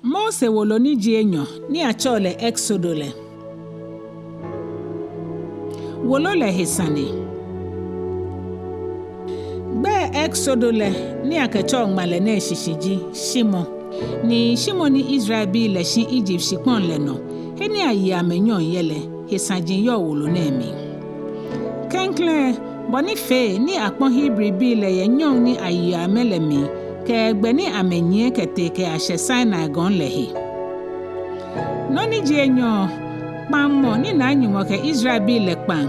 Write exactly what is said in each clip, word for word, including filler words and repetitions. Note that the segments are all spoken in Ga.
Mose wolo ni ji enyɔ ni atsɛɔ lɛ Exodo lɛ. Wolo lɛ he sane. Gbɛi Exodo lɛ ni akɛtsɛɔ ŋmalɛ nɛɛ shishi ji shimɔ. Ni shimɔ ni Israelbii lɛ shi Egypt shikpɔŋ lɛ nɔ, he ni ayi amɛ nyɔŋ yɛ lɛ, he saji yɔɔ wolo nɛɛ mli. Klɛŋklɛŋ, bɔ ni fee ni akpɔ Hebribii lɛ yɛ nyɔŋ ni ayi amɛ lɛ mli, kɛ gbɛ ni amɛnyiɛ kɛtee kɛyashɛ Sinai gɔŋ lɛ he. Nɔ ni ji enyɔ, kpaŋmɔ ni Naa Nyɔŋmɔ kɛ Israelbii lɛ kpaŋ,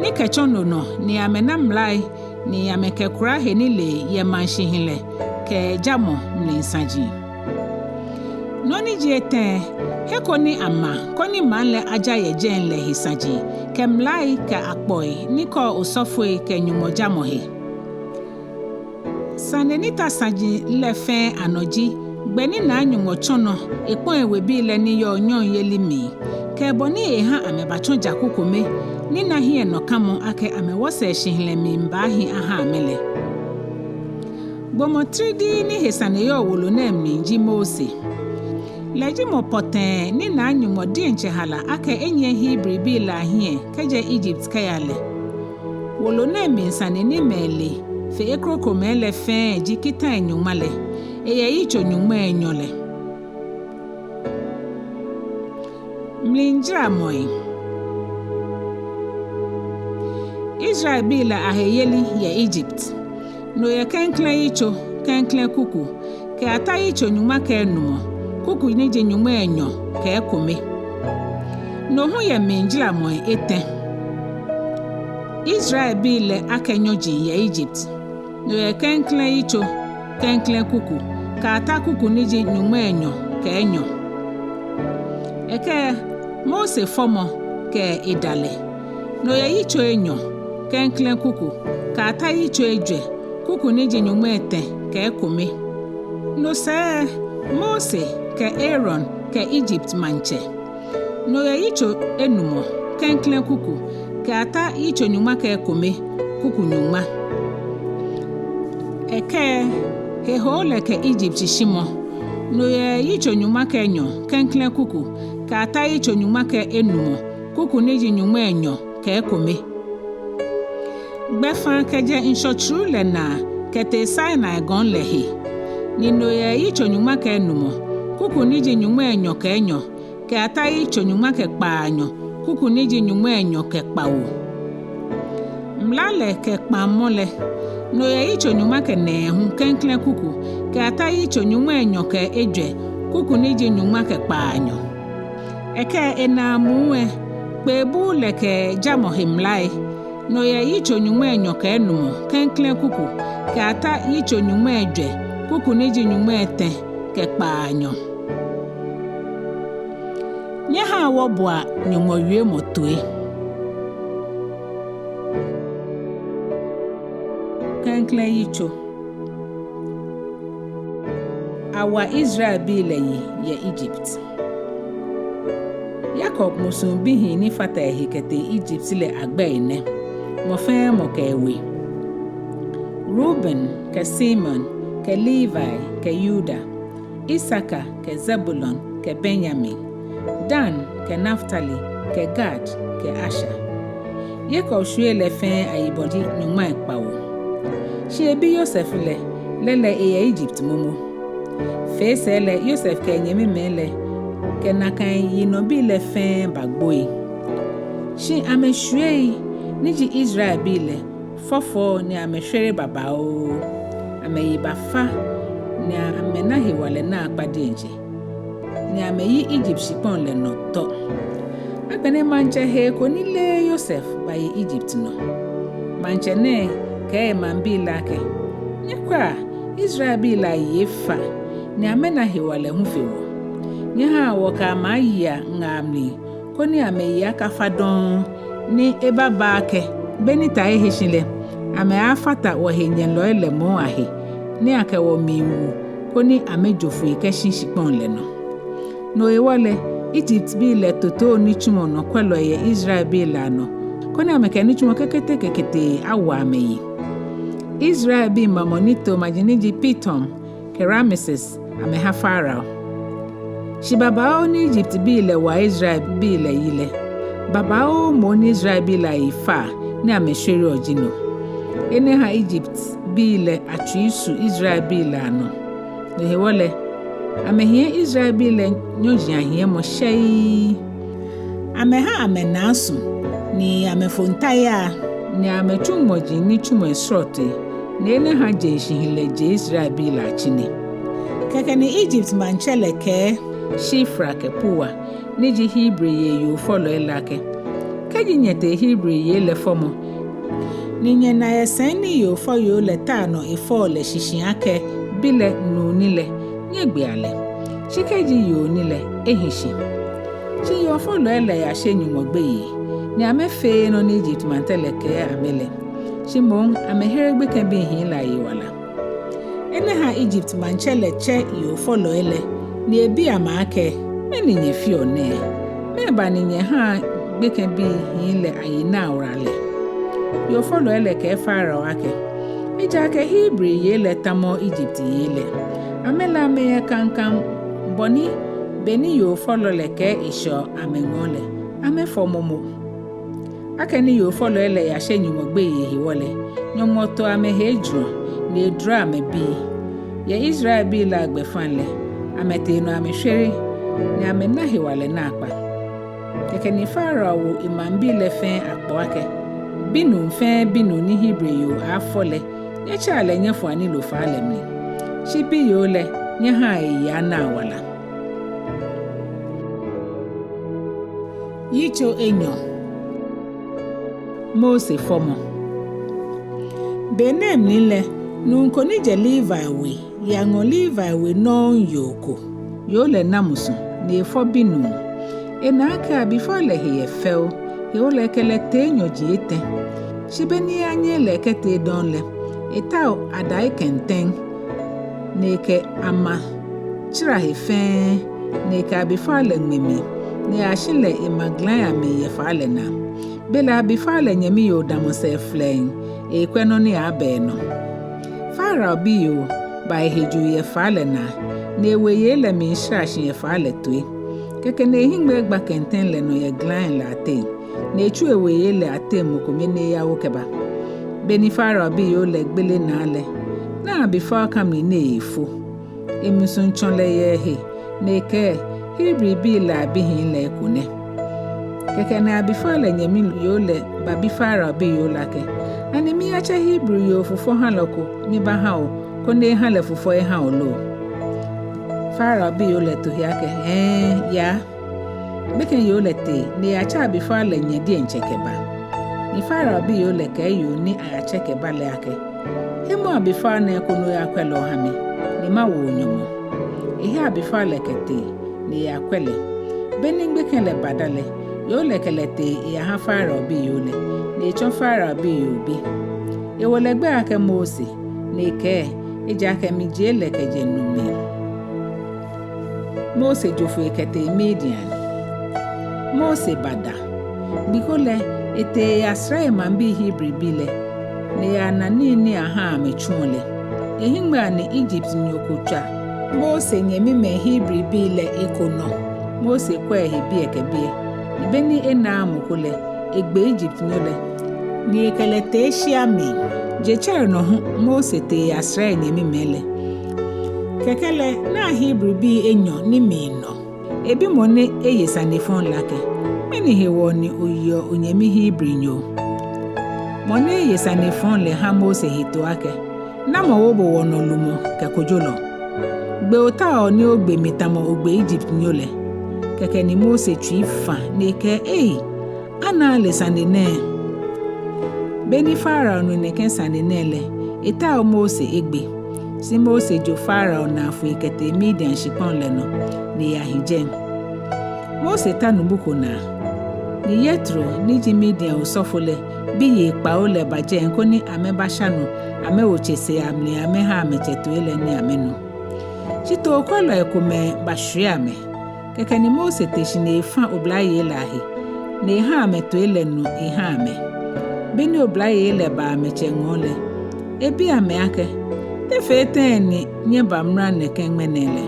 ni kɛtsɔ no nɔ ni amɛna mlai, ni amɛkɛkura he nilee yɛ maŋ shihilɛ kɛ jamɔ mli saji. Nɔ ni ji etɛ, he ko ni ama koni maŋ lɛ aja yɛ jɛi lɛ he saji, kɛ mlai kɛ akpɔi ni kɔɔ osɔfoi kɛ Nyɔŋmɔ jamɔ he. Sane ni ta saji lɛ fɛɛ anɔ ji gbɛ ni Naa Nyɔŋmɔ tsɔ nɔ ekpɔ ewebii lɛ ni yɔɔ nyɔŋyeli mli, kɛ bɔ ni eha amɛbatsɔ ja kome ni na hiɛnɔkamɔ akɛ amɛwɔsɛɛ shihilɛ mli baahi aha amɛ lɛ. Gbɔmɔ tridii ni he sane yɔɔ wolo nɛɛ mli ji Mose. Lɛ ji mɔ pɔtɛɛ ni Naa Nyɔŋmɔ diɛŋtsɛ hala akɛ enyiɛ Hebribii lɛ ahiɛ kɛjɛ Egypt kɛya lɛ. Wolo nɛɛ mli sane ni mɛi le fe ekrokomɛi lɛ fɛɛ ji kitai nyɔŋma lɛ. Eyɛ yitso nyɔŋmai enyɔ lɛ. Mlijramɔi. Israelbii lɛ aheyeli yɛ Egypt. No yɛ klɛŋklɛŋ yitso, klɛŋklɛŋ kuku, kɛyata yitso nyɔŋma kɛ enumɔ, kuku ni ji nyɔŋmai enyɔ kɛ ekome. No hu yɛ mlijramɔi etɛ. Israelbii lɛ akɛ nyɔji yɛ Egypt. No yɛ klɛŋklɛŋ yitso, klɛŋklɛŋ kuku, kɛyata kuku ni ji nyɔŋmai enyɔ kɛ enyɔ. Ekɛ Mose fɔmɔ kɛ edalɛ. No yɛ yitso enyɔ, klɛŋklɛŋ kuku, kɛyata yitso ejwɛ, kuku ni ji nyɔŋmai etɛ kɛ ekome. No sɛɛ Mose kɛ Aaron kɛ Egypt maŋtsɛ. No yɛ yitso enumɔ, klɛŋklɛŋ kuku, kɛyata yitso nyɔŋma kɛ ekome, kuku nyɔŋma. Ekɛ hehoo lɛ kɛ Egypt shishimɔ. No yɛ yitso nyɔŋma kɛ enyɔ, klɛŋklɛŋ kuku, kɛyata yitso nyɔŋma kɛ enumɔ, kuku ni ji nyɔŋmai enyɔ kɛ ekome. Gbɛfaa kɛjɛ ŋshɔ tsuru lɛ naa kɛtee Sinai gɔŋ lɛ he. Ni no yɛ yitso nyɔŋma kɛ enumɔ, kuku ni ji nyɔŋmai enyɔ kɛ enyɔ, kɛyata yitso nyɔŋma kɛ kpaanyɔ, kuku ni ji nyɔŋmai enyɔ kɛ kpawo. Mla lɛ kɛ kpaŋmɔ lɛ. No yɛ yitso nyɔŋma kɛ nɛɛhu, klɛŋklɛŋ kuku, kɛyata yitso nyɔŋmai enyɔ kɛ ejwɛ, kuku ni ji nyɔŋma kɛ kpaanyɔ. Ekɛ enaamuu lɛ, kpeebuu lɛ kɛ jamɔ he mlai. No yɛ yitso nyɔŋmai enyɔ kɛ enumɔ, klɛŋklɛŋ kuku, kɛyata yitso nyɔŋmai ejwɛ, kuku ni ji nyɔŋmai etɛ kɛ kpaanyɔ. Nyɛhaa wɔboa Nyɔŋmɔ wiemɔ toi. Klɛŋklɛŋ yitso. Awa Israelbii lɛ yi yɛ Egypt. Yakob musuŋ bihii ni fata ehe kɛtee Egypt lɛ agbɛii nɛ, mɔ fɛɛ mɔ kɛ ewe: Reuben kɛ Simeon kɛ Levi kɛ Yuda, Isakar kɛ Zebulon kɛ Benyamin, Dan kɛ Naftali kɛ Gad kɛ Asher. Yakob shwiei lɛ fɛɛ ayibɔ ji nyɔŋmai kpawo. Shi ebi Yosef lɛ, lɛ lɛ eyɛ Egypt momo. Fee sɛɛ lɛ Yosef kɛ enyɛmimɛi lɛ kɛ nakai yinɔbii lɛ fɛɛ bagboi. Shi amɛshwiei ni ji Israelbii lɛ fɔfɔɔ ni amɛshwere babaoo. Amɛyi bafa ni amɛna hewalɛ naakpa diɛŋtsɛ, ni amɛyi Egypt shikpɔŋ lɛ nɔ tɔ. Agbɛnɛ maŋtsɛ hee ko ni leee Yosef baye Egypt nɔ. Maŋtsɛ nɛɛ kɛɛ emaŋbii lɛ akɛ: Nyɛkwɛa, Israelbii lɛ ayi efa, ni amɛna hewalɛ hu fe wɔ. Nyɛhaa wɔkɛ amɛ ayea ŋaa mli, koni amɛyi akafa dɔŋŋ, ni ebaba akɛ, be ni ta ehe shi lɛ, amɛaafata wɔhenyɛlɔi lɛ moŋ ahe, ni akɛ wɔ miiwu, koni amɛjo foi kɛshi shikpɔŋ lɛ nɔ. No hewɔ lɛ, Egyptbii lɛ totoo nitsumɔ nɔkwɛlɔi yɛ Israelbii lɛ anɔ, koni amɛkɛ nitsumɔ kɛkɛtɛkɛtɛɛ awo amɛyi. Israelbii mamɔ ni to maji ni ji Pitom kɛ Rameses amɛha Farao. Shi babaoo ni Ijiptbii lɛ wa Israelbii lɛ yi lɛ, babaoo moŋ ni Israelbii lɛ ayi fa ni amɛshwereɔ ji no. Enɛ ha Ijiptbii lɛ atsui su Israelbii lɛ anɔ. No hewɔ lɛ, amɛhiɛ Israelbii lɛ nyɔji ahiɛmɔ shɛii. Amɛha amɛnaa su, ni amɛfo nta yaa, ni amɛtsu ŋmɔji nitsumɔi srɔtoi, ni enɛ ha jeŋ shihilɛ je Israelbii lɛ atsine. Kɛkɛ ni Ijipt maŋtsɛ lɛ kɛɛ Shifra kɛ Pua, ni ji Hebri yei yoofɔlɔi lɛ akɛ: Kɛji nyɛtee Hebri yei lɛ fɔmɔ, ni nyɛna yɛ sɛi ni yoofɔyoo lɛ taa nɔ efɔɔ lɛ shishi akɛ bi lɛ nuu ni lɛ, nyɛgbea lɛ. Shi kɛji yoo ni lɛ, ehi shi. Shi yoofɔlɔi lɛ yashe Nyɔŋmɔ gbeyei, ni amɛfeee nɔ ni Ijipt maŋtsɛ lɛ kɛɛ amɛ lɛ. Shi moŋ amɛhere gbekɛbii hii lɛ ayiwala. Enɛ ha Ijipt maŋtsɛ lɛ tsɛ yoofɔlɔi lɛ, ni ebi amɛ akɛ: Mɛni nyɛfeɔ nɛɛ? Mɛɛba ni nyɛhaa gbekɛbii hii lɛ ayi naa wala lɛ? Yoofɔlɔi lɛ kɛɛ Farao akɛ: Ejaakɛ Hebri yei lɛ tamɔɔɔ Ijipt yei lɛ. Amɛ lɛ amɛyɛ kaŋkaŋ bɔ ni be ni yoofɔlɔ lɛ kɛɛ eshɛɔ amɛŋɔɔ lɛ, amɛfɔ momo. Akɛni yoofɔlɔi lɛ yashe Nyɔŋmɔ gbeyei hewɔ lɛ, Nyɔŋmɔ to amɛhe ejurɔ, ni eduro amɛbii. Yɛ Israelbii lɛ agbɛfaŋ lɛ, amɛtee nɔ amɛshwere, ni amɛna hewalɛ naakpa. Kɛkɛ ni Farao wo emaŋbii lɛ fɛɛ akpɔ akɛ: Binuu fɛɛ binuu ni Hebri yoo aafɔ lɛ, nyɛtsɛa lɛ nyɛfɔa Nilo faa lɛ mli. Shi biyoo lɛ, nyɛhaa eyi anaa wala. Yitso enyɔ. Mose fɔmɔ. Be nɛɛ mli lɛ, nuu ko ni jɛ Levi we yaŋɔ Levi we nɔŋŋ yoo ko. Yoo lɛ na musu, ni efɔ binuu. Ena akɛ abifao lɛ he yɛ fɛo, hewɔ lɛ ekɛ lɛ tee nyɔji etɛ. Shi be ni eyanyiɛ lɛ kɛtee dɔŋŋ lɛ, etao adai kɛntɛŋ, ni ekɛ ama tsara he fɛɛ, ni ekɛ abifao lɛ ŋmɛ mli, ni eyashi lɛ ema glaŋ amli yɛ faa lɛ naa. Belɛ abifao lɛ nyɛmi yoo damɔ sɛɛ flɛŋŋ, eekwɛ nɔ ni aaaba enɔ. Farao biyoo ba ehe juu yɛ faa lɛ naa, ni ewe yei lɛ miishara shi yɛ faa lɛ toi. Kɛkɛ ni ehiŋmɛi gba kɛntɛŋ lɛ nɔ yɛ glaŋ lɛ ateŋ, ni etsu ewe yei lɛ ateŋ mɔ kome ni eyawo kɛba. Be ni Farao biyoo lɛ gbele naa lɛ, na abifao ka mli ni eefo. Emusuŋ tsɔ lɛ yɛ ehe, ni ekɛɛ: Hebribii lɛ abihii lɛ eko nɛ. Kɛkɛ ni abifao lɛ nyɛmi yoo lɛ babi Farao biyoo lɛ akɛ: Ani miyatsɛ Hebri yoo fufɔ halɔ ko mibaha o, koni eha lɛ fufɔ eha o lo? Farao biyoo lɛ to he akɛ: Hɛɛ, yaa. Gbekɛ yoo lɛ tee ni eyatsɛ abifao lɛ nyɛ diɛŋtsɛ kɛba. Ni Farao biyoo lɛ kɛɛ yoo ni ayatsɛ kɛba lɛ akɛ: Hemɔ abifao nɛɛ koni oyakwɛ lɛ oha mi, ni mawo o nyɔmɔ. Ehe abifao lɛ kɛtee ni eyakwɛ lɛ. Be ni gbekɛ lɛ bada lɛ, yoo lɛ kɛ lɛ tee eyaha Farao biyoo lɛ, ni etsɔ Farao biyoo bi. Ewo lɛ gbɛi akɛ Mose, ni ekɛɛ: Ejaakɛ mijie lɛ kɛjɛ nu mli. Mose jo foi kɛtee Midian. Mose bada. Gbi ko lɛ, etee eyasra emaŋbii Hebribii lɛ, ni eyana nii ni ahaa amɛtsuɔ lɛ. Ehiŋmɛi ni Ijiptnyo ko tswa Mose nyɛmimɛi Hebribii lɛ eko nɔ. Mose kwɛ ehe biɛ kɛ biɛ, ni be ni enaaa mɔ ko lɛ, egbe Ijiptnyo lɛ, ni ekɛ lɛ tee shia mli. Jetsɛremɔ nɔ hu Mose tee eyasra enyɛmimɛi lɛ. Kɛkɛ lɛ, na Hebribii enyɔ ni miinɔ. Ebi mɔ ni eye sane fɔŋ lɛ akɛ: Mɛni hewɔ ni oyeɔ onyɛmi Hebrinyo? Mɔ ni eye sane fɔŋ lɛ ha Mose hetoo akɛ: Namɔ wo bo wɔnɔ lumɔ kɛ kojolɔ? Gbɛ otaoɔ ni ogbe mi tamɔ ogbe Ijiptnyo lɛ? Kɛkɛ ni Mose tsui fã ni ekɛɛ: Ei, ana ale sane nɛɛ! Be ni Farao nu nɛkɛ sane nɛɛ lɛ, etao Mose egbe. Shi Mose jo Farao naa foi kɛtee Midian shikpɔŋ lɛ nɔ, ni eyahi jɛi. Mose ta nubu ko naa, ni Yetro ni ji Midian osɔfo lɛ biyei kpawo lɛ ba jɛi koni amɛbasha nɔ, amɛwo tsese amli amɛha amɛtsɛ toi lɛ ni amɛnu. Shi tookwɛlɔi komɛi bashwie amɛ. Kɛkɛ ni Mose te shi ni efã oblayei lɛ ahe, ni eha amɛ toi lɛ nu eha amɛ. Be ni oblayei lɛ ba amɛtsɛ ŋɔɔ lɛ, ebi amɛ akɛ: Te fee tɛŋŋ ni nyɛba mra nɛkɛ ŋmɛnɛ lɛ?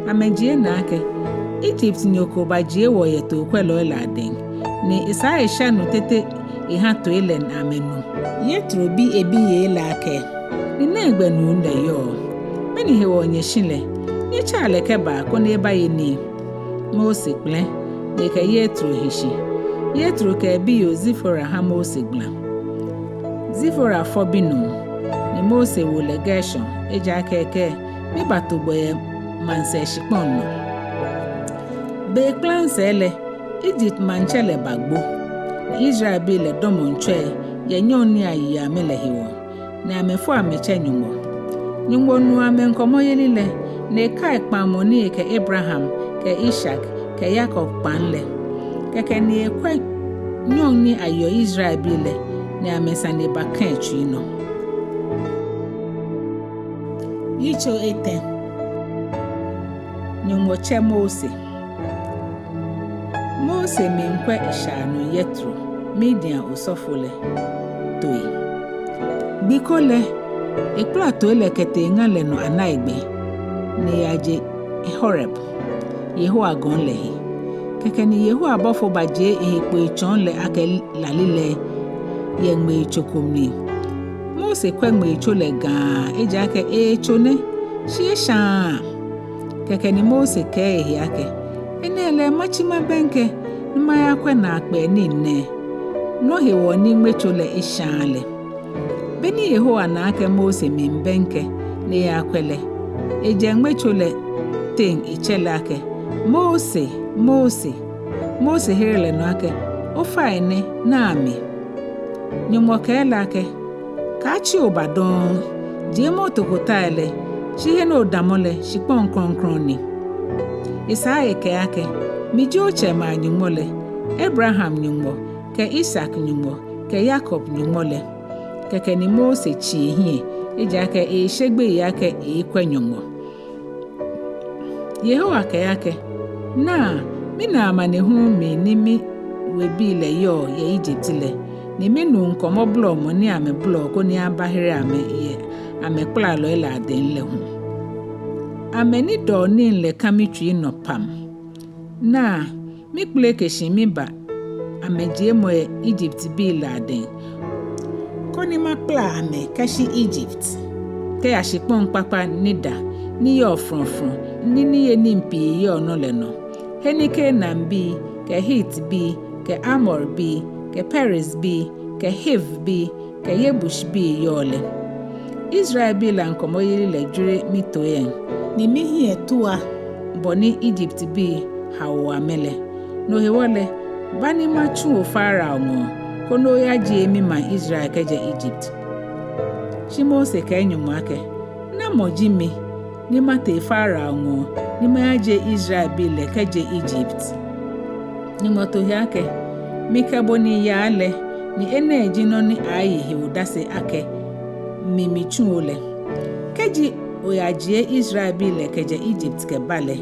Amɛjie naa akɛ, Ijiptnyo ko bajie wɔ yɛ tookwɛlɔi lɛ adɛŋ, ni esaa esha nu tete eha tooi lɛ amɛnu. Yetro bi ebiyei lɛ akɛ, Ni nɛgbɛ nuu lɛ yɔɔ? Mɛni hewɔ nyɛshi lɛ? Nyɛtsaa lɛ kɛbaa koni ebaye nii. Mose kpɛlɛ̃, ni ekɛ Yetro hi shi. Yetro kɛ ebiyoo Zifora ha Mose gbala. Zifora fɔ binuu, ni Mose wo lɛ Gershom, ejaakɛ ekɛɛ, Mibato bo yɛ maŋsɛɛ shikpɔŋ nɔ. Be kplaŋŋ sɛɛ lɛ, Ijipt maŋtsɛ lɛ bagbo, ni Israelbii lɛ dɔmɔ ŋtsɔi yɛ nyɔŋ ni ayi amɛ lɛ hewɔ, ni amɛfo amɛtsɛ Nyɔŋmɔ. Nyɔŋmɔ nu amɛŋkɔmɔyeli lɛ, ni ekai kpaŋmɔ ni ekɛ Abraham kɛ Isak kɛ Yakob kpaŋ lɛ. Kɛkɛ ni ekwɛ nyɔŋ ni ayeɔ Israelbii lɛ, ni amɛsane bakã etsui nɔ. Yitso etɛ. Nyɔŋmɔ tsɛ Mose. Mose miikwɛ eshaanuu Yetro, Midian osɔfo lɛ, toi. Gbi ko lɛ, ekpala tooi lɛ kɛtee ŋa lɛ nɔ anaigbɛ, ni eyaje Horeb, Yehowa gɔŋ lɛ he. Kɛkɛ ni Yehowa bɔfo bajie ehe kpo etsɔɔ lɛ akɛ lalilɛi yɛ ŋmeitso ko mli. Mose kwɛ ŋmeitso lɛ gãa, ejaakɛ eetso nɛ, shi eshaaa. Kɛkɛ ni Mose kɛɛ ehe akɛ, Enɛ lɛ matsi mabɛŋkɛ ni mayakwɛ naakpɛɛ nii nɛɛ, nɔ hewɔ ni ŋmeitso lɛ eshaaa lɛ. Be ni Yehowa na akɛ Mose miibɛŋkɛ ni eyakwɛ lɛ, ejɛ ŋmeitso lɛ teŋ etsɛ lɛ akɛ, Mose, Mose! Mose here lɛ nɔ akɛ, Ofainɛ, naa mi. Nyɔŋmɔ kɛɛ lɛ akɛ, Kaatsi oba dɔŋŋ, jiemɔ otokotai lɛ, shi he ni odamɔ lɛ, shikpɔŋ krɔŋkrɔŋ ni. Esaa ekɛɛ akɛ, Miji otsɛmɛi a-Nyɔŋmɔ lɛ, Abraham Nyɔŋmɔ, kɛ Isak Nyɔŋmɔ, kɛ Yakob Nyɔŋmɔ lɛ. Kɛkɛ ni Mose tsi ehiɛ, ejaakɛ eeshe gbeyei akɛ eekwɛ Nyɔŋmɔ. Yehowa kɛɛ akɛ, Naa, mina amanehulu mli ni miwebii lɛ yɔɔ yɛ Ijipt lɛ, ni minu ŋkɔmɔ bolɔmɔ ni amɛbolɔɔ koni abahere amɛ yɛ amɛkpalalɔi lɛ adɛŋ lɛ hu. Amɛnidɔɔ nii lɛ kã mitsui nɔ pam. Naa, mikpeleke shi miba amɛjiemɔ yɛ Ijiptbii lɛ adɛŋ, koni makpala amɛ kɛshi Ijipt kɛya shikpɔŋ kpakpa ni da, ni yɔɔ frɔ̃frɔ̃, ni niyenii pii yɔɔ nɔ lɛ nɔ, he ni Kanaanbii, kɛ Hitbii, kɛ Amorbii, kɛ Perizbii, kɛ Hivbii, kɛ Yebusbii yɔɔ lɛ. Israelbii lɛ aŋkɔmɔyeli lɛ jwere mitoiiaŋ, ni mihiɛ tua bɔ ni Ijiptbii haoɔ amɛ lɛ. No hewɔ lɛ, ba ni matsu bo Farao ŋɔɔ, koni oyajie mimaŋ Israel kɛjɛ Ijipt. Shi Mose kɛɛ Nyɔŋmɔ akɛ, Namɔ ji mi ni matee Farao ŋɔɔ ni mayajie Israelbii lɛ kɛjɛ Ijipt? Nyɔŋmɔ to he akɛ, Mikɛ bo ni yaa lɛ, ni enɛ ji nɔ ni aye he odase akɛ mi mitsu bo lɛ. Kɛji oyajie Israelbii lɛ kɛjɛ Ijipt kɛba lɛ,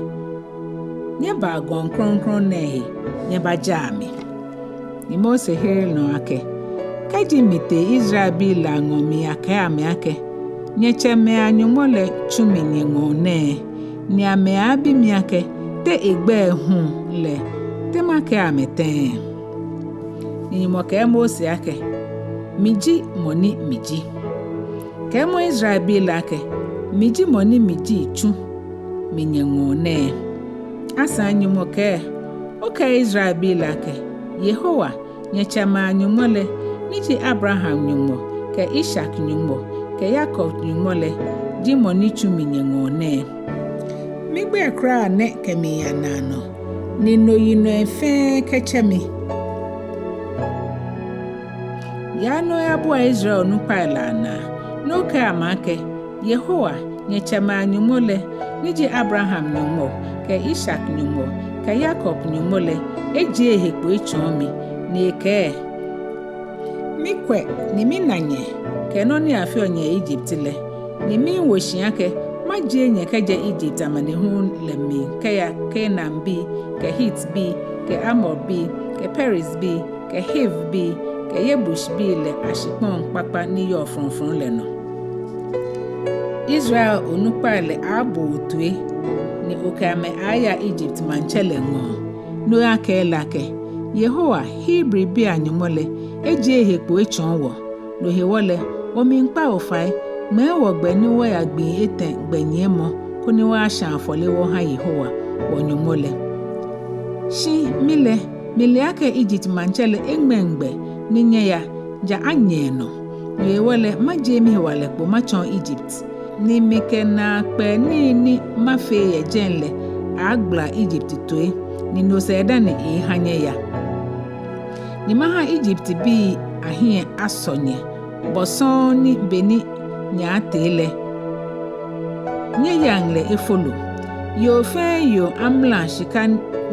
nyɛbaa gɔŋ krɔŋkrɔŋ nɛɛ he, nyɛbajaa mi. Ni Mose here nɔ akɛ, Kɛji mitee Israelbii lɛ aŋɔɔ miyakɛɛ amɛ akɛ, Nyɛtsɛmɛi a-Nyɔŋmɔ lɛ tsu mi nyɛŋɔɔ nɛɛ, ni amɛaabi mi akɛ, Te egbɛi hu lɛ, te makɛɛ amɛ tɛŋŋ? Ni Nyɔŋmɔ kɛɛ Mose akɛ, Miji mɔ ni miji. Kɛɛmɔ Israelbii lɛ akɛ, Miji mɔ ni miji tsu mi nyɛŋɔɔ nɛɛ. Asaŋ Nyɔŋmɔ kɛɛ, Okɛɛ Israelbii lɛ akɛ, Yehowa, nyɛtsɛmɛi a-Nyɔŋmɔ lɛ, ni ji Abraham Nyɔŋmɔ, kɛ Isak Nyɔŋmɔ, kɛ Yakob Nyɔŋmɔ lɛ, ji mɔ ni tsu mi nyɛŋɔɔ nɛɛ. Migbɛi kwraa nɛ kɛmiiya naanɔ, ni no yinɔi fɛɛ kɛtsɛ mi. Yaa ni oyabua Israel onukpai lɛ anaa, ni okɛɛ amɛ akɛ, Yehowa, nyɛtsɛmɛi a-Nyɔŋmɔ lɛ, ni ji Abraham Nyɔŋmɔ, kɛ Isak Nyɔŋmɔ, kɛ Yakob Nyɔŋmɔ lɛ, ejie ehe kpo etsɔɔ mi, ni ekɛɛ, Mikwɛ ni mina nyɛ kɛ nɔ ni afeɔ nyɛ yɛ Ijipt lɛ, ni miiwo shi akɛ majie nyɛ kɛjɛ Ijipt amanehulu lɛ mli kɛya Kanaanbii, kɛ Hitbii, kɛ Amorbii, kɛ Perizbii, kɛ Hivbii, kɛ Yebusbii lɛ ashikpɔŋ kpakpa ni yɔɔ frɔŋfrɔŋ lɛ nɔ. Israel onukpai lɛ aaabo otoi, ni okɛ amɛ aaaya Ijipt maŋtsɛ lɛ ŋɔɔ. Ni oyakɛɛ lɛ akɛ, Yehowa, Hebribii a-Nyɔŋmɔ lɛ, ejie ehe kpo etsɔɔ wɔ. No hewɔ lɛ, wɔmiikpa bo fai, ŋmɛɛ wɔ gbɛ ni wɔya gbii etɛ gbɛnyiɛmɔ, koni wɔyashã afɔle wɔhã Yehowa, wɔ-Nyɔŋmɔ lɛ. Shi mi lɛ, mile akɛ Ijipt maŋtsɛ lɛ eŋmɛŋ gbɛ ni nyɛya, ja anyɛ enɔ. No hewɔ lɛ, majie mihewalɛ kpo matsɔɔ Ijipt, ni mikɛ naakpɛɛ nii ni mafee yɛ jɛi lɛ aaagbala Ijipt toi, ni no sɛɛ dani eeehã nyɛya. Ni mahã Ijiptbii ahiɛ asɔ nyɛ, bɔ sɔŋŋ ni be ni nyɛaatee lɛ, nyɛyaŋ lɛ efolo. Yoo fɛɛ yoo amla shika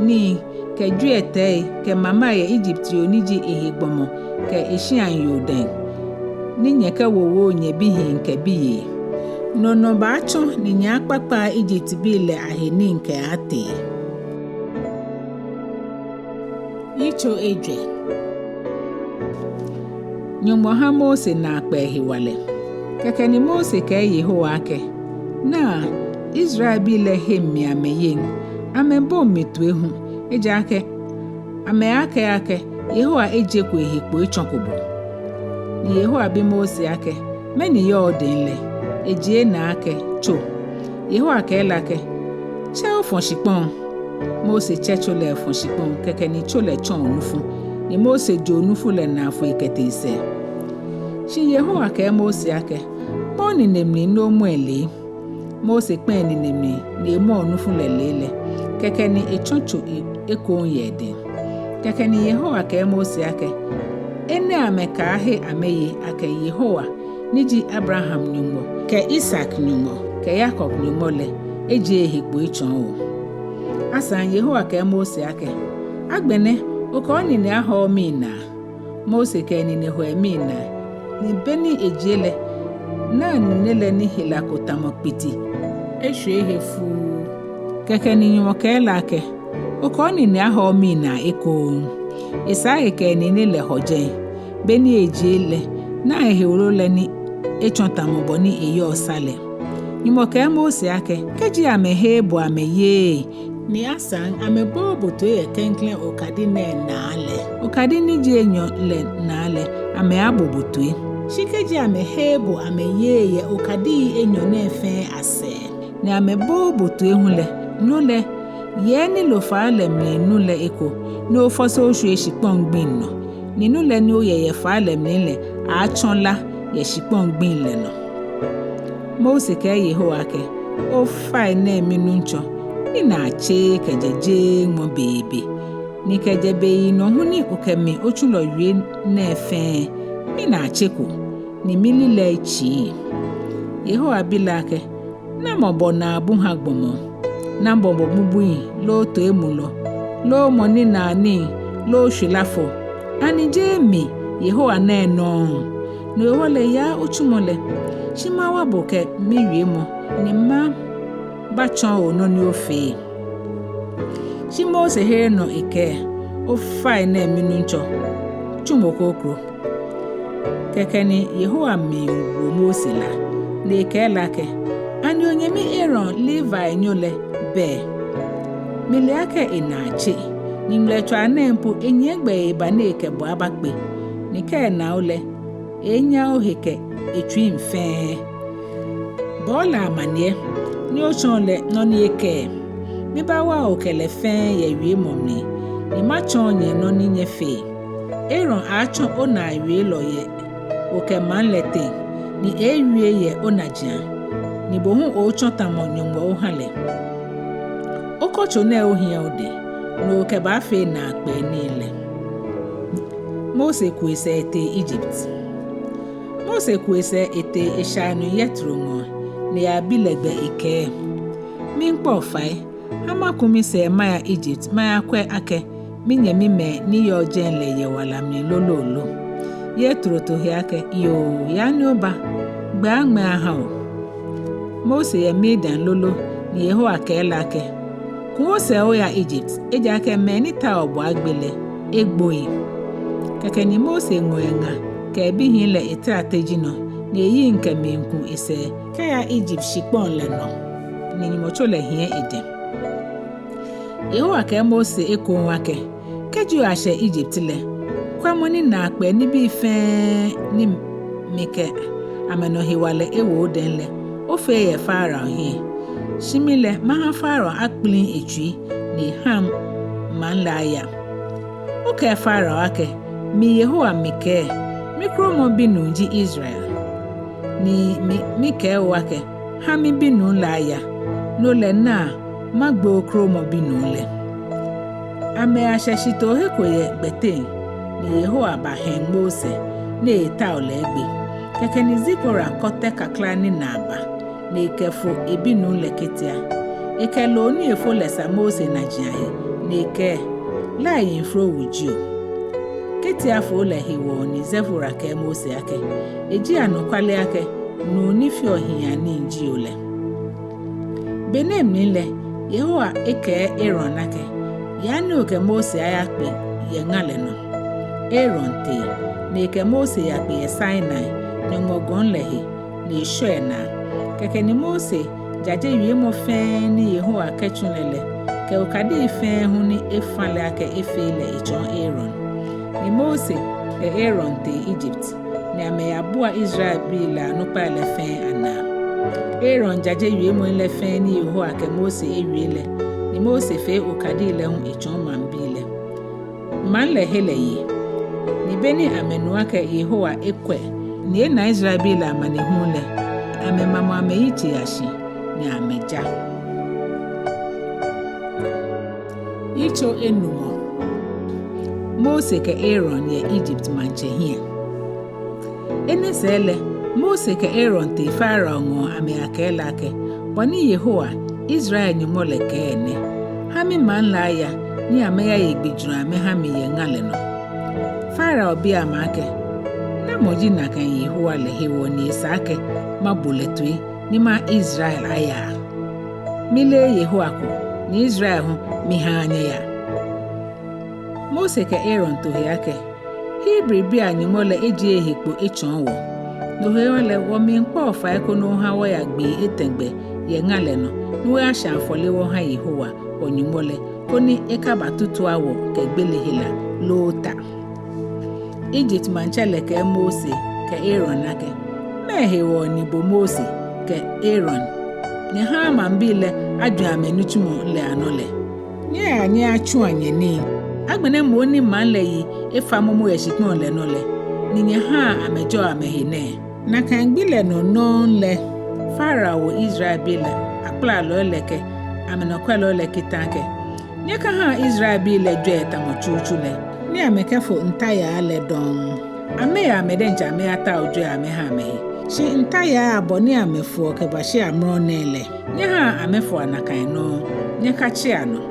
nii kɛ jwiɛtɛi kɛ mamai yɛ Ijipt yoo ni ji ehe gbɔmɔ kɛ eshia yoo dɛŋ, ni nyɛkɛwowoo nyɛbihii kɛ biyei. No nɔ baatsɔ ni nyɛaakpakpa Ijiptbii lɛ ahe nii kɛaatee. Yitso ejwɛ. Nyɔŋmɔ hã Mose naakpɛɛ hewalɛ. Kɛkɛ ni Mose kɛɛ Yehowa akɛ, Naa, Israelbii lɛ heŋ mi amɛyeŋ, amɛboŋ mi toi hu, ejaakɛ amɛaakɛɛ akɛ, Yehowa ejeko ehe kpo etsɔko bo. Ni Yehowa bi Mose akɛ, Mɛni yɔɔ odɛŋ lɛ? Ejie naa akɛ, Tso. Yehowa kɛɛ lɛ akɛ, Tsɛ ofɔ̃ shikpɔŋ. Mose tsɛ tso lɛ efɔ̃ shikpɔŋ, kɛkɛ ni tso lɛ tsɔ onufu, ni Mose jo onufu lɛ naa foi kɛtee sɛɛ. Shi Yehowa kɛɛ Mose akɛ, Kpɛ̃ onine mli ni omɔ elee. Mose kpɛ̃ enine mli, ni emɔ onufu lɛ lee lɛ, kɛkɛ ni etsɔ tso e-, ekoŋŋ yɛ edɛŋ. Kɛkɛ ni Yehowa kɛɛ Mose akɛ, Enɛ amɛkaahe amɛye akɛ Yehowa, ni ji Abraham Nyɔŋmɔ, kɛ Isak Nyɔŋmɔ, kɛ Yakob Nyɔŋmɔ lɛ, ejie ehe kpo etsɔɔ bo. Asaŋ Yehowa kɛɛ Mose akɛ, Agbɛnɛ, okɛ onine ahɔɔɔ minaa. Mose kɛ enine hɔ eminaa, ni be ni ejie lɛ, naa nine lɛ ni hela ko tamɔ kpiti eshwie he fuu. Kɛkɛ ni Nyɔŋmɔ kɛɛ lɛ akɛ, Okɛ onine ahɔɔ minaa ekoŋŋ. Esaa ekɛ enine lɛ hɔ jɛi. Be ni ejie lɛ, naa ehewolo lɛ ni etsɔ tamɔ bɔ ni eyɔɔ sa lɛ. Nyɔŋmɔ kɛɛ Mose akɛ, Kɛji amɛheee bo amɛyeee, ni asaŋ amɛbooo bo toi yɛ klɛŋklɛŋ okadi nɛɛ naa lɛ, okadi ni ji enyɔ lɛ naa lɛ, amɛaabo bo toi. Shi kɛji amɛheee bo amɛyeee yɛ okadii enyɔ nɛɛ fɛɛ asɛɛ, ni amɛbooo bo toi hu lɛ, no lɛ, yɛ Nilo faa lɛ mli nu lɛ eko, ni ofɔse oshwie shikpɔŋ gbiŋ nɔ, ni nu lɛ ni oyɛ yɛ faa lɛ mli lɛ aatsɔ la yɛ shikpɔŋ gbiŋ lɛ nɔ. Mose kɛɛ Yehowa akɛ, Ofainɛ mi-Nuŋtsɔ, minaa tseee kɛjɛ jeeŋmɔ beebe, ni kɛjɛ beyinɔ hu ni okɛ mi otsulɔ wie nɛɛ fɛɛ, minaa tseko, ni mililɛi tsii. Yehowa bi lɛ akɛ, Namɔ bɔ naabu hã gbɔmɔ? Namɔ bɔ bubui, loo toimulɔ, loo mɔ ni naa nii, loo shwilafo? Ani jeee mi, Yehowa nɛɛ nɔŋŋ? No hewɔ lɛ yaa otsumɔ lɛ, shi mawa bo kɛ miwiemɔ, ni mabatsɔɔ bo nɔ ni ofee. Shi Mose here nɔ ekɛɛ, Ofainɛ mi-Nuŋtsɔ, tsu mɔ kroko. Kɛkɛ ni Yehowa mli wo Mose la, ni ekɛɛ lɛ akɛ, Ani onyɛmi Aaron Levinyo lɛ bɛ? Mile akɛ enaa tse, ni ŋmɛlɛtswaa nɛɛ po enyiɛ gbɛ eba ni ekɛ bo abakpe, ni kɛ ena bo lɛ, eeenya ohe kɛ etsui fɛɛ. Bɔɔ lɛ amaniɛ, ni otsɔɔ lɛ nɔ ni ekɛɛ. Mibaawa bo kɛ lɛ fɛɛ yɛ wiemɔ mli, ni matsɔɔ nyɛ nɔ ni nyɛfee. Aaron aaatsɔ onaa wielɔ yɛ okɛ maŋ lɛ teŋ, ni eeewie yɛ onajiaŋ, ni bo hu otsɔ tamɔ Nyɔŋmɔ ohã lɛ. Okɔ tso nɛɛ ohiɛ odɛŋ, ni okɛbaafee naakpɛɛ nii lɛ. Mose ku esɛɛ etee Egypt. Mose ku esɛɛ etee eshaanuu Yetro ŋɔɔ, ni eyabi lɛ gbɛ ekɛɛ, Miikpa bo fai, hã maku misɛɛ maya Egypt mayakwɛ akɛ minyɛmimɛi ni yɔɔ jɛi lɛ yɛ wala mli lolo lo. Yetro to he akɛ, Yoo, yaa ni oba, gbɛ aŋmɛɛ ahã bo. Mose yɛ Midian lolo, ni Yehowa kɛɛ lɛ akɛ, Ku osɛɛ oya Egypt, ejaakɛ mɛi ni taoɔ bo agbe lɛ egboi. Kɛkɛ ni Mose ŋɔ eŋa kɛ ebihii lɛ etara tejinɔ, ni eyiŋ kɛmiiku esɛɛ kɛya Egypt shikpɔŋ lɛ nɔ, ni Nyɔŋmɔtso lɛ hiɛ edɛŋ. Yehowa kɛɛ Mose ekoŋŋ akɛ, kɛji oyashɛ Egypt lɛ, kwɛmɔ ni naakpɛɛ nibii fɛɛ ni mikɛ amɛnɔ hewalɛ ewo odɛŋ lɛ, ofee yɛ Farao hiɛ. Shi mi lɛ, maha Farao akpliŋ etsui, ni ehaŋ maŋ lɛ aya. Okɛɛ Farao akɛ, mi Yehowa mikɛɛ, mikromɔbi nuu ji Israel. Ni mi, mikɛɛ bo akɛ, ha mibinuu lɛ aya, no lɛ naa, magbe okromɔbi nuu lɛ. Amɛyashɛ shitoohe ko yɛ gbɛteŋ, ni Yehowa bahiɛ Mose, ni etao lɛ egbe. Kɛkɛ ni Zipora kɔ tɛ kakla ni naa ba, ni ekɛfo ebinuu lɛ ketia. Ekɛ loo ni efo lɛ sa Mose najiaŋ he, ni ekɛɛ, lɛ ayemforo wu jio. Ketiafoo lɛ hewɔ ni Zipora kɛɛ Mose akɛ, eji anɔkwale akɛ, nuu ni feɔ hiianii jio lɛ. Be nɛɛ mli lɛ, Yehowa ekɛɛ Aaron akɛ, yaa ni okɛ Mose ayakpe yɛ ŋa lɛ nɔ. Aaron tee, ni ekɛ Mose yakpe yɛ Sinai, Nyɔŋmɔ gɔŋ lɛ he, ni eshɔ enaa. Kɛkɛ ni Mose jaje wiemɔ fɛɛ ni Yehowa kɛtsu lɛ lɛ, kɛ okadii fɛɛ hu ni efa lɛ akɛ efee lɛ etsɔɔ Aaron. Ni Mose kɛ Aaron tee Egypt, ni amɛyabua Israelbii lɛ anukpai lɛ fɛɛ anaa. Aaron jaje wiemɔi lɛ fɛɛ ni Yehowa kɛ Mose ewie lɛ, ni Mose fee okadii lɛ hu etsɔɔ maŋbii lɛ. Maŋ lɛ he lɛ ye, ni be ni amɛnu akɛ Yehowa ekwɛ, ni ena Israelbii lɛ amanehulu lɛ, amɛmamɔ amɛyitsei ashi, ni amɛja. Yitso enumɔ. Mose kɛ Aaron yɛ Egypt maŋtsɛ hiɛ. Enɛ sɛɛ lɛ, Mose kɛ Aaron tee Farao ŋɔɔ amɛyakɛɛ lɛ akɛ, bɔ ni Yehowa, Israel Nyɔŋmɔ lɛ kɛɛ nɛ, ha mimaŋ lɛ aya, ni amɛyaye gbijurɔ amɛha mi yɛ ŋa lɛ nɔ. Farao bi amɛ akɛ, namɔ ji nakai Yehowa lɛ hewɔ ni esa akɛ mabo lɛ toi, ni maha Israel aya? Mileee Yehowa ko, ni Israel hu mihaaa nyɛya. Mose kɛ Aaron to he akɛ, Hebribii a-Nyɔŋmɔ lɛ ejie ehe kpo etsɔɔ wɔ. No hewɔ lɛ, wɔmiikpa bo fai koni oha wɔya gbii etɛ gbɛ yɛ ŋa lɛ nɔ, ni wɔyashã afɔle wɔha Yehowa, wɔ-Nyɔŋmɔ lɛ, koni ekabatutua wɔ kɛ gbele hela loo ta. Egypt maŋtsɛ lɛ kɛɛ Mose kɛ Aaron akɛ, mɛɛ hewɔ ni bo Mose kɛ Aaron nyɛhaaa maŋbii lɛ ajwɛŋ amɛnitsumɔ lɛ anɔ lɛ? Nyɛyaa nyɛyatsua nyɛnii. Agbɛnɛ moŋ ni maŋ lɛ yi efa momo yɛ shikpɔŋ lɛ nɔ lɛ, ni nyɛhaa amɛjɔɔ amɛhe nɛɛ. Nakai gbi lɛ nɔ nɔŋŋ lɛ, Farao wo Israelbii lɛ akplalɔi lɛ kɛ amɛnɔkwɛlɔi lɛ kita akɛ, nyɛkahaa Israelbii lɛ jwɛi tamɔ tsutsu lɛ, ni amɛkɛfo ntayaa lɛ dɔŋŋ. Amɛya amɛdiɛŋtsɛ amɛyatao jwɛi amɛha amɛhe. Shi ntayaa abɔ ni amɛfoɔ kɛbashi amrɔ nɛɛ lɛ, nyɛhaa amɛfoa nakai nɔŋŋ, nyɛkatsea nɔ.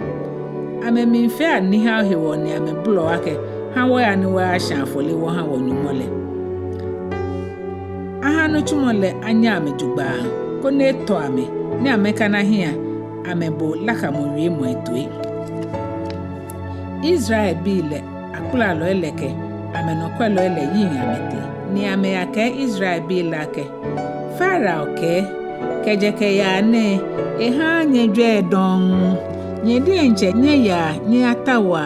Amɛmiifee anihao hewɔ ni amɛbolɔɔ akɛ, ha wɔya ni wɔyashã afɔle wɔha wɔ-Nyɔŋmɔ lɛ. Aha nitsumɔ lɛ anyɛ amɛ jogbaŋŋ, koni etɔ amɛ, ni amɛkana hiɛ amɛbo lakamɔ wiemɔi toi. Israelbii lɛ akplalɔi lɛ kɛ amɛnɔkwɛlɔi lɛ yiŋ amɛtee, ni amɛyakɛɛ Israelbii lɛ akɛ, Farao kɛɛ, kɛjɛ kɛyaa nɛɛ, ehaaa nyɛ jwɛi dɔŋŋ. Nyɛ diɛŋtsɛ nyɛyaa nyɛyataoa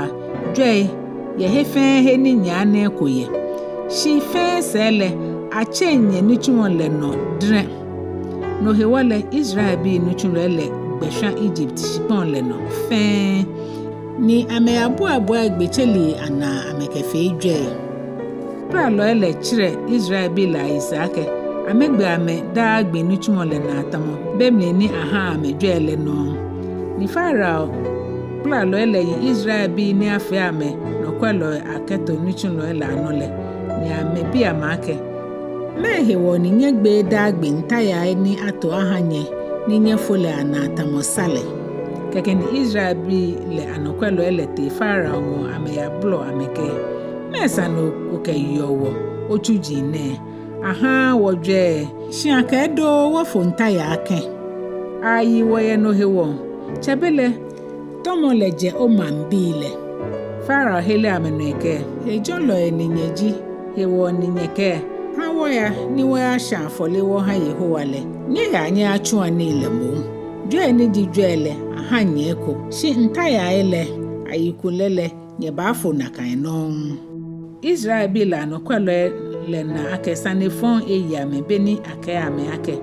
jwɛi yɛ he fɛɛ he ni nyɛaana eko yɛ. Shi fɛɛ sɛɛ lɛ, atseŋ nyɛnitsumɔ lɛ nɔ drɛ. No hewɔ lɛ, Israelbii nitsulɔi lɛ gbɛ shwa Egypt shikpɔŋ lɛ nɔ fɛɛ, ni amɛyabuabuai gbetseli anaa amɛkɛfee jwɛi. Akplalɔi lɛ tsirɛ Israelbii lɛ ayi sa akɛ, amɛgbe amɛ daa gbi nitsumɔ lɛ naa tamɔ be mli ni ahaa amɛ jwɛi lɛ nɔŋŋ. Ni Farao kplalɔi lɛ yi Israelbii ni afee amɛnɔkwɛlɔi akɛto nitsulɔi lɛ anɔ lɛ, ni amɛbi amɛ akɛ, mɛɛ hewɔ ni nyɛgbeee daa gbi ntayaa ni ato aha nyɛ ni nyɛfo lɛ anaa tamɔ sa lɛ? Kɛkɛ ni Israelbii lɛ anɔkwɛlɔi lɛ tee Farao ŋɔɔ amɛyabolɔ amɛkɛɛ, mɛɛ sane okɛyeɔ wɔ otsuji nɛɛ? Ahaaa wɔ jwɛi, shi akɛɛ doo wɔfo ntayaa kɛ̃. Ayi wɔ yɛ no hewɔ, tsɛbelɛ tɔmɔ lɛ jɛ omaŋbii lɛ. Farao here amɛ nɔ ekɛɛ, hejɔ̃lɔi ni nyɛ ji, hewɔ ni nyɛkɛɛ, ha wɔya ni wɔyashã afɔle wɔhã Yehowa lɛ, nyɛyaa nyɛyatsuaa nii lɛ moŋ. Jwɛi ni ji jwɛi lɛ, ahã nyɛ eko, shi ntayaai lɛ, ayikulɛ lɛ, nyɛbaafo nakai nɔŋŋ. Israelbii lɛ anɔkwɛlɔi lɛ na akɛ sane fɔŋ eyi amɛ beni akɛɛ amɛ akɛ: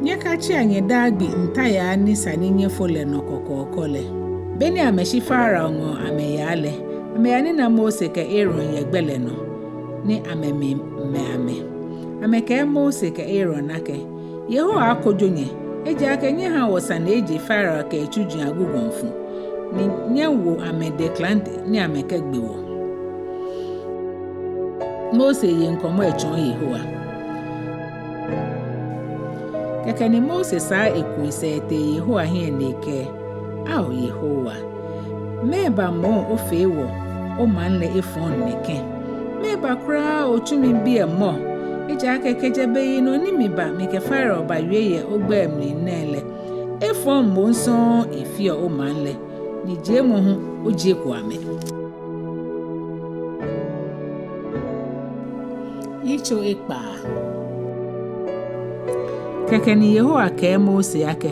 Nyɛkatsea nyɛ daa gbi ntayaa ni sa ni nyɛfo lɛ nɔ kɔkɔɔkɔ lɛ. Beni amɛshi Farao ŋɔɔ amɛyaa lɛ, amɛyanina Mose kɛ Aaron yɛ gbɛ lɛ nɔ, ni amɛmimɛ amɛ. Amɛkɛɛ Mose kɛ Aaron akɛ: Yehowa akojo nyɛ, ejaakɛ nyɛhã wɔsane eje Farao kɛ etsuji agugɔŋ fu, ni nyɛwo amɛdɛŋ klante ni amɛkɛgbe wɔ. Mose ye ŋkɔmɔ etsɔɔ Yehowa. Kɛkɛ ni Mose saa eku esɛɛ etee Yehowa hiɛ ni ekɛɛ: Ao Yehowa, mɛɛba moŋ ofee wɔ omaŋ lɛ efɔŋ nɛkɛ? Mɛɛba kwraa otsu mibi lɛ mɔ? Ejaakɛ kɛjɛ beyinɔ ni miba mikɛ Farao bawie yɛ ogbɛi mli nɛɛ lɛ, efɔŋ moŋ sɔŋŋ efeɔ omaŋ lɛ, ni jiemɔ hu ojieko amɛ. Yitso ekpaa. Kɛkɛ ni Yehowa kɛɛ Mose akɛ: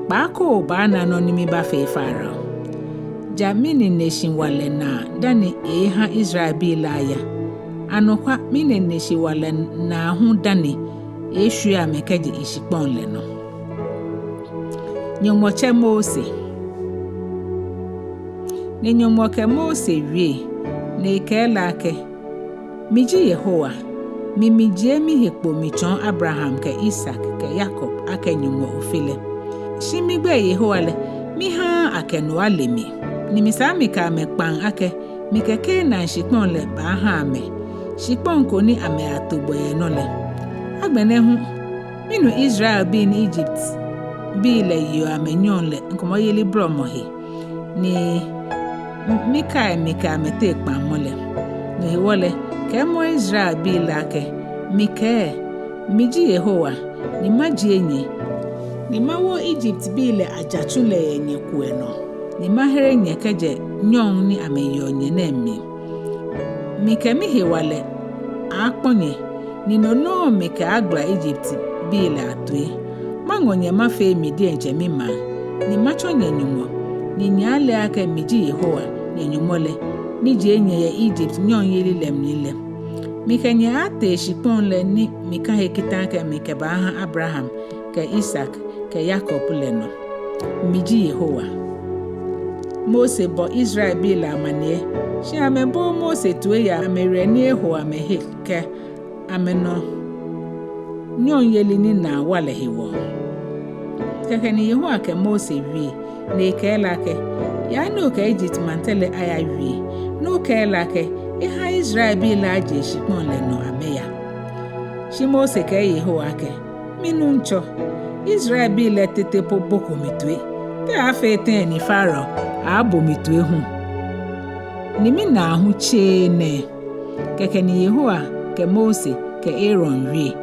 Kpaako obaana nɔ ni mibaafee Farao. Ja minineshihilɛ naa dani eeehã Israelbii lɛ aya. Anɔkwa, minineshihilɛ naa hu dani eeeshwie amɛ kɛje eshikpɔŋ lɛ nɔ. Nyɔŋmɔ tsɛ Mose. Ni Nyɔŋmɔ kɛ Mose wie, ni ekɛɛ lɛ akɛ: Miji Yehowa, mi mijie mihe kpo mitsɔɔ Abraham kɛ Isak kɛ Yakob akɛ Nyɔŋmɔ Ofe lɛ. Shi migbɛi Yehowa lɛ, mihãaa akɛ no ale mi. Ni misaa mikɛ amɛ kpaŋ akɛ mikɛ Kanaan shikpɔŋ lɛ baahã amɛ, shikpɔŋ ko ni amɛyato gbɔ yɛ nɔ lɛ. Agbɛnɛ hu, minu Israelbii ni Egyptbii lɛ yeɔ amɛ nyɔŋ lɛ ŋkɔmɔyeli blɔmɔ he, ni mikai mikɛ amɛ tee kpaŋmɔ lɛ. No hewɔ lɛ, kɛɛmɔ Israelbii lɛ akɛ: Mikɛɛ, miji Yehowa, ni majie nyɛ, ni mawo Egyptbii lɛ ajatsu lɛ yɛ nyɛkuɛ nɔ, ni mahere nyɛ kɛjɛ nyɔŋ ni amɛyeɔ nyɛ nɛɛ mli. Mikɛ mihewalɛ aaakpɔ̃ nyɛ, ni no nɔŋŋ mikɛaagbala Egyptbii lɛ atoi. Maŋɔ nyɛ mafee mi diɛŋtsɛ mimaŋ, ni matsɔ nyɛ Nyɔŋmɔ, ni nyɛaale akɛ miji Yehowa, nyɛ-Nyɔŋmɔ lɛ, ni jie nyɛ yɛ Egypt nyɔŋyeli lɛ mli lɛ. Mikɛ nyɛ aaatee shikpɔŋ lɛ ni mikã he kita akɛ mikɛbaahã Abraham kɛ Isak kɛ Yakob lɛ nɔ. Miji Yehowa. Mose bɔ Israelbii lɛ amaniɛ, shi amɛbooo Mose toi yɛ amɛwerɛ ni eho amɛhe kɛ amɛnɔ nyɔŋyeli ni naa wa lɛ hewɔ. Kɛkɛ ni Yehowa kɛ Mose wie, ni ekɛɛ lɛ akɛ: Yaa ni okɛ Egypt maŋtsɛ lɛ ayawie, ni okɛɛ lɛ akɛ ehã Israelbii lɛ aje eshikpɔŋ lɛ nɔ amɛya. Shi Mose kɛɛ Yehowa akɛ: Minuŋtsɔ, Israelbii lɛ tete po boko mi toi. Te aaafee tɛŋŋ ni Farao aaabo mi toi hu? Ni minaa hu tseee nɛɛ. Kɛkɛ ni Yehowa kɛ Mose kɛ Aaron wie,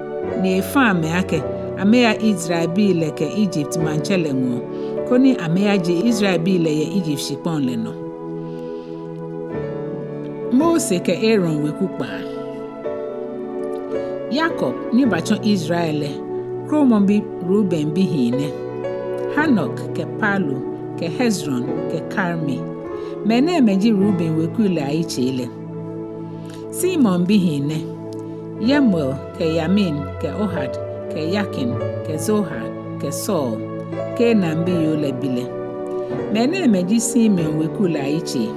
ni efã amɛ akɛ amɛya Israelbii lɛ kɛ Egypt maŋtsɛ lɛ ŋɔɔ, koni amɛyaje Israelbii lɛ yɛ Egypt shikpɔŋ lɛ nɔ. Mose kɛ Aaron weku kpaa. Yakob ni batsɔ Israel lɛ, kromɔbi Ruben bihii nɛ: Hanok kɛ Palu kɛ Hezron kɛ Karmi. Mɛnɛɛmɛi ji Ruben wekui lɛ ayitsei lɛ. Simeon bihii nɛ: Yemuel kɛ Yamin kɛ Ohad kɛ Yakin kɛ Zohar kɛ Saul, Kanaan biyoo lɛ bi lɛ. Mɛnɛɛmɛi ji Simeon weku lɛ ayitsei.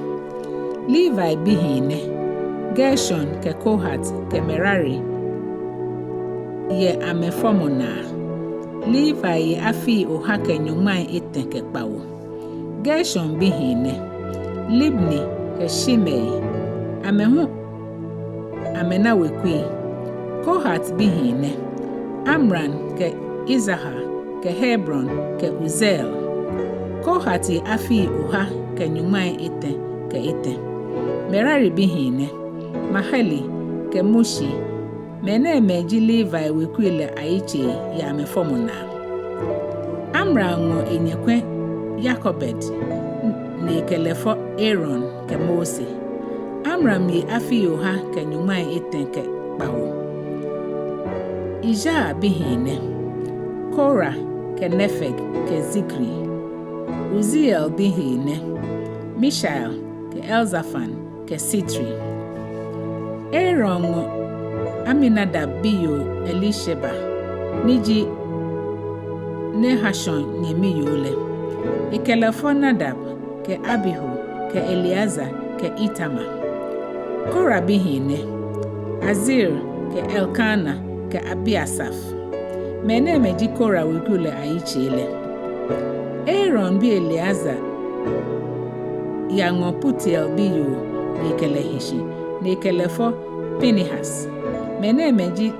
Levi bihii nɛ: Gershon kɛ Kohat kɛ Merari yɛ amɛfɔmɔ naa. Levi ye afii oha kɛ nyɔŋmai etɛ kɛ kpawo. Gershon bihii nɛ: Libni kɛ Shimei, amɛ hu amɛna wekui. Kohat bihii nɛ: Amram kɛ Izhar kɛ Hebron kɛ Uzziel. Kohat ye afii oha kɛ nyɔŋmai etɛ kɛ etɛ. Merari bihii nɛ: Mahli kɛ Mushi. Mɛnɛɛmɛi ji Levi wekui lɛ ayitsei yɛ amɛfɔmɔ naa. Amram ŋɔ enyɛkwɛ Yokebed, ni ekɛ lɛ fɔ Aaron kɛ Mose. Amram ye afii oha kɛ nyɔŋmai etɛ kɛ kpawo. Izhar bihii nɛ: Kora kɛ Nefeg kɛ Zikri. Uziel bihii nɛ: Mishael kɛ Elzafan kɛ Sitri. Aaron ŋɔ Aminadab biyoo Elisheba, ni ji Nahashon nyɛmi yoo lɛ. Ekɛ lɛ fɔ Nadab kɛ Abihu kɛ Eleazar kɛ Itamar. Kora bihii nɛ: Asir kɛ Elkana kɛ Abiasaf. Mɛnɛɛmɛi ji Kora weku lɛ ayitsei lɛ. Aaron bi Eleazar yaŋɔ Putiel biyoo ni ekɛ lɛ hi shi, ni ekɛ lɛ fɔ Pinehas. Mɛnɛɛmɛi ji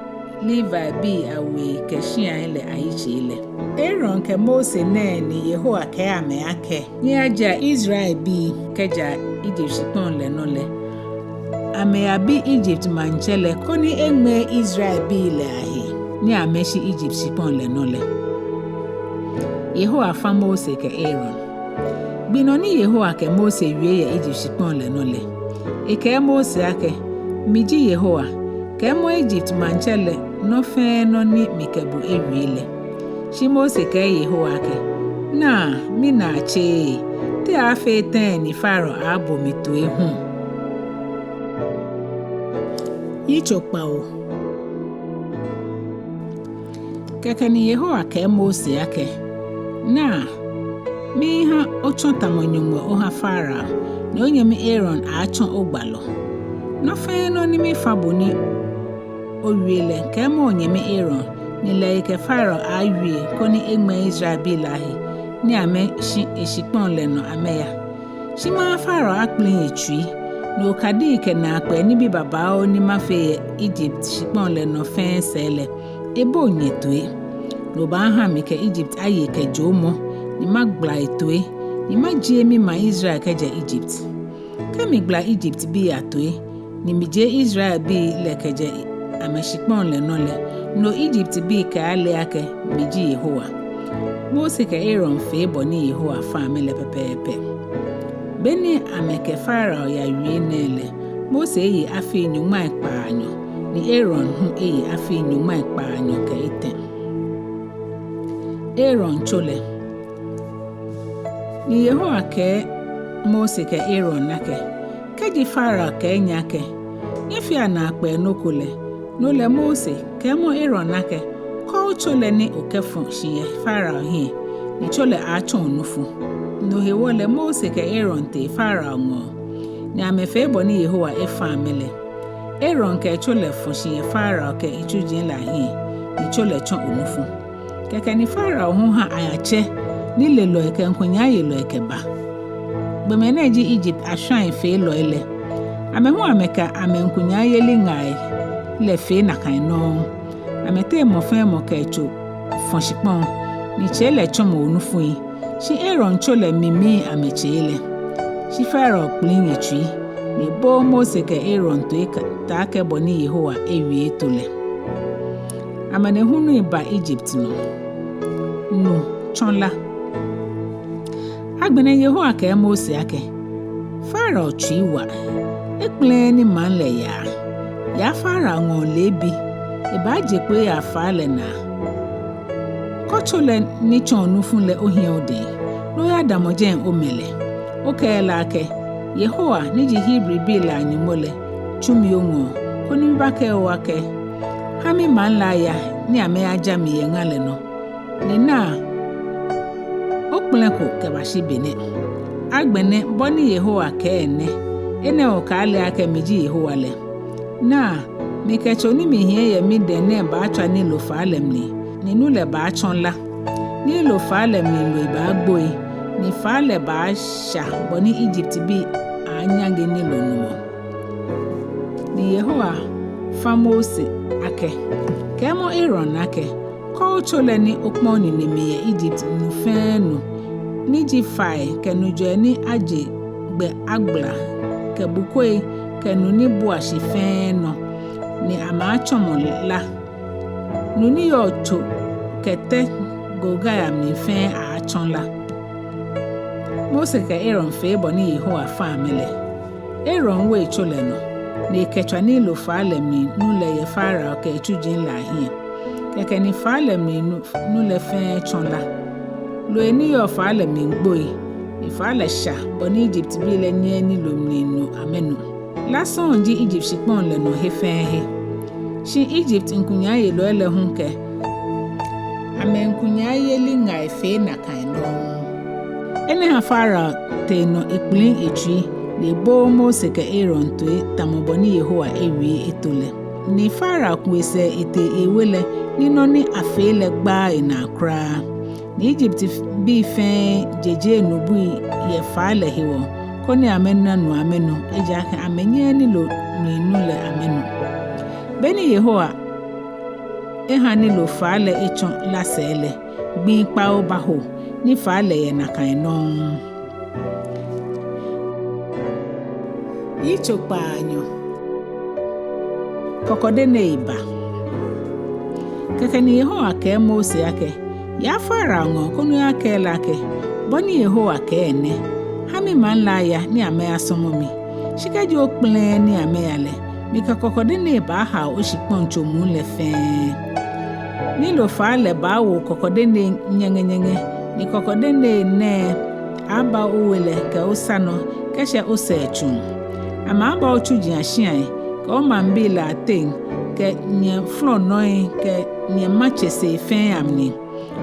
Levibii awei kɛ shiai lɛ ayitsei lɛ. Aaron kɛ Mose nɛɛ ni Yehowa kɛɛ amɛ akɛ nyɛyajea Israelbii kɛjɛa Egypt shikpɔŋ lɛ nɔ lɛ, amɛyabi Egypt maŋtsɛ lɛ koni eŋmɛɛ Israelbii lɛ ahe, ni amɛshi Egypt shikpɔŋ lɛ nɔ lɛ. Yehowa fã Mose kɛ Aaron. Gbi nɔ ni Yehowa kɛ Mose wie yɛ Egypt shikpɔŋ lɛ nɔ lɛ, ekɛɛ Mose akɛ, miji Yehowa, kɛɛmɔ Egypt maŋtsɛ lɛ nɔ fɛɛ nɔ ni mikɛ bo ewie lɛ. Shi Mose kɛɛ Yehowa akɛ, naa, minaa tseee, te aaafee tɛŋŋ ni Farao aabo mi toi hu? Yitso kpawo. Kɛkɛ ni Yehowa kɛɛ Mose akɛ, naa, miiha otsɔ tamɔ nyɔŋmɔ oha Farao, ni onyɛmi Aaron aatsɔ ogbalɔ. Nɔ fɛɛ nɔ ni mifã bo ni owie lɛ, kɛɛmɔ onyɛmi Aaron, ni lɛ ekɛ Farao awie koni eŋmɛɛ Israelbii lɛ ahe, ni amɛshi eshikpɔŋ lɛ nɔ amɛya. Shi maha Farao akpliŋ etsui, ni okadii kɛ naakpɛɛ nibii babaoo ni mafee yɛ Egypt shikpɔŋ lɛ nɔ fɛɛ sɛɛ lɛ, ebo nyɛtoi. Ni obaaha mikɛ Egypt aye kɛ joomɔ, ni magbala etoi, ni majie mimaŋ Israel kɛjɛ Egypt. Kɛ migbala Egyptbii atoi, ni mijie Israelbii lɛ kɛjɛ amɛshikpɔŋ lɛ nɔ lɛ, no Egyptbii kɛaale akɛ miji Yehowa. Mose kɛ Aaron fee bɔ ni Yehowa fã amɛ lɛ pɛpɛɛpɛ. Beni amɛkɛ Farao yawie nɛɛ lɛ, Mose eye afii nyɔŋmai kpaanyɔ, ni Aaron hu eye afii nyɔŋmai kpaanyɔ kɛ etɛ. Aaron tso lɛ. Ni Yehowa kɛɛ Mose kɛ Aaron akɛ, kɛji Farao kɛɛ nyɛ akɛ, nyɛfea naakpɛɛ nɔ ko lɛ, no lɛ Mose, kɛɛmɔ Aaron akɛ, kɔ otso lɛ ni okɛfɔ̃ shi yɛ Farao hiɛ, ni tso lɛ aatsɔ onufu. No hewɔ lɛ Mose kɛ Aaron tee Farao ŋɔɔ, ni amɛfee bɔ ni Yehowa efã amɛ lɛ. Aaron kɛ etso lɛ fɔ̃ shi yɛ Farao kɛ etsuji lɛ ahiɛ, ni tso lɛ tsɔ onufu. Kɛkɛ ni Farao hu ha ayatsɛ nilelɔi kɛ ŋkunyaayelɔi kɛba. Gbɔmɛi nɛɛ ji Egypt ashwãifeelɔi lɛ. Amɛ hu amɛkɛ amɛŋkunyaayeli ŋai lɛ fee nakai nɔŋŋ. Amɛteŋ mɔ fɛɛ mɔ kɛ etso fɔ̃ shikpɔŋ, ni tsei lɛ tsɔmɔ onufui. Shi Aaron tso lɛ mimii amɛtsei lɛ. Shi Farao kpliŋ etsui, ni ebooo Mose kɛ Aaron toi kɛtaakɛ bɔ ni Yehowa ewie eto lɛ. Amanehunui ba Egypt nɔ. Nu tsɔ la. Agbɛnɛ Yehowa kɛɛ Mose akɛ, Farao tsui wa, ekpɛlɛɛɛ ni maŋ lɛ yaa. Yaa Farao ŋɔɔ leebi, ebaaje kpo eya faa lɛ naa. Kɔ tso lɛ ni tsɔ onufu lɛ ohiɛ odɛŋ, ni oyadamɔ jɛi omɛ lɛ. Okɛɛ lɛ akɛ, Yehowa ni ji Hebribii lɛ a-Nyɔŋmɔ lɛ tsu mi oŋɔɔ, koni mibakɛɛ o akɛ, ha mimaŋ lɛ aya ni amɛyaja mi yɛ ŋa lɛ nɔ. Ni naa, okpɛlɛko kɛbashi be nɛ. Agbɛnɛ bɔ ni Yehowa kɛɛ nɛ, enɛ okɛaale akɛ miji Yehowa lɛ. Naa, mikɛ tso ni mihiɛ yɛ midɛŋ nɛɛ baatswa Nilo faa lɛ mli, ni nu lɛ baatsɔ la. Nilo faa lɛ mli loi baagboi, ni faa lɛ baasha bɔ ni Egyptbii aanyaŋe Nilo numɔ. Ni Yehowa fã Mose akɛ, kɛɛmɔ Aaron akɛ, kɔ otso lɛ ni okpɔ̃ onine mli yɛ Egypt nu fɛɛ nu, ni ji fai kɛ nujɔi ni aje gbɛ agbala, kɛ bukoi kɛ nu ni bua shi fɛɛ nɔ, ni amɛaatsɔmɔ la. Nu ni yɔɔ tso kɛ tɛ gogai amli fɛɛ aatsɔ la. Mose kɛ Aaron fee bɔ ni Yehowa fã amɛ lɛ. Aaron wo etso lɛ nɔ, ni ekɛtswa Nilo faa lɛ mli nu lɛ yɛ Farao kɛ etsuji lɛ ahiɛ. Kɛkɛ ni faa lɛ mli nu, nu lɛ fɛɛ tsɔ la. Loi ni yɔɔ faa lɛ mli gboi, ni faa lɛ sha bɔ ni Egyptbii lɛ nyɛɛɛ nilomli nu amɛnu. La sɔŋŋ ji Egypt shikpɔŋ lɛ nɔ he fɛɛ he. Shi Egypt ŋkunyaayelɔi lɛ hu kɛ amɛŋkunyaayeli ŋai fee nakai nɔŋŋ. Enɛ ha Farao tee nɔ ekplim etsui, ni ebooo Mose kɛ Aaron toi tamɔ bɔ ni Yehowa ewie eto lɛ. Ni Farao ku esɛɛ etee ewe lɛ, ni nɔ ni afee lɛ gbaaa enaa kwraa. Ni Egyptbii fɛɛ jejee nubui yɛ faa lɛ hewɔ, koni amɛna nu amɛnu, ejaakɛ amɛnyɛɛɛ nilomli nu lɛ amɛnu. Beni Yehowa eha Nilo faa lɛ etsɔ la sɛɛ lɛ, gbii kpawo baho, ni faa lɛ yɛ nakai nɔŋŋ. Yitso kpaanyɔ. Kɔkɔdenei ba. Kɛkɛ ni Yehowa kɛɛ Mose akɛ, Yaa Farao ŋɔɔ koni oyakɛɛ lɛ akɛ, Bɔ ni Yehowa kɛɛ nɛ, Ha mimaŋ lɛ aya ni amɛyasɔmɔ mi. Shi kɛji okpɛlɛɛɛ ni amɛya lɛ, mikɛ kɔkɔdenei baahao oshikpɔŋ tso muu lɛ fɛɛ. Nilo faa lɛ baawo kɔkɔdenei nyɛŋɛnyɛŋɛ, ni kɔkɔdenei nɛɛ aaaba owe lɛ kɛ osa nɔ kɛshɛ osɛɛ tsuŋ. Amɛaaba otsuji ashiai kɛ omaŋbii lɛ ateŋ kɛ nyɛflɔnɔi kɛ nyɛmatsei fɛɛ amli.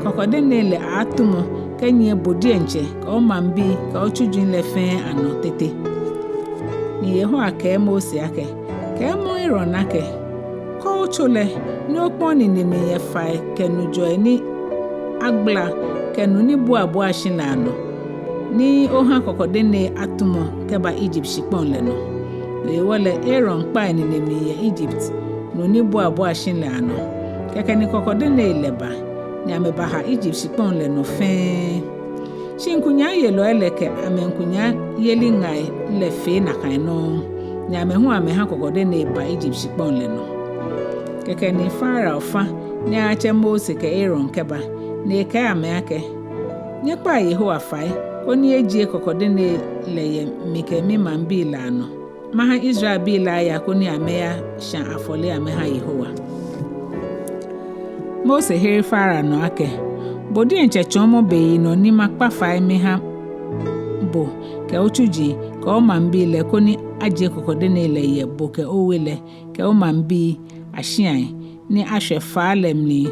Kɔkɔdenei lɛ aaatumɔ kɛnyiɛ bo diɛŋtsɛ kɛ omaŋbii kɛ otsuji lɛ fɛɛ anɔ tete. Ni Yehowa kɛɛ Mose akɛ, Kɛɛmɔ Aaron akɛ, Kɔ otso lɛ, ni okpɔ̃ onine mli yɛ fai kɛ nujɔi ni agbala kɛ nu ni buabua shi lɛ anɔ, ni oha kɔkɔdenei atumɔ kɛba Egypt shikpɔŋ lɛ nɔ. No hewɔ lɛ Aaron kpa enine mli yɛ Egypt nu ni buabua shi lɛ anɔ. Kɛkɛ ni kɔkɔdenei lɛ ba, ni amɛbaha Egypt shikpɔŋ lɛ nɔ fɛɛ. Shi ŋkunyaayelɔi lɛ kɛ amɛŋkunyaayeli ŋai lɛ fee nakai nɔŋŋ, ni amɛ hu amɛha kɔkɔdenei ba Egypt shikpɔŋ lɛ nɔ. Kɛkɛ ni Farao fã ni ayatsɛ Mose kɛ Aaron kɛba, ni ekɛɛ amɛ akɛ, Nyɛkpaa Yehowa fai, koni ejie kɔkɔdenei lɛ yɛ mi kɛ mimaŋbii lɛ anɔ. Maha Israelbii lɛ aya koni amɛyashã afɔle amɛha Yehowa. Mose here Farao nɔ akɛ, Bo diɛŋtsɛ tsɔɔmɔ beyinɔ ni makpa fai miha bo kɛ otsuji kɛ omaŋbii lɛ koni ajie kɔkɔdenei lɛ yɛ bo kɛ owe lɛ kɛ omaŋbii ashiai ni ashwɛ faa lɛ mli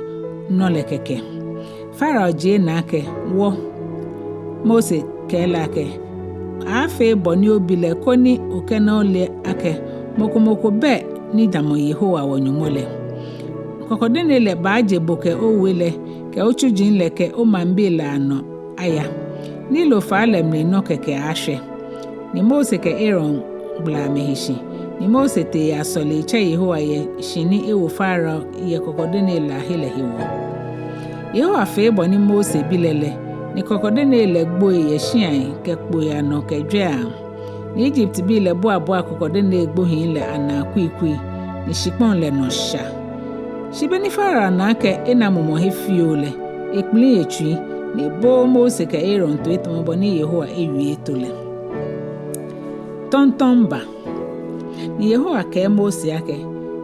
nɔ lɛ kɛkɛ. Farao jie naa akɛ, Wɔ. Mose kɛɛ lɛ akɛ, Aaafee bɔ ni obi lɛ koni okɛna ole akɛ mɔ ko mɔ ko bɛ ni damɔ Yehowa wɔ-Nyɔŋmɔ lɛ. Kɔkɔdenei lɛ baaje bo kɛ owe lɛ kɛ otsuji lɛ kɛ omaŋbii lɛ anɔ aya. Nilo faa lɛ mli nɔ kɛkɛ aashwɛ. Ni Mose kɛ Aaron gbala amɛhe shi, ni Mose tee eyasɔle etsɛ Yehowa yɛ shi ni ewo Farao yɛ kɔkɔdenei lɛ ahe lɛ hewɔ. Yehowa fee bɔ ni Mose bi lɛ lɛ, ni kɔkɔdenei lɛ gboi yɛ shiai kɛ kpoi anɔ kɛ jwɛiaŋ. Ni Egyptbii lɛ buabua kɔkɔdenei gbohii lɛ anaa kuikui, ni shikpɔŋ lɛ nɔ sha. Shi beni Farao na akɛ ena mumɔ he fioo lɛ, ekplim etsui, ni ebooo Mose kɛ Aaron toi tamɔ bɔ ni Yehowa ewie eto lɛ. Tɔŋtɔŋ ba. Ni Yehowa kɛɛ Mose akɛ,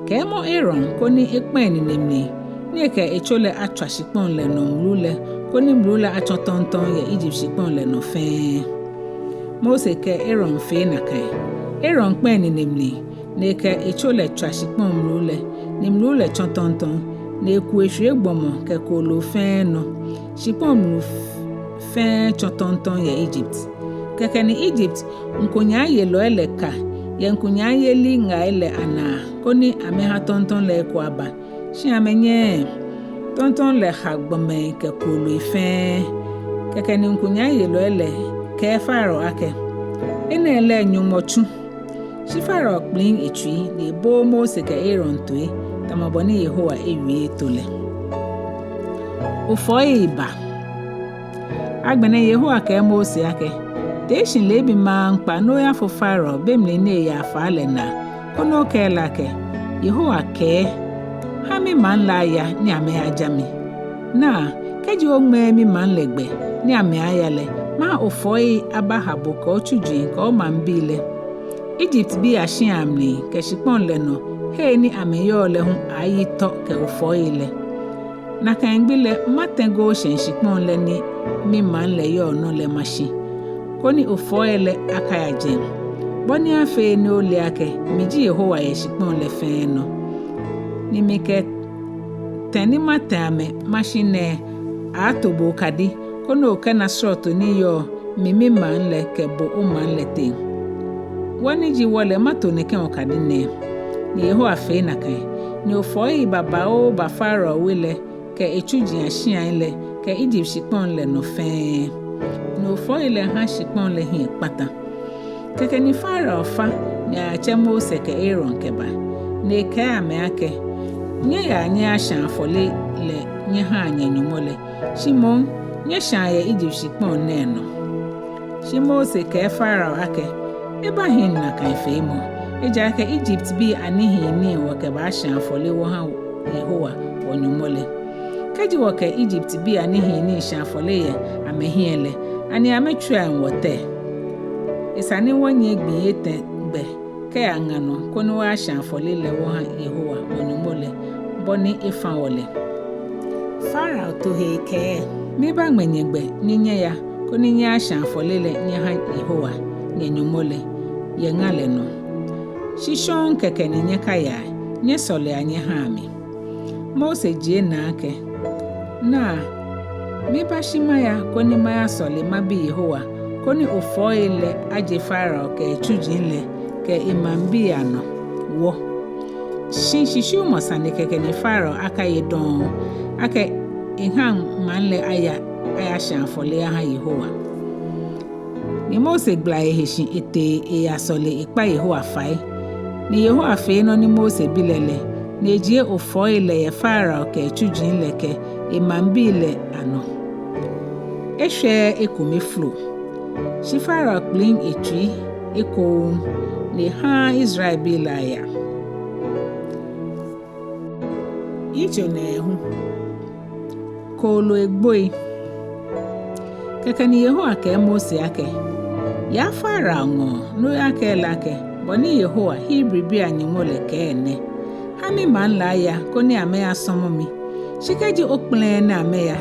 Kɛɛmɔ Aaron koni ekpã enine mli, ni ekɛ etso lɛ atswa shikpɔŋ lɛ nɔ mlu lɛ, koni mlu lɛ atsɔ tɔŋtɔŋ yɛ Egypt shikpɔŋ lɛ nɔ fɛɛ. Mose kɛ Aaron fee nakai. Aaron kpã enine mli, ni ekɛ etso lɛ tswa shikpɔŋ mlu lɛ, ni mlu lɛ tsɔ tɔŋtɔŋ, ni eku eshwie gbɔmɔ kɛ kooloo fɛɛ nɔ. Shikpɔŋ mlu f-, fɛɛ tsɔ tɔŋtɔŋ yɛ Egypt. Kɛkɛ ni Egypt ŋkunyaayelɔi lɛ ka yɛ ŋkunyaayeli ŋai lɛ anaa, koni amɛha tɔŋtɔŋ lɛ eko aba. Shi amɛnyɛɛɛ. Tɔŋtɔŋ lɛ ha gbɔmɛi kɛ kooloi fɛɛ. Kɛkɛ ni ŋkunyaayelɔi lɛ kɛɛ Farao akɛ, Enɛ lɛ Nyɔŋmɔ tsu. Shi Farao kplim etsui, ni ebooo Mose kɛ Aaron toi, tamɔ bɔ ni Yehowa ewie eto lɛ. Ofɔii ba. Agbɛnɛ Yehowa kɛɛ Mose akɛ, Tee shi leebi maŋkpa ni oyafo Farao be mli ni eyaa faa lɛ naa, koni okɛɛ lɛ akɛ, Yehowa kɛɛ, ‘Ha mimaŋ lɛ aya ni amɛyaja mi.’ Naa, kɛji oŋmɛɛɛ mimaŋ lɛ gbɛ ni amɛaya lɛ, maha ofɔii abaha bo kɛ otsuji kɛ omaŋbii lɛ. Egyptbii ashia mli kɛ shikpɔŋ lɛ nɔ hei ni amɛyɔɔ lɛ hu aaayi tɔ kɛ ofɔii lɛ. Nakai gbi lɛ matɛ̃ Goshen shikpɔŋ lɛ ni mimaŋ lɛ yɔɔ nɔ lɛ mashi, koni ofɔii lɛ akaya jeŋ, bɔ ni afee ni ole akɛ mi ji Yehowa yɛ shikpɔŋ lɛ fɛɛ nɔ. Ni mikɛ tɛ̃ ni matɛ̃ amɛ mashi nɛɛ aaato bo okadi, koni okɛna srɔto ni yɔɔ mi mimaŋ lɛ kɛ bo omaŋ lɛ teŋ. Wɔ ni ji wɔ lɛ mato nɛkɛ okadi nɛɛ. Ni Yehowa fee nakai, ni ofɔii babaoo ba Farao we lɛ kɛ etsuji ashiai lɛ kɛ Ijipt shikpɔŋ lɛ nɔ fɛɛ. Ni ofɔii lɛ ha shikpɔŋ lɛ hiɛ kpata. Kɛkɛ ni Farao fa ni ayatsɛ Mose kɛ Aaron kɛba, ni ekɛɛ amɛ akɛ, nyɛyaa nyɛyashãa afɔle lɛ nyɛhaa nyɛNyɔŋmɔ lɛ, shi moŋ nyɛshãa yɛ Ijipt shikpɔŋ nɛɛ nɔ. Shi Mose kɛɛ Farao akɛ, ebahiŋ nakai feemɔ, ejaakɛ Ijiptbii anihii nii wɔkɛbaashã afɔle wɔha Yehowa wɔNyɔŋmɔ lɛ. Kɛji wɔkɛ Ijiptbii anihii nii shã afɔle yɛ amɛhiɛ lɛ, ani amɛtswia wɔ tɛ? Esa ni wɔnyiɛ gbii etɛ̃ gbɛ kɛya ŋa nɔ, koni wɔyashã afɔle lɛ wɔha Yehowa wɔNyɔŋmɔ lɛ, bɔ ni efã wɔ lɛ. Farao to he ekɛɛ, mibaŋmɛ nyɛ gbɛ ni nyɛya, koni nyɛyashã afɔle lɛ nyɛha Yehowa, nyɛNyɔŋmɔ lɛ, yɛ ŋa lɛ nɔ. Shi shɔŋŋ kɛkɛ ni nyɛkayaa, nyɛsɔlea nyɛhaa mi. Mose jie naa akɛ, naa, miba shi maya koni mayasɔle mabi Yehowa, koni ofɔii lɛ aje Farao kɛ etsuji lɛ kɛ emaŋbii anɔ wɔ. Shi shishiumɔ sane kɛkɛ ni Farao akaye dɔŋŋ, akɛ ehaŋ maŋ lɛ aya ayashã afɔle aha Yehowa. Ni Mose gbala ehe shi etee eyasɔle ekpa Yehowa fai. Ni Yehowa fee nɔ ni Mose bi lɛ lɛ, ni ejie ofɔii lɛ yɛ Farao kɛ etsuji lɛ kɛ emaŋbii lɛ anɔ. Eshwɛɛɛ ekome flo. Shi Farao kpliŋ etsui ekoŋŋ, ni ehaaa Israelbii lɛ aya. Yitso nɛɛhu. Kooloi egboi. Kɛkɛ ni Yehowa kɛɛ Mose akɛ, yaa Farao ŋɔɔ ni oyakɛɛ lɛ akɛ, bɔ ni Yehowa, Hebribii aNyɔŋmɔ lɛ kɛɛ nɛ, ha mimaŋ lɛ aya koni amɛyasɔmɔ mi. Shi kɛji okpɛlɛɛɛ ni amɛya,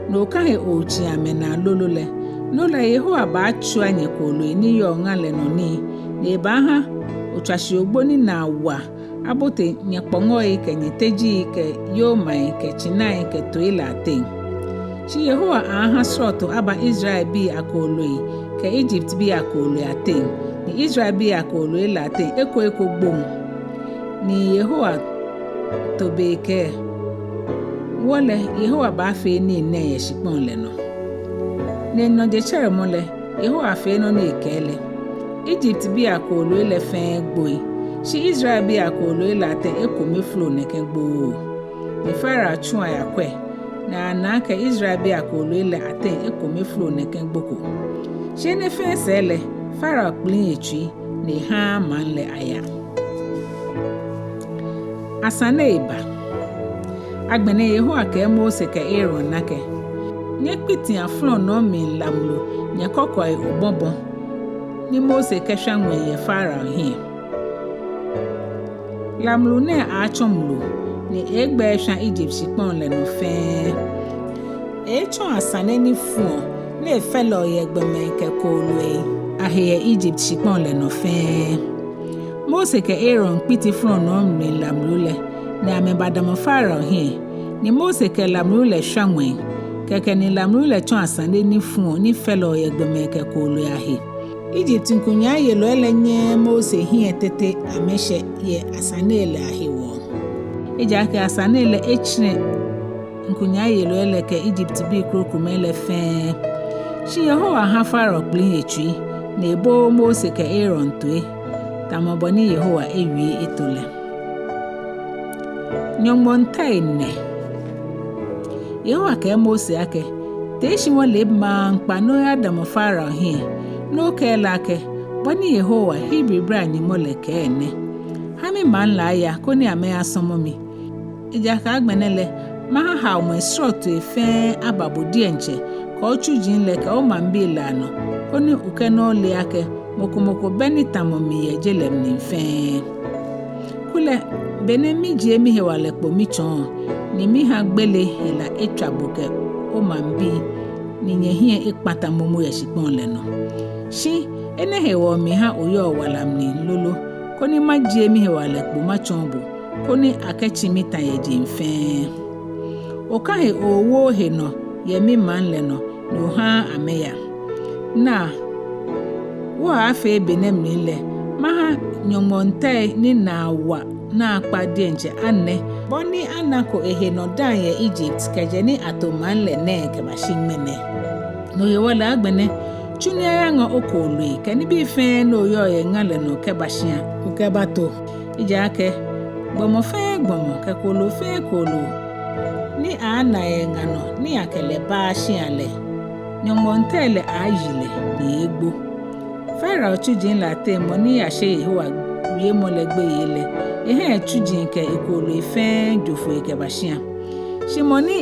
ni okã he ootsi amɛnaa lolo lɛ, no lɛ Yehowa baatswia nyɛkooloi ni yɔɔ ŋa lɛ nɔ nii, ni ebaaha otswa shi ogbo ni naa wa abote nyɛkpɔŋɔi kɛ nyɛtejii kɛ yomai kɛ tsinai kɛ tooi lɛ ateŋ. Shi Yehowa aaaha srɔto aba Israelbii akooloi kɛ Ijiptbii akooloi ateŋ, ni Israelbii akooloi lɛ ateŋ eko eko gboŋ. Ni Yehowa to be ekɛɛ, wɔ lɛ Yehowa baafee nii nɛɛ yɛ shikpɔŋ lɛ nɔ. Ni enɔ jetsɛremɔ lɛ, Yehowa fee nɔ ni ekɛɛ lɛ. Ijiptbii akooloi lɛ fɛɛ gboi, shi Israelbii akooloi lɛ ateŋ ekome flo nɛkɛ gbooo. Ni Farao tsu ayakwɛ, ni ana akɛ Israelbii akooloi lɛ ateŋ ekome flo nɛkɛ gbo ko. Shi enɛ fɛɛ sɛɛ lɛ, Farao kpliŋ etsui, ni ehaaa maŋ lɛ aya. Asane eba. Agbɛnɛ Yehowa kɛɛ Mose kɛ Aaron akɛ, nyɛkpitia flɔnɔɔ mli lamlu nyɛkɔkɔi obɔbɔ ni Mose kɛshwa ŋwɛi yɛ Farao hiɛ. Lamlu nɛɛ aaatsɔ mlu, ni eeegbɛ eshwa Ijipt shikpɔŋ lɛ nɔ fɛɛ. Eeetsɔ asane ni fuɔ ni efɛlɛɔ yɛ gbɔmɛi kɛ kooloi ahe yɛ Ijipt shikpɔŋ lɛ nɔ fɛɛ. Mose kɛ Aaron kpiti flɔnɔɔ mli lamlu lɛ, ni amɛbadamɔ Farao hiɛ, ni Mose kɛ lamlu lɛ shwa ŋwɛi. Kɛkɛ ni lamlu lɛ tsɔ asane ni fuɔ ni fɛlɛɔ yɛ gbɔmɛi kɛ kooloi ahe. Ijipt ŋkunyaayelɔi lɛ nyɛɛɛ Mose hiɛ tete amɛshɛ yɛ asane lɛ ahewɔ. Ejaakɛ asane lɛ etsirɛ ŋkunyaayelɔi lɛ kɛ Ijiptbii krokomɛi lɛ fɛɛ. Shi Yehowa ha Farao kpliŋ etsui, ni ebooo Mose kɛ Aaron toi, tamɔ bɔ ni Yehowa ewie eto lɛ. Nyɔŋmɔŋ tɛi nɛ. Yehowa kɛɛ Mose akɛ, tee shi wɔle maŋkpa ni oyadamɔ Farao hiɛ, ni okɛɛ lɛ akɛ, bɔ ni Yehowa, Hebribii aNyɔŋmɔ lɛ kɛɛ nɛ, ha mimaŋ lɛ aya koni amɛyasɔmɔ mi. Ejaakɛ agbɛnɛ lɛ, maha haomɔi srɔtoi fɛɛ aba bo diɛŋtsɛ kɛ otsuji lɛ kɛ omaŋbii lɛ anɔ, koni okɛ nɔ ole akɛ mɔ ko mɔ ko bɛ ni tamɔ mi yɛ je lɛ mli fɛɛ. Kulɛ, be nɛɛ mijie mihewalɛ kpo mitsɔɔ, ni miha gbele hela etswa bo kɛ omaŋbii, ni nyɛhiɛ ekpata momo yɛ shikpɔŋ lɛ nɔ. Shi enɛ hewɔ miha oyɔɔ wala mli lolo, koni majie mihewalɛ kpo matsɔɔ bo, koni akɛtsi mitã yɛ jeŋ fɛɛ. Okã he owo ohe nɔ yɛ mimaŋ lɛ nɔ, ni ohaaa amɛya. Naa, wɔaafee be nɛɛ mli lɛ, maha nyɔŋmɔŋtɛi ni naa wa naakpa diɛŋtsɛ anɛ, bɔ ni anako ehe nɔ dã yɛ Egypt kɛjɛ ni ato maŋ lɛ nɛɛ kɛbashi ŋmɛnɛ. No hewɔ lɛ agbɛnɛ, tsu ni ayaŋɔ okooloi kɛ nibii fɛɛ ni oyɔɔ yɛ ŋa lɛ nɔ kɛba shia, okɛbato. Ejaakɛ gbɔmɔ fɛɛ gbɔmɔ kɛ kooloo fɛɛ kooloo ni aana yɛ ŋa nɔ ni akɛ lɛ baaa shia lɛ, nyɔŋmɔŋtɛi lɛ aayi lɛ ni eeegbo. Farao tsuji lɛ ateŋ mɔ ni yashe Yehowa wiemɔ lɛ gbeyei lɛ, eha etsuji kɛ ekooloi fɛɛ jo foi kɛba shia. Shi mɔ ni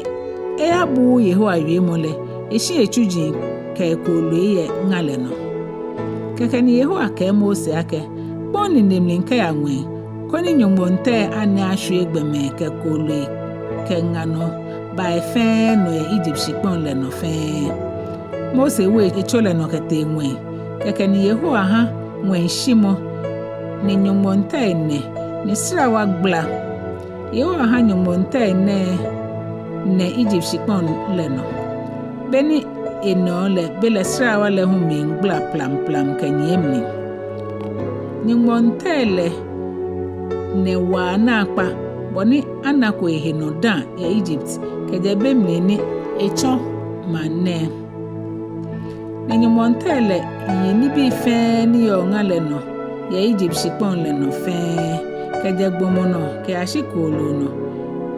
eyabuuu Yehowa wiemɔ lɛ, eshi etsuji kɛ ekooloi yɛ ŋa lɛ nɔ. Kɛkɛ ni Yehowa kɛɛ Mose akɛ, kpɔŋ nine mli kɛya ŋwɛi, koni nyɔŋmɔŋtɛi anɛ ashwie gbɔmɛi kɛ kooloi kɛ ŋa nɔ bai fɛɛ nɔ yɛ Egypt shikpɔŋ lɛ nɔ fɛɛ. Mose wo etso lɛ nɔ kɛtee ŋwɛi. Kɛkɛ ni Yehowa ha ŋwɛi shimɔ, ni nyɔŋmɔŋtɛi nɛ, ni srawa gbala. Yehowa ha nyɔŋmɔŋtɛi nɛɛ nɛ Egypt shikpɔŋ lɛ nɔ. Be ni enɛɔ lɛ, belɛ srawa lɛ hu miigbala plamplam kɛnyiɛ mli. Nyɔŋmɔŋtɛi lɛ nɛ waa naakpa, bɔ ni anako ehe nɔ dã yɛ Egypt kɛjɛ be mli ni etsɔ maŋ nɛɛ. Ni nyɔŋmɔŋtɛi lɛ yi nibii fɛɛ ni yɔɔ ŋa lɛ nɔ yɛ Egypt shikpɔŋ lɛ nɔ fɛɛ, kɛjɛ gbɔmɔ nɔ kɛyashi kooloo nɔ.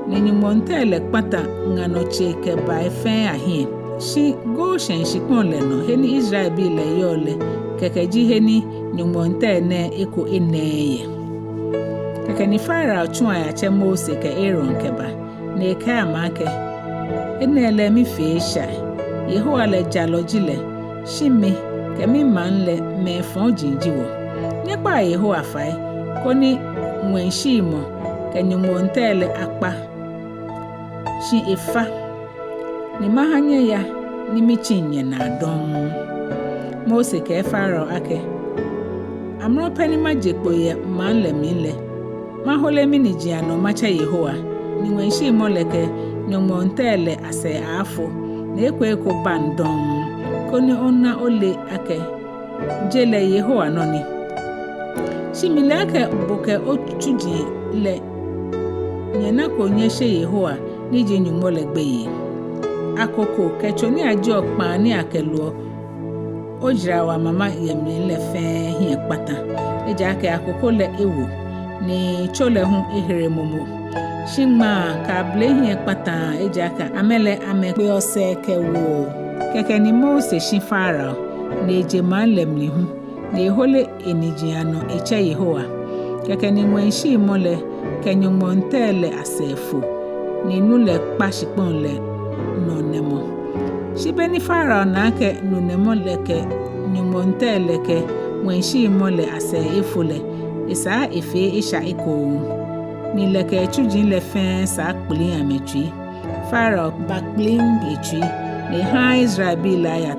Ni nyɔŋmɔŋtɛi lɛ kpata ŋa nɔ tsei kɛ bai fɛɛ ahiɛ. Shi Goshen shikpɔŋ lɛ nɔ, he ni Israelbii lɛ yɔɔ lɛ, kɛkɛ ji he ni nyɔŋmɔŋtɛi nɛɛ eko enɛɛɛ yɛ. Kɛkɛ ni Farao tsu ayatsɛ Mose kɛ Aaron kɛba, ni ekɛɛ amɛ akɛ, enɛ lɛ mifee esha. Yehowa lɛ jalɔ ji lɛ, shi mi kɛ mimaŋ lɛ mɛi fɔji ji wɔ. Nyɛkpaa Yehowa fai, koni ŋwɛi shiimɔ kɛ nyɔŋmɔŋtɛi lɛ akpa, shi efa, ni maha nyɛya ni mitsiŋ nyɛnaa dɔŋŋ. Mose kɛɛ Farao akɛ, amrɔ pɛ ni maje kpo yɛ maŋ lɛ mli lɛ, mahole miniji anɔ matsɛ Yehowa, ni ŋwɛi shiimɔ lɛ kɛ nyɔŋmɔŋtɛi lɛ asɛɛ aafo, ni eko eko baŋ dɔŋŋ, koni ona ole akɛ je lɛ Yehowa nɔ ni. Shi mile akɛ bo kɛ otsuji lɛ nyɛnako nyɛshe Yehowa ni ji Nyɔŋmɔ lɛ gbeyei. Akoko kɛ tso ni ajieɔ kpaa ni akɛloɔ ojarawa mama yɛ mli lɛ fɛɛ hiɛ kpata. Ejaakɛ akoko lɛ ewo, ni tso lɛ hu ehere momo. Shi ŋmaa kɛ abele hiɛ kpataa, ejaakɛ amɛ lɛ amɛkpeɔ sɛɛ kɛ woo. Kɛkɛ ni Mose shi Farao, ni eje maŋ lɛ mli hu, ni ehole eniji anɔ etsɛ Yehowa. Kɛkɛ ni ŋwɛi shiimɔ lɛ kɛ nyɔŋmɔŋtɛi lɛ asɛɛ fo, ni nu lɛ kpa shikpɔŋ lɛ nɔ nɛmɔ. Shi be ni Farao na akɛ nu nɛmɔ lɛ kɛ nyɔŋmɔŋtɛi lɛ kɛ ŋwɛi shiimɔ lɛ asɛɛ efo lɛ, esaa efee esha ekoŋŋ. Ni lɛ kɛ etsuji lɛ fɛɛ saa kpliŋ amɛtsui. Farao bakpliŋ etsui, ni ehaaa Israelbii lɛ aya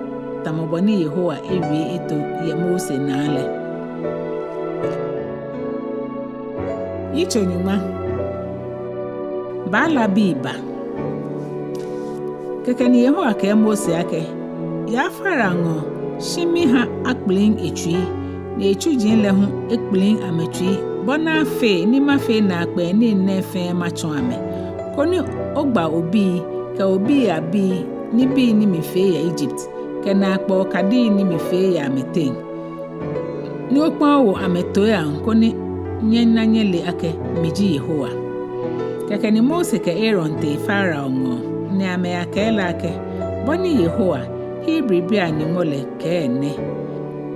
tamɔ bɔ ni Yehowa ewie eto yɛ Mose naa lɛ. Yitso nyɔŋma. Baalabii ba. Kɛkɛ ni Yehowa kɛɛ Mose akɛ, yaa Farao ŋɔɔ, shi miha akpliŋ etsui, ni etsuji lɛ hu ekpliŋ amɛtsui, bɔ ni afee ni mafee naakpɛɛ nii nɛɛ fɛɛ matsɔɔ amɛ, koni ogba obii kɛ obii abii nibii ni mifee yɛ Egypt, kɛ naakpɛɛ okadii ni mifee yɛ amɛteŋ, ni okpɔ̃ owo amɛtoiiaŋ, koni nyɛna nyɛle akɛ mi ji Yehowa. Kɛkɛ ni Mose kɛ Aaron tee Farao ŋɔɔ, ni amɛyakɛɛ lɛ akɛ, bɔ ni Yehowa, Hebribii a-Nyɔŋmɔ lɛ, kɛɛ nɛ: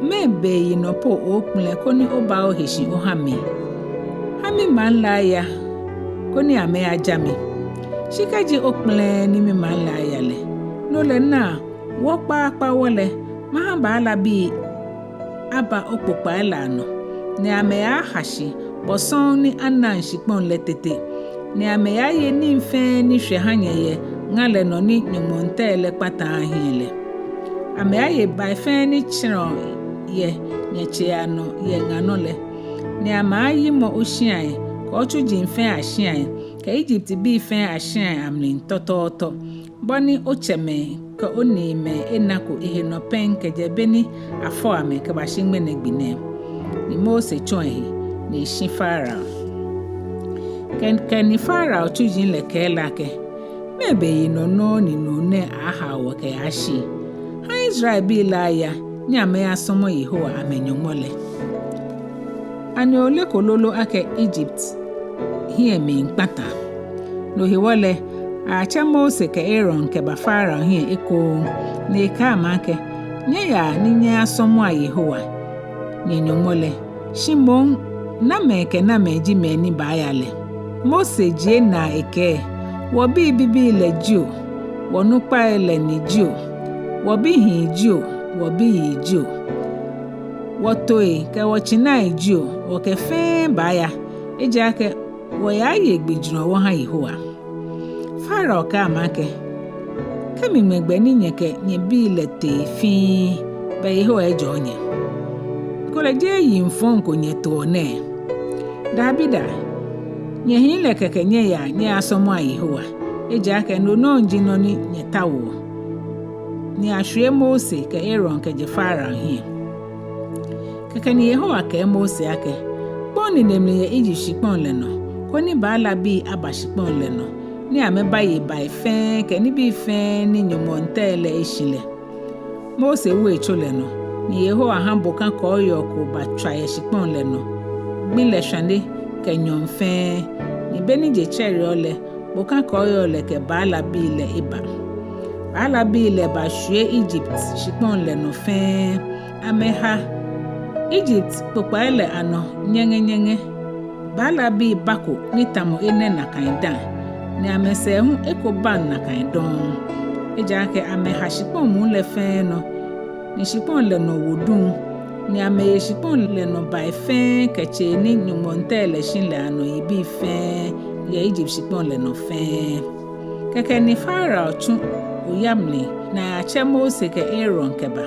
Mɛɛ beyinɔ po ookpɛlɛ koni oba ohe shi oha mi? Ha mimaŋ lɛ aya koni amɛyaja mi. Shi kɛji okpɛlɛɛɛ ni mimaŋ lɛ aya lɛ, no lɛ naa, wɔ kpaakpa wɔ lɛ, maha baalabii aba okpokpai lɛ anɔ, ni amɛyaaha shi bɔ sɔŋŋ ni anaŋ shikpɔŋ lɛ tete. ni amɛyaye nii fɛɛ ni shwɛ ha nyɛ yɛ ŋa lɛ nɔ ni nyɔŋmɔŋtɛi lɛ kpataa hiɛ lɛ. Amɛyaye bai fɛɛ ni tsɛrɛɔ yɛ nyɛtsei anɔ yɛ ŋa nɔ lɛ. Ni amɛyayimɔ oshiai kɛ otsuji fɛɛ ashiai kɛ Egyptbii fɛɛ ashiai amli tɔtɔɔtɔ, bɔ ni otsɛmɛi kɛ oniimɛi enako ehe nɔ pɛŋ kɛjɛ be ni afɔ amɛ kɛbashi ŋmɛnɛ gbi nɛɛ. Ni Mose tsɔ ehe ni eshi Farao. Kɛkɛ ni Farao tsuji lɛ kɛɛ lɛ akɛ: Mɛɛ be yinɔ nɔŋŋ ni nuu nɛɛ aaahao wɔ kɛyashi? Ha Israelbii lɛ aya ni amɛyasɔmɔ Yehowa amɛ-Nyɔŋmɔ lɛ. Ani oleko lolo akɛ Egypt hiɛ miikpata? No hewɔ lɛ, aatsɛ Mose kɛ Aaron kɛba Farao hiɛ ekoŋŋ, ni ekɛɛ amɛ akɛ: Nyɛyaa ni nyɛyasɔmɔa Yehowa, nyɛ-Nyɔŋmɔ lɛ. Shi moŋ, namɛi kɛ namɛi ji mɛi ni baaya lɛ? Mose jie naa ekɛɛ: Wɔbii bibii lɛ jio, wɔnukpai lɛ ni jio, wɔbihii jio, wɔbiyei jio, wɔtoi kɛ wɔtsinai jio, wɔkɛ fɛɛ baaya, ejaakɛ wɔyaaye gbijurɔ wɔha Yehowa. Farao kɛɛ amɛ akɛ: Kɛ miŋmɛ gbɛ ni nyɛkɛ nyɛbii lɛ tee fiŋŋ, bɛ Yehowa ejɔɔ nyɛ? Ekolɛ jeee yiŋ fɔŋ ko nyɛtoɔ nɛɛ? Dabida, nyɛhii lɛ kɛkɛ nyɛyaa nyɛyasɔmɔa Yehowa, ejaakɛ no nɔŋŋ ji nɔ ni nyɛtaoɔ. Ni ashwie Mose kɛ Aaron kɛjɛ Farao hiɛ. Kɛkɛ ni Yehowa kɛɛ Mose akɛ: Kpɔ̃ nine mli yɛ Egypt shikpɔŋ lɛ nɔ, koni Baalabii aba shikpɔŋ lɛ nɔ, ni amɛbaye bai fɛɛ kɛ nibii fɛɛ ni nyɔŋmɔŋtɛi lɛ eshi lɛ. Mose wo etso lɛ nɔ, ni Yehowa ha bokã kɔɔyɔɔ ko batswa yɛ shikpɔŋ lɛ nɔ, gbi lɛ shwane kɛ nyɔɔŋ fɛɛ, ni be ni je tsɛreɔ lɛ, bokã kɔɔyɔɔ lɛ kɛ Baalabii lɛ eba. Baalabii lɛ bashwie Egypt shikpɔŋ lɛ nɔ fɛɛ, amɛha Egypt kpokpai lɛ anɔ nyɛŋɛnyɛŋɛ. Baalabii bako ni tamɔ enɛ nakai dã, ni amɛsɛɛ hu eko baŋ nakai dɔŋŋ. Ejaakɛ amɛha shikpɔŋ muu lɛ fɛɛ nɔ, ni shikpɔŋ lɛ nɔ wo duŋ, ni amɛye shikpɔŋ lɛ nɔ bai fɛɛ kɛ tsei ni nyɔŋmɔŋtɛi lɛ shi lɛ anɔ yibii fɛɛ yɛ Egypt shikpɔŋ lɛ nɔ fɛɛ. Kɛkɛ ni Farao tsu oya mli ni eyatsɛ Mose kɛ Aaron kɛba,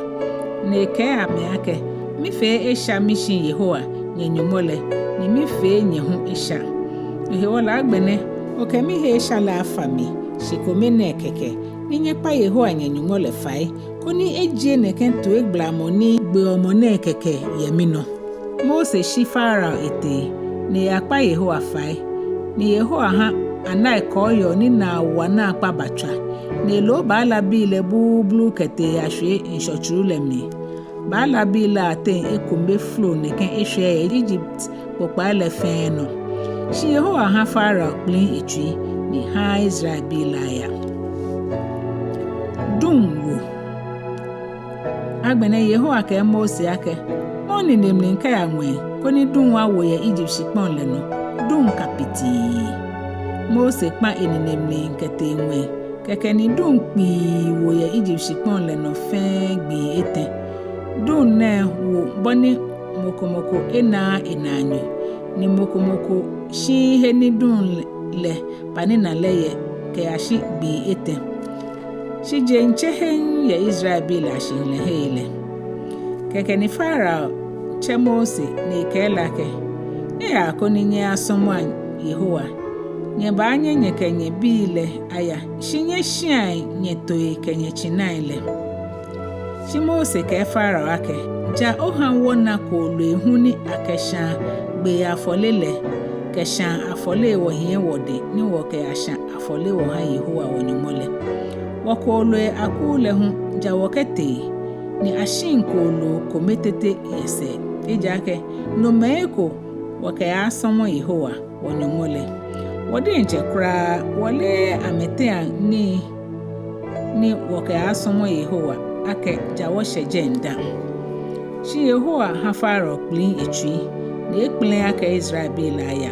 ni ekɛɛ amɛ akɛ: Mifee esha mishi Yehowa, nyɛ-Nyɔŋmɔ lɛ, ni mifee nyɛ hu esha. No hewɔ lɛ agbɛnɛ, okɛ mihe esha lɛ afa mi, shi kome nɛɛ kɛkɛ, ni nyɛkpa Yehowa nyɛ-Nyɔŋmɔ lɛ fai, koni ejie nɛkɛ toigbalamɔ ni gbeɔ mɔ nɛɛ kɛkɛ yɛ minɔ. Mose shi Farao etee, ni eyakpa Yehowa fai, ni Yehowa ha anai kɔɔyɔɔ ni naa wa naakpa batswa, ni elo Baalabii lɛ bluublu kɛtee yashwie ŋshɔ tsuru lɛ mli. Baalabii lɛ ateŋ ekome folo nɛkɛ eshwɛ yɛ Egypt kpokpai lɛ fɛɛ nɔ. Shi Yehowa ha Farao kpili etsui, ni ehaaa Israelbii lɛ aya. Duŋ wo. Agbɛnɛ Yehowa kɛɛ Mose akɛ: Kpɔ̃ nine mli kɛya ŋwɛi, koni duŋ awo yɛ Egypt shikpɔŋ lɛ nɔ, duŋ kabitii. Mose kpa enine mli kɛtee ŋwɛi, kɛkɛ ni duŋ kpii wo yɛ Egypt shikpɔŋ lɛ nɔ fɛɛ gbii etɛ. Duŋ nɛɛ wo bɔ ni mɔ ko mɔ ko enaaa enaanyo, ni mɔ ko mɔ ko shiii he ni duŋ lɛ banina lɛ yɛ kɛyashi gbii etɛ. Shi jeŋ tse heŋ yɛ Israelbii lɛ ashihilɛhei lɛ. Kɛkɛ ni Farao tsɛ Mose ni ekɛɛ lɛ akɛ: Nyɛyaa koni nyɛyasɔmɔa Yehowa. Nyɛbaanyɛ nyɛkɛ nyɛbii lɛ aya, shi nyɛshiai nyɛtoi kɛ nyɛtsinai lɛ. Shi Mose kɛɛ Farao akɛ: Ja oha wɔna kooloi hu ni akɛshãa gbee afɔle lɛ, kɛshãa afɔle wɔhiɛ wɔdɛŋ, ni wɔkɛyashã afɔle wɔha Yehowa wɔ-Nyɔŋmɔ lɛ. Wɔkooloi akuu lɛ hu ja wɔkɛtee, ni ashiŋ kooloo kome tete yɛ sɛɛ, ejaakɛ nomɛi eko wɔkɛyasɔmɔ Yehowa wɔ-Nyɔŋmɔ lɛ. Wɔ diɛŋtsɛ kwraa wɔleee amɛteaŋ nii ni wɔkɛyasɔmɔ Yehowa akɛ ja wɔshɛ jɛi dã. Shi Yehowa ha Farao kpili etsui, ni ekpɛlɛɛɛ akɛ Israelbii lɛ aya.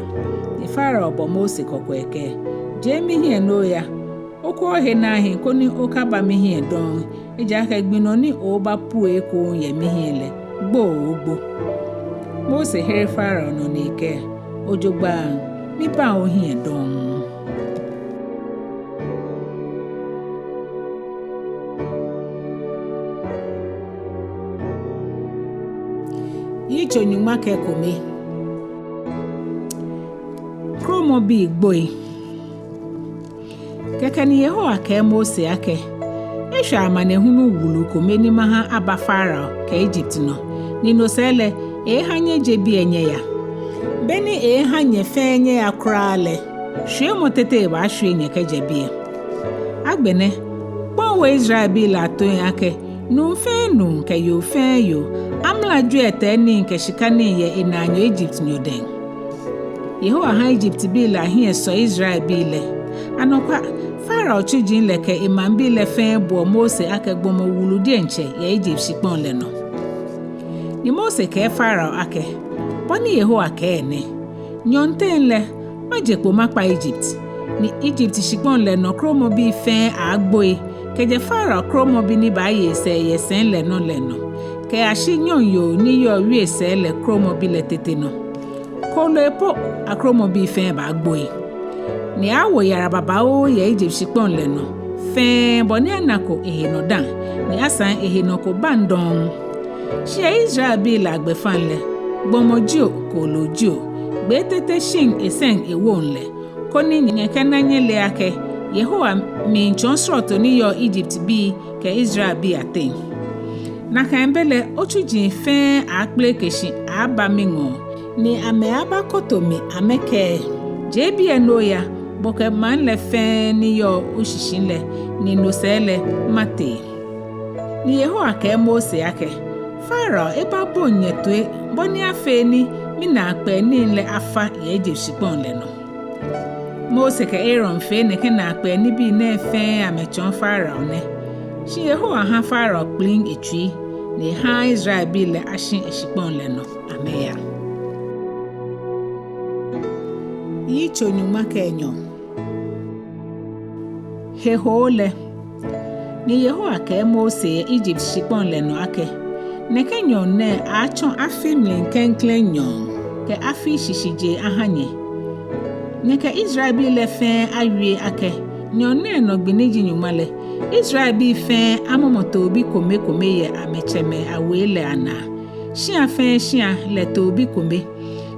Ni Farao bɔ Mose kɔkɔ ekɛɛ: Jie mihiɛ ni oya, okwɛ ohe ni ahi koni okaba mihiɛ dɔŋŋ, ejaakɛ gbi nɔ ni obaapue ekoŋŋ yɛ mihiɛ lɛ, gbo oogbo. Mose here Farao nɔ ni ekɛɛ: Ojogbaŋŋ, mibaŋ ohiɛ dɔŋŋ. Yitso nyɔŋma kɛ ekome. Kromɔbii gboi. Kɛkɛ ni Yehowa kɛɛ Mose akɛ, Eshwɛ amanehunu wulu kome ni maha aba Farao kɛ Egypt nɔ, ni no sɛɛ lɛ, eeeha nyɛje biɛ nyɛya. Be ni eeeha nyɛ fɛɛ nyɛya kwraa lɛ, shwiemɔ tete baashwie nyɛ kɛjɛ biɛ. Agbɛnɛ, kpɔŋ wo Israelbii lɛ atoiiaŋ akɛ, nuu fɛɛ nuu kɛ yoo fɛɛ yoo, amla jwiɛtɛi nii kɛ shika nii yɛ enaanyo Egyptnyo dɛŋ. Yehowa ha Egyptbii lɛ ahiɛ sɔ Israelbii lɛ. Anɔkwa, Farao tsuji lɛ kɛ emaŋbii lɛ fɛɛ buɔ Mose akɛ gbɔmɔ wulu diɛŋtsɛ yɛ Egypt shikpɔŋ lɛ nɔ. Ni Mose kɛɛ Farao akɛ, Bɔ ni Yehowa kɛɛ nɛ, Nyɔɔŋteŋ lɛ, maje kpo makpa Egypt, ni Egypt shikpɔŋ lɛ nɔ kromɔbii fɛɛ aaagboi, kɛjɛ Farao kromɔbi ni baaye esɛɛ yɛ sɛi lɛ nɔ lɛ nɔ, kɛyashi nyɔŋyoo ni yɔɔ wiesɛɛ lɛ kromɔbi lɛ tete nɔ. Kooloi po akromɔbii fɛɛ baagboi. Ni aaawo yara babaoo yɛ Egypt shikpɔŋ lɛ nɔ fɛɛ bɔ ni anako ehe nɔ dã, ni asaŋ ehe nɔ ko baŋ dɔŋŋ. Shi yɛ Israelbii lɛ agbɛfaŋ lɛ, gbɔmɔ jio, kooloo jio, gbee tete shiŋ esɛŋ ewoŋ lɛ, koni nyɛkɛna nyɛle akɛ Yehowa miitsɔɔ srɔto ni yɔɔ Egyptbii kɛ Israelbii ateŋ. Nakai be lɛ, otsuji fɛɛ aaakpeleke shi aaaba miŋɔɔ, ni amɛaabakoto mi amɛkɛɛ, Je biɛ ni oya, bo kɛ maŋ lɛ fɛɛ ni yɔɔ oshishi lɛ, ni no sɛɛ lɛ matee. Ni Yehowa kɛɛ Mose akɛ, Farao ebabɔŋ nyɛ toi bɔ ni afee ni minaakpɛɛ nii lɛ afa yɛ Egypt shikpɔŋ lɛ nɔ. Mose kɛ Aaron fee nɛkɛ naakpɛɛ nibii nɛɛ fɛɛ amɛtsɔɔ Farao nɛ. Shi Yehowa ha Farao kpliŋ etsui, ni ehaaa Israelbii lɛ ashi eshikpɔŋ lɛ nɔ amɛya. Yitso nyɔŋma kɛ enyɔ. Hehoo lɛ. Ni Yehowa kɛɛ Mose yɛ Egypt shikpɔŋ lɛ nɔ akɛ, Nɛkɛ nyɔɔŋ nɛɛ aaatsɔ afi mli klɛŋklɛŋ nyɔɔŋ kɛ afi shishijee aha nyɛ. Nyɛkɛ Israelbii lɛ fɛɛ awie akɛ, nyɔɔŋ nɛɛ nɔ gbi ni ji nyɔŋma lɛ, Israelbii fɛɛ amɔmɔ toobi komekome yɛ amɛtsɛmɛi awei lɛ anaa, shia fɛɛ shia lɛ toobi kome.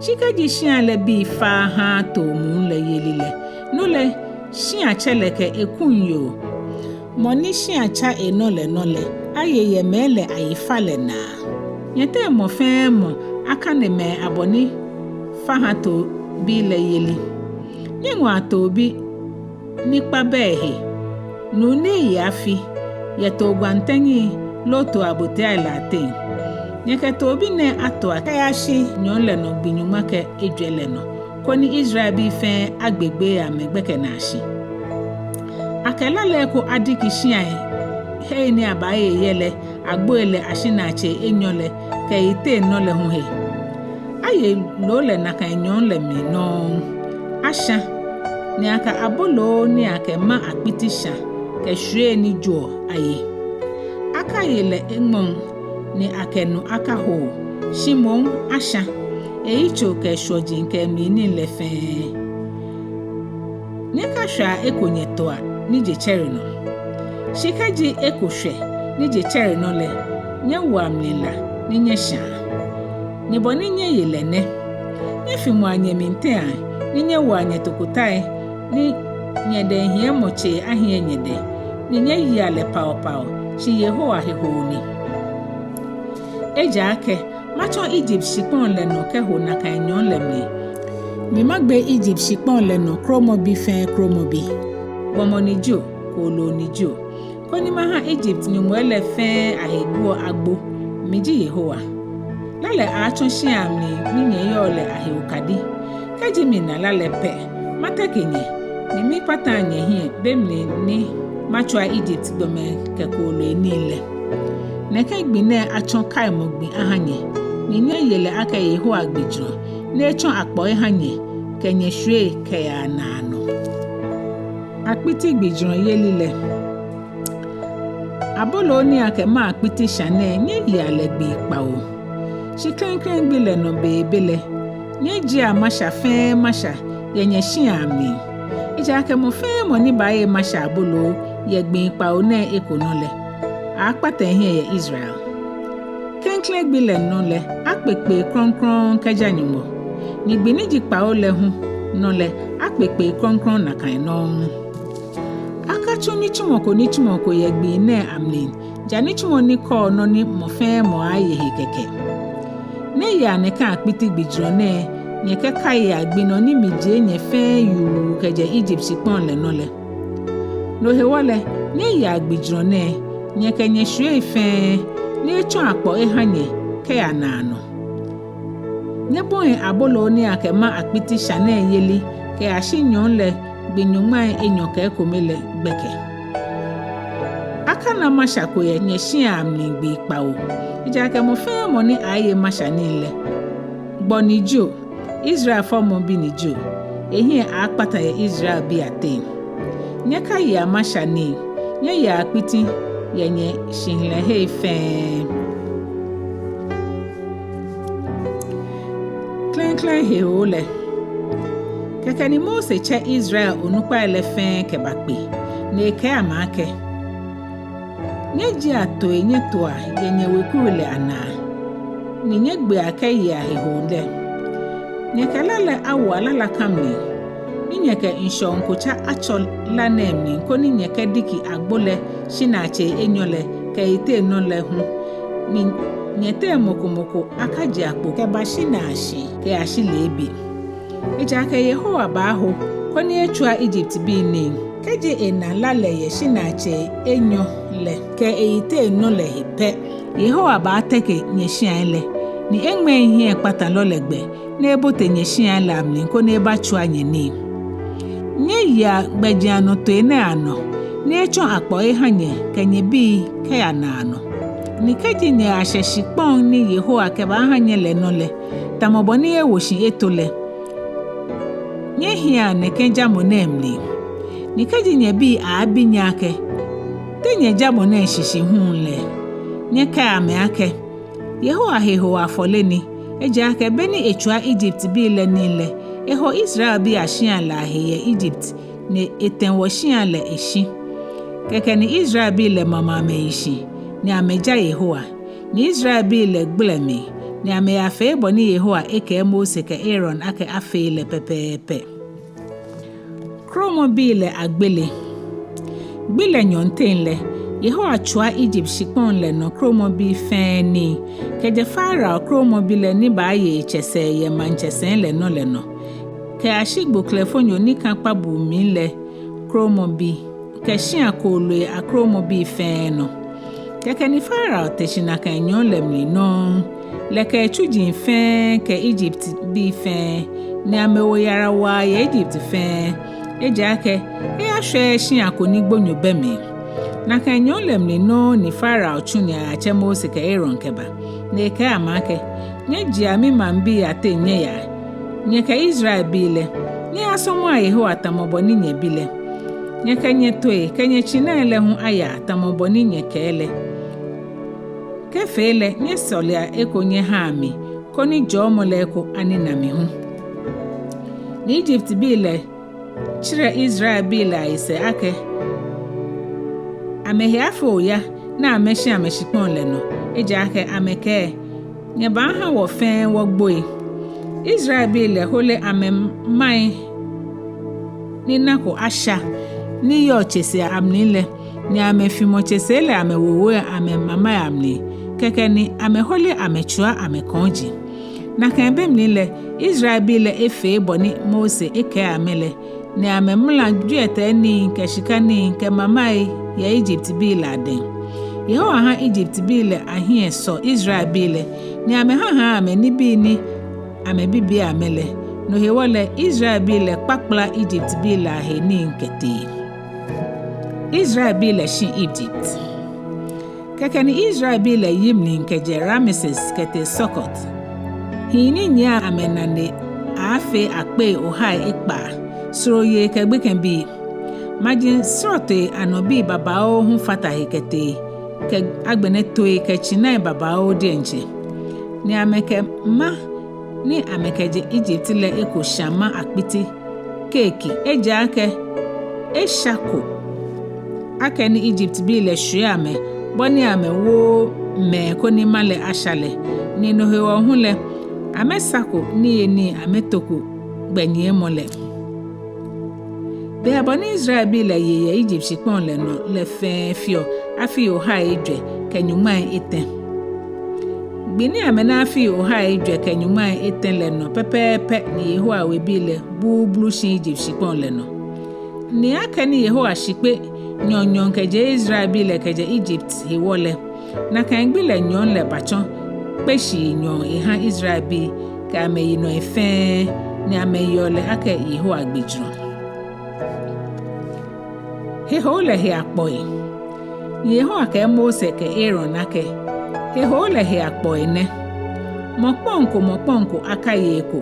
Shi kɛji shia lɛ bii faaa haaa too muu lɛ yeli lɛ, no lɛ, shiatsɛ lɛ kɛ ekuŋ yoo, mɔ ni shia tsa enɔ lɛ nɔ lɛ, aye yɛ mɛi lɛ ayifalɛ naa. Nyɛteŋ mɔ fɛɛ mɔ akane mɛi abɔ ni fa ha toobi lɛ yeli. Nyɛŋɔa toobi ni kpa bɛ ehe, nuu ni eye afi, yɛ too gwantɛŋi loo too abotiai lɛ ateŋ. Nyɛkɛ toobi nɛɛ atoa kɛyashi nyɔɔŋ lɛ nɔ gbi nyɔŋma kɛ ejwɛ lɛ nɔ, koni Israelbii fɛɛ agbegbee amɛgbɛkɛnaashi. Akɛ la lɛ eko adiki shiai hei ni abaaye yɛ lɛ agboi lɛ ashinaatsei enyɔ lɛ kɛ yiteŋ nɔ lɛ hu he. Aye loo lɛ nakai nyɔɔŋ lɛ mli nɔŋŋ. Ashã, ni akɛ aboloo ni akɛma akpiti shã kɛ shwiei ni joɔ aye. Akaye lɛ eŋmɔŋ, ni akɛ nu akahoo, shi moŋ ashã, eyitso kɛ eshwɔji kɛ emlinii lɛ fɛɛ. Nyɛkashwɛa eko nyɛtoa ni je tsɛre nɔ. Shi kɛji eko shwɛ ni je tsɛre nɔ lɛ, nyɛwoa mli la ni nyɛshãa. Ni bɔ ni nyɛye lɛ nɛ: Nyɛfimɔa nyɛmli tɛŋa ni nyɛwoa nyɛtokotai ni nyɛdɛŋhiɛmɔtsei ahiɛ nyɛdɛŋ, ni nyɛyia lɛ paopao, shi Yehowa hehoo ni. Ejaakɛ matsɔ Egypt shikpɔŋ lɛ nɔ kɛho nakai nyɔɔŋ lɛ mli. Ni magbe Egypt shikpɔŋ lɛ nɔ kromɔbi fɛɛ kromɔbi, gbɔmɔ ni jio, kooloo ni jio, koni maha Egypt nyɔŋmɔi lɛ fɛɛ ahe guɔ agbo. Miji Yehowa. La lɛ aaatsɔ shiai amli ni nyɛyɔɔ lɛ ahe okadi. Kɛji mina la lɛ pɛ, mateke nyɛ, ni mikpata nyɛhiɛ be mli ni matswa Egypt gbɔmɛi kɛ kooloi nii lɛ. Nɛkɛ gbi nɛɛ atsɔ kaimɔ gbi aha nyɛ, ni nyɛye lɛ akɛ Yehowa gbijurɔ, ni etsɔ akpɔ eha nyɛ kɛ nyɛshwiei kɛyaa naanɔ. Akpiti gbijurɔyeli lɛ. Aboloo ni akɛma akpiti shã nɛɛ, nyɛyia lɛ gbii kpawo. Shi klɛŋklɛŋ gbi lɛ nɔ beebe lɛ, nyɛjiea masha fɛɛ masha yɛ nyɛshiai amli. Ejaakɛ mɔ fɛɛ mɔ ni baaye masha aboloo yɛ gbii kpawo nɛɛ eko nɔ lɛ, aaakpata ehiɛ yɛ Israel. Klɛŋ Klẽ gbi lɛ nɔ lɛ, akpe kpee krɔŋkrɔŋ kɛja Nyɔŋmɔ, ni gbi ni ji kpawo lɛ hu nɔ lɛ, akpe kpee krɔŋkrɔŋ nakai nɔŋŋ. Akatsu nitsumɔ ko nitsumɔ ko yɛ gbii nɛɛ amli, ja nitsumɔ ni kɔɔ nɔ ni mɔ fɛɛ mɔ aye he kɛkɛ. Nyɛyea nɛkɛ akpiti gbijurɔ nɛɛ, nyɛkɛkaiea gbi nɔ ni mijie nyɛ fɛɛ yuu kɛjɛ Egypt shikpɔŋ lɛ nɔ lɛ. No hewɔ lɛ, nyɛyea gbijurɔ nɛɛ, nyɛkɛ nyɛshwiei fɛɛ, ni etsɔ akpɔ eha nyɛ kɛya naanɔ. Nyɛbɔi aboloo ni akɛma akpiti sha nɛɛ yeli kɛyashi nyɔɔŋ lɛ gbi nyɔŋmai enyɔ kɛ ekome lɛ gbɛkɛ. Akana masha ko yɛ nyɛshiai amli gbii kpawo. Ejaakɛ mɔ fɛɛ mɔ ni aaye masha nii lɛ, gbɔ ni jio, Israel fɔmɔbi ni jio, ehiɛ aakpata yɛ Israelbii ateŋ. Nyɛkayea masha nii, nyɛyea akpiti yɛ nyɛshihilɛhei fɛɛ. Klɛŋklɛŋ hehoo lɛ. Kɛkɛ ni Mose tsɛ Israel onukpai lɛ fɛɛ kɛba kpe, ni ekɛɛ amɛ akɛ: Nyɛjiea toi nyɛtoa yɛ nyɛwekui lɛ anaa, ni nyɛgbea kɛyea hehoo lɛ. Nyɛkɛ la lɛ awoa lalaka mli, ni nyɛkɛ ŋshɔŋkotsa atsɔ la nɛɛ mli, koni nyɛkɛdiki agbo lɛ shinaatsei enyɔ lɛ kɛ eyiteŋ nɔ lɛ hu, ni nyɛteŋ mɔ ko mɔ ko akajea kpo kɛba shinaashi kɛyashi leebi. Ejaakɛ Yehowa baaho koni etsua Egyptbii nii. Kɛji ena la lɛ yɛ shinaatsei enyɔ lɛ kɛ eyiteŋ nɔ lɛ he pɛ, Yehowa baateke nyɛshiai lɛ, ni eŋmɛɛ hiɛkpatalɔ lɛ gbɛ, ni ebote nyɛshiai lɛ amli koni ebatsua nyɛnii. Nyɛyea gbɛjianɔtoi nɛɛ anɔ, ni etsɔ akpɔ eha nyɛ kɛ nyɛbii kɛya naanɔ. Ni kɛji nyɛyashɛ shikpɔŋ ni Yehowa kɛbaaha nyɛ lɛ nɔ lɛ, tamɔ bɔ ni ewo shi eto lɛ, nyɛhiɛa nɛkɛ jamɔ nɛɛ mli. Ni kɛji nyɛbii aabi nyɛ akɛ: Te nyɛjamɔ nɛɛ shishi hu lɛ? Nyɛkɛa amɛ akɛ: Yehowa hehoo afɔle ni, ejaakɛ be ni etsua Egyptbii lɛ nii lɛ, eho Israelbii ashiai lɛ ahe yɛ Egypt, ni etɛ wɔshiai lɛ eshi. Kɛkɛ ni Israelbii lɛ mama amɛyi shi, ni amɛja Yehowa. Ni Israelbii lɛ gbele mli, ni amɛyafee bɔ ni Yehowa ekɛɛ Mose kɛ Aaron akɛ afee lɛ pɛpɛɛpɛ. Kromɔbii lɛ agbele. Gbi lɛ nyɔɔŋteŋ lɛ, Yehowa tsua Egypt shikpɔŋ lɛ nɔ kromɔbii fɛɛ nii, kɛjɛ Farao kromɔbi lɛ ni baaye etsɛ sɛɛ yɛ maŋtsɛsɛi lɛ nɔ lɛ nɔ, kɛyashi gboklɛfonyo ni ka kpabuu mli lɛ kromɔbi, kɛ shia kooloi akromɔbii fɛɛ nɔ. Kɛkɛ ni Farao te shi nakai nyɔɔŋ lɛ mli nɔŋŋ, lɛ kɛ etsuji fɛɛ kɛ Egyptbii fɛɛ, ni amɛwo yara waa yɛ Egypt fɛɛ, ejaakɛ eyashwɛɛɛ shia ko ni gbonyo bɛ mli. Nakai nyɔɔŋ lɛ mli nɔŋŋ ni Farao tsu ni ayatsɛ Mose kɛ Aaron kɛba, ni ekɛɛ amɛ akɛ: Nyɛjea mimaŋbii ateŋ nyɛyaa, nyɛ kɛ Israelbii lɛ, nyɛyasɔmɔa Yehowa tamɔ bɔ ni nyɛbi lɛ. Nyɛkɛ nyɛtoi kɛ nyɛtsinai lɛ hu ayaa tamɔ bɔ ni nyɛkɛɛ lɛ. Kɛfee lɛ, nyɛsɔlea eko nyɛhaa mi, koni jɔɔmɔ lɛ eko anina mi hu. Ni Egyptbii lɛ tsirɛ Israelbii lɛ ayi sɛɛ akɛ amɛhe afee oya ni amɛshi amɛshikpɔŋ lɛ nɔ, ejaakɛ amɛkɛɛ: Nyɛbaaha wɔ fɛɛ wɔgboi. Israelbii lɛ hole amɛmaŋ ni nako asha ni yɔɔ tsesei amli lɛ, ni amɛfimɔ tsesei lɛ amɛwowoɔ amɛmamai amli. Kɛkɛ ni amɛhole amɛtsua amɛkɔji. Nakai be mli lɛ, Israelbii lɛ efee bɔ ni Mose ekɛɛ amɛ lɛ, ni amɛmla jwiɛtɛi nii kɛ shika nii kɛ mamai yɛ Egyptbii lɛ adɛŋ. Yehowa ha Egyptbii lɛ ahiɛ sɔ Israelbii lɛ, ni amɛhahaa amɛ nibii ni amɛbibia amɛ lɛ. No hewɔ lɛ, Israelbii lɛ kpakpla Egyptbii lɛ ahe nii kɛtee. Israelbii lɛ shi Egypt. Kɛkɛ ni Israelbii lɛ yi mli kɛjɛ Rameses kɛtee Sukot, hii ni nyiɛ amɛnane aaafee akpei ohai ekpaa, sroo yei kɛ gbekɛbii. Maji srɔtoi anɔ bii babaoo hu fata he kɛtee, kɛ agbɛnɛ toi kɛ tsinai babaoo diɛŋtsɛ. Ni amɛkɛ ma ni amɛkɛjɛ Egypt lɛ eko shã ma akpiti keeki, ejaakɛ eshako akɛni Egyptbii lɛ shwie amɛ bɔ ni amɛwooo mɛi koni ma lɛ asha lɛ, ni no hewɔ hu lɛ, amɛsako niyenii amɛtoko gbɛnyiɛmɔ lɛ. Bɛ bɔ ni Israelbii lɛ ye yɛ Egypt shikpɔŋ lɛ nɔ lɛ fɛɛ feɔ afii ohai ejwɛ kɛ nyɔŋmai etɛ. Gbi ni amɛna afii ohai ejwɛ kɛ nyɔŋmai etɛ lɛ nɔ pɛpɛɛpɛ ni Yehowa webii lɛ bluublu shi Egypt shikpɔŋ lɛ nɔ. Ni akɛni Yehowa shikpe nyɔɔŋnyɔɔŋ kɛjie Israelbii lɛ kɛjɛ Egypt hewɔ lɛ, nakai gbi lɛ nyɔɔŋ lɛ batsɔ kpeshii nyɔɔŋ eha Israelbii kɛ amɛyinɔi fɛɛ, ni amɛyeɔ lɛ akɛ Yehowa gbijurɔ. Hehoo lɛ he akpɔi. Ni Yehowa kɛɛ Mose kɛ Aaron akɛ, hehoo lɛ he akpɔi nɛ: Mɔ kpɔŋ ko mɔ kpɔŋ ko akaye eko.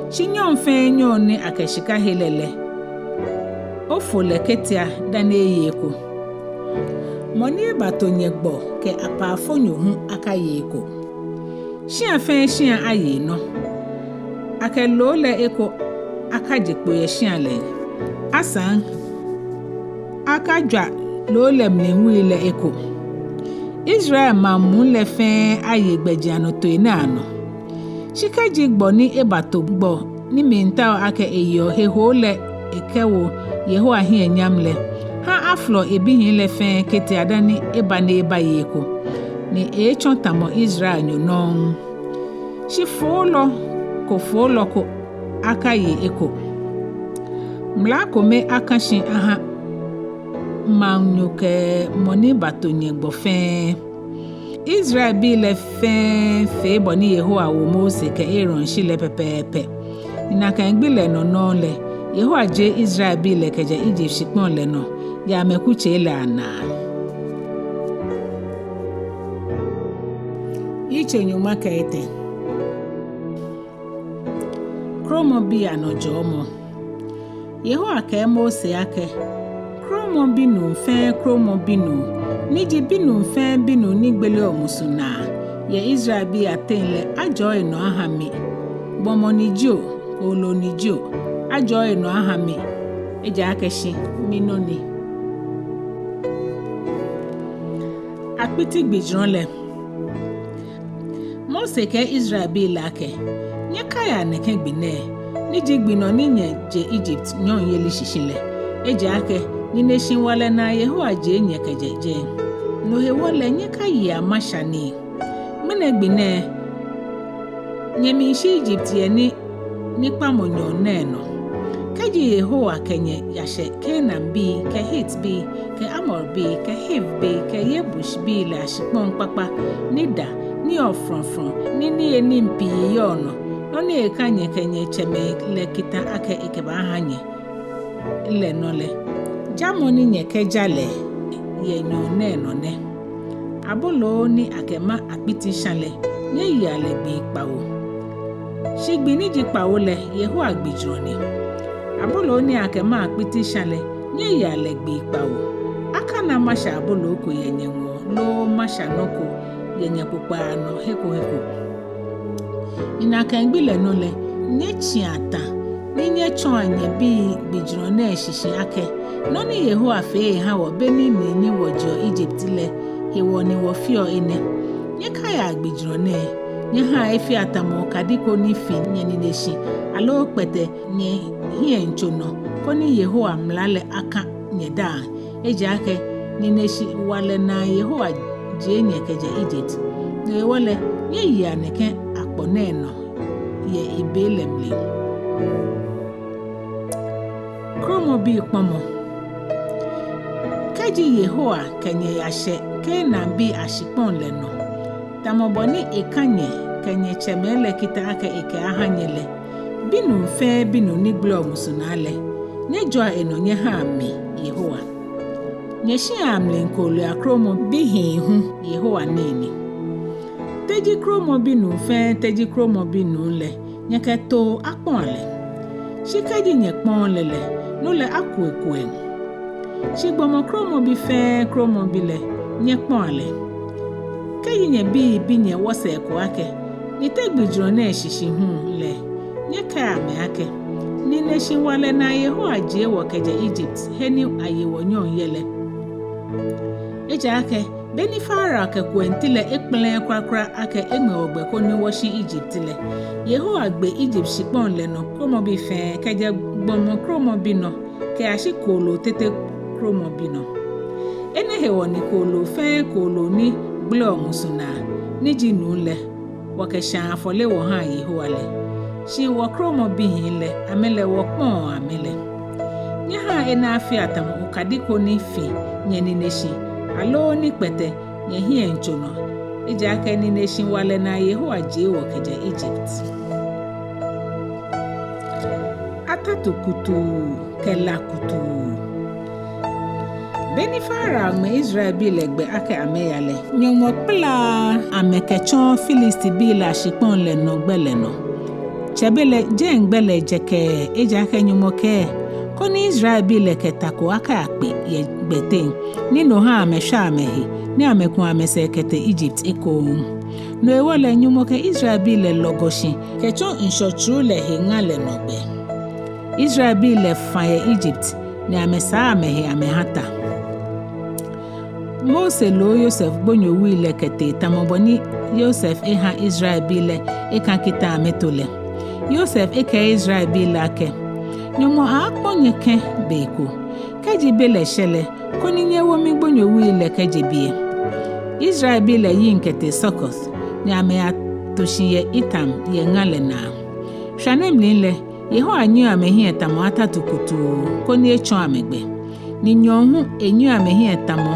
Shi nyɔŋ fɛɛ nyɔŋ ni akɛ shika he lɛ lɛ, ofo lɛ ketia dani eye eko. Mɔ ni ebato nyɛgbɔ kɛ apaafonyo hu akaye eko. Shia fɛɛ shia aye enɔ. Akɛ loo lɛ eko akaje kpo yɛ shia lɛŋ. Asaŋ, akajwa loo lɛ mli wui lɛ eko. Israel maŋ muu lɛ fɛɛ aye gbɛjianɔtoi nɛɛ anɔ. Shi kɛji gbɔ ni ebato gbɔ ni miitao akɛ eyeɔ hehoo lɛ ekɛwo Yehowa hiɛ nyam lɛ, ha afolɔ ebihii lɛ fɛɛ ketia dani eba ni ebaye eko, ni eeetsɔ tamɔ Israelnyo nɔŋŋ. Shi foolɔ ko foolɔ ko akaye eko. Mla kome aka shi aha maŋnyo kɛ mɔ ni bato nyɛgbɔ fɛɛ. Israelbii lɛ fɛɛ fee bɔ ni Yehowa wo Mose kɛ Aaron shi lɛ pɛpɛɛpɛ. Ni nakai gbi lɛ nɔ nɔŋŋ lɛ, Yehowa jie Israelbii lɛ kɛjɛ Egypt shikpɔŋ lɛ nɔ yɛ amɛkutsei lɛ anaa. Yitso nyɔŋma kɛ etɛ. Kromɔbii anɔ jɔɔmɔ. Yehowa kɛɛ Mose akɛ, kromɔ binuu fɛɛ kromɔ binuu, ni ji binuu fɛɛ binuu ni gbeleɔ musu naa yɛ Israelbii ateŋ lɛ, ajɔɔ enɔ aha mi. Gbɔmɔ ni jio, kooloo ni jio, ajɔɔ enɔ aha mi, ejaakɛ shi minɔ ni. Akpiti gbijurɔ lɛ. Mose kɛɛ Israelbii lɛ akɛ, nyɛkaia nɛkɛ gbi nɛɛ, ni ji gbi nɔ ni nyɛje Egypt nyɔŋyeli shishi lɛ. Ejaakɛ nineshi walɛ naa Yehowa jie nyɛ kɛjɛ jɛi. No hewɔ lɛ nyɛkayea Masha nii. Ŋmɛnɛ gbi nɛɛ, nyɛmiishi Egypt yɛ ni nikpamɔ nyɔɔŋ nɛɛ nɔ. Kɛji Yehowa kɛ nyɛ yashɛ Kanaanbii, kɛ Hitbii, kɛ Amorbii, kɛ Hivbii, kɛ Yebusbii lɛ ashikpɔŋ kpakpa ni da, ni yɔɔ frɔŋfrɔŋ, ni niyenii pii yɔɔ nɔ, nɔ ni eka nyɛ kɛ nyɛtsɛmɛi lɛ kita akɛ ekɛbaaha nyɛ lɛ nɔ lɛ, jamɔ ni nyɛkɛja lɛ yɛ nyɔɔŋ nɛɛ nɔ nɛ. Aboloo ni akɛma akpiti sha lɛ, nyɛyea lɛ gbii kpawo. Shi gbi ni ji kpawo lɛ, Yehowa gbijurɔ ni. Aboloo ni akɛma akpiti sha lɛ, nyɛyea lɛ gbii kpawo. Akana Masha aboloo ko yɛ nyɛŋɔɔ, loo Masha nɔ ko yɛ nyɛkpokpaa nɔ he ko he ko. Ni nakai gbi lɛ nɔ lɛ, nyɛtsia ta, ni nyɛtsɔɔa nyɛbii gbijurɔ nɛɛ shishi akɛ, nɔ ni Yehowa fee eha wɔ beni mli ni wɔjeɔ Egypt lɛ hewɔ ni wɔfeɔ enɛ. Nyɛkaia gbijurɔ nɛɛ, nyɛhaa efea tamɔ okadi ko ni fi nyɛnineshi, aloo kpɛtɛ nyɛhiɛtso nɔ, koni Yehowa mla lɛ aka nyɛdaaŋ. Ejaakɛ nineshi walɛ naa Yehowa jie nyɛ kɛjɛ Egypt. No hewɔ lɛ, nyɛyea nɛkɛ akpɔ nɛɛ nɔ yɛ ebe lɛ mli. Kromɔbii kpɔmɔ. Kɛji Yehowa kɛ nyɛ yashɛ Kanaanbii ashikpɔŋ lɛ nɔ, tamɔ bɔ ni eka nyɛ kɛ nyɛtsɛmɛi lɛ kita akɛ ekɛaaha nyɛ lɛ, binuu fɛɛ binuu ni gbeleɔ musu naa lɛ, nyɛjɔa enɔ nyɛhaa mi, Yehowa. Nyɛshiai amli kooloi akromɔ bihii hu, Yehowa nii ni. Teji kromɔ binuu fɛɛ teji kromɔ binuu lɛ, nyɛkɛ too akpɔa lɛ. Shi kɛji nyɛkpɔɔɔ lɛ lɛ, no lɛ akuekuɛ. Shi gbɔmɔ kromɔbi fɛɛ kromɔbi lɛ, nyɛkpɔa lɛ. Kɛji nyɛbii bi nyɛ wɔsɛɛ ko akɛ, ni te gbijurɔ nɛɛ shishi hu lɛ, nyɛkɛa amɛ akɛ, nineshi walɛ naa Yehowa jie wɔ kɛjɛ Egypt, he ni aye wɔ nyɔŋ yɛ lɛ. Ejaakɛ Beni Farao kɛ kuɛŋti lɛ ekpɛlɛɛɛ kwraa kwraa akɛ eŋmɛ wɔ gbɛ koni wɔshi Ijipt lɛ, Yehowa gbe Ijipt shikpɔŋ lɛ nɔ kromɔbii fɛɛ, kɛjɛ gbɔmɔ kromɔbi nɔ kɛyashi kooloo tete kromɔbi nɔ. Enɛ hewɔ ni kooloo fɛɛ kooloo ni gbeleɔ musu naa, ni ji nuu lɛ, wɔkɛshãa afɔle wɔhãa Yehowa lɛ. Shi wɔkromɔbihii lɛ, amɛ lɛ wɔkpɔ̃ɔ amɛ lɛ. Nyɛhãa enɛ afea tamɔ okadi ko ni fi nyɛnine shi, aloo ni kpɛtɛ nyɛhiɛŋtso nɔ. Ejaakɛ nineshi wa lɛ naa Yehowa jie wɔ kɛjɛ Ijipt. Atatu kutuu kɛ la kutuu. Beni Farao ŋmɛ Israelbii lɛ gbɛ akɛ amɛya lɛ, Nyɔŋmɔ kpalaa amɛ kɛtsɔɔ Filistibii lɛ ashikpɔŋ lɛ nɔ gbɛ lɛ nɔ. Tsɛbelɛ jɛi gbɛ lɛ jɛkɛɛɛ, ejaakɛ Nyɔŋmɔ kɛɛ, koni Israelbii lɛ kɛ ta ko akayakpe yɛ gbɛteŋ, ni no hã amɛshwa amɛhe, ni amɛku amɛsɛɛ kɛtee Ijipt ekoŋŋ. No hewɔ lɛ Nyɔŋmɔ kɛ Israelbii lɛ lɔgɔ shi kɛtsɔ Ŋshɔ Tsuru lɛ he ŋa lɛ nɔ gbɛ. Israelbii lɛ fã yɛ Ijipt, ni amɛsaa amɛhe amɛhã ta. Mose loo Yosef gbonyo wui lɛ kɛtee tamɔ bɔ ni Yosef ehã Israelbii lɛ ekã kita amɛto lɛ. Yosef ekɛɛ Israelbii lɛ akɛ, Nyɔŋmɔ aaakpɔ̃ nyɛ kɛ̃ be ko. Kɛji be lɛ shɛ lɛ, koni nyɛwo migbonyo wui lɛ kɛje biɛ. Israelbii lɛ yiŋ kɛtee Sukoth, ni amɛyato shi yɛ Etam yɛ ŋa lɛ naa. Shwane mli lɛ, Yehowa nyiɛɔ amɛhiɛ tamɔ atatu kutuu, koni etsɔɔ amɛ gbɛ. Ni nyɔɔŋ hu enyiɛɔ amɛhiɛ tamɔ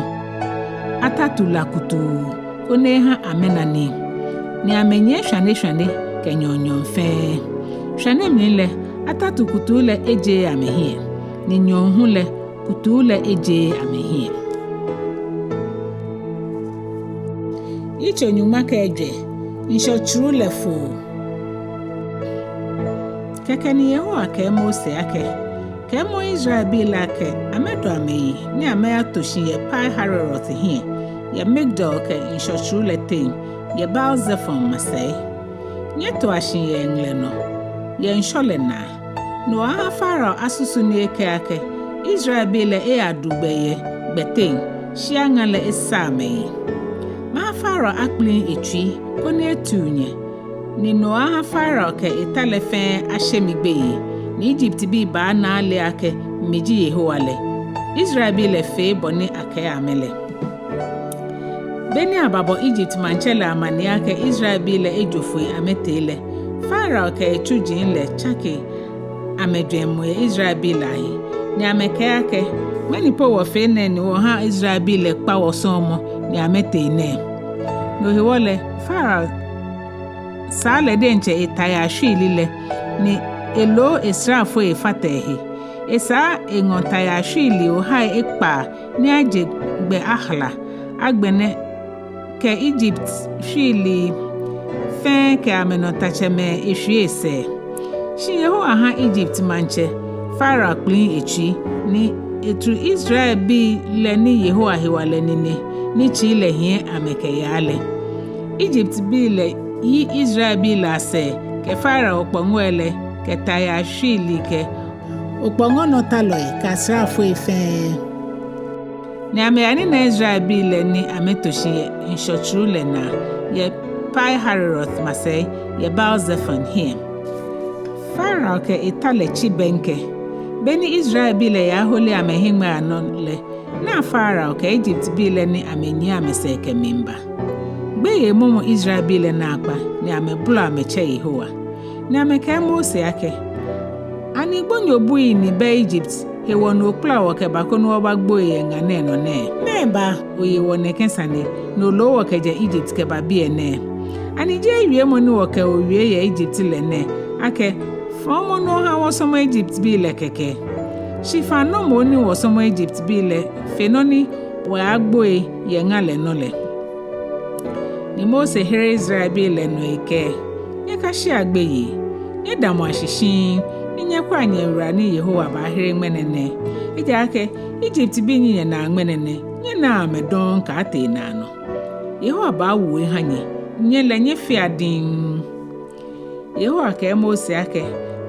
atatu la kutuu, koni ehã amɛna nii. Ni amɛnyiɛ shwane shwane kɛ nyɔɔŋ nyɔɔŋ fɛɛ. Shwane mli lɛ, atatu kutuu lɛ ejeee amɛhiɛ, ni nyɔɔŋ hu lɛ, kutuu lɛ ejeee amɛhiɛ. Yitso nyɔŋma kɛ ejwɛ. Ŋshɔ Tsuru lɛ foo. Kɛkɛ ni Yehowa kɛɛ Mose akɛ, kɛɛmɔ Israelbii lɛ akɛ amɛdɔ amɛyi ni amɛyato shi yɛ Pi-Hahiroth hiɛ, yɛ Migdol kɛ Ŋshɔ Tsuru lɛ teŋ, yɛ Baal-Zefon masɛi. Nyɛtoa shi yɛ ŋlɛ nɔ, yɛ ŋshɔ lɛ naa. No hewɔ Farao asusu ni ekɛɛ akɛ Israelbii lɛ eyadu gbɛ yɛ gbɛteŋ, shi aŋa lɛ esa amɛyi. Mahã Farao akpliŋ etsui, koni etiu nyɛ. Ni no hewɔ Farao kɛ eta lɛ fɛɛ ashe mi gbeyei, ni Ijiptbii baana ale akɛ mi ji Yehowa lɛ. Israelbii lɛ fee bɔ ni akɛɛ amɛ lɛ. Beni ababɔ Ijipt maŋtsɛ lɛ amaniɛ akɛ Israelbii lɛ ejo foi amɛtee lɛ, Farao kɛ etsuji lɛ tsake amɛjwɛŋmɔ yɛ Israelbii lɛ ahe, ni amɛkɛɛ akɛ, mɛni po wɔfee nɛɛ ni wɔhã Israelbii lɛ kpa wɔsɔɔmɔ ni amɛtee nɛɛ? No hewɔ lɛ, Farao saa lɛ diɛŋtsɛ etayaa shwiili lɛ, ni elo esraafoi efata ehe. Esaa eŋɔ tayaa shwiili ohai ekpaa ni aje gbɛ ahala, agbɛnɛ kɛ Ijipt shwiili fɛɛ kɛ amɛnɔtatsɛmɛi eshwie esɛɛ. Shi Yehowa hã Ijipt maŋtsɛ Farao kpliŋ etsui, ni etu Israelbii lɛ ni Yehowa hewalɛ nine ni tsii lɛ hiɛ amɛ kɛyaa lɛ. Ijiptbii lɛ yi Israelbii lɛ asɛɛ kɛ Farao okpɔŋɔi lɛ kɛ tayaa shwiili kɛ okpɔŋɔnɔtalɔi kɛ asraafoi fɛɛ. Ni amɛyanina Israelbii lɛ ni amɛto shi yɛ ŋshɔ tsuru lɛ naa, yɛ Pi-Hahiroth masɛi, yɛ Baal-Zefon hiɛ. Farao kɛ eta lɛ tsi bɛŋkɛ. Beni Israelbii lɛ yahole amɛhiŋmɛii anɔ lɛ, na Farao kɛ Ijiptbii lɛ ni amɛnyiɛ amɛsɛɛ kɛmiiba. Gbeyei mɔmɔ Israelbii lɛ naakpa, ni amɛbolɔ amɛtsɛ Yehowa. Ni amɛkɛɛ Mose akɛ, ani gbonyo bui ni bɛ Ijipt hewɔ ni okpala wɔ kɛba koni wɔbagboi yɛ ŋa nɛɛ nɔ nɛɛ? Mɛɛba oye wɔ nɛkɛ sane, ni olo wɔ kɛjɛ Ijipt kɛba biɛ nɛɛ? Ani jeee wiemɔ ni wɔkɛ o wie yɛ Ijipt lɛ nɛ, akɛ, fɔ̃ɔmɔ ni ohã wɔsɔmɔ Ijiptbii lɛ kɛkɛ? Shi faŋ nɔ moŋ ni wɔsɔmɔ Ijiptbii lɛ fe nɔ ni wɔyaagboi yɛ ŋa lɛ nɔ lɛ. Ni Mose here Israelbii lɛ nɔ ekɛɛ, nyɛkashea gbeyei, nyɛdamɔa shi shiŋŋ, ni nyɛkwɛa nyɛwula ni Yehowa baahere ŋmɛnɛ nɛɛ. Ejaakɛ Ijiptbii ni nyɛnaa ŋmɛnɛ nɛɛ, nyɛnaaa amɛ dɔŋŋ kɛtee naanɔ. Yehowa baawu ehã nyɛ, nyɛ lɛ nyɛfea diŋŋ. Yehowa kɛɛ Mose akɛ,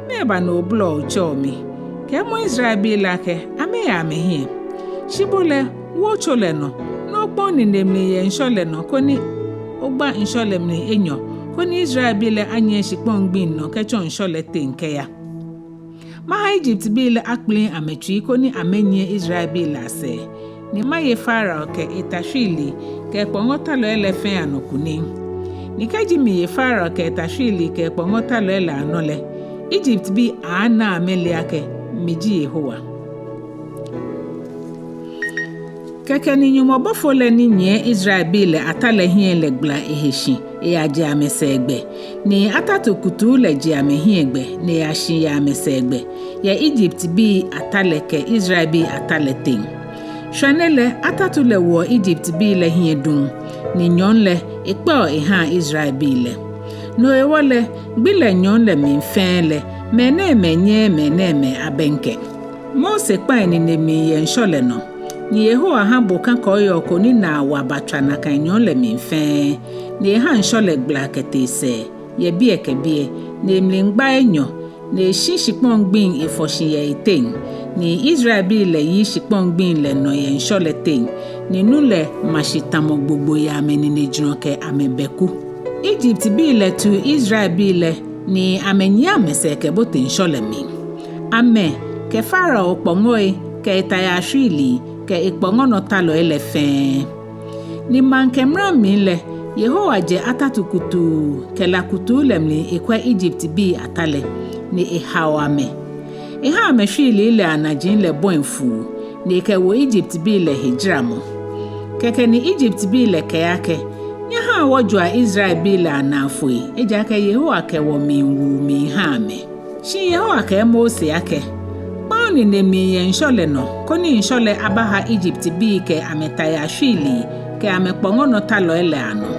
mɛɛba ni obolɔ otsɛɔ mi? Kɛɛmɔ Israelbii lɛ akɛ amɛya amɛhiɛ. Shi bo lɛ, wo tso lɛ nɔ, ni Okpɔŋ nine mli yɛ ŋshɔ lɛ nɔ, koni ogba ŋshɔ lɛ mli enyɔ, koni Israelbii lɛ anyiɛ shikpɔŋ gbiŋ nɔ kɛtsɔ ŋshɔ lɛ teŋ kɛya. Maha Egyptbii lɛ akpliŋ amɛtsui koni amɛnyiɛ Israelbii lɛ asɛɛ, ni maye Farao kɛ eta shwiili kɛ ekpɔŋɔtalɔi lɛ fɛɛ anɔ kunim. Ni kɛji miye Farao kɛ eta shwiili kɛ ekpɔŋɔtalɔi lɛ anɔ lɛ, Egyptbii aaana amɛle akɛ mi ji Yehowa. Kɛkɛ ni Nyɔŋmɔ bɔfo lɛ ni nyiɛ Israelbii lɛ ata lɛ hiɛ lɛ gbala ehe shi eyaje amɛsɛɛ gbɛ, ni atatu kutuu lɛ je amɛhiɛ gbɛ ni eyashi yɛ amɛsɛɛ gbɛ, yɛ Egyptbii ata lɛ kɛ Israelbii ata lɛ teŋ. Shwane lɛ, atatu lɛ woɔ Egyptbii lɛ hiɛ duŋ, ni nyɔɔŋ lɛ ekpɛɔ ehaa Israelbii lɛ. No hewɔ lɛ, gbi lɛ nyɔɔŋ lɛ mli fɛɛ lɛ, mɛnɛɛmɛi nyɛɛɛ mɛnɛɛmɛi abɛŋkɛ. Mose kpa enine mli yɛ ŋshɔ lɛ nɔ, ni Yehowa ha boka kɔɔyɔɔ ko ni naa wa batswa nakai nyɔɔŋ lɛ mli fɛɛ, ni eha ŋshɔ lɛ gbala kɛtee sɛɛ, yɛ biɛ kɛ biɛ, ni emli gba enyɔ, ni eshi shikpɔŋ gbiŋ efɔ shi yɛ eteŋ, ni Israelbii lɛ yi shikpɔŋ gbiŋ lɛ nɔ yɛ ŋshɔ lɛ teŋ, ni nu lɛ ma shi tamɔ gbogbo yɛ amɛninejurɔ kɛ amɛbɛku. Egyptbii lɛ tu Israelbii lɛ, ni amɛnyiɛ amɛsɛɛ kɛbote ŋshɔ lɛ mli. Amɛ kɛ Farao kpɔŋɔi kɛ etayaa shwiili kɛ ekpɔŋɔnɔtalɔi lɛ fɛɛ. Ni maŋkɛ mra mli lɛ, Yehowa jɛ atatu kutuu kɛ la kutuu lɛ mli ekwɛ Egyptbii ata lɛ, ni ehao amɛ. Eha amɛshwiili lɛ anaji lɛ bɔi fuu, ni ekɛwo Egyptbii lɛ hejaramɔ. Kɛkɛ ni Egyptbii lɛ kɛɛ akɛ, nyɛhaa wɔjoa Israelbii lɛ anaa foi, ejaakɛ Yehowa kɛ wɔ miiwu miiha amɛ. Shi Yehowa kɛɛ Mose akɛ, kpa onine mli yɛ ŋshɔ lɛ nɔ, koni ŋshɔ lɛ abaha Egyptbii kɛ amɛtayaa shwiili kɛ amɛkpɔŋɔnɔtalɔi lɛ anɔ.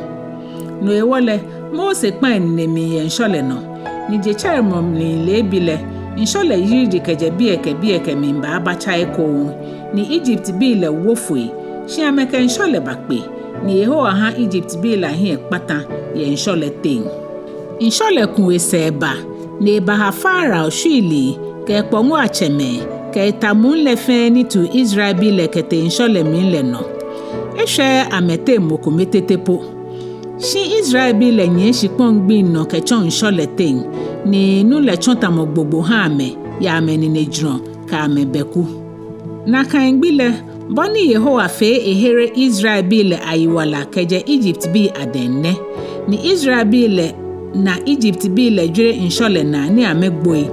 No hewɔ lɛ, Mose kpa enine mli yɛ ŋshɔ lɛ nɔ, ni jetsɛremɔ mli leebi lɛ, ŋshɔ lɛ yiridi kɛjɛ biɛ kɛ biɛ kɛmiiba abatsa ekoŋŋ, ni Egyptbii lɛ wo foi, shi amɛkɛ ŋshɔ lɛ bakpe, ni Yehowa ha Egyptbii lɛ ahiɛ kpata yɛ ŋshɔ lɛ teŋ. Ŋshɔ lɛ ku esɛɛ ba, ni ebaha Farao shwiili kɛ ekpɔŋɔi atsɛmɛi kɛ eta muu lɛ fɛɛ ni tu Israelbii lɛ kɛtee ŋshɔ lɛ mli lɛ nɔ. Eshwɛɛɛ amɛteŋ mɔ kome tete po. Shi Israelbii lɛ nyiɛ shikpɔŋ gbiŋ nɔ kɛtsɔ ŋshɔ lɛ teŋ, ni nu lɛ tsɔ tamɔ gbogbo ha amɛ yɛ amɛninejurɔ kɛ amɛbɛku. Nakai gbi lɛ, bɔ ni Yehowa fee ehere Israelbii lɛ ayiwala kɛjɛ Egyptbii adɛŋ nɛ. Ni Israelbii lɛ na Egyptbii lɛ jwere ŋshɔ lɛ naa ni amɛgboi.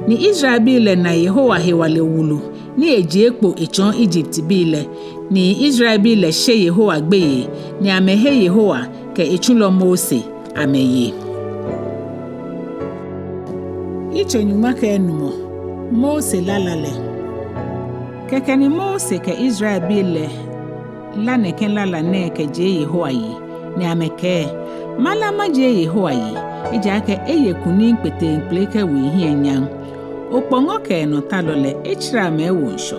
Ni Israelbii lɛ na Yehowa hewalɛ wulu ni ejie kpo etsɔɔ Egyptbii lɛ. Ni Israelbii lɛ she Yehowa gbeyei, ni amɛhe Yehowa kɛ etsulɔ Mose amɛye. Yitso nyɔŋma kɛ enumɔ. Mose lala lɛ. Kɛkɛ ni Mose kɛ Israelbii lɛ la nɛkɛ lala nɛɛ kɛjie Yehowa yi, ni amɛkɛɛ, mala majie Yehowa yi, ejaakɛ eye kunim kpeteŋkpele kɛwo ehiɛ nyam. Okpɔŋɔ kɛ enɔtalɔ lɛ, etsirɛ amɛ ewo ŋshɔ.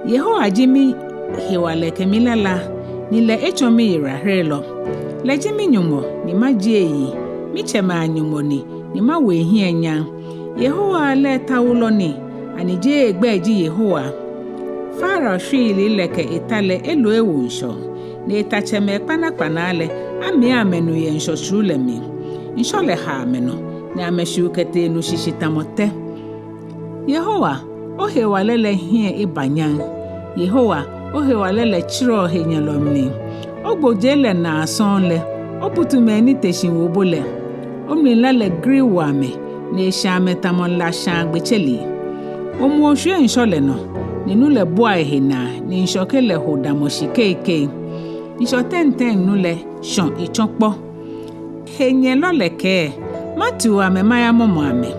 Yehowa ji mihewalɛ kɛ milala, ni lɛ etsɔ miyiwalaherelɔ. Lɛ ji mi-Nyɔŋmɔ, ni majie eyi, mitsɛmɛi a-Nyɔŋmɔ ni, ni mawo ehiɛ nyam. Yehowa lɛ tawulɔ ni, ani jeee egbɛi ji Yehowa? Farao shwiili lɛ kɛ eta lɛ elo ewo ŋshɔ, ni etatsɛmɛi kpanakpanaa lɛ, amia amɛnu yɛ ŋshɔ tsuru lɛ mli. Ŋshɔ lɛ ha amɛnɔ, ni amɛshiu kɛtee nu shishi tamɔ tɛ. Yehowa, ohewalɛ lɛ hiɛ eba nyam. Yehowa, ohewalɛ lɛ tsirɛɔ henyɛlɔ mli. Ogbojee lɛ naa sɔŋŋ lɛ, obutu mɛi ni te shi wo bo lɛ. Omlila lɛ gri wo amɛ, ni eshã amɛ tamɔ la shãa gbetseli. Omuɔ oshwie ŋshɔ lɛ nɔ, ni nu lɛ bua ehe naa, ni ŋshɔke lɛ ho damɔ shi keikei. Ŋshɔ tɛŋtɛŋ nu lɛ shɔ etsɔ kpɔ. Henyɛlɔ lɛ kɛɛ, matiu amɛ maya mɔmɔ amɛ.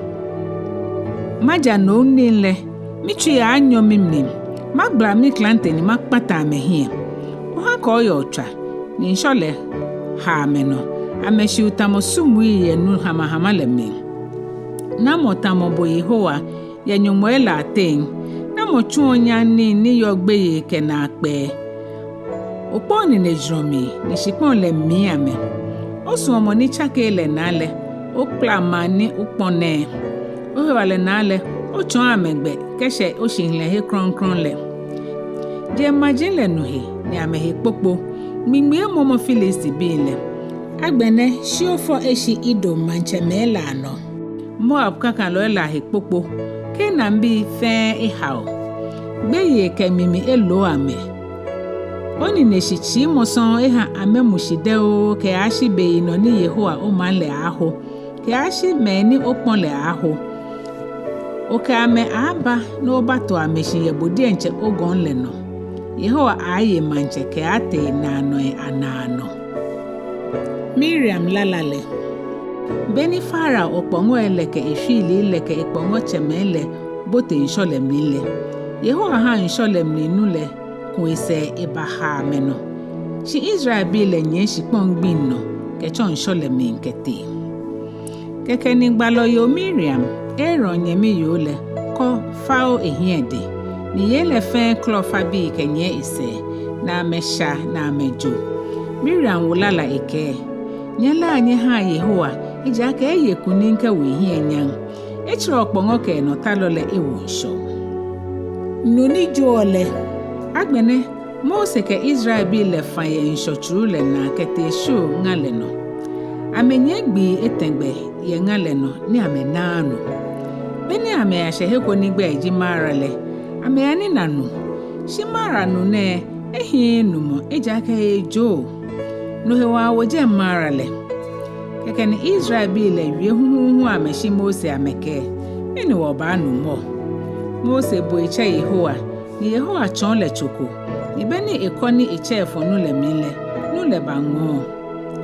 Maja nom nii lɛ, mitsui aaanyɔ mimli, magbala miklante ni makpata amɛhiɛ. Oha kɔɔyɔɔ tswa, ni ŋshɔ lɛ ha amɛnɔ, amɛshiu tamɔ sumui yɛ nu hamahama lɛ mli. Namɔ tamɔ bo Yehowa, yɛ nyɔŋmɔi lɛ ateŋ? Namɔ tsuɔ nyam nii ni yɔɔ gbeyei kɛ naakpɛɛ? Okpɔ oninejurɔ mli, ni shikpɔŋ lɛ mli amɛ. Osuɔmɔ ni tsakeee lɛ naa lɛ, okpala maŋ ni okpɔ nɛɛ. Ohewalɛ naa lɛ, otsɔɔ amɛ gbɛ kɛshɛ oshihilɛhe krɔŋkrɔŋ lɛ. Je maji lɛ nu he, ni amɛhe kpokpo. Ŋmiŋmi emɔmɔ Filistibii lɛ. Agbɛnɛ shi ofɔ eshi Edom maŋtsɛmɛi lɛ anɔ. Moab kakalɔi lɛ ahe kpokpo. Kanaanbii fɛɛ ehao. Gbeyei kɛ ŋmiŋmi elo amɛ. Onine shitsii mɔ sɔŋŋ eha amɛmu shi dɛŋ kɛyashi beyinɔ ni Yehowa omaŋ lɛ aaaho, kɛyashi mɛi ni okpɔ̃ lɛ aaaho. Okɛ amɛ aaaba ni obato amɛshi yɛ bo diɛŋtsɛ ogɔŋ lɛ nɔ. Yehowa aaaye maŋtsɛ kɛaatee naanɔi anaanɔ. Miriam lala lɛ. Beni Farao okpɔŋɔi lɛ kɛ eshwiilii lɛ kɛ ekpɔŋɔtsɛmɛi lɛ bote ŋshɔ lɛ mli lɛ, Yehowa ha ŋshɔ lɛ mli nu lɛ ku esɛɛ ebaha amɛnɔ. Shi Israelbii lɛ nyiɛ shikpɔŋ gbiŋ nɔ kɛtsɔ ŋshɔ lɛ mli kɛtee. Kɛkɛ ni gbalɔ yoo Miriam, Aaron nyɛmi yoo lɛ, kɔ fao ehiɛ dɛŋ, ni yei lɛ fɛɛ klɔ fabii kɛnyiɛ esɛɛ, ni amɛsha ni amɛjo. Miriam wo lala ekɛɛ: Nyɛlaa nyɛhaa Yehowa, ejaakɛ eye kunim kɛwo ehiɛ nyam. Etsirɛ okpɔŋɔ kɛ enɔtalɔ lɛ ewo ŋshɔ. Nu ni joɔ lɛ. Agbɛnɛ Mose kɛ Israelbii lɛ fã yɛ ŋshɔ tsuru lɛ naa kɛtee Shur ŋa lɛ nɔ. Amɛnyiɛ gbii etɛ gbɛ yɛ ŋa lɛ nɔ ni amɛnaaa nu. Beni amɛyashɛ he ko ni gbɛi ji Mara lɛ, amɛyanina nu. Shi Mara nu nɛɛ ehiii numɔ, ejaakɛ ejoo. No hewɔ awo jɛi Mara lɛ. Kɛkɛ ni Israelbii lɛ wie huhuuhu amɛshi Mose amɛkɛɛ: Mɛni wɔbaanu mɔ? Mose bo etsɛ Yehowa, ni Yehowa tsɔɔ lɛ tso ko, ni beni ekɔ ni etsɛ efɔ nu lɛ mli lɛ, nu lɛ baŋɔɔ.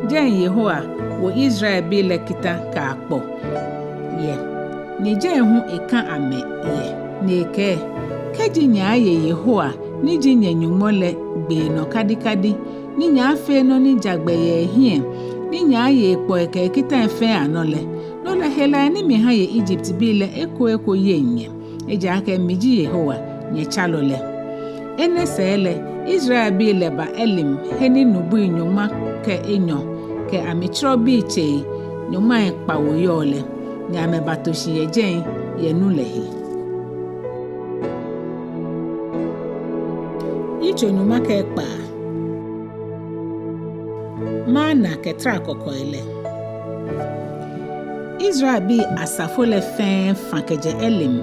Jɛi Yehowa wo Israelbii lɛ kita kɛ akpɔ yɛ, ni jɛi hu eka amɛ yɛ, ni ekɛɛ: Kɛji nyɛaaye Yehowa ni ji nyɛ-Nyɔŋmɔ lɛ gbee nɔ kadikadi, ni nyɛaafee nɔ ni ja gbɛ yɛ ehiɛ, ni nyɛaaye ekpɔi kɛ ekitai fɛɛ anɔ lɛ, no lɛ helaai ni miha yɛ Egyptbii lɛ eko eko yeŋ nyɛ, ejaakɛ mi ji Yehowa, nyɛtsalɔ lɛ. Enɛ sɛɛ lɛ, Israelbii lɛ ba Elim he ni nubui nyɔŋma kɛ enyɔ kɛ amɛtsrɔbii tsei nyɔŋmai kpawo yɔɔ lɛ, ni amɛbato shi yɛ jɛi yɛ nu lɛ he. Yitso nyɔŋma kɛ ekpaa. Mana kɛ trakɔkɔi lɛ. Israelbii asafo lɛ fɛɛ fã kɛjɛ Elim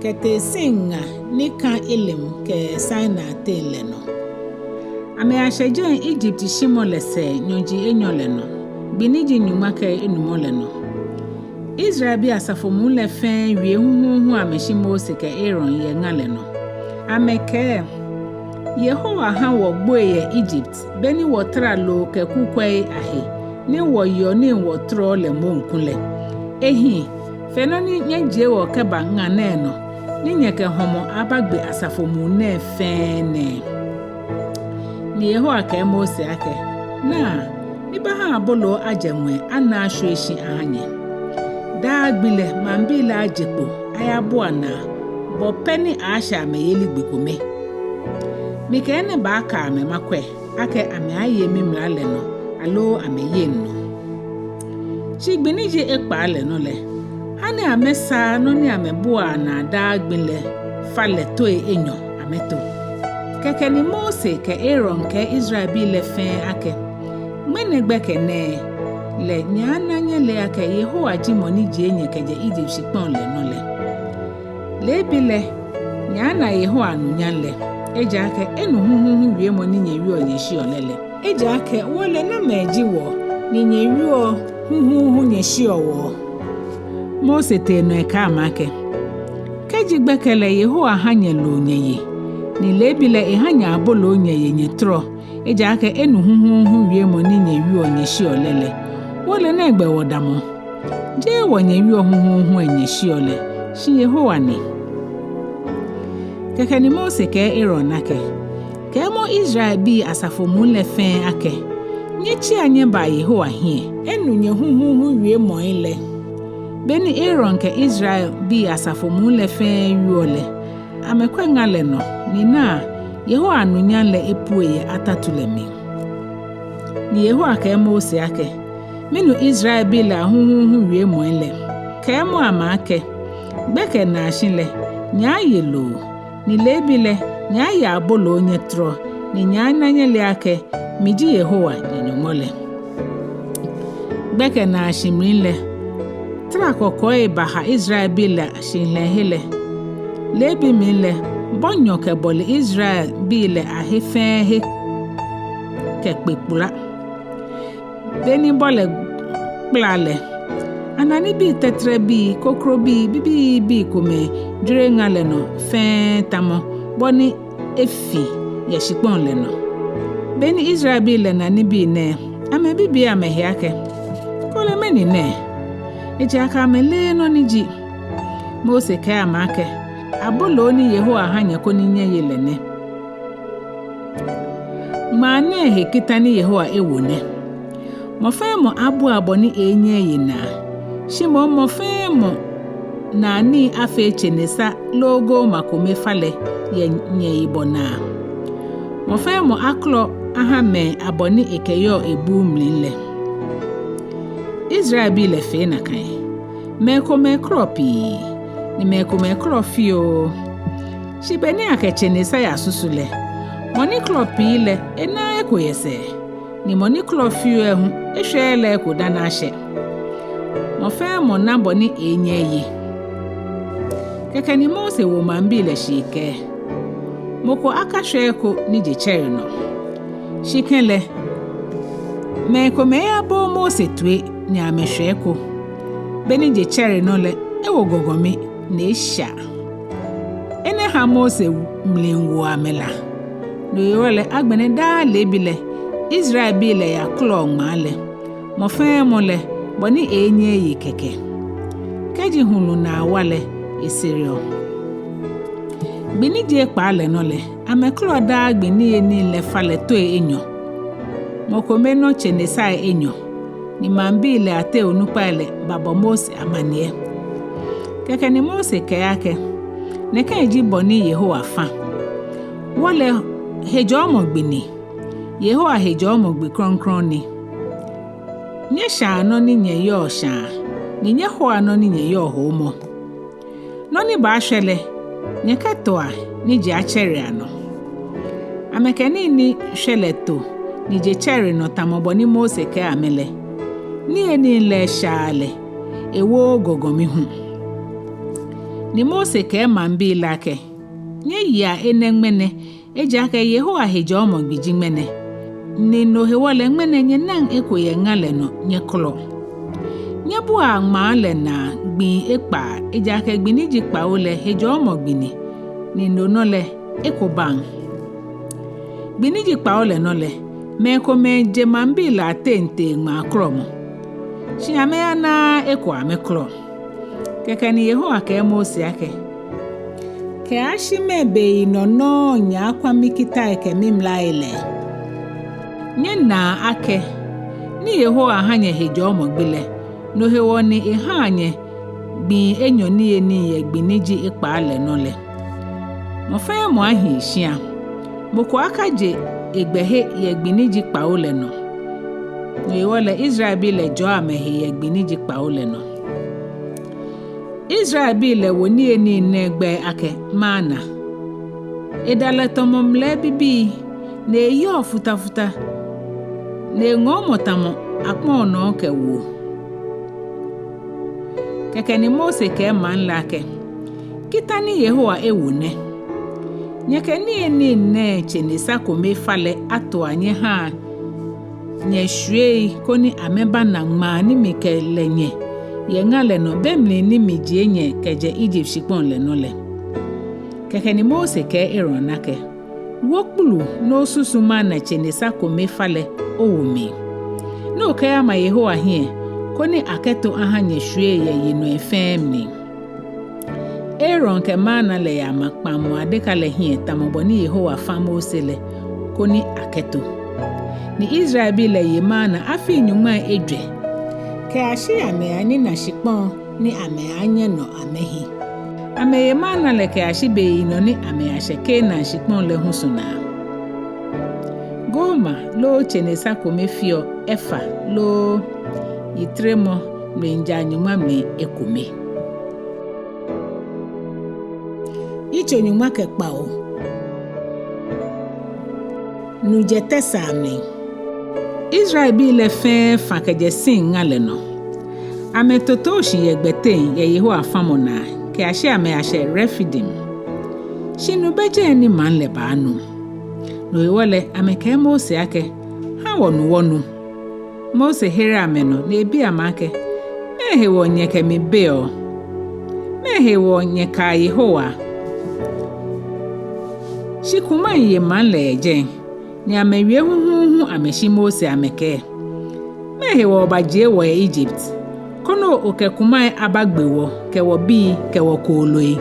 kɛtee Sin ŋa ni ka Elim kɛ Sinai teŋ lɛ nɔ. Amɛyashɛ jɛi Egypt shimɔ lɛ sɛɛ nyɔji enyɔ lɛ nɔ, gbi ni ji nyɔŋma kɛ enumɔ lɛ nɔ. Israelbii asafo muu lɛ fɛɛ wie huhuuhu amɛshi Mose kɛ Aaron yɛ ŋa lɛ nɔ. Amɛkɛɛ: Yehowa ha wɔgboi yɛ Egypt, beni wɔtara loo kɛ kukwɛi ahe, ni wɔyeɔ nii wɔtɔrɔɔ lɛ moŋ kulɛ. Ehi fe nɔ ni nyɛjie wɔ kɛba ŋa nɛɛ nɔ, ni nyɛkɛ hɔmɔ abagbe asafo muu nɛɛ fɛɛ nɛɛ. Ni Yehowa kɛɛ Mose akɛ: Naa, mibaaha aboloo ajɛ ŋwɛi ana ashwie shi aha nyɛ. Daa gbi lɛ maŋbii lɛ aje kpo ayabua naa, bɔ pɛ ni aaashɛ amɛyeli gbi kome. Mikɛ enɛ baaka amɛ makwɛ akɛ amɛaaye mimla lɛ nɔ aloo amɛyeŋ nɔ. Shi gbi ni ji ekpaa lɛ nɔ lɛ, ha ni amɛsaa nɔ ni amɛbuaa naa daa gbi lɛ fa lɛ toi enyɔ amɛto. Kɛkɛ ni Mose kɛ Aaron kɛɛ Israelbii lɛ fɛɛ akɛ: Ŋmɛnɛ gbɛkɛ nɛɛ lɛ nyɛaana nyɛle akɛ Yehowa ji mɔ ni jie nyɛ kɛjɛ Egypt shikpɔŋ lɛ nɔ lɛ. Leebi lɛ nyɛaana Yehowa anunyam lɛ, ejaakɛ enu huhuuhu wiemɔ ni nyɛwieɔ nyɛshiɔ lɛ lɛ. Ejaakɛ wɔle namɛi ji wɔ, ni nyɛwieɔ huhuuhu nyɛshiɔ wɔ. Mose tee nɔ ekɛɛ amɛ akɛ: Kɛji gbɛkɛ lɛ Yehowa ha nyɛ loo nyɛye, ni leebi lɛ eha nyɛ aboloo nyɛye nyɛtɔrɔ, ejaakɛ enu huhuuhu wiemɔ ni nyɛwieɔ nyɛshiɔ lɛ lɛ, wɔle nɛgbɛ wɔdamɔ? Jeee wɔ nyɛwieɔ huhuuhu lɛ nyɛshiɔ lɛ, shi Yehowa ni. Kɛkɛ ni Mose kɛɛ Aaron akɛ: Kɛɛmɔ Israelbii asafo muu lɛ fɛɛ akɛ: Nyɛtsia nyɛbaa Yehowa hiɛ, enu nyɛhuhuuhu wiemɔi lɛ. Beni Aaron kɛ Israelbii asafo muu lɛ fɛɛ wieɔ lɛ, amɛkwɛ ŋa lɛ nɔ, ni naa, Yehowa anunyam lɛ epue yɛ atatu lɛ mli. Ni Yehowa kɛɛ Mose akɛ: Minu Israelbii lɛ ahuhuuhu wiemɔi lɛ. Kɛɛmɔ amɛ akɛ: Gbɛkɛ naashi lɛ, nyɛaaye loo, ni leebi lɛ, nyɛaaye aboloo nyɛtɔrɔ, ni nyɛaana nyɛle akɛ Miji Yehowa nyɛ-Nyɔŋmɔ lɛ. Gbɛkɛ naashi mli lɛ, tara kɔkɔi baha Israelbii lɛ shihilɛhe lɛ. Leebi mli lɛ, bɔ nyɔ kɛbɔle Israelbii lɛ ahe fɛɛ he kɛkpe kpula. Beni bɔ lɛ kpla lɛ, ana nibii tɛtrɛbii, kokrobii, bibiibii komɛi jwere ŋa lɛ nɔ fɛɛ tamɔ bɔ ni efi yɛ shikpɔŋ lɛ nɔ. Beni Israelbii lɛ na nibii nɛɛ, amɛbibii amɛhe akɛ: Kɔlɛ mɛni nɛ? Ejaakɛ amɛleee nɔ ni ji. Mose kɛɛ amɛ akɛ: Aboloo ni Yehowa ha nyɛ koni nyɛye lɛ nɛ. Ŋmaa nɛɛ he kita ni Yehowa ewo nɛ: Mɔ fɛɛ mɔ abua bɔ ni eeenyɛ eye naa, shi moŋ mɔ fɛɛ mɔ naa nii afee tsenesa loo gooma kome falɛ yɛ nyɛyibɔ naa. Mɔ fɛɛ mɔ akɔlɔ aha mɛi abɔ ni ekɛyɔɔ ebuu mli lɛ. Israelbii lɛ fee nakai. Mɛi komɛi kɔlɔ pii, ni mɛi komɛi kɔlɔ fioo. Shi beni akɛ tsenesa yasusu lɛ, mɔ ni kɔlɔ pii lɛ, enaaa eko yɛ sɛɛ, ni mɔ ni kɔlɔ fioo lɛ hu, eshwɛɛɛ lɛ eko dani ashɛ. Mɔ fɛɛ mɔ na bɔ ni eeenyɛ eye. Kɛkɛ ni Mose wo maŋbii lɛ shii ekɛɛ: Mɔ ko akashwɛ eko ni je tsɛre nɔ. Shi kɛlɛ, mɛi komɛi yabooo Mose toi ni amɛshwɛ eko. Beni je tsɛre nɔ lɛ, ewo gɔgɔmi ni esha. Enɛ ha Mose mli wo amɛ la. No hewɔ lɛ, agbɛnɛ daa leebi lɛ, Israelbii lɛ yakɔlɔɔ ŋmaa lɛ, mɔ fɛɛ mɔ lɛ bɔ ni eeenyɛ eye kɛkɛ. Kɛji hulu naa wa lɛ, esereɔ. Gbi ni ji ekpaa lɛ nɔ lɛ, amɛkɔlɔ daa gbi niyenii lɛ falɛ toi enyɔ. Mɔ kome nɔ tsenesai enyɔ, ni maŋbii lɛ ateŋ onukpai lɛ babɔ Mose amaniɛ. Kɛkɛ ni Mose kɛɛ akɛ: Nɛkɛ ji bɔ ni Yehowa fa. Wɔ lɛ, hejɔɔmɔ gbi ni, Yehowa hejɔɔmɔ gbi krɔŋkrɔŋ ni. Nyɛshaa nɔ ni nyɛyɔɔ shaa, ni nyɛhoa nɔ ni nyɛyɔɔ hoomɔ. Nɔ ni baashwɛ lɛ, nyɛkɛtoa ni je atsɛre anɔ. Amɛkɛ nii ni shwɛ lɛ to ni je tsɛre nɔ tamɔ bɔ ni Mose kɛɛ amɛ lɛ. Niyenii lɛ shaa lɛ, ewooo gɔgɔmi hu. Ni Mose kɛɛ maŋbii lɛ akɛ: Nyɛyea enɛ ŋmɛnɛ, ejaakɛ Yehowa hejɔɔmɔ gbi ji ŋmɛnɛ. Ni no hewɔ lɛ ŋmɛnɛ nyɛnaŋ eko yɛ ŋa lɛ nɔ nyɛkɔlɔ. Nyɛbua ŋmaa lɛ naa gbii ekpaa, ejaakɛ gbi ni ji kpawo lɛ hejɔɔmɔ gbi ni, ni no nɔ lɛ eko baŋ. Gbi ni ji kpawo lɛ nɔ lɛ, mɛi komɛi je maŋbii lɛ ateŋ tee ŋmaa kɔlɔmɔ. Shi amɛyanaaa eko amɛkɔlɔ. Kɛkɛ ni Yehowa kɛɛ Mose akɛ: Kɛyashi mɛɛ beyinɔ nɔŋŋ nyɛaakwa mikitai kɛ mimlai lɛ? Nyɛnaa akɛ, ni Yehowa ha nyɛ hejɔɔmɔ gbi lɛ, no hewɔ ni ehaa nyɛ gbii enyɔ niyenii yɛ gbi ni ji ekpaa lɛ nɔ lɛ. Mɔ fɛɛ mɔ ahi eshia. Mɔ ko akaje egbɛhe yɛ gbi ni ji kpawo lɛ nɔ. No hewɔ lɛ Israelbii lɛ jɔɔ amɛhe yɛ gbi ni ji kpawo lɛ nɔ. Israelbii lɛ wo niyenii nɛɛ gbɛi akɛ mana. Eda lɛ tamɔ mlɛɛ bibii, ni eyɔɔ futafuta, ni eŋɔɔmɔ tamɔ akpɔnɔ kɛ wuo. Kɛkɛ ni Mose kɛɛ maŋ lɛ akɛ: Kita ni Yehowa ewo nɛ: Nyɛkɛ niyenii nɛɛ tsenesa kome falɛ atoa nyɛhaa nyɛshwiei koni amɛbana ŋmaa ni mikɛlɛ nyɛ yɛ ŋa lɛ nɔ be mli ni mijie nyɛ kɛjɛ Egypt shikpɔŋ lɛ nɔ lɛ. Kɛkɛ ni Mose kɛɛ Aaron akɛ: Wo kpulu ni osusu mana tsenesa kome falɛ owo mli, ni okɛyama Yehowa hiɛ, koni akɛto aha nyɛshwiei yɛ yinɔi fɛɛ mli. Aaron kɛ mana lɛ yama kpaŋmɔ adeka lɛ hiɛ tamɔ bɔ ni Yehowa fa Mose lɛ, koni akɛto. Ni Israelbii lɛ ye mana afii nyɔŋmai ejwɛ, kɛyashi amɛyanina shikpɔŋ ni amɛyanyɛ nɔ amɛhi. Amɛye mana lɛ kɛyashi beyinɔ ni amɛyashɛ Kanaan shikpɔŋ lɛ husu naa. Gooma loo tsenesa kome feɔ efa loo yitremɔ mlijaa nyɔŋma mli ekome. Yitso nyɔŋma kɛ kpawo. Nu jɛ tɛsaa mli. Israelbii lɛ fɛɛ fã kɛjɛ Sin ŋa lɛ nɔ. Amɛtotoo shi yɛ gbɛteŋ yɛ Yehowa famɔ naa kɛyashi amɛyashɛ Refidim. Shi nu bɛ jɛi ni maŋ lɛ baanu. No hewɔ lɛ amɛkɛɛ Mose akɛ, "Ha wɔnu wɔnu." Mose here amɛnɔ ni ebi amɛ akɛ, "Mɛɛ hewɔ nyɛkɛ mi beɔ? Mɛɛ hewɔ nyɛkaa Yehowa?" Shi kumai ye maŋ lɛ yɛ jɛi, ni amɛwie huhuuhu amɛshi Mose amɛkɛɛ, "Mɛɛ hewɔ obajie wɔ yɛ Egypt, koni okɛ kumai abagbe wɔ kɛ wɔbii kɛ wɔkooloi?"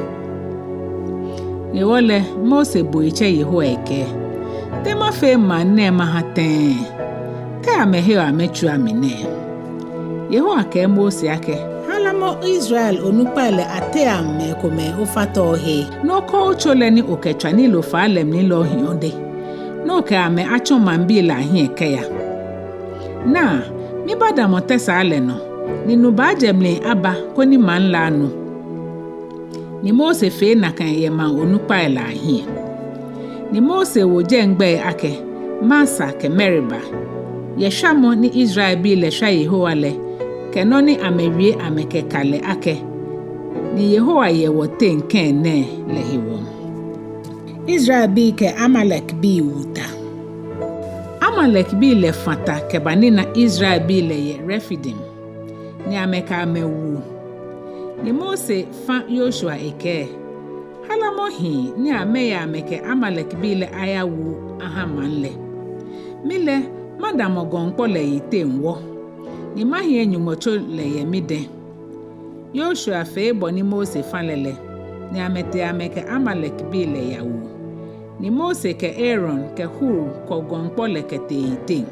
Hewɔ lɛ Mose bo etsɛ Yehowa ekɛɛ, "Te mafee maŋ nɛɛ maha tɛŋŋ? Te amɛheɔ amɛtswia mi nɛɛ?" Yehowa kɛɛ Mose akɛ, "Halamɔ Israel onukpai lɛ ateŋ mɛi komɛi ofataa ohe, ni okɔ otso lɛ ni okɛtswa Nilo faa lɛ mli lɛ ohi odɛŋ, ni okɛ amɛ atsɔ maŋbii lɛ ahiɛ kɛya. Naa, mibadamɔ tɛsaa lɛ nɔ, ni nu baajɛ mli aba koni maŋ lɛ anu." Ni Mose fee nakai yɛ maŋ onukpai lɛ ahiɛ. Ni Mose wo jɛi gbɛi akɛ Masa kɛ Meriba, yɛ shwamɔ ni Israelbii lɛ shwa Yehowa lɛ, kɛ nɔ ni amɛwie amɛkɛka lɛ akɛ, "Ni Yehowa yɛ wɔteŋ kɛŋ nɛɛ lɛ hewɔ." Israelbii kɛ Amalekbii wu ta. Amalekbii lɛ fã ta kɛbanina Israelbii lɛ yɛ Refidim, ni amɛkɛ amɛ wu. Ni Mose fã Yoshua ekɛɛ, "Halamɔ hii ni amɛya amɛkɛ Amalekbii lɛ ayawu aha maŋ lɛ. Mi lɛ, madamɔ gɔŋkpɔ lɛ yiteŋ wɔ, ni mahiɛ Nyɔŋmɔ tso lɛ yɛ midɛŋ." Yoshua fee bɔ ni Mose fã lɛ lɛ, ni amɛtee amɛkɛ Amalekbii lɛ yawu. Ni Mose kɛ Aaron kɛ Hur kɔ gɔŋkpɔ lɛ kɛtee yiteŋ.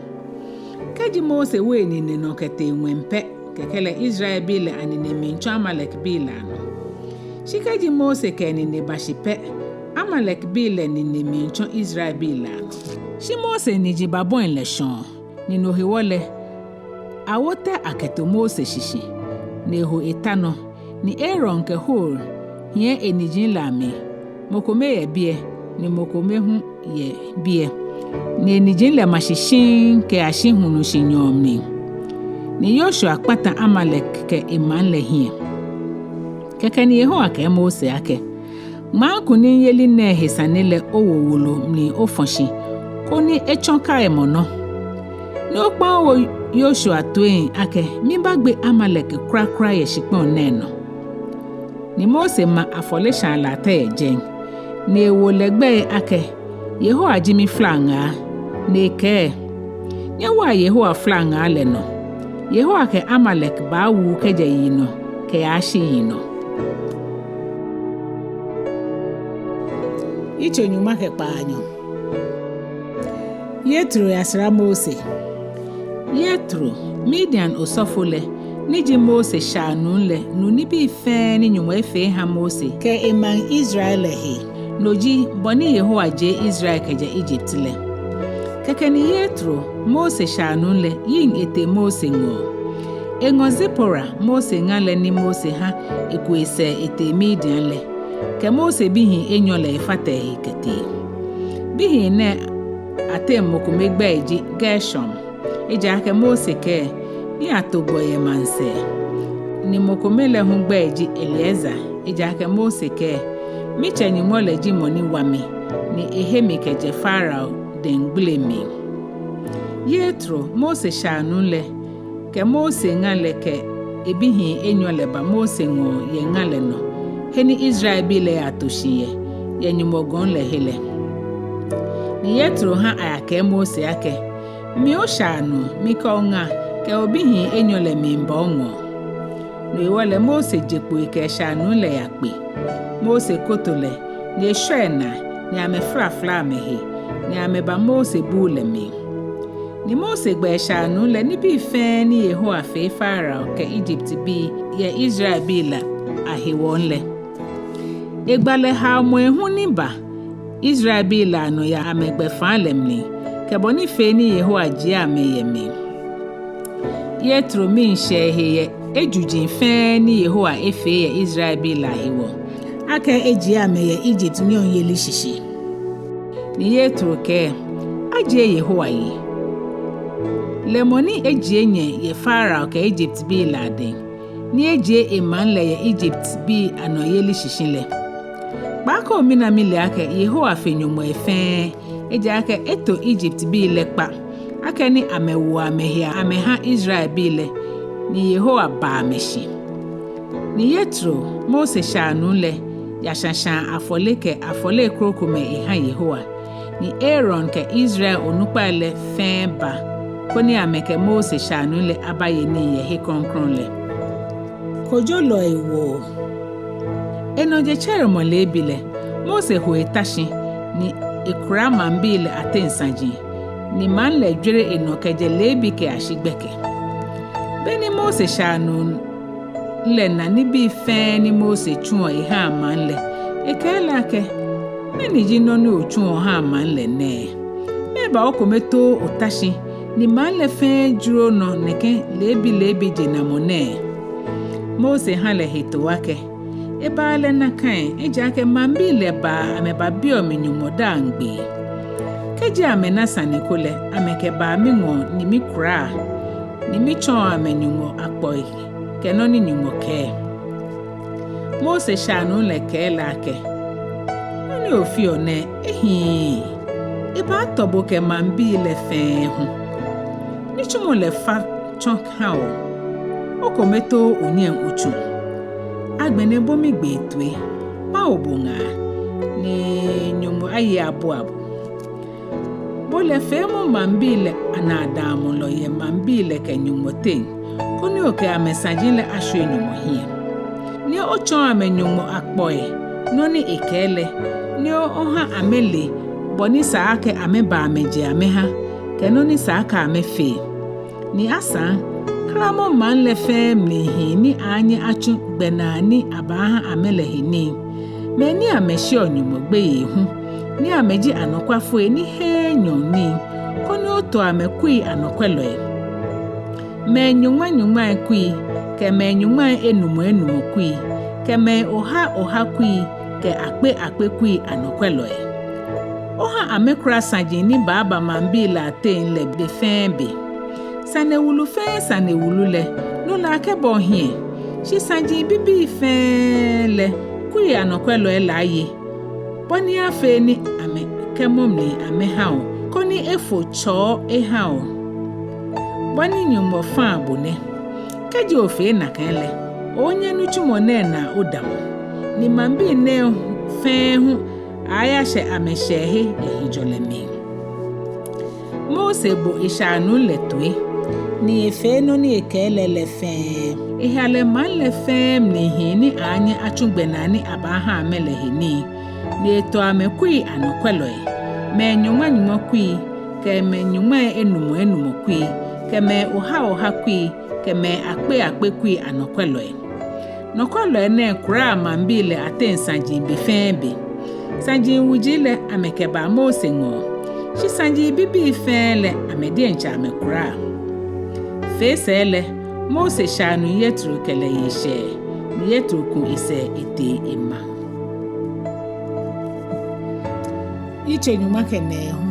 Kɛji Mose wo enine nɔ kɛtee ŋwɛi pɛ, kɛkɛ lɛ Israelbii lɛ anine miitsɔ Amalekbii lɛ anɔ. Shi kɛji Mose kɛ enine ba shi pɛ, Amalekbii lɛ nine miitsɔ Israelbii lɛ anɔ. Shi Mose niji babɔi lɛ shɔɔ, ni no hewɔ lɛ, awo tɛ akɛto Mose shishi, ni eho eta nɔ, ni Aaron kɛ Hur hiɛ eniji lɛ amli, mɔ kome yɛ biɛ, ni mɔ kome hu yɛ biɛ, ni eniji lɛ ma shi shiŋŋ kɛyashi hulu shi nyɔɔŋ mli. Ni Yoshua kpata Amalek kɛ emaŋ lɛ hiɛ. Kɛkɛ ni Yehowa kɛɛ Mose akɛ, "Ŋmaa kunimyeli nɛɛ he sane lɛ owo wolo mli ofɔ shi, koni etsɔ kaimɔ nɔ. Ni okpa owo Yoshua toiŋ akɛ mibagbe Amalek kwrakwra yɛ shikpɔŋ nɛɛ nɔ." Ni Mose ma afɔleshaa latɛ yɛ jɛi, ni ewo lɛ gbɛi akɛ, "Yehowa ji miflaŋaa," ni ekɛɛ, "Nyɛwoa Yehowa flaŋaa lɛ nɔ. Yehowa kɛ Amalek baawu kɛjɛ yinɔ kɛyashi yinɔ." Yitso nyɔŋma kɛ kpaanyɔ. Yetro yasra Mose. Yetro, Midian osɔfo lɛ, ni ji Mose shaanuu lɛ, nu nibii fɛɛ ni Nyɔŋmɔ efee eha Mose kɛ emaŋ Israel lɛ he. No ji bɔ ni Yehowa jie Israel kɛjɛ Egypt lɛ. Kɛkɛ ni Yetro, Mose shaanuu lɛ, yiŋ etee Mose ŋɔɔ. Eŋɔ Zipora, Mose ŋa lɛ ni Mose ha eku esɛɛ etee Midian lɛ, kɛ Mose bihii enyɔ lɛ efata ehe kɛtee. Bihii nɛɛ ateŋ mɔ kome gbɛi ji Gershom, ejaakɛ Mose kɛɛ, "Miyato gbɔ yɛ maŋsɛɛ." Ni mɔ kome lɛ hu gbɛi ji Eliezer, ejaakɛ Mose kɛɛ, "Mitsɛ Nyɔŋmɔ lɛ ji mɔ ni wa mi, ni ehe mi kɛjɛ Farao dɛŋ gbele mli." Yetro, Mose shaanuu lɛ, kɛ Mose ŋa lɛ kɛ ebihii enyɔ lɛ ba Mose ŋɔɔ yɛ ŋa lɛ nɔ, he ni Israelbii lɛ yato shi yɛ, yɛ Nyɔŋmɔ gɔŋ lɛ he lɛ. Ni Yetro ha ayakɛɛ Mose akɛ, "Mi oshaanuu, mikɛ oŋa kɛ obihii enyɔ lɛ miiba oŋɔɔ." No hewɔ lɛ Mose je kpo ekɛ eshaanuu lɛ yakpe. Mose koto lɛ, ni eshɔ enaa, ni amɛflafla amɛhe, ni amɛba Mose buu lɛ mli. Ni Mose gba eshaanuu lɛ nibii fɛɛ ni Yehowa fee Farao kɛ Egyptbii yɛ Israelbii lɛ ahewɔ lɛ. Egba lɛ haomɔi hu ni ba Israelbii lɛ anɔ yɛ amɛgbɛfaa lɛ mli, kɛ bɔ ni fee ni Yehowa jie amɛ yɛ mli. Yetro mii shɛ ehe yɛ ejuji fɛɛ ni Yehowa efee yɛ Israelbii lɛ ahewɔ, akɛ ejie amɛ yɛ Egypt nyɔŋyeli shishi. Ni Yetro kɛɛ, "Ajie Yehowa yi. lɛ mɔ ni ejie nyɛ yɛ Farao kɛ Ijiptbii lɛ adɛŋ, ni ejie emaŋ lɛ yɛ Ijiptbii anɔyeli shishi lɛ. Kpaako mina mile akɛ Yehowa fe nyɔŋmɔi fɛɛ, ejaakɛ eto Ijiptbii lɛ kpa, akɛni amɛwo amɛhe amɛha Israelbii lɛ, ni Yehowa ba amɛ shi. Ni Yetro, Mose shaanuu lɛ, yashã shãa afɔle kɛ afɔle krokomɛi eha Yehowa. Ni Aaron kɛ Israel onukpai lɛ fɛɛ ba, koni amɛkɛ Mose shaanuu lɛ abaye nii yɛ he krɔŋkrɔŋ lɛ. Kojolɔi woo. Enɔ jetsɛremɔ leebi lɛ, Mose ho eta shi, ni ekura maŋbii lɛ ateŋ saji, ni maŋ lɛ jwere enɔ kɛjɛ leebi kɛyashi gbɛkɛ. Beni Mose shaanuu lɛ na nibii fɛɛ ni Mose tsuɔ ehaa maŋ lɛ, ekɛɛ lɛ akɛ: Mɛni ji nɔ ni otsuɔ ohaa maŋ lɛ nɛɛ? Mɛɛba okometoo ota shi, ni maŋ lɛ fɛɛ juro nɔ nɛkɛ leebi leebi jenamɔ nɛɛ? Mose ha lɛ hetoo akɛ: Ebaa lɛ nakai, ejaakɛ maŋbii lɛ baa amɛbabiɔ mi Nyɔŋmɔ daa mgbee. Kɛji amɛna sane ko lɛ, amɛkɛbaa miŋɔɔ ni mikuraa, ni mitsɔɔ amɛ Nyɔŋmɔ akpɔi kɛ nɔ ni Nyɔŋmɔ kɛɛ. Mose shaanuu lɛ kɛɛ lɛ akɛ: Nɔ ni ofeɔ nɛɛ ehiii, ebaatɔ bo kɛ maŋbii lɛ fɛɛ hu. Nitsumɔ lɛ fa tsɔ ha o, okometoo onyɛŋ otsu. Agbɛnɛ bo migbee toi, mawo bo ŋaa, ni Nyɔŋmɔ aye abua bo. Bo lɛ feemɔ maŋbii lɛ anaadaamɔlɔ yɛ maŋbii lɛ kɛ Nyɔŋmɔ teŋ, koni okɛ amɛsaji lɛ ashwie Nyɔŋmɔ hiɛ. Ni otsɔɔ amɛ Nyɔŋmɔ akpɔi, nɔ ni ekɛɛ lɛ, ni oha amɛle bɔ ni sa akɛ amɛba amɛje amɛha, kɛ nɔ ni sa akɛ amɛfee. Ni asaŋ, kramɔ maŋ lɛ fɛɛ mlihii ni aaanyɛ atsu gbɛnaa ni abaaha amɛ lɛ he nii, mɛi ni amɛsheɔ Nyɔŋmɔ gbeyei hu, ni amɛji anɔkwafoi ni heee nyɔɔŋnii, koni oto amɛ kui anɔkwɛlɔi. Mɛi nyɔŋma nyɔŋmai kui, kɛ mɛi nyɔŋmai enumɔ enumɔ kui, kɛ mɛi oha oha kui, kɛ akpe akpe kui anɔkwɛlɔi. Oha amɛkura saji ni baaba maŋbii lɛ ateŋ lɛ be fɛɛ be. Sane wulu fɛɛ sane wulu lɛ, no lɛ akɛba ohiɛ. Shi saji bibii fɛɛ lɛ, kui anɔkwɛlɔi lɛ aye, bɔ ni afee ni amɛkɛmɔ mli amɛha o, koni efo tsɔɔ eha o. Bɔ ni Nyɔŋmɔ faa bo nɛ. Kɛji ofee nakai lɛ, onyɛ nitsumɔ nɛɛ naa odamɔ, ni maŋbii nɛɛ fɛɛ hu aaayashɛ amɛshɛɛhe yɛ hejɔlɛ mli. Mose bo eshaanuu lɛ toi, ni efee nɔ ni ekɛɛ lɛ lɛ fɛɛ. Eha lɛ maŋ lɛ fɛɛ mlihii ni aaanyɛ atsu gbɛnaa ni abaaha amɛ lɛ he nii, ni eto amɛ kui anɔkwɛlɔi, mɛi nyɔŋma nyɔŋma kui, kɛ mɛi nyɔŋmai enumɔ enumɔ kui, kɛ mɛi oha oha kui, kɛ mɛi akpe akpe kui anɔkwɛlɔi. Nɔkwɛlɔi nɛɛ kuraa maŋbii lɛ ateŋ saji be fɛɛ be. Saji wuji lɛ amɛkɛbaa Mose ŋɔɔ, shi saji bibii fɛɛ lɛ amɛ diɛŋtsɛ amɛkuraa. Fee sɛɛ lɛ, Mose shaanuu Yetro kɛ lɛ ye shɛɛ, ni Yetro ku esɛɛ etee emaŋ. Yitso nyɔŋma kɛ nɛɛhu.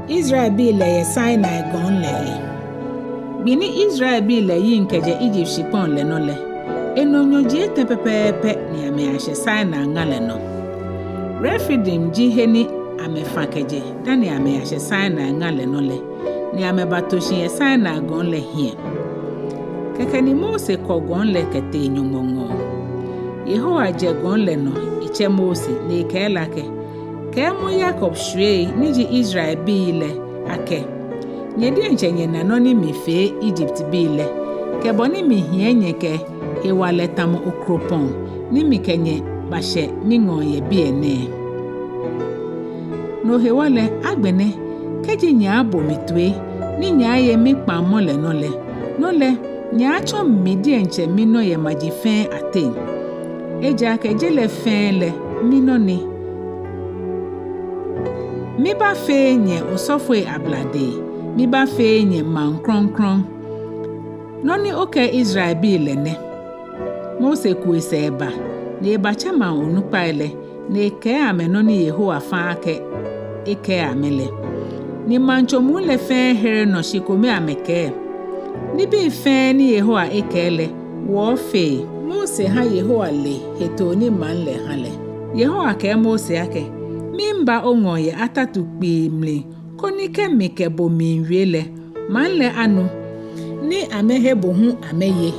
Israelbii lɛ yɛ Sinai gɔŋ lɛ he. Gbi ni Israelbii lɛ yiŋ kɛjɛ Egypt shikpɔŋ lɛ nɔ lɛ, enɔ nyɔji etɛ pɛpɛɛpɛ ni amɛyashɛ Sinai ŋa lɛ nɔ. Refidim ji he ni amɛfã kɛjɛ dani amɛyashɛ Sinai ŋa lɛ nɔ lɛ, ni amɛbato shi yɛ Sinai gɔŋ lɛ hiɛ. Kɛkɛ ni Mose kɔ gɔŋ lɛ kɛtee Nyɔŋmɔ ŋɔɔ. Yehowa jɛ gɔŋ lɛ nɔ etsɛ Mose ni ekɛɛ lɛ akɛ: Kɛɛmɔ Yakob shwiei ni ji Israelbii lɛ akɛ: Nyɛ diɛŋtsɛ nyɛna nɔ ni mifee Egyptbii lɛ, kɛ bɔ ni mihiɛ nyɛ kɛ hewalɛ tamɔ okropɔŋ ni mikɛ nyɛ bashɛ miŋɔɔ yɛ biɛ nɛɛ. No hewɔ lɛ, agbɛnɛ, kɛji nyɛaabo mi toi, ni nyɛaye mikpaŋmɔ lɛ nɔ lɛ, no lɛ, nyɛaatsɔ mi diɛŋtsɛ minɔ yɛ maji fɛɛ ateŋ. Ejaakɛ je lɛ fɛɛ lɛ, minɔ ni. Mibaafee nyɛ osɔfoi abladei, mibaafee nyɛ maŋ krɔŋkrɔŋ. Nɔ ni okɛɛ Israelbii lɛ nɛ. Mose ku esɛɛ eba, ni ebatsɛ maŋ onukpai lɛ, ni ekɛɛ amɛ nɔ ni Yehowa fã akɛ ekɛɛ amɛ lɛ. Ni maŋtso muu lɛ fɛɛ here nɔ shi kome amɛkɛɛ: Nibii fɛɛ ni Yehowa ekɛɛ lɛ, wɔɔfee. Mose ha Yehowa le hetoo ni maŋ lɛ ha lɛ. Yehowa kɛɛ Mose akɛ: Miiba oŋɔɔ yɛ atatu kpii mli, koni kɛ mikɛ bo miiwie lɛ, maŋ lɛ anu, ni amɛhe bo hu amɛye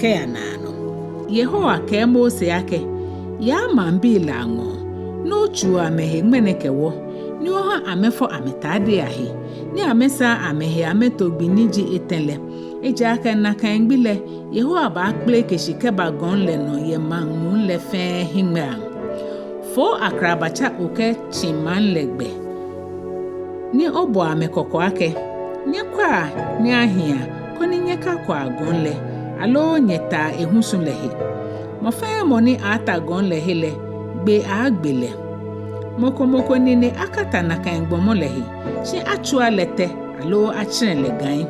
kɛya naanɔ. Yehowa kɛɛ Mose akɛ: Yaa maŋbii lɛ aŋɔɔ, ni otsuu amɛhe ŋmɛnɛ kɛ wɔ, ni oha amɛfɔ amɛtadei ahe, ni amɛsaa amɛhe amɛto gbi ni ji etɛ lɛ. Ejaakɛ nakai gbi lɛ Yehowa baakpeleke shi kɛba gɔŋ lɛ nɔ yɛ maŋ muu lɛ fɛɛ hiŋmɛiaŋ. Fo akrabatsa okɛtsi maŋ lɛ gbɛ, ni obɔ amɛ kɔkɔ akɛ: Nyɛkwɛa ni ahia, koni nyɛkakwɔa gɔŋ lɛ, aloo nyɛtaa ehusu lɛ he. Mɔ fɛɛ mɔ ni aaata gɔŋ lɛ he lɛ, gbe aaagbe lɛ. Mɔ ko mɔ ko nine akata nakai gbɔmɔ lɛ he, shi atsua lɛ tɛ aloo atsɛrɛ lɛ gai.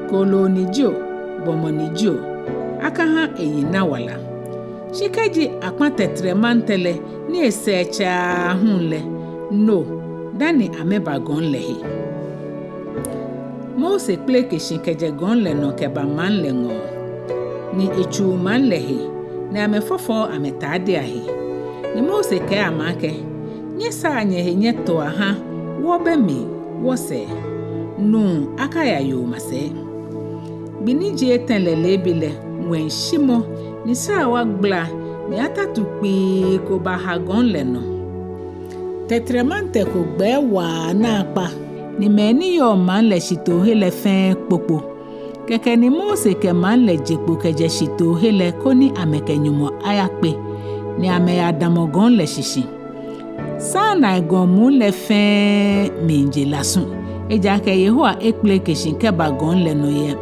Kooloo ni jio, gbɔmɔ ni jio, akaha eyi na wala. Shi kɛji akpa tɛtrɛmantɛrɛ lɛ ni esɛɛ tsɛ aahu lɛ, no dani amɛba gɔŋ lɛ he. Mose kpeleke shi kɛjɛ gɔŋ lɛ nɔ kɛba maŋ lɛ ŋɔɔ, ni etsuu maŋ lɛ he, ni amɛfɔfɔɔ amɛtadei ahe. Ni Mose kɛɛ amɛ akɛ: Nyɛsaa nyɛhe nyɛtoa ha wɔ be mli, wɔsɛɛ, nuu akaya yoo masɛi. Gbi ni ji etɛ lɛ leebi lɛ, ŋwɛi shimɔ, ni srawa gbala, ni atatu kpii ko baha gɔŋ lɛ nɔ. Tɛtrɛmantɛrɛ ko gbɛɛ waa naakpa, ni mɛi ni yɔɔ maŋ lɛ shitoohe lɛ fɛɛ kpokpo. Kɛkɛ ni Mose kɛ maŋ lɛ je kpo kɛjɛ shitoohe lɛ koni amɛkɛ Nyɔŋmɔ ayakpe, ni amɛyadamɔ gɔŋ lɛ shishi. Sinai gɔŋ muu lɛ fɛɛ miije lasu, ejaakɛ Yehowa ekpeleke shi kɛba gɔŋ lɛ nɔ yɛ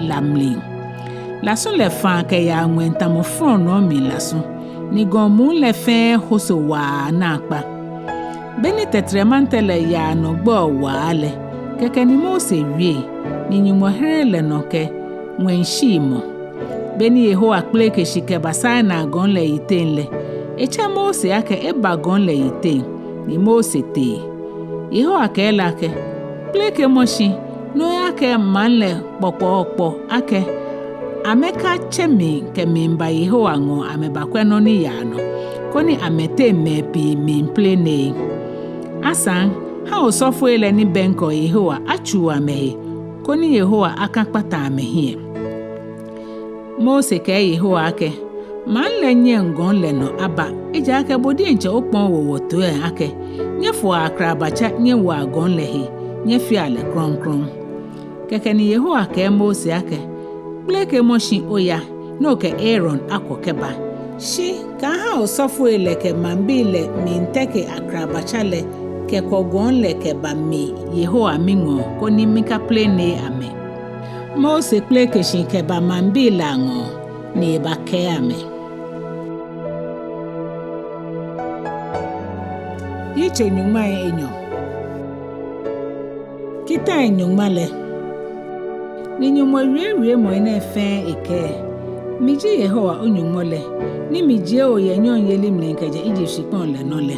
la mli. Lasu lɛ faa kɛyaa ŋwɛi tamɔ flɔnɔɔ mli lasu, ni gɔŋ muu lɛ fɛɛ hoso waa naakpa. Beni tɛtrɛmantɛrɛ lɛ yaa nɔ gbɛɔ waa lɛ, kɛkɛ ni Mose wie, ni Nyɔŋmɔ here lɛ nɔ kɛ ŋwɛi shiimɔ. Beni Yehowa kpeleke shi kɛba Sinai gɔŋ lɛ yiteŋ lɛ, etsɛ Mose akɛ eba gɔŋ lɛ yiteŋ, ni Mose tee. Yehowa kɛɛ lɛ akɛ: Kpelekemɔ shi, ni oyakɛɛ maŋ lɛ kpɔkpɔɔkpɔ akɛ amɛkatsɛ mi kɛmiiba Yehowa ŋɔɔ amɛbakwɛ nɔ ni yaa nɔ, koni amɛteŋ mɛi pii miiplenee. Asaŋ, ha osɔfoi lɛ ni bɛŋkɛɔ Yehowa atsuu amɛhe, koni Yehowa akakpata amɛhiɛ. Mose kɛɛ Yehowa akɛ: Maŋ lɛ nyɛŋ gɔŋ lɛ nɔ aba, ejaakɛ bo diɛŋtsɛ okpɔ̃ owo wɔ toi akɛ: Nyɛfoa akrabatsa nyɛwoa gɔŋ lɛ he, nyɛfea lɛ krɔŋkrɔŋ. Kɛkɛ ni Yehowa kɛɛ Mose akɛ: Kpelekemɔ shi oya, ni okɛ Aaron akwɔ kɛba. Shi kaaha osɔfoi lɛ kɛ maŋbii lɛ miiteke akrabatsa lɛ kɛkwɔ gɔŋ lɛ kɛba mi Yehowa miŋɔɔ, koni mikaplenee amɛ. Mose kpeleke shi kɛba maŋbii lɛ aŋɔɔ, ni ebakɛɛ amɛ. Yitso nyɔŋmai enyɔ. Kitai nyɔŋma lɛ. Ni Nyɔŋmɔ wie wiemɔi nɛɛ fɛɛ ekɛɛ: Miji Yehowa o-Nyɔŋmɔ lɛ, ni mijie o yɛ nyɔŋyeli mli kɛjɛ Egypt shikpɔŋ lɛ nɔ lɛ.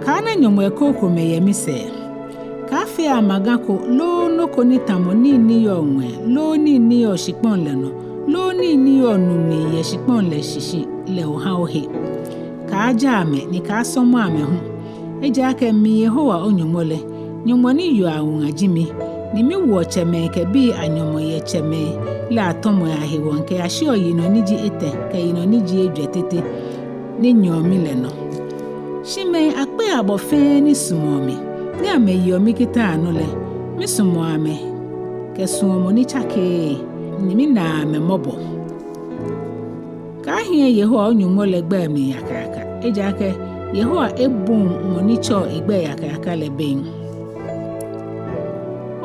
Kaana nyɔŋmɔi krokomɛi yɛ misɛɛ. Kaafea amaga ko loo nɔ ko ni tamɔ nii ni yɔɔ ŋwɛi loo nii ni yɔɔ shikpɔŋ lɛ nɔ loo nii ni yɔɔ nu mli yɛ shikpɔŋ lɛ shishi lɛ oha ohe. Kaajaa amɛ ni kaasɔmɔa amɛ hu. Ejaakɛ mi Yehowa o-Nyɔŋmɔ lɛ, Nyɔŋmɔ ni yeɔ awuŋa ji mi, ni miwoɔ tsɛmɛi kɛ bii anyɔmɔ yɛ tsɛmɛi lɛ atɔmɔi ahewɔ kɛyashiɔ yinɔ ni ji etɛ kɛ yinɔ ni ji ejwɛ tete ni nyɛɔ mi lɛ nɔ. Shi mɛi akpei abɔ fɛɛ ni sumɔɔ mi, ni amɛyeɔ mikitai anɔ lɛ, misumɔɔ amɛ kɛ suɔmɔ ni tsakeee, ni minaa amɛ mɔbɔ. Kaahiɛ Yehowa o-Nyɔŋmɔ lɛ gbɛi mli yakayaka, ejaakɛ Yehowa ebuŋ mɔ ni tsɛɔ egbɛi yakayaka lɛ bem.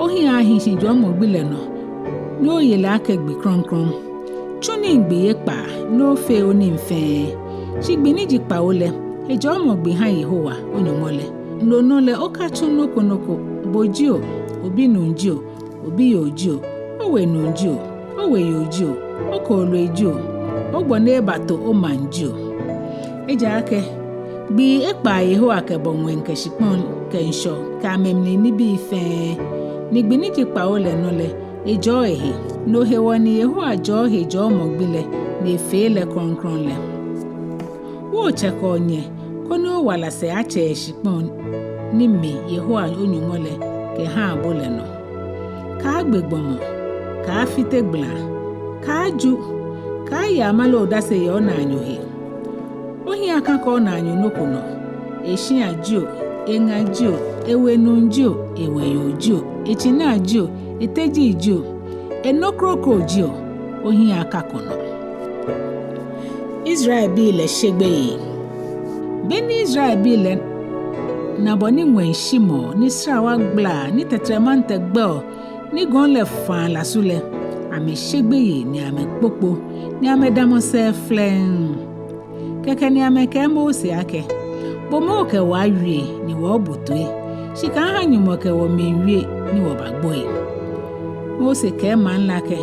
Ohiɛ ahi shi jɔɔmɔ gbi lɛ nɔ, ni oye lɛ akɛ gbi krɔŋkrɔŋ. Tsu nii gbii ekpaa, ni ofee onii fɛɛ. Shi gbi ni ji kpawo lɛ, ejɔɔmɔ gbi ha Yehowa o-Nyɔŋmɔ lɛ. No nɔ lɛ okatsu nɔ ko nɔ ko, bo jio, obinuu jio, obiyoo jio, owenuu jio, oweyoo jio, okooloi jio, ogbɔ ni ebato omaŋ jio. Ejaakɛ gbii ekpaa Yehowa kɛbɔ ŋwɛi kɛ shikpɔŋ ŋshɔ kɛ amɛmli nibii fɛɛ, ni gbi ni ji kpawo lɛ nɔ lɛ, ejɔɔ ehe. No hewɔ ni Yehowa jɔɔ hejɔɔmɔ gbi lɛ, ni efee lɛ krɔŋkrɔŋ lɛ. Wo otsɛ kɛ onyɛ, koni owala sɛɛ atsɛ yɛ shikpɔŋ ni mi Yehowa o-Nyɔŋmɔ lɛ kɛha bo lɛ nɔ. Kaagbe gbɔmɔ, kaafite gbala, kaaju, kaaye amale odase yɛ onaanyo he. Ohiɛ akakã onaanyo nɔ ko nɔ, eshia jio, eŋa jio, ewenuu jio, eweyoo jio, etsina jio, etejii jio, enɔ kroko jio, ohiɛ akakã onɔ. Israelbii lɛ she gbeyei. Beni Israelbii lɛ na bɔ ni ŋwɛi shimɔɔ, ni srawa gbalaa, ni tɛtrɛmantɛrɛ gbɛɔ, ni gɔŋ lɛ faa lasu lɛ, amɛshe gbeyei ni amɛkpokpo, ni amɛdamɔ sɛɛ flɛŋŋ. Kɛkɛ ni amɛkɛɛ Mose akɛ: Bo moŋ okɛɛ wɔwie ni wɔbo toi, shi kaaha Nyɔŋmɔ kɛ wɔ miiwie ni wɔbagboi. Mose kɛɛ maŋ lɛ akɛ: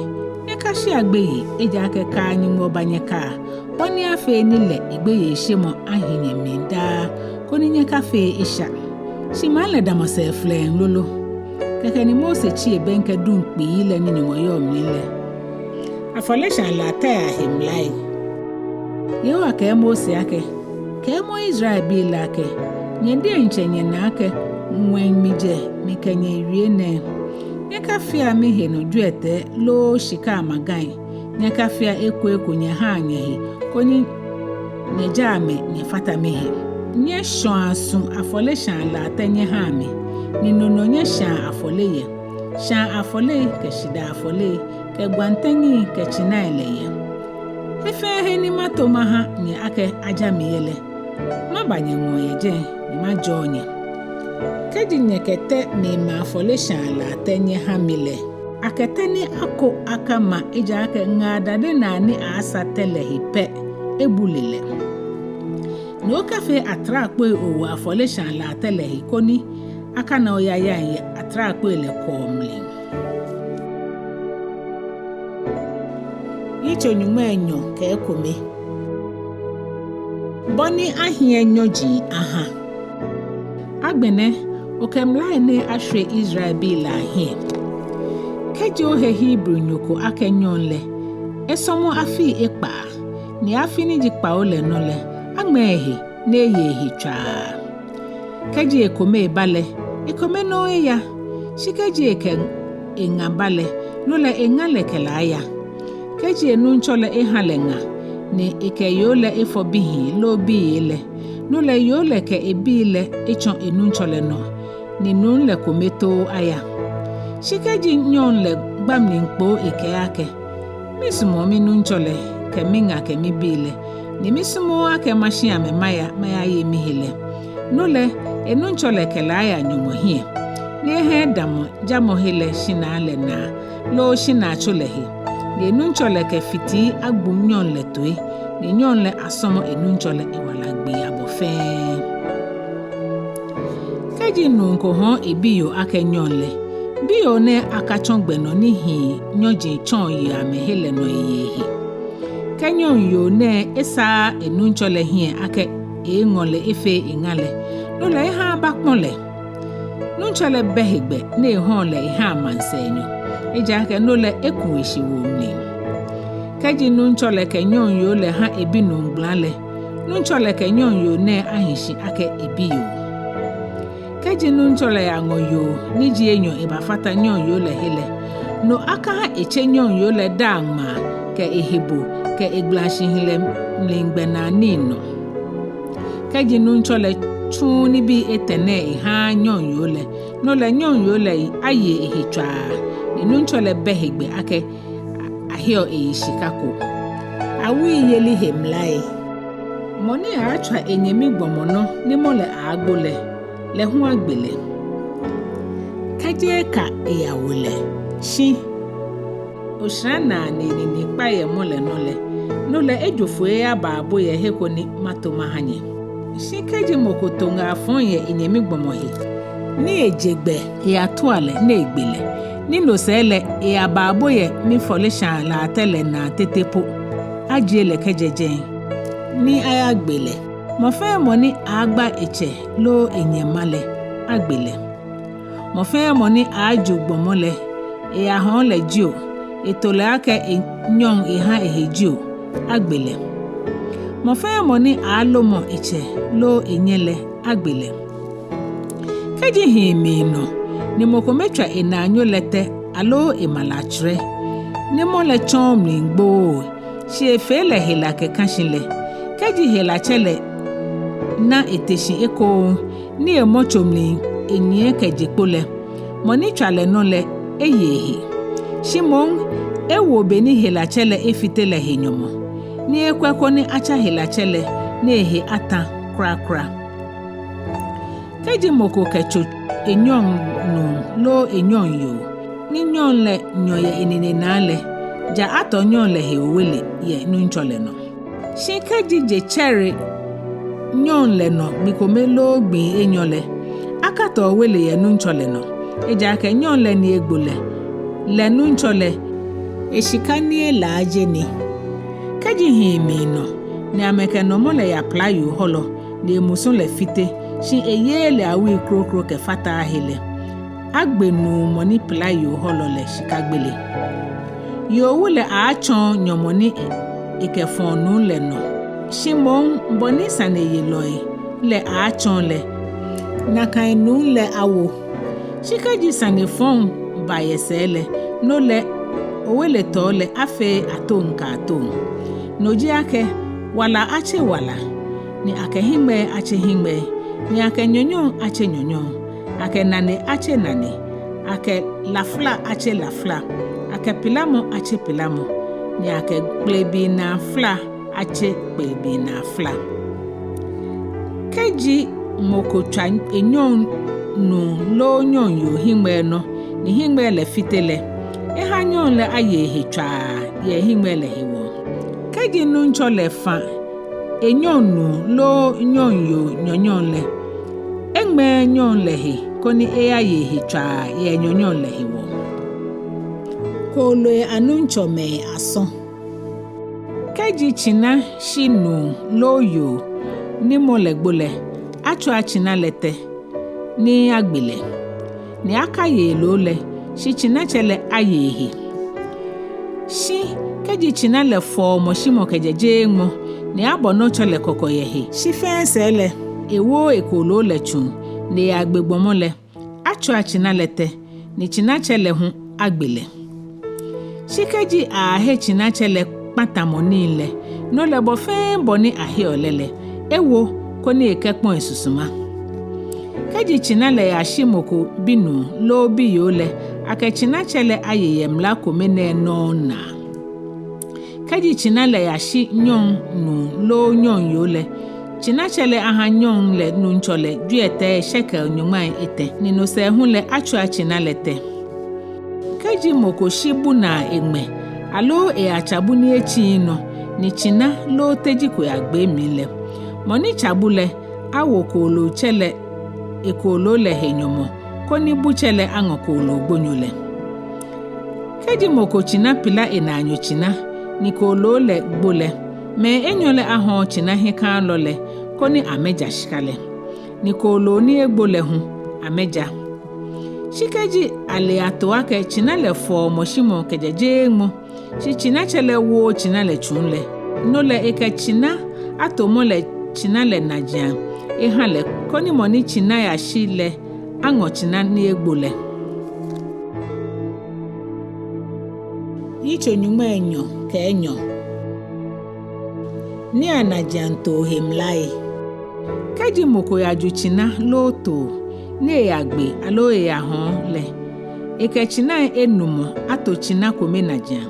Nyɛkashea gbeyei, ejaakɛ kaa Nyɔŋmɔ ba nyɛkaa, bɔ ni afee ni lɛ egbeyeishemɔ ahi nyɛmli daa, koni nyɛkafee esha. Shi maŋ lɛ damɔ sɛɛ flɛŋŋ lolo. Kɛkɛ ni Mose tsi ebɛŋkɛ duŋ kpii lɛ ni Nyɔŋmɔ yɔɔ mli lɛ. Afɔleshaa latɛi ahe mlai. Yehowa kɛɛ Mose akɛ: Kɛɛmɔ Israelbii lɛ akɛ: Nyɛ diɛŋtsɛ nyɛna akɛ ŋwɛi mijɛ mikɛ nyɛ wie nɛɛ. Nyɛkafea mihenɔ jwiɛtɛi loo shika amagai. Nyɛkafea eko eko nyɛhaa nyɛhe, koni nyɛjaa amɛ nyɛfata mihe. Nyɛshɔa su afɔleshaa latɛ nyɛhaa mi, ni no nɔ nyɛshãa afɔle yɛ, shãa afɔle kɛ shidaa afɔle kɛ gwantɛŋi kɛ tsinai lɛ yɛ. He fɛɛ he ni mato maha nyɛ akɛ aja mi yɛ lɛ, maba nyɛŋɔɔ yɛ jɛi ni majɔɔ nyɛ. Kɛji nyɛkɛ tɛ miima afɔleshaa latɛ nyɛha mi lɛ, akɛ tɛ ni ako akama, ejaakɛ ŋaa dade naa ni aaasa tɛ lɛ he pɛ ebule lɛ. Ni okafee atrakpoi owo afɔleshaa latɛ lɛ he koni akana oyayaŋ yɛ atrakpoi lɛ kɔɔ mli. Yitso nyɔŋmai enyɔ kɛ ekome. Bɔ ni ahiɛ nyɔji aha. Agbɛnɛ, okɛ mlai nɛɛ ashwie Israelbii lɛ ahiɛ. Kɛji ohe Hebrinyo ko akɛ nyɔŋ lɛ, esɔmɔ afii ekpaa, ni afi ni ji kpawo lɛ nɔ lɛ, aŋmɛɛ ehe ni eye ehe tswaa. Kɛji ekome ba lɛ, ekome nɔŋŋ eya, shi kɛji ekɛ eŋa ba lɛ, no lɛ eŋa lɛ kɛ lɛ aya. Kɛji enuŋtsɔ lɛ eha lɛ ŋa, ni ekɛ yoo lɛ efɔ bihii loo biyei lɛ, no lɛ yoo lɛ kɛ ebii lɛ etsɔ enuŋtsɔ lɛ nɔ, ni nuu lɛ kome too aya. Shi kɛji nyɔŋ lɛ gba mli kpoo ekɛɛ akɛ: Misumɔɔ minuŋtsɔ lɛ kɛ miŋa kɛ mibii lɛ, ni misumɔɔɔ akɛ mashi amɛ maya mayaye mihe lɛ, no lɛ enuŋtsɔ lɛ kɛ lɛ aya Nyɔŋmɔ hiɛ, ni eha edamɔ jamɔhe lɛ shinaa lɛ naa loo shinaatso lɛ he, ni enuŋtsɔ lɛ kɛ fitii agbu nyɔŋ lɛ toi, ni nyɔŋ lɛ asɔmɔ enuŋtsɔ lɛ ewala gbii abɔ fɛɛ. Kɛji nuu ko hɔɔ ebiyoo akɛ nyɔŋ lɛ, biyoo nɛɛ akatsɔ gbɛ nɔ ni hii nyɔji tsɔɔ yeɔ amɛhe lɛ nɔ eye ehe. Kɛ nyɔŋ yoo nɛɛ esaaa enuŋtsɔ lɛ hiɛ akɛ eeeŋɔ lɛ efee eŋa lɛ, no lɛ eha abakpɔ lɛ. Nuŋtsɔ lɛ bɛ hegbɛ ni ehɔɔ lɛ ehaa maŋsɛɛnyo, ejaakɛ no lɛ eku eshiwoo mli. Kɛji nuŋtsɔ lɛ kɛ nyɔŋ yoo lɛ ha ebinuu gbala lɛ, nuŋtsɔ lɛ kɛ nyɔŋ yoo nɛɛ ahi shi akɛ ebiyoo. Kɛji nuŋtsɔ lɛ yaŋɔ yoo ni ji enyɔ ebafata nyɔŋ yoo lɛ he lɛ, no akaha etse nyɔŋ yoo lɛ daaŋ ŋmaa kɛ ehebo kɛ egbala shihilɛ mli gbɛnaa nii nɔ. Kɛji nuŋtsɔ lɛ tsuuu nibii etɛ nɛɛ ehaaa nyɔŋ yoo lɛ, no lɛ nyɔŋ yoo lɛ aye ehe tswaa, ni nuŋtsɔ lɛ bɛ hegbɛ akɛ aheɔ eyi shika ko. Awuiyeli he mlai. Mɔ ni aaatswa enyɛmi gbɔmɔ nɔ ni mɔ lɛ aaagbo lɛ, lɛ hu agbe lɛ. Kɛji eka eyawo lɛ, shi oshara naa ni enine kpa yɛ mɔ lɛ nɔ lɛ, no lɛ ejo foi eyaba abo yɛ he ko ni mato maha nyɛ. Shi kɛji mɔ ko to ŋaa fɔŋ yɛ enyɛmi gbɔmɔ he, ni eje gbɛ eyatua lɛ ni egbe lɛ, ni no sɛɛ lɛ eyaba abo yɛ mifɔleshaa latɛ lɛ naa tete po, ajie lɛ kɛjɛ jɛi ni ayagbe lɛ. Mɔ fɛɛ mɔ ni aaagba etsɛ loo enyɛ ma lɛ, agbe lɛ. Mɔ fɛɛ mɔ ni aaaju gbɔmɔ lɛ, eyahɔɔ lɛ jio, eto lɛ akɛ enyɔŋ eha ehe jio, agbe lɛ. Mɔ fɛɛ mɔ ni aalomɔ etsɛ loo enyɛ lɛ, agbe lɛ. Kɛji hii miinɔ ni mɔ kome tswa enaanyo lɛ tɛ aloo ema lɛ atswɛrɛ, ni mɔ lɛ tsɔɔ mli gbooo, shi efee lɛ hela kɛkã shi lɛ, kɛji helatsɛ lɛ na ete shi ekoŋŋ ni emɔ tso mli enyiɛ kɛje kpo lɛ, mɔ ni tswa lɛ nɔ lɛ eye ehe. Shi moŋ ewo be ni helatsɛ lɛ efite lɛ he nyɔmɔ, ni ekwɛ koni atsa helatsɛ lɛ ni ehe atã kwraa kwraa. Kɛji mɔ ko kɛ tso enyɔŋ nuu loo enyɔŋ yoo, ni nyɔŋ lɛ nyɔ yɛ enine naa lɛ, ja atɔ nyɔŋ lɛ he owele yɛ Nuŋtsɔ lɛ nɔ. Shi kɛji je tsɛre nyɔŋ lɛ nɔ gbi kome loo gbii enyɔ lɛ, akatɔ owele yɛ Nuŋtsɔ lɛ nɔ, ejaakɛ nyɔŋ lɛ ni egbo lɛ, lɛ Nuŋtsɔ lɛ eshika ni elaaje ni. Kɛji hii miinɔ ni amɛkɛ nɔmɔ lɛ yapila yoo hɔlɔ, ni emusu lɛ fite, shi eyeee lɛ awui kroko kɛfataaa he lɛ, agbe nuu mɔ ni pila yoo hɔlɔ lɛ shika gbele. Yoo wu lɛ aaatsɔɔ nyɔmɔ ni ekɛfɔɔ nuu lɛ nɔ, shi moŋ bɔ ni saneyelɔi lɛ aaatsɔɔ lɛ, nakai nuu lɛ awo. Shi kɛji sane fɔŋ ba yɛ sɛɛ lɛ, no lɛ oweletɔɔ lɛ afee atoŋ kɛ atoŋ. No ji akɛ, wala atse wala, ni akɛ hiŋmɛi atse hiŋmɛi, ni akɛ nyɔnyɔŋ atse nyɔnyɔŋ, akɛ nane atse nane, akɛ lafla atse lafla, akɛ pilamɔ atse pilamɔ, ni akɛ kpelebii naa fla atse kpelebii naa fla. Kɛji mɔ ko tswa enyɔŋ nuu loo nyɔŋ yoo hiŋmɛi nɔ, ni hiŋmɛi lɛ fite lɛ, eha nyɔŋ lɛ aye ehe tswaa yɛ hiŋmɛi lɛ hewɔ. Kɛji Nuŋtsɔ lɛ fã enyɔŋ nuu loo nyɔŋ yoo nyɔnyɔŋ lɛ, eŋmɛɛɛ nyɔŋ lɛ he koni eyaye ehe tswaa yɛ nyɔnyɔŋ lɛ hewɔ. Kooloi anuŋtsɔmɛi asɔ. Kɛji tsina shi nuu loo yoo ni mɔ lɛ gbo lɛ, atswia tsina lɛ tɛ ni agbe lɛ, ni akaye loo lɛ, shi tsinatsɛ lɛ aye ehe. Shi kɛji tsina lɛ fɔɔ mɔshimɔ kɛjɛ jeeŋmɔ, ni abɔ nɔtsɔ lɛ kɔkɔ yɛ he, shi fɛɛ sɛɛ lɛ ewooo ekooloo lɛ tsuŋ, ni eyagbe gbɔmɔ lɛ, atswia tsina lɛ tɛ, ni tsinatsɛ lɛ hu agbe lɛ. Shi kɛji aahe tsinatsɛ lɛ kpatamɔ nii lɛ, no lɛ bɔ fɛɛ bɔ ni aheɔ lɛ lɛ, ewo koni ekɛkpɔ̃ esusuma. Kɛji tsina lɛ yashi mɔ ko binuu loo biyoo lɛ, akɛ tsinatsɛ lɛ aye yɛ mla kome nɛɛ nɔŋŋ naa. Kɛji tsina lɛ yashi nyɔŋ nuu loo nyɔŋ yoo lɛ, tsinatsɛ lɛ aha nyɔŋ lɛ nuŋtsɔ lɛ jwiɛtɛi shekel nyɔŋmai etɛ, ni no sɛɛ hu lɛ atswia tsina lɛ tɛ. Kɛji mɔ ko shi bu naa eŋmɛ, aloo eyatsa bu ni etsiii nɔ, ni tsina loo teji ko yagbe emli lɛ, mɔ ni tsa bu lɛ awo koolootsɛ lɛ ekooloo lɛ he nyɔmɔ, koni butsɛ lɛ aŋɔ kooloo gbonyo lɛ. Kɛji mɔ ko tsina pila enaanyo tsina, ni kooloo lɛ gbo lɛ, mɛi enyɔ lɛ ahɔɔ tsina hiɛkãalɔ lɛ, koni amɛja shika lɛ, ni kooloo ni egbo lɛ hu amɛja. Shi kɛji ale ato akɛ tsina lɛ fɔɔ mɔshimɔ kɛjɛ jeeŋmɔ, shi tsinatsɛ lɛ wooo tsina lɛ tsuŋ lɛ, no lɛ ekɛ tsina atomɔ lɛ tsina lɛ najiaŋ eha lɛ, koni mɔ ni tsina yashi lɛ aŋɔ tsina ni egbo lɛ. Yitso nyɔŋmai enyɔ kɛ enyɔ. Niianajiaŋ too he mlai. Kɛji mɔ ko yaju tsina loo too ni eyagbe aloo eyahɔɔ lɛ, ekɛ tsinai enumɔ ato tsina kome najiaŋ,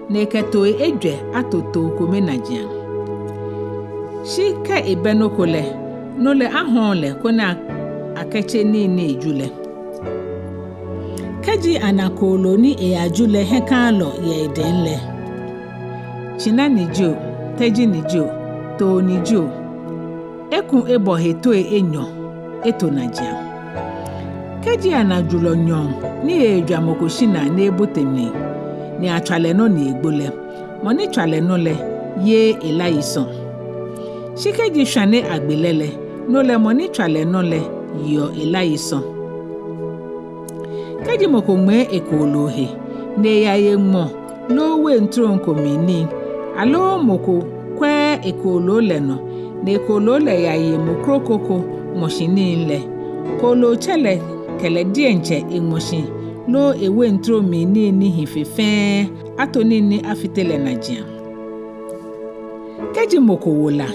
ni ekɛ tooi ejwɛ ato too kome najiaŋ. Shi kɛ ebɛ nɔ ko lɛ, no lɛ ahɔɔ lɛ koni akɛtse nii ni eju lɛ. Kɛji ana kooloo ni eyaju lɛ hiɛkãalɔ yɛ edɛŋ lɛ, tsina ni jio, teji ni jio, too ni jio, eku ebɔ he toi enyɔ eto najiaŋ. Kɛji ana julɔ nyɔɔŋ ni eejwa mɔ ko shinaa ni ebote mli, ni atswa lɛ nɔ ni egbo lɛ, mɔ ni tswa lɛ nɔ lɛ yeee ela yisɔ. Shi kɛji shwane agbe lɛ lɛ, no lɛ mɔ ni tswa lɛ nɔ lɛ yeɔ elá yi sɔ̃. Kɛji mɔ ko ŋmɛɛ ekooloo he, ni eyaye ŋmɔ loo wein trom ko mli nii, aloo mɔ ko kwɛɛɛ ekooloo lɛ nɔ, ni ekooloo lɛ yaye mɔ kroko ko ŋmɔshi nii lɛ, koolootsɛ lɛ kɛ lɛ diɛŋtsɛ eŋmɔshi loo ewein trom mli nii ni hi fe fɛɛ ato nii ni afite lɛ najiaŋ. Kɛji mɔ ko wo la,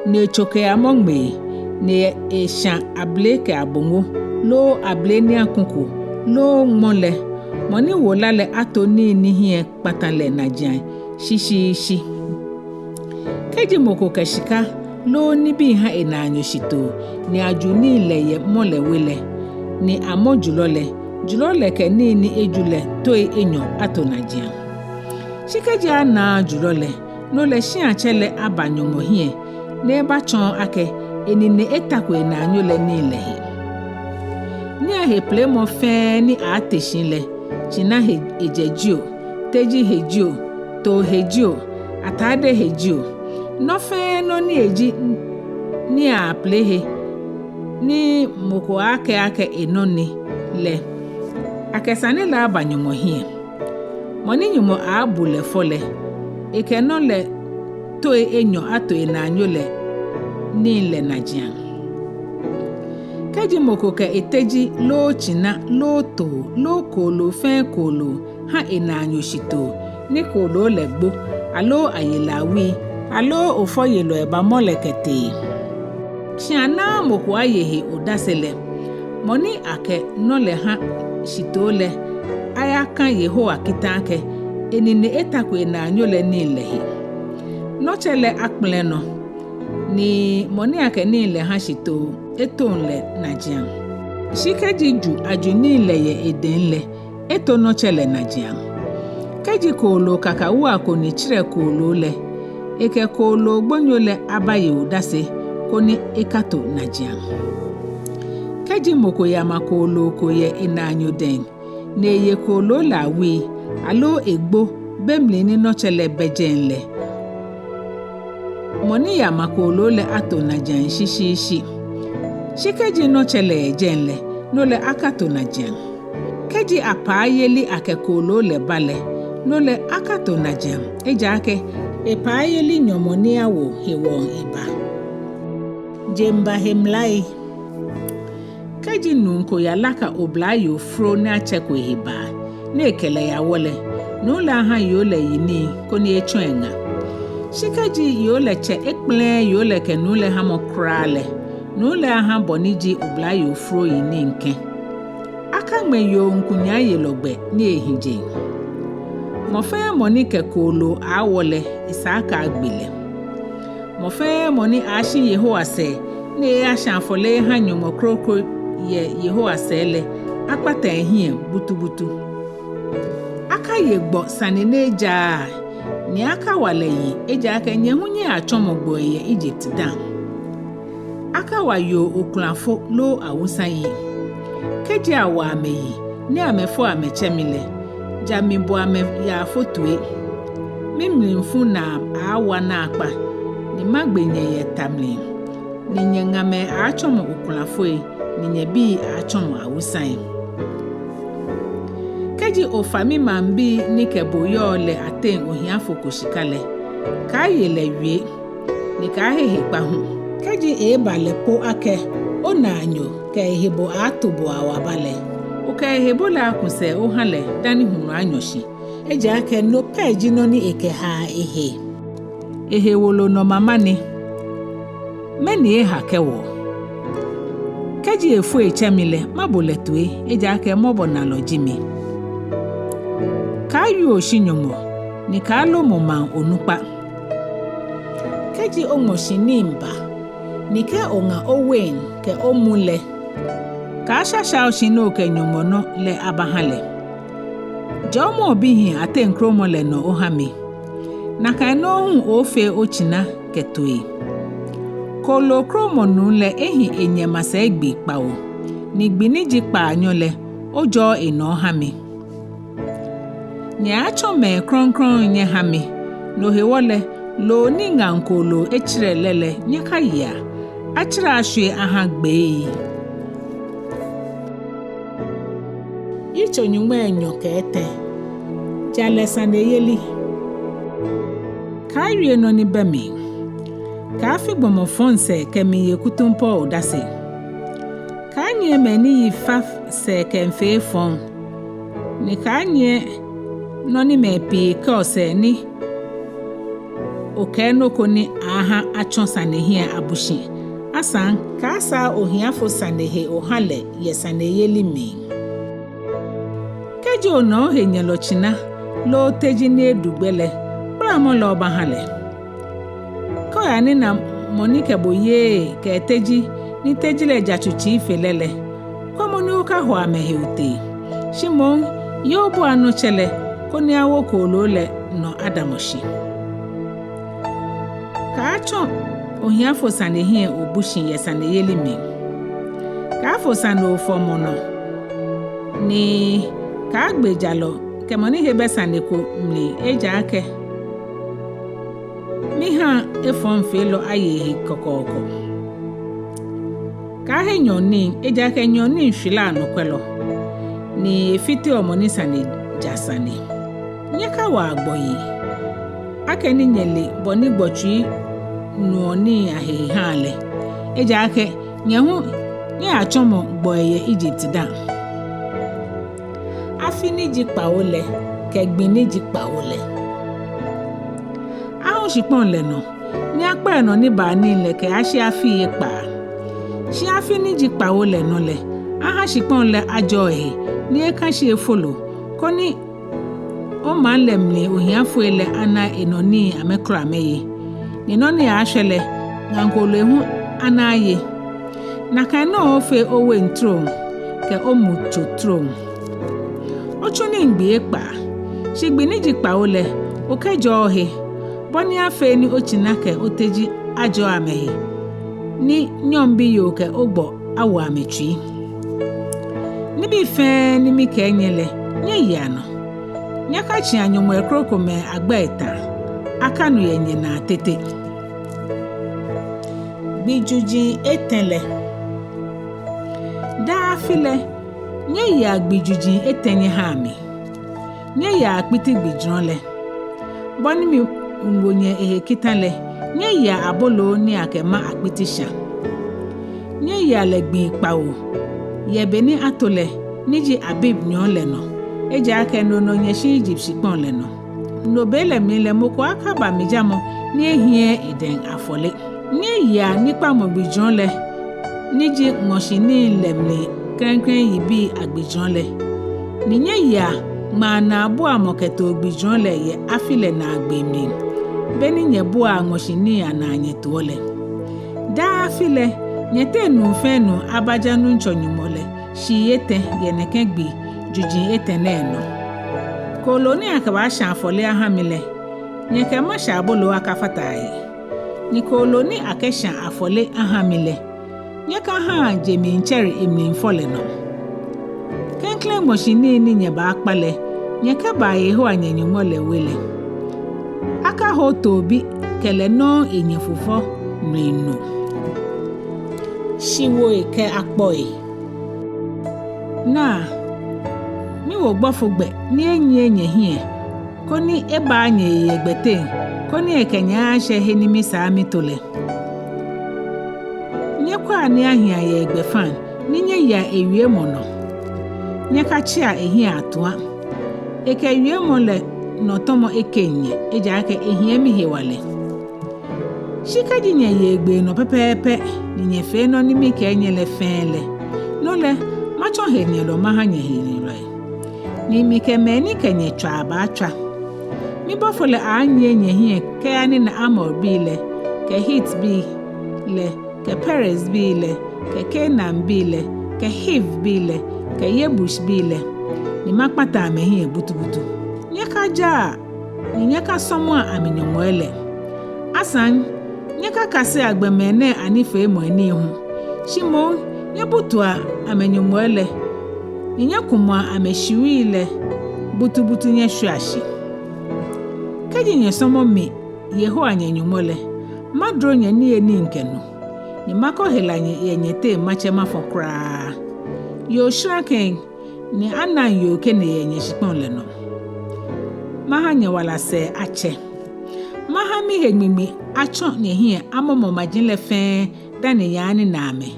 ni etso kɛyamɔ ŋmei, ni eshã abele kɛ aboŋo, loo abele ni akuku, loo ŋmɔ lɛ, mɔ ni wo la lɛ ato nii ni hiɛ kpata lɛ najiaŋ shishiishi. Kɛji mɔ ko kɛ shika loo nibii hã enaanyo shitoo, ni aju nii lɛ yɛ mɔ lɛ we lɛ, ni amɔ julɔ lɛ, julɔ lɛ kɛ nii ni eju lɛ toi enyɔ ato najiaŋ. Shi kɛji anaaa julɔ lɛ, no lɛ shĩatsɛ lɛ aba Nyɔŋmɔ hiɛ, ni ebatsɔɔ akɛ enine etako enaanyo lɛ nii lɛ he. Niiahepelemɔ fɛɛ ni aaate shi lɛ, tsina he ejɛ jio, teji he jio, too he jio, atade he jio, nɔ fɛɛ nɔ ni eji nii aapele he, ni mɔ ko akɛɛ akɛ enɔ ni lɛ, akɛ sane lɛ aba Nyɔŋmɔ hiɛ. Mɔ ni Nyɔŋmɔ aabu lɛ fɔ lɛ, ekɛ nɔ lɛ toi enyɔ ato enaanyo lɛ nii lɛ najiaŋ. Kɛji mɔ ko kɛ eteji loo tsina loo too loo kooloo fɛɛ kooloo hã enaanyo shitoo, ni kooloo lɛ gbo, aloo aye lɛ awui, aloo ofɔyelɔi bamɔ lɛ kɛtee, shi anaaa mɔ ko aye he odase lɛ, mɔ ni akɛ nɔ lɛ hã shitoo lɛ ayakã Yehowa kitã akɛ enine etako enaanyo lɛ nii lɛ he. Nɔtsɛ lɛ akpɛlɛ nɔ, ni mɔ ni akɛ nii lɛ hã shitoo etoŋ lɛ najiaŋ. Shi kɛji ju aju nii lɛ yɛ edɛŋ lɛ, eto nɔtsɛ lɛ najiaŋ. Kɛji kooloo kakawua ko ni tsirɛ kooloo lɛ, ekɛ kooloo gbonyo lɛ abaye odase koni ekato najiaŋ. Kɛji mɔ ko yama kooloo ko yɛ enaanyo dɛŋ, ni eye kooloo lɛ awui, aloo egbo be mli ni nɔtsɛ lɛ bɛ jɛi lɛ, mɔ ni yama kooloo lɛ ato najiaŋ shishiishi. Shi kɛji nɔtsɛ lɛ yɛ jɛi lɛ, no lɛ akato najiaŋ. Kɛji apaayeli akɛ kooloo lɛ ba lɛ, no lɛ akato najiaŋ, ejaakɛ epaayeli nyɔmɔ ni awo hewɔ eba. Jeŋba he mlai. Kɛji nuu ko yalaka oblayoo foro ni atsɛko ehe baa, ni ekɛ lɛ yawɔ lɛ, nuu lɛ ahã yoo lɛ yi nii koni etsɔ eŋa. Shi kɛji yoo lɛ tsɛ ekpɛlɛɛɛ yoo lɛ kɛ nuu lɛ hamɔ kwraa lɛ, nuu lɛ ahã bɔ ni ji oblayoo foro yi nii ŋkɛ. Akaŋmɛ yoo ŋkunyaayelɔ gbɛ ni ehi jeŋ. Mɔ fɛɛ mɔ ni kɛ kooloo aawɔ lɛ, esa akɛ agbe lɛ. Mɔ fɛɛ mɔ ni aashi Yehowa sɛɛ, ni eeeshi afɔle ehã nyɔŋmɔ kroko yɛ Yehowa sɛɛ lɛ, akpata ehiɛ butubutu. Akaye gbɔ sane ni ejaaa, ni akawa lɛ yi, ejaakɛ nyɛ hu nyɛyatsɔmɔ gbɔi yɛ Ijipt dã. Akawa yoo okulafo loo awusa yi. Kɛji awa amɛ yi, ni amɛfo amɛtsɛ mi lɛ, ja mibo amɛ yaafo toi. Mimlifu naa aawa naakpa, ni magbe nyɛ yɛ ta mli, ni nyɛŋamɛi aatsɔmɔ okulafoi, ni nyɛbii aatsɔmɔ awusai. Kɛji ofa mimaŋbii ni kɛ bo yɔɔ lɛ ateŋ ohiafo ko shika lɛ, kaaye lɛ wie, ni kaahe hekpa hu. Kɛji eeba lɛ po akɛ onaanyo kɛ ehebo aato bo awaba lɛ, okɛ ehebo lɛ aku sɛɛ ohã lɛ dani hulu anyɔ shi. Ejaakɛ no pɛ ji nɔ ni ekɛhaa ehe. Ehewolo nɔ mama ni. Mɛni eha kɛwɔ? Kɛji efo etsɛ mi lɛ, mabo lɛ toi, ejaakɛ mɔbɔnalɔ ji mi. Kaawie oshi Nyɔŋmɔ, ni kaalomɔ maŋ onukpa. Kɛji oŋmɔshi nii ba, ni kɛ oŋa owein kɛ omu lɛ, kaashasha oshi ni okɛ Nyɔŋmɔ nɔ lɛ abahã lɛ. Ja omɔ obihii ateŋ kromɔ lɛ nɔ ohã mi. Nakai nɔŋŋ hu oofee otsina kɛ toi. Kooloo kromɔ nuu lɛ ehi enyɛ masɛi gbii kpawo, ni gbi ni ji kpaanyɔ lɛ, ojɔɔ enɔ ohã mi. Nyɛaatsɔ mɛi krɔŋkrɔŋi nyɛhã mi, no hewɔ lɛ, loo ni ŋaŋ kooloo etsirɛ lɛ lɛ nyɛkayea, atsirɛ ashwie ahã gbeei. Nyɔŋmai enyɔ kɛ etɛ. Jalɛ saneyeli. Kaawie nɔ ni bɛ mli. Kaafi gbɔmɔ fɔŋ sɛɛ kɛmiiye kutumpɔɔ odase. Kaanyiɛ mɛi ni yi fa sɛɛ kɛmiifee efɔŋ. Ni kaanyiɛ nɔ ni mɛi pii kɛɔ sɛɛ ni okɛɛ nɔ ko ni aha atsɔ sane hiɛ abu shi. Asaŋ, kaasaa ohiafo sane he oha lɛ yɛ saneyeli mli. Kɛji ona ohenyɛlɔ tsina loo teji ni edu gbɛ lɛ, kplamɔ lɛ obaha lɛ. Kɛ oyanina mɔ ni kɛ bo yeee kɛ teji ni teji lɛ ja tsutsi fe lɛ lɛ, kwɛmɔ ni okaho amɛhe otee. Shi moŋ, ye obua nɔtsɛ lɛ, koni awo kooloo lɛ nɔ adamɔ shi. Kaatsɔ ohiafo sane hiɛ obu shi yɛ saneyeli mli. Kaafo sane ofɔmɔ nɔ, ni kaagbe jalɔ kɛ mɔ ni he bɛ sane ko mli, ejaakɛ miha efɔŋfeelɔ aye ehe kɔkɔɔkɔ. Kaahe nyɔɔŋnii, ejaakɛ nyɔɔŋnii shwilaa nɔkwɛlɔ, ni efiteɔ mɔ ni sane ja sane. Nyɛkawaa gbɔyi, akɛni nyɛle bɔ ni gbɔtsui nuɔ nii ahe haa lɛ. Ejaakɛ nyɛ hu nyɛyatsɔmɔ gbɔi yɛ Egypt dã. Afi ni ji kpawo lɛ, kɛ gbi ni ji kpawo lɛ. Ahu shikpɔŋ lɛ nɔ, ni akpa enɔ nibaa nii lɛ kɛyashi afii ekpaa. Shi afi ni ji kpawo lɛ nɔ lɛ, aha shikpɔŋ lɛ ajɔɔ ehe, ni eka shi efolo, koni omaŋ lɛ mli ohiafoi lɛ ana enɔ nii amɛkɔlɔ amɛye. Ni nɔ ni aaashwɛ lɛ, ŋaŋ kooloi hu ana aye. Nakai nɔŋŋ ofee owein trom kɛ omutso trom. Otsu nii gbii ekpaa, shi gbi ni ji kpawo lɛ, okɛjɔɔ ohe, bɔ ni afee ni otsina kɛ oteji ajɔɔ amɛhe, ni nyɔɔŋ biyoo kɛ ogbɔ awo amɛtsui. Nibii fɛɛ ni mikɛɛ nyɛ lɛ, nyɛyea nɔ. Nyɛkatsĩa nyɔŋmɔi krokomɛi agbɛi tã, akanu yɛ nyɛnaa tete. Gbi juji etɛ lɛ. Daa afi lɛ, nyɛyea gbi juji etɛ nyɛhaa mi. Nyɛyea akpiti gbijurɔ lɛ. Bɔ ni miwo nyɛ ehe kita lɛ, nyɛyea aboloo ni akɛma akpiti shã. Nyɛyea lɛ gbii kpawo, yɛ be ni ato lɛ, ni ji Abib nyɔɔŋ lɛ nɔ, ejaakɛ no nɔ nyɛshi Egypt shikpɔŋ lɛ nɔ. No be lɛ mli lɛ mɔ ko akaba mijamɔ ni ehiɛɛɛ edɛŋ afɔle. Nyɛyea nikpamɔ gbijurɔ lɛ, ni ji ŋmɔshi nii lɛ mli klɛŋklɛŋ yibii agbijurɔ lɛ. Ni nyɛyea ŋmaa naabuamɔ kɛ too gbijurɔ lɛ yɛ afi lɛ naagbee mli, be ni nyɛbuaa ŋmɔshi nii anaa nyɛtoɔ lɛ. Daa afi lɛ, nyɛteŋ nuu fɛɛ nuu abaja Nuŋtsɔ Nyɔŋmɔ lɛ shii etɛ yɛ nɛkɛ gbi juji etɛ nɛɛ nɔ. Kooloo ni akɛbaashã afɔle aha mi lɛ, nyɛkɛ mashɛ aboloo akafata he. Ni kooloo ni akɛshã afɔle aha mi lɛ, nyɛkahaa je miitsɛre emli fɔ lɛ nɔ. Klɛŋklɛŋ ŋmɔshi nii ni nyɛbaakpa lɛ, nyɛkɛbaa Yehowa nyɛ Nyɔŋmɔ lɛ we lɛ. Akahoo toobi kɛ lɛ nɔŋŋ enyɛ fufɔ mli nu. Shiwoi kɛ akpɔi. Naa, miwo bɔfo gbɛ ni enyiɛ nyɛhiɛ, koni ebaa nyɛyi yɛ gbɛteŋ, koni ekɛ nyɛ ashɛ he ni misaa mito lɛ. Nyɛkwɛa ni ahia yɛ egbɛfaŋ, ni nyɛyea ewiemɔ nɔ. Nyɛkatsea ehiɛ atua. Ekɛ wiemɔ lɛ nɔtɔmɔ ekeŋ nyɛ, ejaakɛ ehiɛ mihewalɛ. Shi kɛji nyɛye egbee nɔ pɛpɛɛpɛ, ni nyɛfee nɔ ni mikɛɛ nyɛ lɛ fɛɛ lɛ, no lɛ, matsɔ henyɛlɔ maha nyɛhenyɛlɔi, ni mikɛ mɛi ni kɛ nyɛ tswaa baatswa. Mibɔfo lɛ aanyiɛ nyɛhiɛ kɛyanina Amorbii lɛ, kɛ Hitbii lɛ, kɛ Perizbii lɛ, kɛ Kanaanbii lɛ, kɛ Hivbii lɛ, kɛ Yebusbii lɛ, ni makpata amɛhiɛ butubutu. Nyɛkajaa ni nyɛkasɔmɔa amɛnyɔŋmɔi lɛ. Asaŋ, nyɛkakasea gbɔmɛi nɛɛ anifeemɔi nii hu. Shi moŋ, nyɛbutua amɛnyɔŋmɔi lɛ, ni nyɛkumɔa amɛshiwoi lɛ butubutu nyɛshwiea shi. Kɛji nyɛsɔmɔ mi, Yehowa nyɛ Nyɔŋmɔ lɛ, madro nyɛ niyenii kɛ nu, ni makɔ hela nyɛ yɛ nyɛteŋ matsɛ mafɔ kwraa. Yoo shrakɛŋ, ni anaŋ yoo kene yɛ nyɛshikpɔŋ lɛ nɔ. Maha nyɛwala sɛɛ atsɛ. Maha mihe ŋmiŋmi atsɔ nyɛhiɛ amɔmɔ maji lɛ fɛɛ dani nyɛaanina amɛ,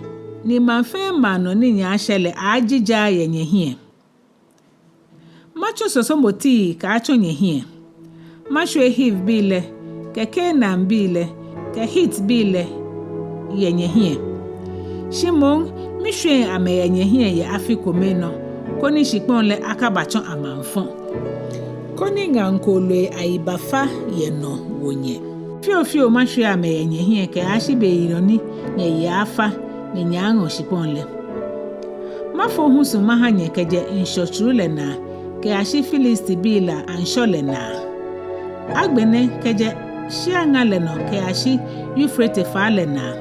ni maŋ fɛɛ maŋ nɔ ni nyɛaashɛ lɛ aaajija yɛ nyɛhiɛ. Matsɔ sɔsɔmɔtii kɛatsɔ nyɛhiɛ. Mashwie Hivbii lɛ, kɛ Kanaanbii lɛ, kɛ Hitbii lɛ yɛ nyɛhiɛ. Shi moŋ mishwieŋ amɛ yɛ nyɛhiɛ yɛ afi kome nɔ, koni shikpɔŋ lɛ akabatsɔ amaŋfɔ, koni ŋaŋ kooloi ayibafa yɛ nɔ wo nyɛ. Fiofio mashwie amɛ yɛ nyɛhiɛ kɛyashi be yinɔ ni nyɛyi afa ni nyɛaaŋɔ shikpɔŋ lɛ. Mafo husu maha nyɛ kɛjɛ ŋshɔ tsuru lɛ naa kɛyashi Filistibii lɛ aŋshɔ lɛ naa, agbɛnɛ kɛjɛ shia ŋa lɛ nɔ kɛyashi Eufrate faa lɛ naa.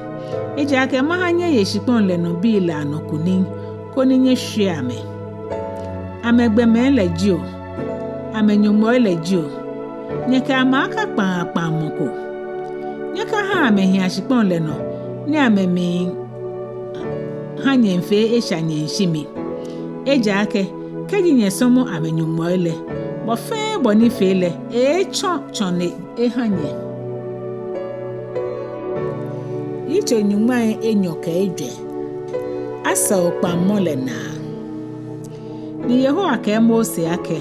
Ejaakɛ maha nyɛye shikpɔŋ lɛ nɔ bii lɛ anɔ kunim, koni nyɛshwie amɛ. Amɛgbɔmɛi lɛ jio, amɛnyɔŋmɔi lɛ jio, nyɛkɛ amɛ akakpaŋ kpaŋmɔ ko. Nyɛkaha amɛhia shikpɔŋ lɛ nɔ, ni amɛmiiha nyɛmfee esha nyɛmiishi mi. Ejaakɛ kɛji nyɛsɔmɔ amɛnyɔŋmɔi lɛ, bɔ fɛɛ bɔ ni fee lɛ eeetsɔ tsɔne eha nyɛ. Yitso nyɔŋmai enyɔ kɛ ejwɛ. Asau kpaŋmɔ lɛ naa. Ni Yehowa kɛɛ Mose akɛ,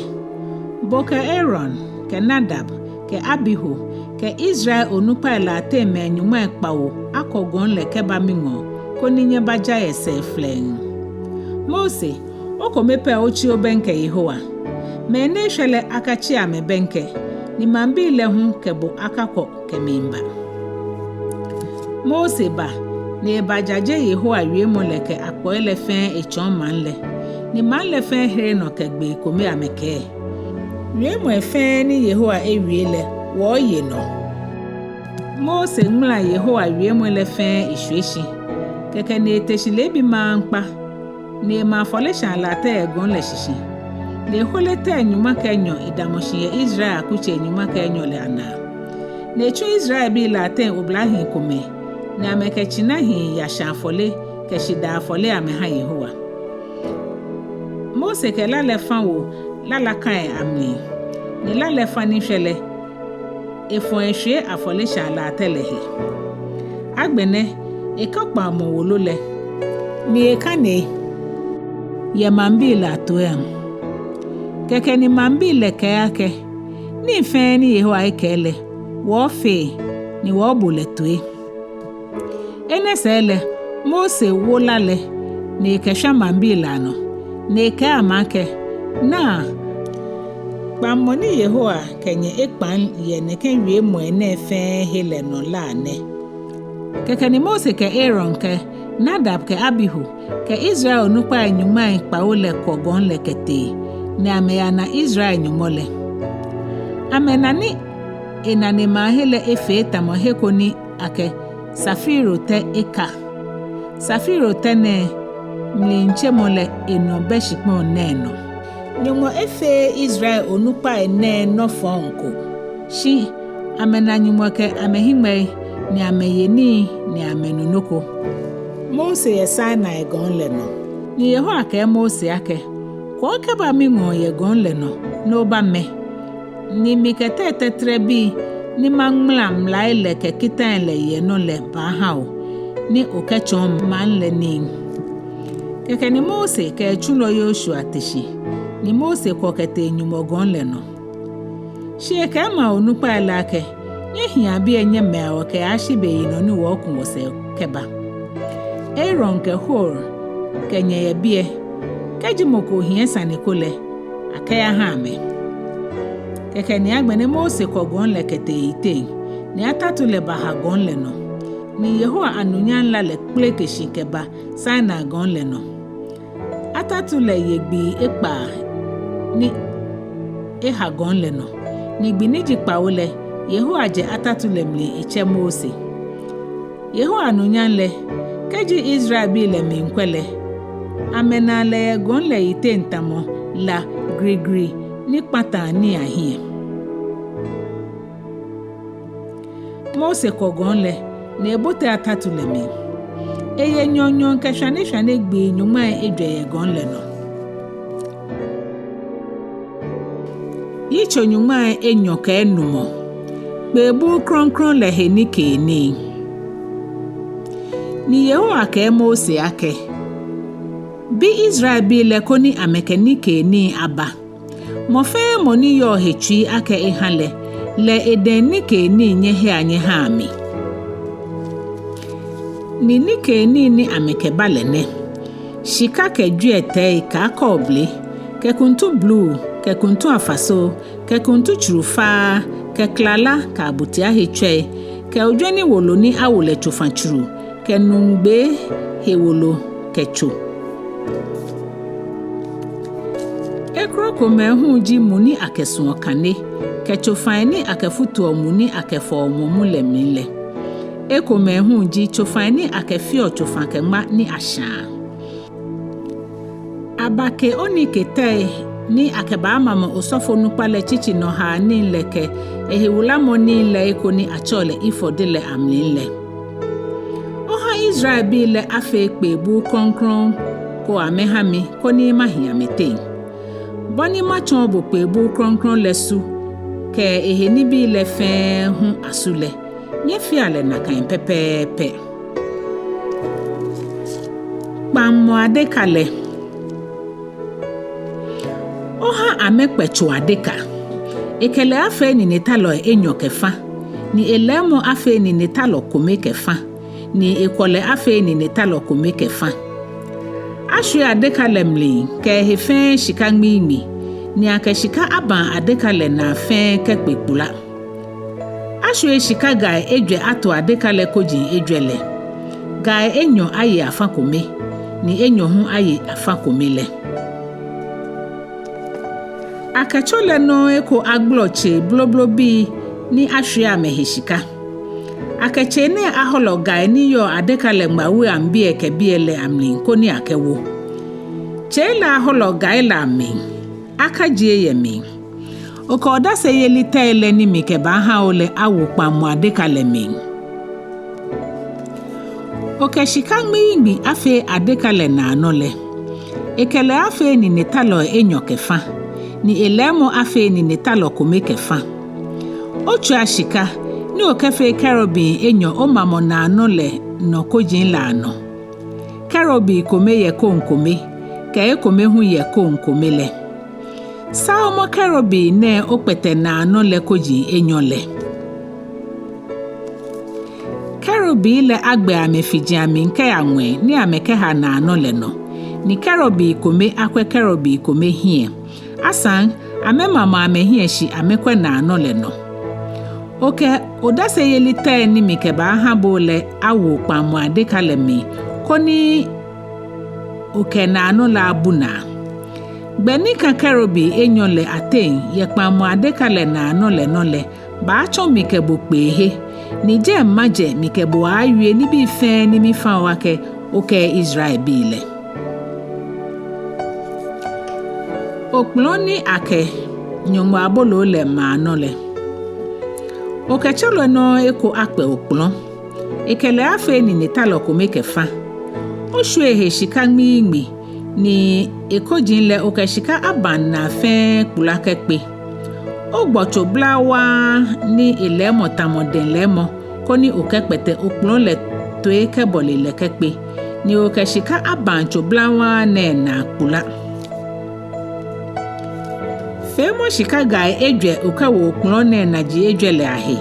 Bo kɛ Aaron, kɛ Nadab, kɛ Abihu, kɛ Israel onukpai lɛ ateŋ mɛi nyɔŋmai kpawo akɔ gɔŋ lɛ kɛba miŋɔɔ, koni nyɛbaja yɛ sɛɛ flɛŋŋ. Mose, okome pɛ otsi obɛŋkɛ Yehowa. Mɛi ni eshwɛ lɛ akatsi amɛbɛŋkɛ, ni maŋbii lɛ hu kɛ bo akakɔ kɛmiiba. Mose ba, ni ebajaje Yehowa wiemɔ lɛ kɛ akpɔi lɛ fɛɛ etsɔɔ maŋ lɛ, ni maŋ lɛ fɛɛ here nɔ kɛ gbee kome amɛkɛɛ, Wiemɔi fɛɛ ni Yehowa ewie lɛ, wɔɔye nɔ. Mose ŋmala Yehowa wiemɔi lɛ fɛɛ eshwie shi. Kɛkɛ ni ete shi leebi maŋkpa, ni ema afɔleshaa latɛ yɛ gɔŋ lɛ shishi. Ni ehole tɛi nyɔŋma kɛ enyɔ edamɔ shi yɛ Israel akutsei nyɔŋma kɛ enyɔ lɛ anaa. Ni etsu Israelbii lɛ ateŋ oblahii komɛi, ni amɛkɛ tsinahii yasha afɔle kɛ shidaa afɔle amɛha Yehowa. Mose kɛ la lɛ fa wo lalakai amli, ni la lɛ fa ni shwɛ lɛ, efɔ eshwie afɔleshaa latɛ lɛ he. Agbɛnɛ ekɔ kpaŋmɔ wolo lɛ, ni ekane yɛ maŋbii lɛ atoiiaŋ. Kɛkɛ ni maŋbii lɛ kɛɛ akɛ, Nii fɛɛ ni Yehowa ekɛɛ lɛ, wɔɔfee, ni wɔɔbo lɛ toi. Enɛ sɛɛ lɛ, Mose wo la lɛ, ni ekɛshwa maŋbii lɛ anɔ, ni ekɛɛ amɛ akɛ, Naa, kpaŋmɔ ni Yehowa kɛ nyɛ ekpaŋ yɛ nɛkɛ wiemɔi nɛɛ fɛɛ he lɛ nɔ la nɛ. Kɛkɛ ni Mose kɛ Aaron kɛ Nadab kɛ Abihu kɛ Israel onukpai nyɔŋmai kpawo lɛ kɔ gɔŋ lɛ kɛtee, ni amɛyana Israel Nyɔŋmɔ lɛ. Amɛna ni enanemaahe lɛ efee tamɔ he ko ni akɛ safiro tɛ eka. Safiro tɛ nɛɛ mlitsemɔ lɛ enɔ bɛ shikpɔŋ nɛɛ nɔ. Nyɔŋmɔ efeee Israel onukpai nɛɛ nɔ fɔŋ ko. Shi amɛna Nyɔŋmɔ kɛ amɛhiŋmɛi, ni amɛye nii, ni amɛnu nɔ ko. Mose yɛ Sinai gɔŋ lɛ nɔ. Ni Yehowa kɛɛ Mose akɛ, Kwɔ kɛba miŋɔɔ yɛ gɔŋ lɛ nɔ, ni obamɛ. Ni mikɛ tɛi tɛtrɛbii ni maŋmala mlai lɛ kɛ kitai lɛ yɛ nɔ lɛ baaha o, ni okɛtsɔɔ maŋ lɛ nii. Kɛkɛ ni Mose kɛ etsulɔ Yoshua te shi, ni Mose kɔ kɛtee Nyɔŋmɔ gɔŋ lɛ nɔ. Shi ekɛɛ maŋ onukpai lɛ akɛ, Nyɛhia biɛ nyɛmɛa wɔ kɛyashi beyinɔ ni wɔɔku wɔsɛɛ kɛba. Aaron kɛ Hur kɛ nyɛ yɛ biɛ, kɛji mɔ ko hiɛ sane ko lɛ, akɛyaha amɛ. Kɛkɛ ni agbɛnɛ Mose kɔ gɔŋ lɛ kɛtee eyiteŋ, ni atatu lɛ baha gɔŋ lɛ nɔ. Ni Yehowa anunyam la lɛ kpeleke shi kɛba Sinai gɔŋ lɛ nɔ. Atatu lɛ ye gbii ekpaa ni eha gɔŋ lɛ nɔ. Ni gbi ni ji kpawo lɛ, Yehowa jɛ atatu lɛ mli etsɛ Mose. Yehowa anunyam lɛ, kɛji Israelbii lɛ miikwɛ lɛ, amɛnaa lɛ yɛ gɔŋ lɛ yiteŋ tamɔ la grigri ni kpataa nii ahiɛ. Mose kɔ gɔŋ lɛ, ni ebote atatu lɛ mli. Eye nyɔɔŋnyɔɔŋ kɛ shwane shwane gbii nyɔŋmai ejwɛ yɛ gɔŋ lɛ nɔ. Yitso nyɔŋmai enyɔ kɛ enumɔ. Kpeebuu krɔŋkrɔŋ lɛ he nikeenii. Ni Yehowa kɛɛ Mose akɛ, bi Israelbii lɛ koni amɛkɛ nikeenii aba. Mɔ fɛɛ mɔ ni yɔɔ he tsui akɛ eha lɛ, lɛ edɛŋ nikeenii nyɛhea nyɛhaa mi. Ni nikeenii ni amɛkɛba lɛ nɛ: shika kɛ jwiɛtɛi kɛ akɔɔble, kɛ kuntu bluu, kɛ kuntu afaso, kɛ kuntu tsuru faa, kɛ klala kɛ abotia he tswɛi, kɛ ojwɛni wolo ni awo lɛ tsofa tsuru, kɛ nuŋgbe he wolo kɛ tso. Ekrokomɛi hu ji mu ni akɛsuɔ kane, kɛ tsofai ni akɛfutuɔ mu ni akɛfɔɔ mu mu lɛ mli lɛ. Ekomɛi hu ji tsofai ni akɛfeɔ tsofa kɛ ŋma ni ashãa. Abake oniketɛi ni akɛbaamamɔ osɔfonukpa lɛ tsitsinɔhaanii lɛ kɛ ehewulamɔnii lɛ eko ni atsɛɔ lɛ efɔdi lɛ amli lɛ. Oha Israelbii lɛ afee kpeebuu krɔŋkrɔŋ ko amɛha mi koni mahi amɛteŋ. Bɔ ni matsɔɔ bo kpeebuu krɔŋkrɔŋ lɛ su kɛ ehe nibii lɛ fɛɛ hu asu lɛ, nyɛfea lɛ nakai pɛpɛɛpɛ. Kpaŋmɔ adeka lɛ. Oha amɛkpɛ tso adeka. Ekɛ lɛ afee ninetalɔi enyɔ kɛ fa, ni elɛɛmɔ afee ninetalɔ kome kɛ fa, ni ekwɔlɛ afee ninetalɔ kome kɛ fa. Ashwie adeka lɛ mli kɛ ehe fɛɛ shika ŋmiiŋmi, ni akɛ shika abaŋ adeka lɛ naa fɛɛ kɛkpe kpula. Ashwie shika gai ejwɛ ato adeka lɛ koji ejwɛ lɛ. Gai enyɔ aye afã kome, ni enyɔ hu aye afã kome lɛ. Akɛ tso lɛ nɔŋŋ eko agbɔlɔ tsei bloblobii ni ashwie amɛhe shika. Akɛ tsei nɛɛ ahɔlɔ gai ni yɔɔ adeka lɛ ŋmawuiaŋ biɛ kɛ biɛ lɛ amli koni akɛwo. Tsei lɛ ahɔlɔ gai lɛ amli, akajie yɛ mli. Okɛ odaseyelitɛi lɛ ni mikɛbaaha o lɛ awo kpaŋmɔ adeka lɛ mli. Okɛ shika ŋmiiŋmi afee adeka lɛ naanɔ lɛ. Ekɛ lɛ afee ninetalɔi enyɔ kɛ fa, ni elɛɛmɔ afee ninetalɔ kome kɛ fa. Otswia shika ni okɛfee kerubim enyɔ omamɔ naanɔ lɛ nɔ koji lɛ anɔ. Kerubi kome yɛ koŋ kome, kɛ ekome hu yɛ koŋ kome lɛ. Saomɔ kerubi nɛɛ okpɛtɛ naanɔ lɛ koji enyɔ lɛ. Kerubi lɛ agbɛ amɛfiji amli kɛya ŋwɛi ni amɛkɛha naanɔ lɛ nɔ, ni kerubi kome akwɛ kerubi kome hiɛ. Asaŋ, amɛmamɔ amɛhiɛ shi amɛkwɛ naanɔ lɛ nɔ. Okɛ odaseyelitɛi ni mikɛbaaha bo lɛ awo kpaŋmɔ adeka lɛ mli, koni okɛ naanɔ lɛ abu naa. Gbɛ ni ka kerubi enyɔ lɛ ateŋ yɛ kpaŋmɔ adeka lɛ naanɔ lɛ nɔ lɛ, baatsɔ mi kɛ bo kpeehe, ni jɛi majɛ mikɛ bo awie nibii fɛɛ ni mifã o akɛ okɛɛ Israelbii lɛ. Okplɔ ni akɛ Nyɔŋmɔ aboloo lɛ maa nɔ lɛ. Okɛ tso lɛ nɔŋŋ eko akpɛ okplɔ. Ekɛ lɛ afee ninetalɔ kome kɛ fa. Oshwie ehe shika ŋmiiŋmi, ni ekoji lɛ okɛ shika abaŋ naa fɛɛ kpula kɛkpe. Ogbɔ tso blawaa ni elɛɛmɔ tamɔ dɛŋ lɛɛmɔ, koni okɛkpɛtɛ okplɔ lɛ toi kɛbɔle lɛ kɛkpe, ni okɛ shika abaŋ tso blawaa nɛɛ naa kpula. Feemɔ shika gai ejwɛ okɛwo okplɔ nɛɛ naji ejwɛ lɛ ahe.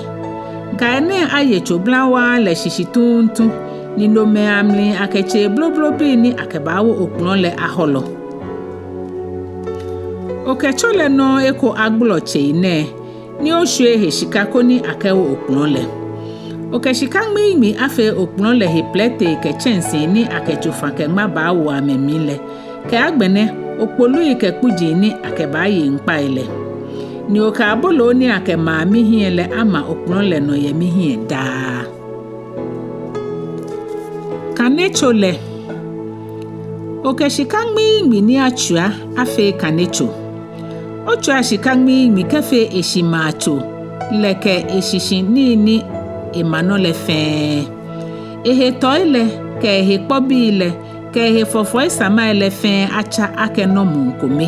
Gai nɛɛ aye tso blawaa lɛ shishi tuuntu, ni nomɛi amli akɛ tsei bloblobii ni akɛbaawo okplɔ lɛ ahɔlɔ. Okɛ tso lɛ nɔŋŋ eko agbɔlɔ tsei nɛɛ, ni oshwie ehe shika koni akɛwo okplɔ lɛ. Okɛ shika ŋmiiŋmi afee okplɔ lɛ he plɛtei kɛ tsɛnsii ni akɛ tsofa kɛ ŋma baawo amɛmli lɛ, kɛ agbɛnɛ okpolui kɛ kpuji ni akɛbaaye ŋkpai lɛ. Ni okɛ aboloo ni akɛmaa mihiɛ lɛ ama okplɔ lɛ nɔ yɛ mihiɛ daa. Kanetso lɛ. Okɛ shika ŋmiiŋmi ni atswia afee kanetso. Otswia shika ŋmiiŋmi kɛfee eshimaatso lɛ kɛ eshishi nii ni ema nɔ lɛ fɛɛ. Ehe tɔi lɛ, kɛ ehe kpɔbii lɛ, kɛ ehe fɔfɔi samai lɛ fɛɛ atsa akɛ nɔ muu kome.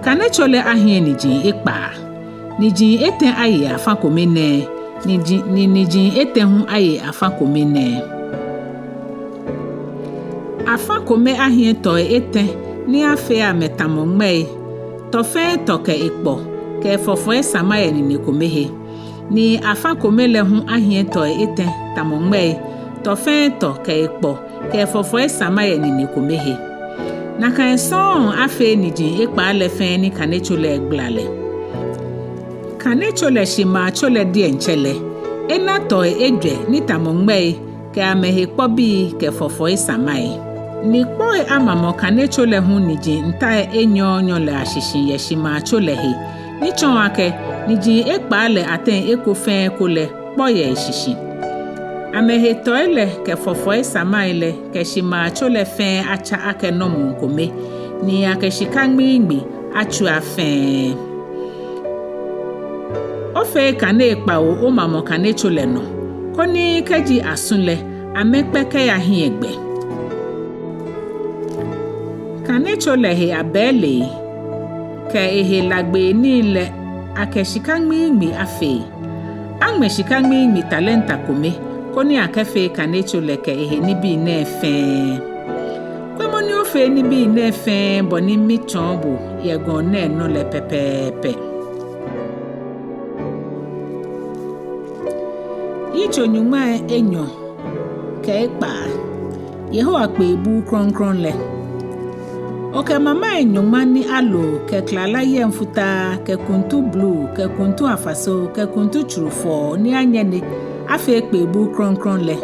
Kanetso lɛ ahiɛ niji ekpaa. Niji etɛ aye afã kome nɛɛ, niji, ni niji etɛ hu aye afã kome nɛɛ. Afã kome ahiɛ tɔi etɛ ni afee amɛ tamɔ ŋmɛi, tɔ fɛɛ tɔ kɛ ekpɔ, kɛ efɔfɔi sama yɛ nine kome he. Ni afã kome lɛ hu ahiɛ tɔi etɛ tamɔ ŋmɛi, tɔ fɛɛ tɔ kɛ ekpɔ, kɛ efɔfɔi sama yɛ nine kome he. Nakai sɔŋŋ afee niji ekpaa lɛ fɛɛ ni kanetso lɛ gbala lɛ. Kanetso lɛ shimaatso lɛ diɛŋtsɛ lɛ, ena tɔi ejwɛ ni tamɔ ŋmɛi, kɛ amɛhe kpɔbii kɛ fɔfɔi samai. Ni kpɔi amamɔ kanetso lɛ hu niji ntai enyɔ nyɔ lɛ ashishi yɛ shimaatso lɛ he, ni tsɔɔ akɛ niji ekpaa lɛ ateŋ eko fɛɛ eko lɛ kpɔ yɛ eshishi. Amɛhe tɔi lɛ kɛ fɔfɔi samai lɛ kɛ shimaatso lɛ fɛɛ atsa akɛ nɔmuu kome, ni akɛ shika ŋmiiŋmi atsua fɛɛ. Ofee kanei kpawo omamɔ kanetso lɛ nɔ, koni kɛji asu lɛ, amɛkpɛ kɛya hiɛgbɛ. Kanetso lɛ he abɛlei kɛ ehe lagbei nii lɛ, akɛ shika ŋmiiŋmi afee. Aŋmɛ shika ŋmiiŋmi talenta kome, koni akɛfee kanetso lɛ kɛ ehe nibii nɛɛ fɛɛ. Kwɛmɔ ni ofee nibii nɛɛ fɛɛ bɔ ni mitsɔɔ bo yɛ gɔŋ nɛɛ nɔ lɛ pɛpɛɛpɛ. Yitso nyɔŋmai enyɔ kɛ ekpaa. Yehowa kpee buu krɔŋkrɔŋ lɛ. Okɛ mamai nyɔŋma ni alo kɛ klala yɛŋ futaa, kɛ kuntu bluu, kɛ kuntu afaso, kɛ kuntu tsurufɔɔ ni anyɛne afee kpee buu krɔŋkrɔŋ lɛ.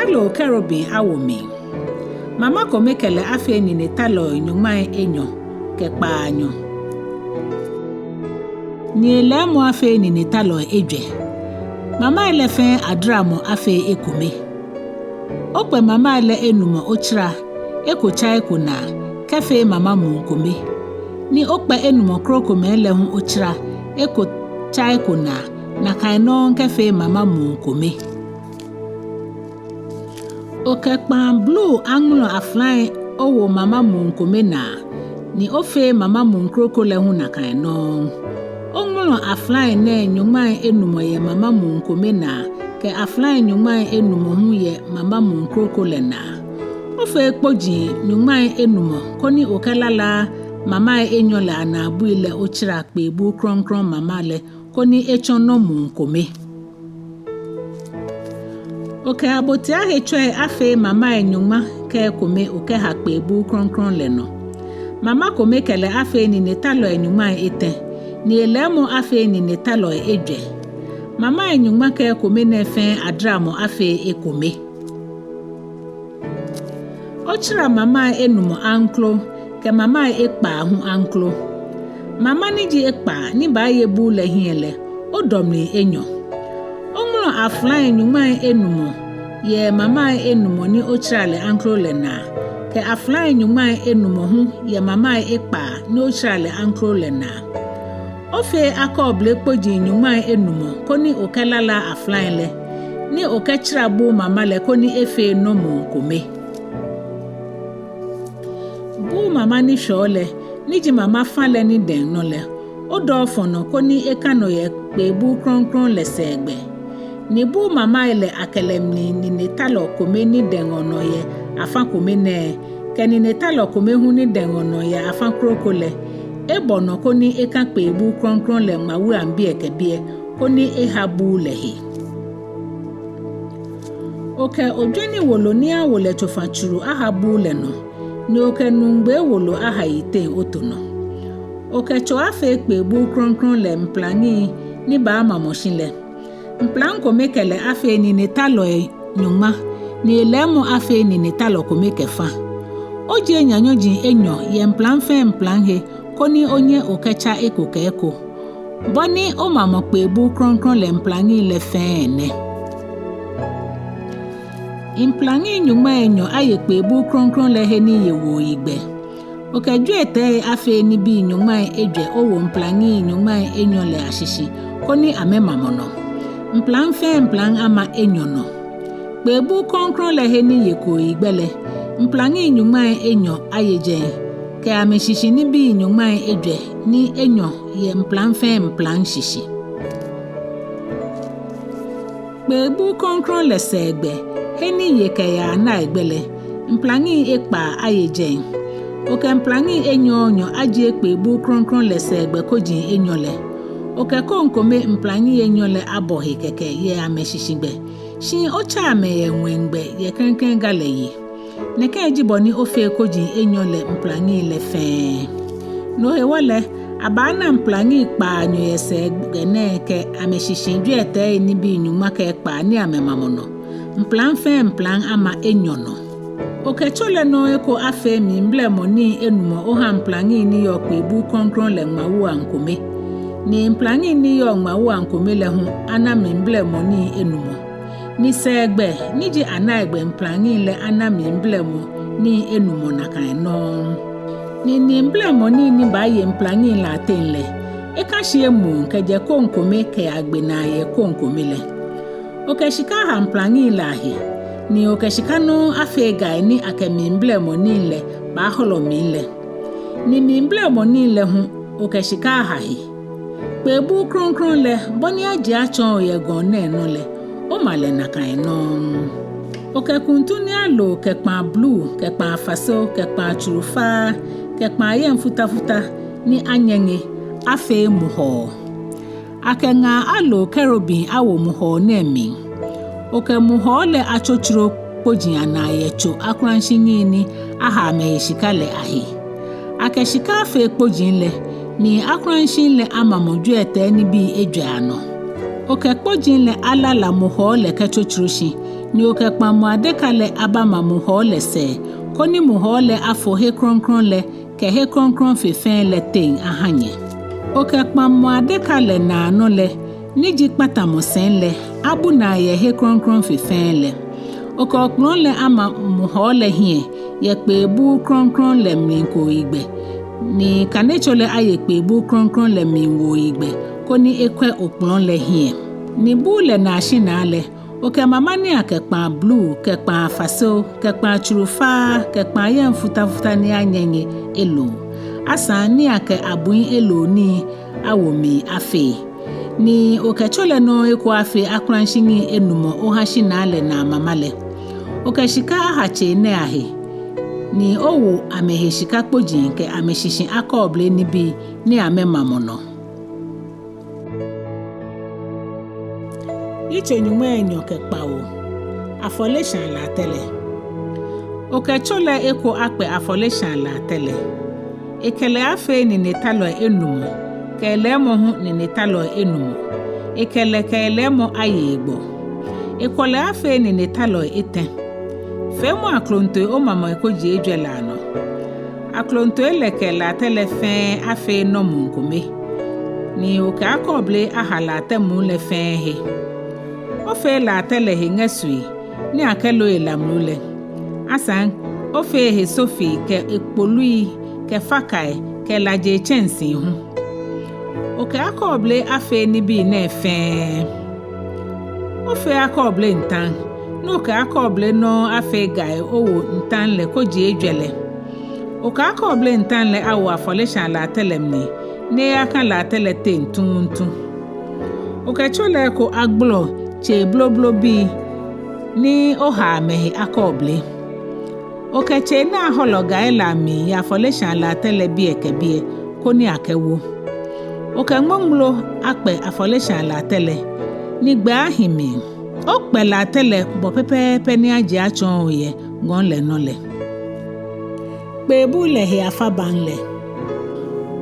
Alo kerubim awo mli. Mama kome kɛ lɛ afee ninetalɔi nyɔŋmai enyɔ kɛ kpaanyɔ. Ni elɛɛmɔ afee ninetalɔi ejwɛ. Mamai lɛ fɛɛ adaramɔ afee ekome. Okpɛ mamai lɛ enumɔ otsara, eko tsa eko naa, kɛfee mama muu kome. Ni okpɛ enumɔ krokomɛi lɛ hu otsara, eko tsa eko naa, nakai nɔŋŋ kɛfee mama muu kome. Okɛ kpaa bluu aŋmlɔ aflai owo mama muu kome naa, ni ofee mama muu kroko lɛ hu nakai nɔŋŋ. Oŋmlɔ aflai nɛɛ nyɔŋmai enumɔ yɛ mama muu kome naa, kɛ aflai nyɔŋmai enumɔ hu yɛ mama muu kroko lɛ naa. Ofee kpoji nyɔŋmai enumɔ, koni okɛlalaa mamai enyɔ lɛ anaabui lɛ otsara kpee buu krɔŋkrɔŋ mama lɛ, koni etsɔ nɔmuu kome. Okɛ abotia hetsɔi afee mamai nyɔŋma kɛ ekome okɛha kpee buu krɔŋkrɔŋ lɛ nɔ. Mama kome kɛ lɛ afee ninetalɔi nyɔŋmai etɛ, ni elɛɛmɔ afee ninetalɔi ejwɛ. Mamai nyɔŋma kɛ ekome nɛɛ fɛɛ adaramɔ afee ekome. Otsara mamai enumɔ aŋkro, kɛ mamai ekpaa hu aŋkro. Mama ni ji ekpaa ni baaye buu lɛ hiɛ lɛ, odɔ mli enyɔ. Oŋmlɔ aflai nyɔŋmai enumɔ yɛ mamai enumɔ ni otsara lɛ aŋkro lɛ naa, kɛ aflai nyɔŋmai enumɔ hu yɛ mamai ekpaa ni otsara lɛ aŋkro lɛ naa. Ofee akɔɔble kpoji nyɔŋmai enumɔ koni okɛlalaa aflai lɛ, ni okɛtsara buu mama lɛ koni efee nɔmuu kome. Buu mama ni shwɛɔ lɛ, ni ji mama fã lɛ nidɛŋ nɔ lɛ, odɔɔ fɔnɔ koni eka nɔ yɛ kpee buu krɔŋkrɔŋ lɛ sɛɛgbɛ. Ni buu mamai lɛ akɛ lɛ mli ninetalɔ kome ni dɛŋɔ nɔ yɛ afã kome nɛɛ, kɛ ninetalɔ kome hu ni dɛŋɔ nɔ yɛ afã kroko lɛ, ebɔ nɔ koni eka kpee buu krɔŋkrɔŋ lɛ ŋmawuiaŋ biɛ kɛ biɛ, koni eha buu lɛ he. Okɛ ojwɛni wolo ni awo lɛ tsofa tsuru aha buu lɛ nɔ, ni okɛ nuŋgbe wolo aha yiteŋ oto nɔ. Okɛ tso afee kpee buu krɔŋkrɔŋ lɛ mplaŋi ni baamamɔ shi lɛ. Mplaŋ kome kɛ lɛ afee ninetalɔi nyɔŋma, ni elɛɛmɔ afee ninetalɔ kome kɛ fã. Ojie nyanyɔji enyɔ yɛ mplaŋ fɛɛ mplaŋ he, koni onyɛ okɛtsa eko kɛ eko. Bɔ ni omamɔ kpee buu krɔŋkrɔŋ lɛ mplaŋi lɛ fɛɛ nɛ. Mplaŋi nyɔŋmai enyɔ aye kpee buu krɔŋkrɔŋ lɛ he ni ye wuoyigbɛ. Okɛ jwiɛtɛi afee nibii nyɔŋmai ejwɛ owo mplaŋi nyɔŋmai enyɔ lɛ ashishi, koni amɛmamɔ nɔ. Mplaŋ fɛɛ mplaŋ ama enyɔ nɔ. Kpee buu krɔŋkrɔŋ lɛ he ni ye kooyigbɛ lɛ, mplaŋi nyɔŋmai enyɔ aye jɛi. kɛ amɛshishi nibii nyɔŋmai ejwɛ ni enyɔ yɛ mplaŋ fɛɛ mplaŋ shishi. Kpeebuu krɔŋkrɔŋ lɛ sɛɛgbɛ, he ni ye kɛyaa naigbɛ lɛ, mplaŋi ekpaa aye jɛi. Okɛ mplaŋi enyɔɔnyɔ ajie kpeebuu krɔŋkrɔŋ lɛ sɛɛgbɛ koji enyɔ lɛ. Okɛ koŋkome mplaŋi enyɔ lɛ abɔ he kɛkɛ yɛ amɛshishigbɛ, shi otsɛ amɛ yɛ ŋwɛigbɛ yɛ klɛŋklɛŋ ga lɛ yi. Nɛkɛ ji bɔ ni ofee koji enyɔ lɛ mplaŋi lɛ fɛɛ. No hewɔ lɛ, abaana mplaŋi kpaanyɔ yɛ sɛɛgbɛ nɛɛ kɛ amɛshishi jwiɛtɛi nibii nyɔŋma kɛ ekpaa ni amɛmamɔ nɔ, mplaŋ fɛɛ mplaŋ ama enyɔ nɔ. Okɛ tso lɛ nɔŋŋ eko afee mliblɛmɔ nii enumɔ oha mplaŋi ni yɔɔ kpeebuu krɔŋkrɔŋ lɛ ŋmawua kome, ni mplaŋi ni yɔɔ ŋmawua kome lɛ hu ana mliblɛmɔ nii enumɔ. Ni sɛɛgbɛ ni ji anaigbɛ mplaŋi lɛ ana mliblɛmɔ nii enumɔ nakai nɔŋŋ. Ni mliblɛmɔ nii ni baaye mplaŋi lɛ ateŋ lɛ, eka shi emuu kɛjɛ koŋkome kɛyagbe naa yɛ koŋkome lɛ. Okɛ shika aha mplaŋi lɛ ahe, ni okɛ shika nɔŋŋ afee gai ni akɛ mliblɛmɔ nii lɛ baahɔlɔ mli lɛ. Ni mliblɛmɔ nii lɛ hu okɛ shika aha he. Kpeebuu krɔŋkrɔŋ lɛ, bɔ ni ajie atsɔɔ o yɛ gɔŋ nɛɛ nɔ lɛ, oma lɛ nakai nɔŋŋ. Okɛ kuntu ni alo kɛ kpaa bluu, kɛ kpaa afaseo, kɛ kpaa tsurufaa, kɛ kpaa yɛŋ futafuta ni anyɛŋe afee muhɔɔ. Akɛ ŋaa alo kerubim awo muhɔɔ nɛɛ mli. Okɛ muhɔɔ lɛ atsotsoro kpoji anaa yɛ tso akulashinii ni aha amɛhe shika lɛ ahe. Akɛ shika afee kpoji lɛ, ni akulashinii lɛ amamɔ jwiɛtɛi nibii ejwɛ anɔ. Okɛ kpoji lɛ alala muhɔɔ lɛ kɛtsotsoro shi, ni okɛ kpaŋmɔ adeka lɛ abama muhɔɔ lɛ sɛɛ, koni muhɔɔ lɛ afo he krɔŋkrɔŋ lɛ kɛ he krɔŋkrɔŋ fe fɛɛ lɛ teŋ aha nyɛ. Okɛ kpaŋmɔ adeka lɛ naanɔ lɛ, ni ji kpatamɔ sɛi lɛ, abu naa yɛ he krɔŋkrɔŋ fe fɛɛ lɛ. Okɛ okplɔ̃ lɛ ama muhɔɔ lɛ hiɛ yɛ kpeebuu krɔŋkrɔŋ lɛ mli kooyigbɛ, ni kanetso lɛ aye kpeebuu krɔŋkrɔŋ lɛ mli wooyigbɛ, koni ekwɛ okplɔ̃ lɛ hiɛ. Ni buu lɛ naa shinaa lɛ, okɛ mama ni akɛ kpaa bluu, kɛ kpaa afaseo, kɛ kpaa tsurufaa, kɛ kpaa yɛŋ futafuta ni anyɛŋe elo, asaŋ ni akɛ abui elo nii awo mli afee. Ni okɛ tso lɛ nɔŋŋ eko afee akulashinii enumɔ oha shinaa lɛ naa mama lɛ. Okɛ shika aha tsei nɛɛ ahe, ni owo amɛhe shika kpoji kɛ amɛshishi akɔɔble nibii ni amɛmamɔ nɔ. Yitso nyɔŋmai enyɔ kɛ kpawo. Afɔleshaa latɛ lɛ. Okɛ tso lɛ eko akpɛ afɔleshaa latɛ lɛ. Ekɛ lɛ afee ninetalɔi enumɔ, kɛ elɛɛmɔ hu ninetalɔi enumɔ. Ekɛ lɛ kɛ elɛɛmɔ aye egbɔ. Ekwɔ lɛ afee ninetalɔi etɛ. Feemɔ aklontoi omamɔ ekojii ejwɛ lɛ anɔ. Aklontoi lɛ kɛ latɛ lɛ fɛɛ afee nɔ muu kome, ni okɛ akɔɔble aha latɛ muu lɛ fɛɛ he. Ofee latɛ lɛ he ŋɛsui ni akɛloɔ lamlu lɛ. Asaŋ, ofee ehe sofii kɛ ekpolui kɛ fakai kɛ laje tsɛnsii hu. Okɛ akɔɔble afee nibii nɛɛ fɛɛ. Ofee akɔɔble ntaŋ, ni okɛ akɔɔble nɔŋŋ afee gai owo ntaŋ lɛ kojii ejwɛ lɛ. Okɛ akɔɔble ntaŋ lɛ awo afɔleshaa latɛ lɛ mli, ni eyaka latɛ lɛ teŋ tuuntu. Okɛ tso lɛ eko agbɔlɔ tsei bloblobii ni oha amɛhe akɔɔble. Okɛ tsei ni ahɔlɔ gai lɛ amli yɛ afɔleshaa latɛ lɛ biɛ kɛ biɛ, koni akɛwo. Okɛ ŋmoŋmlo akpɛ afɔleshaa latɛ lɛ, ni gbɛ ahi mli. Okpɛ latɛ lɛ bɔ pɛpɛɛpɛ ni ajie atsɔɔ o yɛ gɔŋ lɛ nɔ lɛ. Kpeebuu lɛ he afabaŋ lɛ.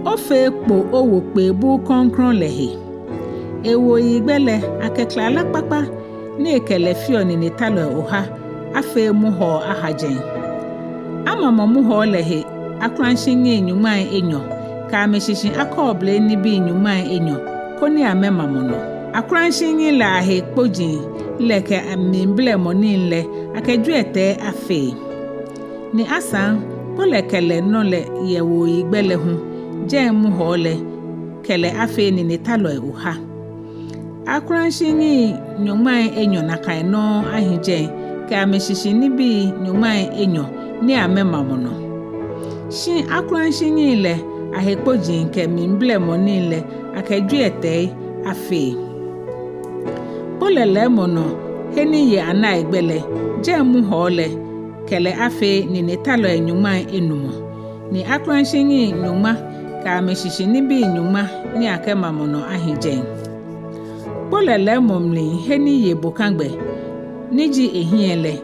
Ofee kpo owo kpeebuu krɔŋkrɔŋ lɛ he. Ewooyigbɛ lɛ, akɛ klala kpakpa ni ekɛ lɛ feɔ ninetalɔi oha afee muhɔɔ aha jɛi. Amamɔ muhɔɔ lɛ he akulashinii nyɔŋmai enyɔ kɛ amɛshishi akɔɔble nibii nyɔŋmai enyɔ, koni amɛmamɔ nɔ. Akulashinii lɛ ahe kpoji lɛ kɛ amliblɛmɔ nii lɛ akɛ jwiɛtɛi afee. Ni asaŋ, kpo lɛ kɛ lɛ nɔ lɛ yɛ wooyigbɛ lɛ hu, jɛi muhɔɔ lɛ kɛ lɛ afee ninetalɔi oha. Akulashinii nyɔŋmai enyɔ nakai nɔŋŋ ahi jɛi kɛ amɛshishi nibii nyɔŋmai enyɔ ni amɛmamɔ nɔ. Shi akulashinii lɛ ahe kpoji kɛ mliblɛmɔ nii lɛ akɛ jwiɛtɛi afee. Kpo lɛ lɛɛmɔ nɔ he ni ye anaigbɛ lɛ, jɛi muhɔɔ lɛ kɛ lɛ afee ninetalɔi nyɔŋmai enumɔ, ni akulashinii nyɔŋma kɛ amɛshishi nibii nyɔŋma ni akɛmamɔ nɔ ahi jɛi. Kpo lɛ lɛɛmɔ mli he ni ye bokagbɛ, ni ji ehiɛ lɛ,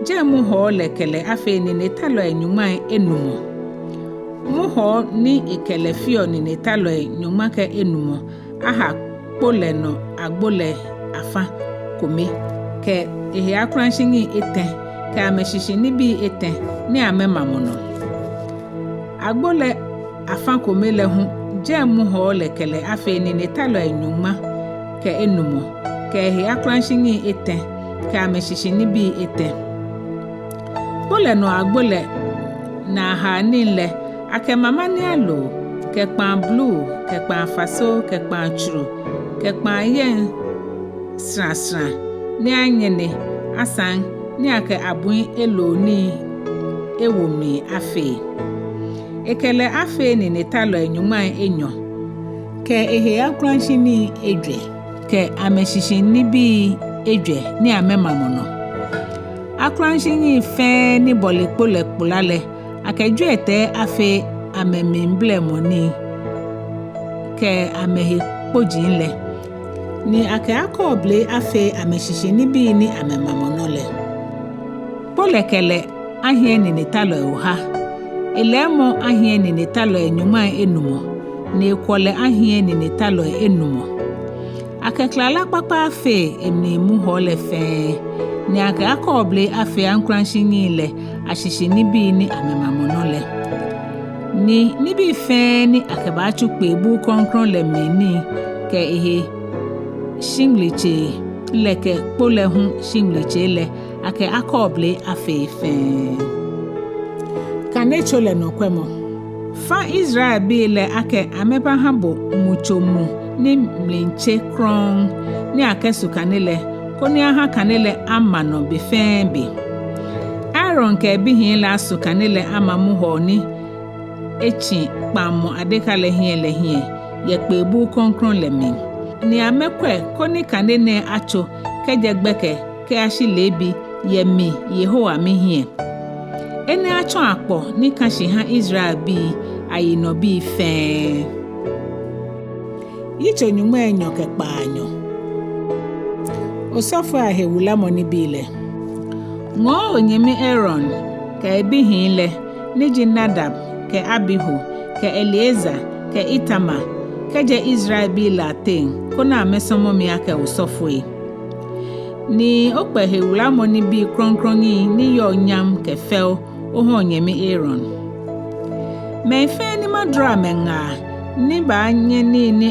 jɛi muhɔɔ lɛ kɛ lɛ afee ninetalɔi nyɔŋmai enumɔ. Muhɔɔ ni ekɛ lɛ feɔ ninetalɔi nyɔŋma kɛ enumɔ aha kpo lɛ nɔ agbo lɛ afã kome, kɛ ehe akulashinii etɛ, kɛ amɛshishi nibii etɛ ni amɛmamɔ nɔ. Agbo lɛ afã kome lɛ hu, jɛi muhɔɔ lɛ kɛ lɛ afee ninetalɔi nyɔŋma kɛ enumɔ, kɛ ehe akulashinii etɛ, kɛ amɛshishi nibii etɛ. Kpo lɛ nɔ agbo lɛ naahaanii lɛ, akɛ mama ni alo, kɛ kpaa bluu, kɛ kpaa afaso, kɛ kpaa tsuru, kɛ kpaa yɛŋ srasra ni anyɛne, asaŋ ni akɛ abui eloo nii ewo mli afee. Ekɛ lɛ afee ninetalɔi nyɔŋmai enyɔ, kɛ ehe akulashinii ejwɛ, kɛ amɛshishi nibii ejwɛ ni amɛmamɔ nɔ. Akulashinii fɛɛ ni bɔle kpo lɛ kpula lɛ, akɛ jwiɛtɛi afee amɛmliblɛmɔ nii kɛ amɛhe kpoji lɛ, ni akɛ akɔɔble afee amɛshishi nibii ni amɛmamɔ nɔ lɛ. Kpo lɛ kɛ lɛ ahiɛ ninetalɔi oha, elɛɛmɔ ahiɛ ninetalɔi nyɔŋmai enumɔ, ni ekwɔlɛ ahiɛ ninetalɔi enumɔ. Akɛ klala kpakpa afee emli muhɔɔ lɛ fɛɛ, ni akɛ akɔɔble afee akulashinii lɛ ashishi nibii ni amɛmamɔ nɔ lɛ. Ni nibii fɛɛ ni akɛbaatsu kpee buu krɔŋkrɔŋ lɛ mli nii kɛ ehe shiŋmlitsei lɛ kɛ kpo lɛ hu shiŋmlitsei lɛ, akɛ akɔɔble afee fɛɛ. Kanetso lɛ nɔkwɛmɔ. Fã Israelbii lɛ akɛ amɛbaha bo mutso mu ni mli tse krɔŋŋ ni akɛsu kane lɛ, koni aha kane lɛ ama nɔ be fɛɛ be. Aaron kɛ ebihii lɛ asu kane lɛ ama muhɔɔ ni etsi kpaŋmɔ adeka lɛ hiɛ lɛ hiɛ yɛ kpee buu krɔŋkrɔŋ lɛ mli. Ni amɛkwɛ koni kane nɛɛ atso kɛjɛ gbɛkɛ kɛyashi leebi yɛ mi Yehowa mihiɛ. Enɛ atsɔ akpɔ ni kã shi ha Israelbii ayinɔbii fɛɛ. Yitso nyɔŋmai enyɔ kɛ kpaanyɔ. Osɔfoi ahe wulamɔ nibii lɛ. Ŋɔɔ onyɛmi Aaron kɛ ebihii lɛ, ni ji Nadab kɛ Abihu kɛ Eleazar kɛ Itamar, kɛjɛ Israelbii lɛ ateŋ, koni amɛsɔmɔ mi akɛ osɔfoi. Ni okpɛ hewulamɔ nibii krɔŋkrɔŋi ni yɔɔ nyam kɛ fɛo oha onyɛmi Aaron. Mɛi fɛɛ ni madro amɛŋaa ni baanyɛ nii ni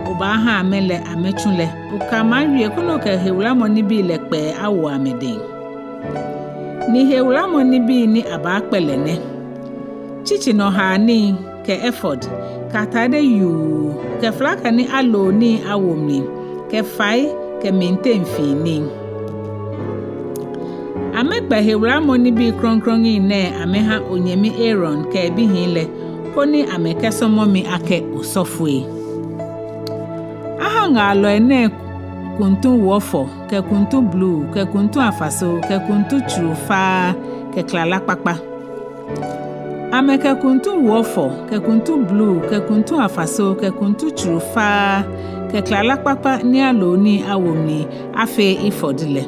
obaaha amɛ lɛ amɛtsu lɛ, okɛ amɛ awie koni okɛ hewulamɔ nibii lɛ kpɛɛ awo amɛdɛŋ. Ni hewulamɔ nibii ni abaakpɛ lɛ nɛ: tsitsinɔhaanii, kɛ efod, kɛ atade yuu, kɛ flaka ni alo nii awo mli, kɛ fai, kɛ minten fii nii. Amɛkpɛ hewulamɔ nibii krɔŋkrɔŋi nɛɛ amɛha onyɛmi Aaron kɛ ebihii lɛ, koni amɛkɛsɔmɔ mi akɛ osɔfoi. Aha ŋaalɔi nɛɛ kuntu wuɔfɔ, kɛ kuntu bluu, kɛ kuntu afaso, kɛ kuntu tsuru faa, kɛ klala kpakpa. Amɛkɛ kuntu wuɔfɔ, kɛ kuntu bluu, kɛ kuntu afaso, kɛ kuntu tsuru faa, kɛ klala kpakpa ni alo nii awo mli afee efod lɛ.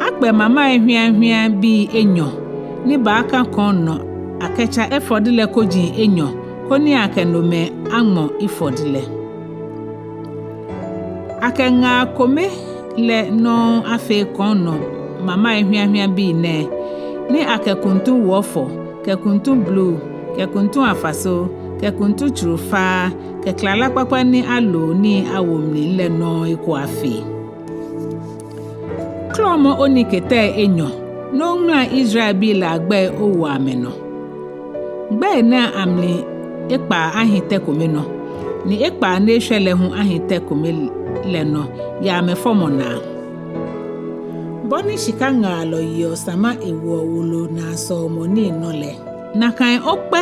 Akpɛ mamai hwiahwiabii enyɔ ni baaka kɔŋ nɔ akɛtsa efod lɛ koji enyɔ, koni akɛ nomɛi aŋmɔ efod lɛ. Akɛ ŋaa kome lɛ nɔŋŋ afee kɔŋ nɔ mamai hwiahwiabii nɛɛ, ni akɛ kuntu wuɔfɔ, kɛ kuntu bluu, kɛ kuntu afaso, kɛ kuntu tsuru faa, kɛ klala kpakpa ni alo nii awo mli lɛ nɔŋŋ eko afee. Klɔmɔ oniketɛi enyɔ ni oŋmala Israelbii lɛ agbɛi owo amɛnɔ. Gbɛi nɛɛ amli ekpaa ahi tɛ kome nɔ, ni ekpaa ni eshwɛ lɛ hu ahi tɛ kome lɛ nɔ yɛ amɛfɔmɔ naa. Bɔ ni shika ŋaalɔ yeɔ sama ewoɔ wolo naasɔomɔnii nɔ lɛ. Nakai okpɛ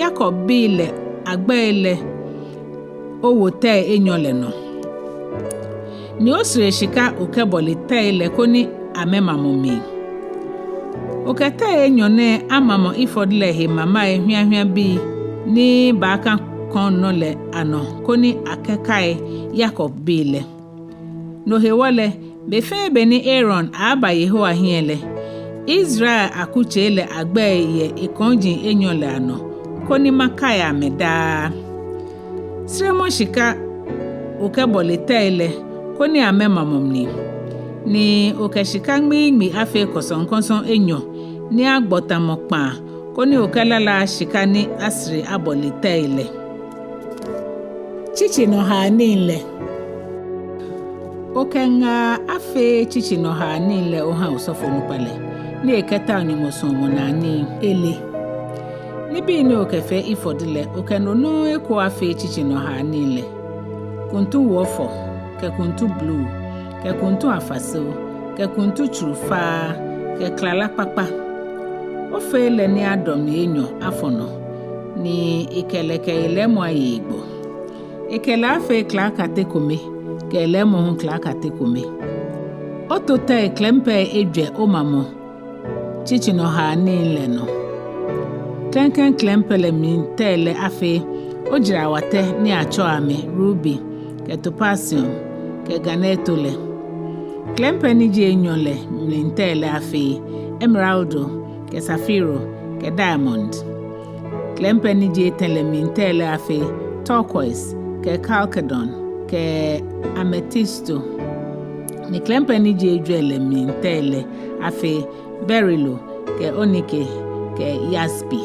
Yakobbii lɛ agbɛi lɛ owo tɛi enyɔ lɛ nɔ. Ni osere shika okɛbɔle tɛi lɛ koni amɛmamɔ mli. Okɛ tɛi enyɔ nɛɛ amamɔ efod lɛ he mamai hwiahwiabii ni baaka kɔŋ nɔ lɛ anɔ koni akɛkai Yakobbii lɛ. No hewɔ lɛ, be fɛɛ be ni Aaron aaaba Yehowa hiɛ lɛ, Israel akutsei lɛ agbɛi yɛ ekɔŋji enyɔ lɛ anɔ, koni makai amɛ daa. Seremɔ shika okɛbɔle tɛi lɛ koni amɛmamɔ mli. Ni okɛ shika ŋmiiŋmi afee kɔsɔŋkɔsɔ enyɔ ni agbɔ tamɔ kpaa koni okɛlalaa shika ni asere abɔle tɛi lɛ. Tsitsinɔhaanii lɛ. Okɛ ŋaa afee tsitsinɔhaanii lɛ oha osɔfonukpa lɛ, ni ekɛtao Nyɔŋmɔ suɔmɔnaa nii ele. Nibii ni okɛfee efod lɛ, okɛ no nɔŋŋ eko afee tsitsinɔhaanii lɛ: kuntu wuɔfɔ, kɛ kuntu bluu, kɛ kuntu afaso, kɛ kuntu tsurufaa, kɛ klala kpakpa. Ofee lɛ ni adɔ mli enyɔ afɔ nɔ, ni ekɛ lɛ kɛ elɛɛmɔ aye egbɔ. Ekɛ lɛ afee klakate kome, kɛ elɛɛmɔ hu klakate kome. Oto tɛi klɛmpɛi ejwɛ omamɔ tsitsinɔhaanii lɛ nɔ. Klɛŋklɛŋ klɛmpɛ lɛ mli tɛi lɛ afee ojarawatɛ ni atsɛɔ amɛ rubi, kɛ topasium, kɛ ganeto lɛ. Klɛmpɛ ni ji enyɔ lɛ mli tɛi lɛ afee emeraldo, kɛ safiro, kɛ diamond. Klɛmpɛ ni ji etɛ lɛ mli tɛi lɛ afee turquoise, kɛ chalcedon, kɛ ametisto. Ni klɛmpɛ ni ji ejwɛ lɛ mli tɛi lɛ afee berilo, kɛ onike, kɛ yaspi.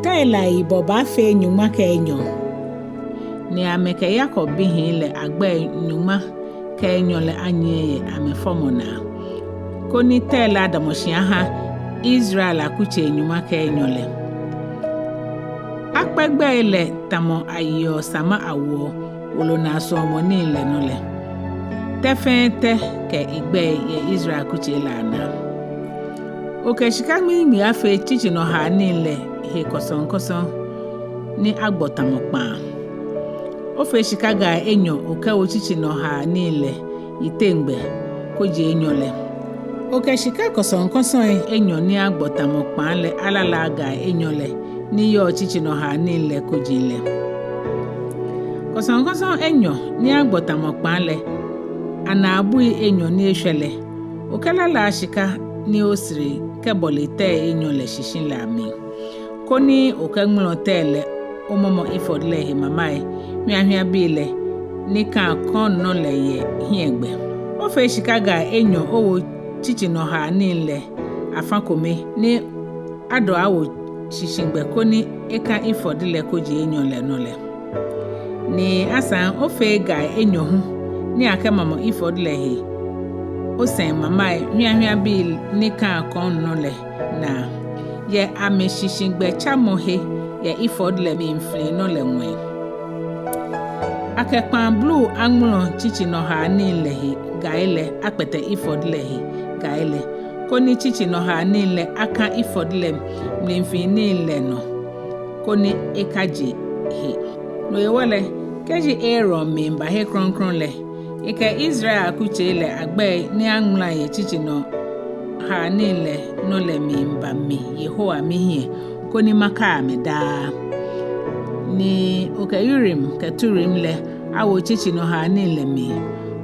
Tɛi lɛ ayibɔ baafee nyɔŋma kɛ enyɔ. Ni amɛkɛ Yakob bihii lɛ agbɛi nyɔŋma kɛ enyɔ lɛ anyiɛ yɛ amɛfɔmɔ naa, koni tɛi lɛ adamɔ shi aha Israel akutsei nyɔŋma kɛ enyɔ lɛ. Akpɛ gbɛi lɛ tamɔ ayeɔ sama awoɔ wolo naa suɔmɔnii lɛ nɔ lɛ. Tɛ fɛɛ tɛ kɛ egbɛi yɛ Israel akutsei lɛ anaa. Okɛ shika ŋmiiŋmi afee tsitsinɔhaanii lɛ he kɔsɔŋkɔsɔ ni agbɔ tamɔ kpaa. Ofee shika gai enyɔ okɛwo tsitsinɔhaanii lɛ yiteŋgbɛ koji enyɔ lɛ. Okɛ shika kɔsɔŋkɔsɔi enyɔ ni agbɔ tamɔ kpaa lɛ alala gai enyɔ lɛ ni yɔɔ tsitsinɔhaanii lɛ koji lɛ. Kɔsɔŋkɔsɔ enyɔ ni agbɔ tamɔ kpaa lɛ anaabui enyɔ ni eshwɛ lɛ, okɛlalaa shika ni osere kɛbɔle tɛi enyɔ lɛ shishi lɛ amli. Koni okɛŋmɔlɔ tɛi lɛ omamɔ efod lɛ he mamai hwiahwiabii lɛ ni kaa kɔŋ nɔ lɛ yɛ hiɛgbɛ. Ofee shika gai enyɔ owo tsitsinɔhaanii lɛ afã kome ni adɔ awo shishigbɛ koni eka efod lɛ koji enyɔ lɛ nɔ lɛ. Ni asaŋ ofee gai enyɔ hu ni akɛmamɔ efod lɛ he osɛŋ mamai hwiahwiabii ni kaa kɔŋ nɔ lɛ naa, yɛ amɛshishigbɛtsamɔhe yɛ efod lɛ mlifli nɔ lɛ ŋwɛi. Akɛ kpaa bluu aŋmɔlɔ tsitsinɔhaanii lɛ he gai lɛ akpɛtɛ efod lɛ he gai lɛ, koni tsitsinɔhaanii lɛ aka efod lɛ mlifiinii lɛ nɔ, koni ekaje he. No hewɔ lɛ, kɛji Aaron miiba he krɔŋkrɔŋ lɛ, ekɛ Israel akutsei lɛ agbɛi ni aŋmala yɛ tsitsinɔhaanii lɛ nɔ lɛ miiba mi Yehowa mihiɛ, koni makai amɛ daa. Ni okɛ Urim kɛ Tumim lɛ awo tsitsinɔhaanii lɛ mli,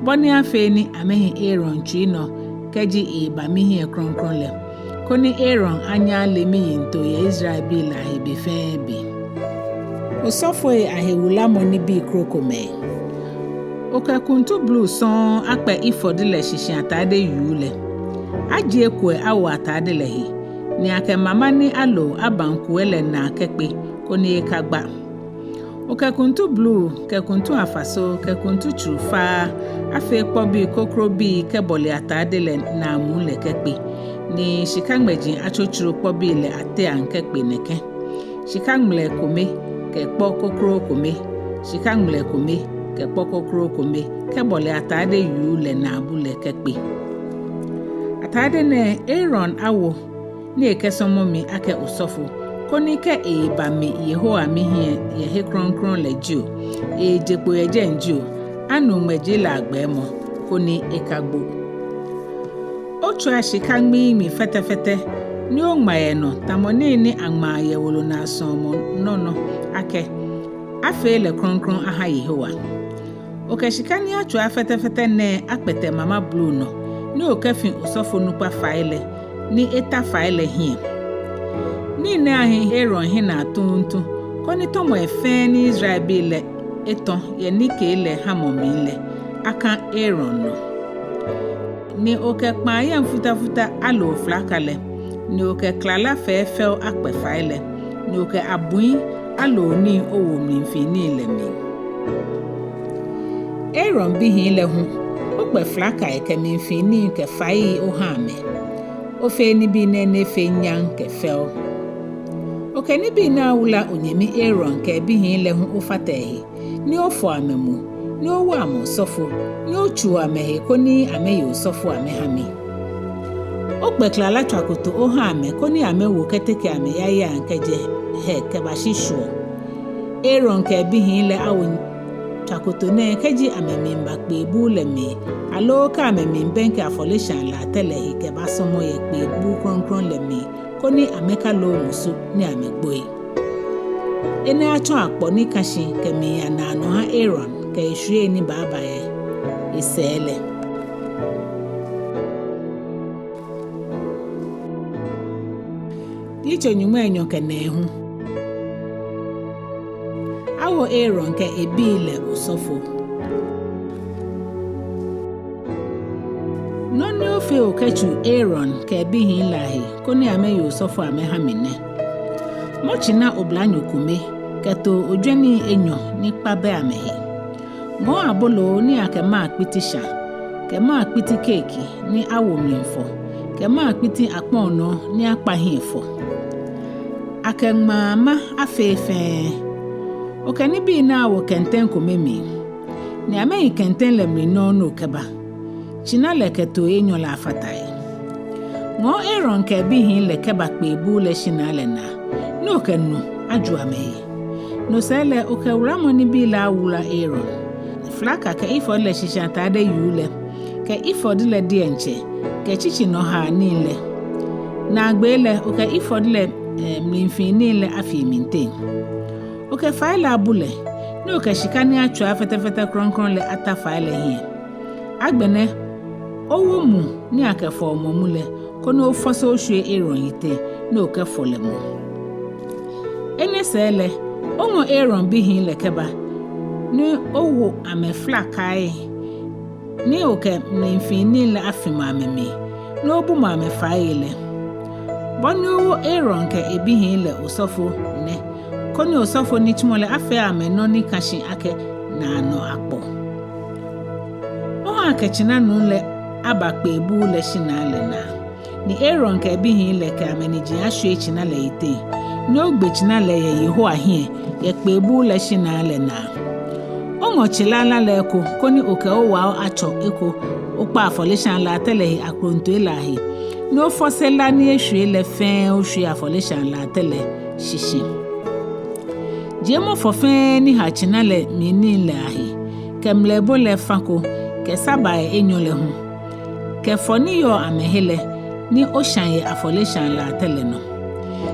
bɔ ni afee ni amɛhi Aaron tsui nɔ kɛji eeba mihiɛ krɔŋkrɔŋ lɛ, koni Aaron anyɛ ale miyiŋtoo yɛ Israelbii lɛ ahe be fɛɛ be. Osɔfoi ahewulamɔ nibii krokomɛi. Okɛ kuntu bluu sɔŋŋ akpɛ efod lɛ shishi atade yuu lɛ. Ajie kuɛ awo atade lɛ he, ni akɛ mama ni alo abaŋ kuɛ lɛ naa kɛkpe, koni ekagba. Okɛ kuntu bluu, kɛ kuntu afaso, kɛ kuntu tsurufaa afee kpɔbii krokrobii kɛbɔle atade lɛ naamuu lɛ kɛkpe, ni shika ŋmɛji atsotsoro kpɔbii lɛ ateiaŋ kɛkpe nɛkɛ. Shika ŋmlɛ kome kɛ kpɔ kroko kome, shika ŋmlɛ kome kɛ kpɔ kroko kome kɛbɔle atade yuu lɛ naabu lɛ kɛkpe. Atade nɛɛ Aaron awo ni ekɛsɔmɔ mi akɛ osɔfo, koni kɛ eeba mi Yehowa mihiɛ yɛ he krɔŋkrɔŋ lɛ jio, eeje kpo yɛ jɛi jio, anu ŋmɛji lɛ agbɛɛmɔ, koni ekagbo. Otswia shika ŋmiiŋmi fɛtɛfɛtɛ ni oŋma yɛ nɔ tamɔ nii ni aŋmaa yɛ wolo naa sɔɔmɔ nɔ nɔ akɛ, afee lɛ krɔŋkrɔŋ aha Yehowa. Okɛ shika ni atswia fɛtɛfɛtɛ nɛɛ akpɛtɛ mama bluu nɔ, ni okɛfi osɔfonukpa fai lɛ ni eta fai lɛ hiɛ. Nii nɛɛ ahi Aaron hiɛnaa tuuntu, koni tɔmɔi fɛɛ ni Israelbii lɛ etɔ yɛ nikee lɛ hamɔ mli lɛ aka Aaron nɔ. Ni okɛ kpaanyam futafuta alo flaka lɛ, ni okɛ klala fɛfɛo akpɛ fai lɛ, ni okɛ abui alo nii owo mlifiinii lɛ mli. Aaron bihii lɛ hu, okpɛ flakai kɛ mlifiinii kɛ fai oha amɛ. Ofee nibii nɛɛ ni efee nyam kɛ fɛo. Okɛ nibii nɛɛ awula onyɛmi Aaron kɛ ebihii lɛ hu ofata ehe, ni ofɔ amɛ mu, ni owo amɛ osɔfo, ni otsuu amɛhe koni amɛye osɔfo amɛha mi. Okpɛ klala tswakoto oha amɛ koni amɛwo kɛteke amɛyayaiaŋ kɛjɛ hɛ kɛbashi shwuɔ. Aaron kɛ ebihii lɛ awo tswakoto nɛɛ kɛji amɛmiiba kpee buu lɛ mli, aloo kɛ amɛmiibɛŋkɛ afɔleshaa latɛ lɛ he kɛbasɔmɔ yɛ kpee buu krɔŋkrɔŋ lɛ mli, koni amɛkalo musu ni amɛgboi. Enɛ atsɔ akpɔ ni ka shi kɛmiiya naanɔ ha Aaron kɛ eshwiei ni baaba yɛ esɛɛ lɛ. Yitso nyɔŋmai enyɔ kɛ nɛɛhu. Awo Aaron kɛ ebii lɛ osɔfo. Nɔ ni ofee okɛtsu Aaron kɛ ebihii lɛ ahe koni amɛye osɔfo amɛha mi nɛ: Mɔ tsina oblanyo kome, kɛ too ojwɛnii enyɔ ni kpa bɛ amɛhe. Ŋɔɔ aboloo ni akɛmaa kpiti sha, kɛmaa kpiti keeki ni awo mli fɔ, kɛmaa kpiti akpɔnɔ ni akpa hiɛ fɔ. Akɛ ŋmaa ma afee fɛɛ. Okɛ nibii nɛɛ awo kɛntɛŋ kome mli, ni amɛyi kɛntɛŋ lɛ mli nɔŋŋ ni okɛba. Tsina lɛ kɛ too enyɔ lɛ afata he. Ŋɔɔ Aaron kɛ ebihii lɛ kɛba kpee buu lɛ shinaa lɛ naa, ni okɛ nu aju amɛhe. No sɛɛ lɛ okɛ wulamɔ nibii lɛ awula Aaron: flaka kɛ efod lɛ shishi atade yuu lɛ, kɛ efod lɛ diɛŋtsɛ, kɛ tsitsinɔhaanii lɛ. Naagbee lɛ okɛ efod lɛ, eh, mlifiinii lɛ afi emliteŋ. Okɛ fai lɛ abu lɛ, ni okɛ shika ni atswia fɛtɛfɛtɛ krɔŋkrɔŋ lɛ ata fai lɛ hiɛ. Agbɛnɛ, owo mu ni akɛfɔɔ mɔ mu lɛ, koni ofɔse oshwie Aaron yiteŋ, ni okɛfɔ lɛ mu. Enɛ sɛɛ lɛ, oŋɔ Aaron bihii lɛ kɛba, ni owo amɛ flakai, ni okɛ mlifiinii lɛ afimɔ amɛmli, ni obumɔ amɛ fai lɛ. Bɔ ni owo Aaron kɛ ebihii lɛ osɔfo nɛ, koni osɔfo nitsumɔ lɛ afee amɛ nɔ ni ka shi akɛ naanɔ akpɔ. Oha akɛ tsina nuu lɛ aba kpee buu lɛ shinaa lɛ naa, ni Aaron kɛ ebihii lɛ kɛ amɛniji ashwie tsina lɛ yiteŋ, ni ogbe tsina lɛ yɛ Yehowa hiɛ yɛ kpee buu lɛ shinaa lɛ naa. Oŋɔ tsila lala eko, koni okɛ owao atsɔ eko okpa afɔleshaa latɛ lɛ he aklontoi lɛ ahe, ni ofɔse la ni eshwie lɛ fɛɛ oshwie afɔleshaa latɛ lɛ shishi. Jiemɔ fɔ fɛɛ ni ha tsina lɛ mli nii lɛ ahe, kɛ mlɛbo lɛ fa ko, kɛ sabai enyɔ lɛ hu, kɛ fɔ ni yɔɔ amɛhe lɛ, ni osha yɛ afɔleshaa latɛ lɛ nɔ.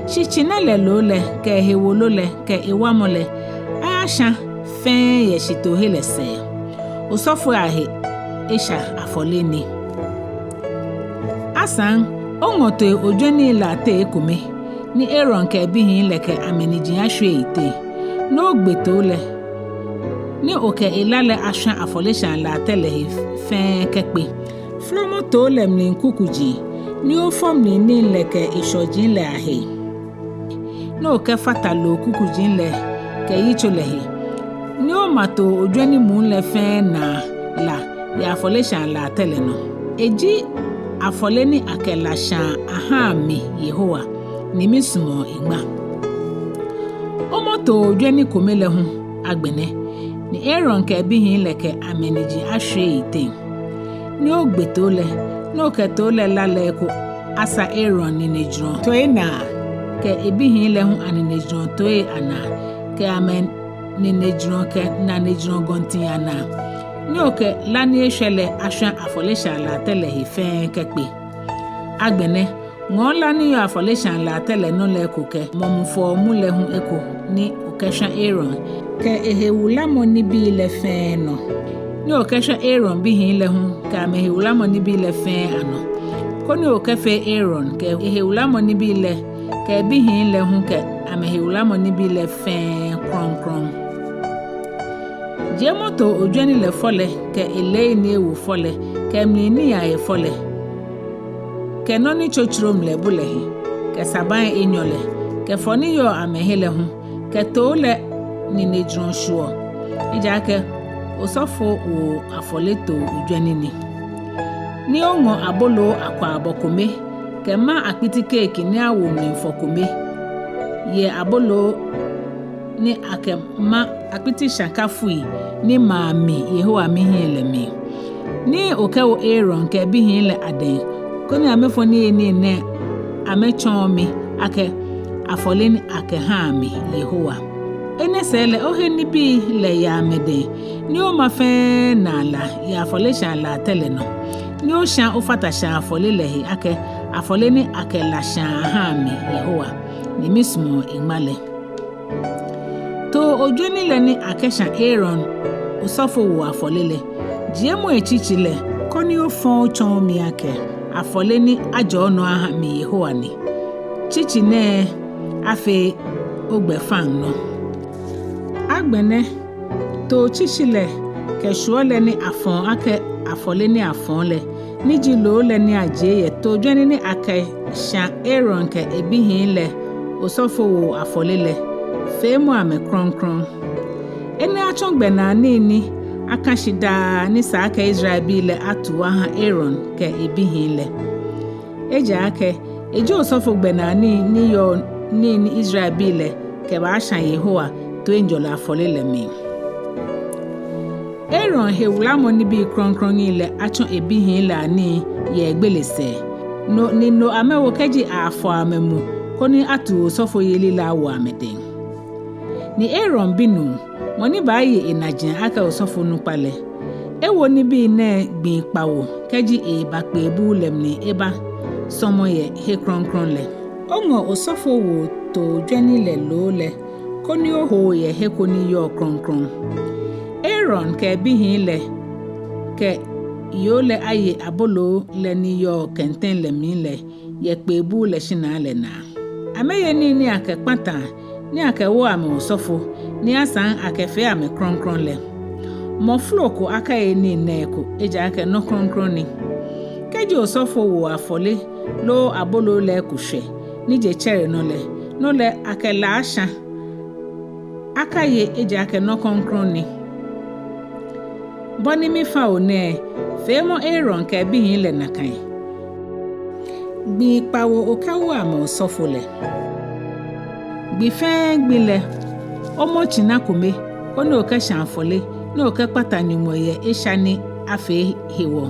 Shi tsina lɛ loo lɛ, kɛ ehewolo lɛ, kɛ ewamɔ lɛ, ayasha fɛɛ yɛ shitoohe lɛ sɛɛ. Osɔfoi ahe esha afɔle ni. Asaŋ, oŋɔ too ojwɛnii lɛ ateŋ ekome, ni Aaron kɛ ebihii lɛ kɛ amɛniji ashwie eyiteŋ, ni ogbe too lɛ, ni okɛ ela lɛ ashwa afɔleshaa latɛ lɛ he fɛɛ kɛkpe. Flɔmɔ too lɛ mli kukuji, ni ofɔ mli nii lɛ kɛ eshɔji lɛ ahe, ni okɛfata loo kukuji lɛ kɛ yitso lɛ he, ni oma too ojwɛni muu lɛ fɛɛ naa la yɛ afɔleshaa latɛ lɛ nɔ. Eji afɔle ni akɛ la shaa ahaa mi Yehowa, ni misumɔɔ eŋma. Omɔ too ojwɛni kome lɛ hu agbɛnɛ, ni Aaron kɛ ebihii lɛ kɛ amɛniji ashwie eyiteŋ, ni ogbe too lɛ, ni okɛ too lɛ lala eko asa Aaron ninejurɔ tooi naa. kɛ ebihii lɛ hu aninejurɔ tooi anaa, kɛ amɛninejurɔ kɛ nanejurɔ gɔntii anaa. Ni okɛ la ni eshwɛ lɛ ashwã afɔleshaa latɛ lɛ he fɛɛ kɛkpe. Agbɛnɛ, ŋɔɔ la ni yɔɔ afɔleshaa latɛ lɛ nɔ lɛ eko kɛ mɔmufɔɔ mu lɛ hu eko ni okɛshwã Aaron kɛ ehewulamɔ nibii lɛ fɛɛ nɔ. Ni okɛshwã Aaron bihii lɛ hu kɛ amɛhewulamɔ nibii lɛ fɛɛ anɔ, koni okɛfee Aaron kɛ ehewulamɔ nibii lɛ kɛ ebihii lɛ hu kɛ amɛhewulamɔ nibii lɛ fɛɛ krɔŋkrɔŋ. Jiemɔ too ojwɛni lɛ fɔ lɛ kɛ elei ni ewo fɔ lɛ kɛ emli nii ahe fɔ lɛ, kɛ nɔ ni tsotsoro mlɛbu lɛ he, kɛ sabai enyɔ lɛ, kɛ fɔ ni yɔɔ amɛhe lɛ hu, kɛ too lɛ ninejurɔ shuɔ. Ejaakɛ osɔfowoo afɔle too ojwɛni ni. Ni oŋɔ aboloo akwaabɔ kome, kɛ ma akpiti keeki ni awo mlifɔ kome, yɛ aboloo ni akɛma akpiti shakafui ni maa mi Yehowa mihiɛ lɛ mli. Ni okɛwo Aaron kɛ ebihii lɛ adɛŋ, koni amɛfɔ niyenii nɛɛ amɛtsɔɔ mi akɛ afɔle ni akɛhaa mi Yehowa. Enɛ sɛɛ lɛ ohe nibii lɛ yɛ amɛdɛŋ, ni oma fɛɛ naa la yɛ afɔleshaa latɛ lɛ nɔ, ni oshã ofatashaa afɔle lɛ he akɛ afɔle ni akɛ la shãa ahaa mi Yehowa, ni misumɔɔ eŋma lɛ. Too ojwɛni lɛ ni akɛshã Aaron osɔfowoo afɔle lɛ, jiemɔ etsitsi lɛ, koni ofɔ̃ otsɔɔ mi akɛ afɔle ni ajɔɔ nɔ aha mi Yehowa ni. Tsitsi nɛɛ afee ogbɛfaŋnɔ. Agbɛnɛ, too tsitsi lɛ kɛ shwuɔ lɛ ni afɔ̃ɔ akɛ afɔle ni afɔ̃ɔ lɛ, ni ji loo lɛ ni ajie yɛ too ojwɛni ni akɛshã Aaron kɛ ebihii lɛ osɔfowoo afɔle lɛ, feemɔ amɛ krɔŋkrɔŋ. Enɛ atsɔ gbɛnaa nii ni akã shi daa ni sa akɛ Israelbii lɛ atuu aha Aaron kɛ ebihii lɛ. Ejaakɛ eji osɔfo gbɛnaa nii ni yɔɔ nii ni Israelbii lɛ kɛbaashã Yehowa toiŋjɔlɛ afɔle lɛ mli. Aaron hewulamɔ nibii krɔŋkrɔŋi lɛ atsɔ ebihii lɛ anii yɛ egbele sɛɛ, no ni no amɛwo kɛji aafɔ amɛmu koni atuu osɔfoyeli lɛ awo amɛdɛŋ. Ni Aaron binuu, mɔ ni baaye enajiaŋ akɛ osɔfonukpa lɛ, ewo nibii nɛɛ gbii kpawo kɛji eeba kpee buu lɛ mli ebasɔmɔ yɛ he krɔŋkrɔŋ lɛ. Oŋɔ osɔfowoo too ojwɛni lɛ loo lɛ, koni ohoo yɛ he ko ni yɔɔ krɔŋkrɔŋ. Aaron kɛ ebihii lɛ kɛ yoo lɛ aye aboloo lɛ ni yɔɔ kɛntɛŋ lɛ mli lɛ yɛ kpee buu lɛ shinaa lɛ naa. Amɛye nii ni akɛkpataa ni akɛwoɔ amɛ osɔfo, ni asaŋ akɛfee amɛ krɔŋkrɔŋ lɛ. Mɔ folo ko akaye nii nɛɛ eko, ejaakɛ nɔ krɔŋkrɔŋ ni. Kɛji osɔfowoo afɔle loo aboloo lɛ eko shwɛ ni je tsɛre nɔ lɛ, no lɛ akɛ la ashã. Akaye, ejaakɛ nɔ krɔŋkrɔŋ ni. Bɔ ni mifã o nɛɛ, feemɔ Aaron kɛ ebihii lɛ nakai. Gbii kpawo okɛwo amɛ osɔfo lɛ. Gbi fɛɛ gbi lɛ, omɔ tsina kome, koni okɛshã afɔle, ni okɛkpata Nyɔŋmɔ yɛ esha ni afee hewɔ,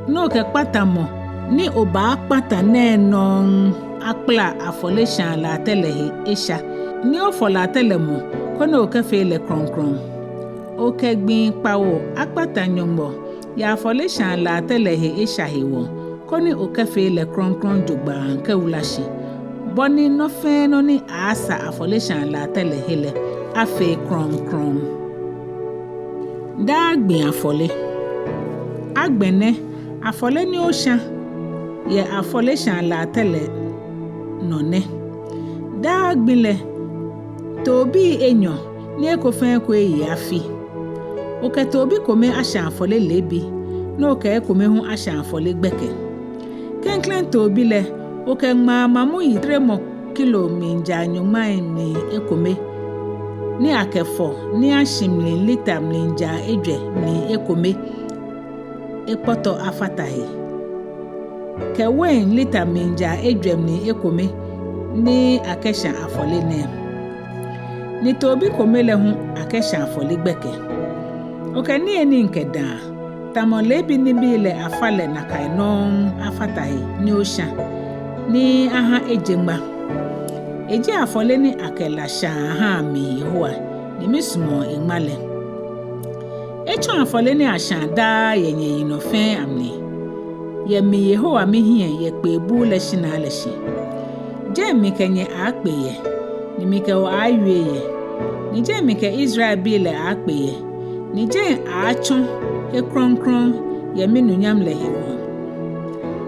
ni okɛkpata mɔ ni obaakpata nɛɛ nɔŋŋ akpala afɔleshaa latɛ lɛ he esha, ni ofɔ latɛ lɛ mu, koni okɛfee lɛ krɔŋkrɔŋ. Okɛ gbii kpawo akpata Nyɔŋmɔ yɛ afɔleshaa latɛ lɛ he esha hewɔ, koni okɛfee lɛ krɔŋkrɔŋ jogbaŋŋ kɛwula shi, bɔ ni nɔ fɛɛ nɔ ni aaasa afɔleshaa latɛ lɛ he lɛ afee krɔŋkrɔŋ. Daa gbi afɔle. Agbɛnɛ, afɔle ni oshã yɛ afɔleshaa latɛ lɛ nɔ nɛ. Daa gbi lɛ, toobii enyɔ ni eko fɛɛ eko eye afi. Okɛ toobi kome ashã afɔle leebi, ni okɛ ekome hu ashã afɔle gbɛkɛ. Klɛŋklɛŋ toobi lɛ, okɛ ŋmaa mamu yitremɔ kilo mlijaa nyɔŋmai mli ekome, ni akɛfɔ ni ashi mli lita mlijaa ejwɛ mli ekome ekpɔtɔ afata he, kɛ wein lita mlijaa ejwɛ mli ekome ni akɛshã afɔle nɛɛ. Ni toobi kome lɛ hu akɛshã afɔle gbɛkɛ. Okɛ niyenii kɛ daa, tamɔ leebi nibii lɛ afã lɛ nakai nɔŋŋ afata he ni oshã, ni aha eje ŋma. Eji afɔle ni akɛ la shãa ahaa mi Yehowa, ni misumɔɔ eŋma lɛ. Etsɔ afɔle ni ashãa daa yɛ nyɛyinɔ fɛɛ amli, yɛ mi Yehowa mihiɛ yɛ kpee buu lɛ shinaa lɛ shi. Jɛi mikɛ nyɛ aaakpe yɛ, ni mikɛ o aaawie yɛ, ni jɛi mikɛ Israelbii lɛ aaakpe yɛ, ni jɛi aaatsɔ he krɔŋkrɔŋ yɛ minunyam lɛ hewɔ.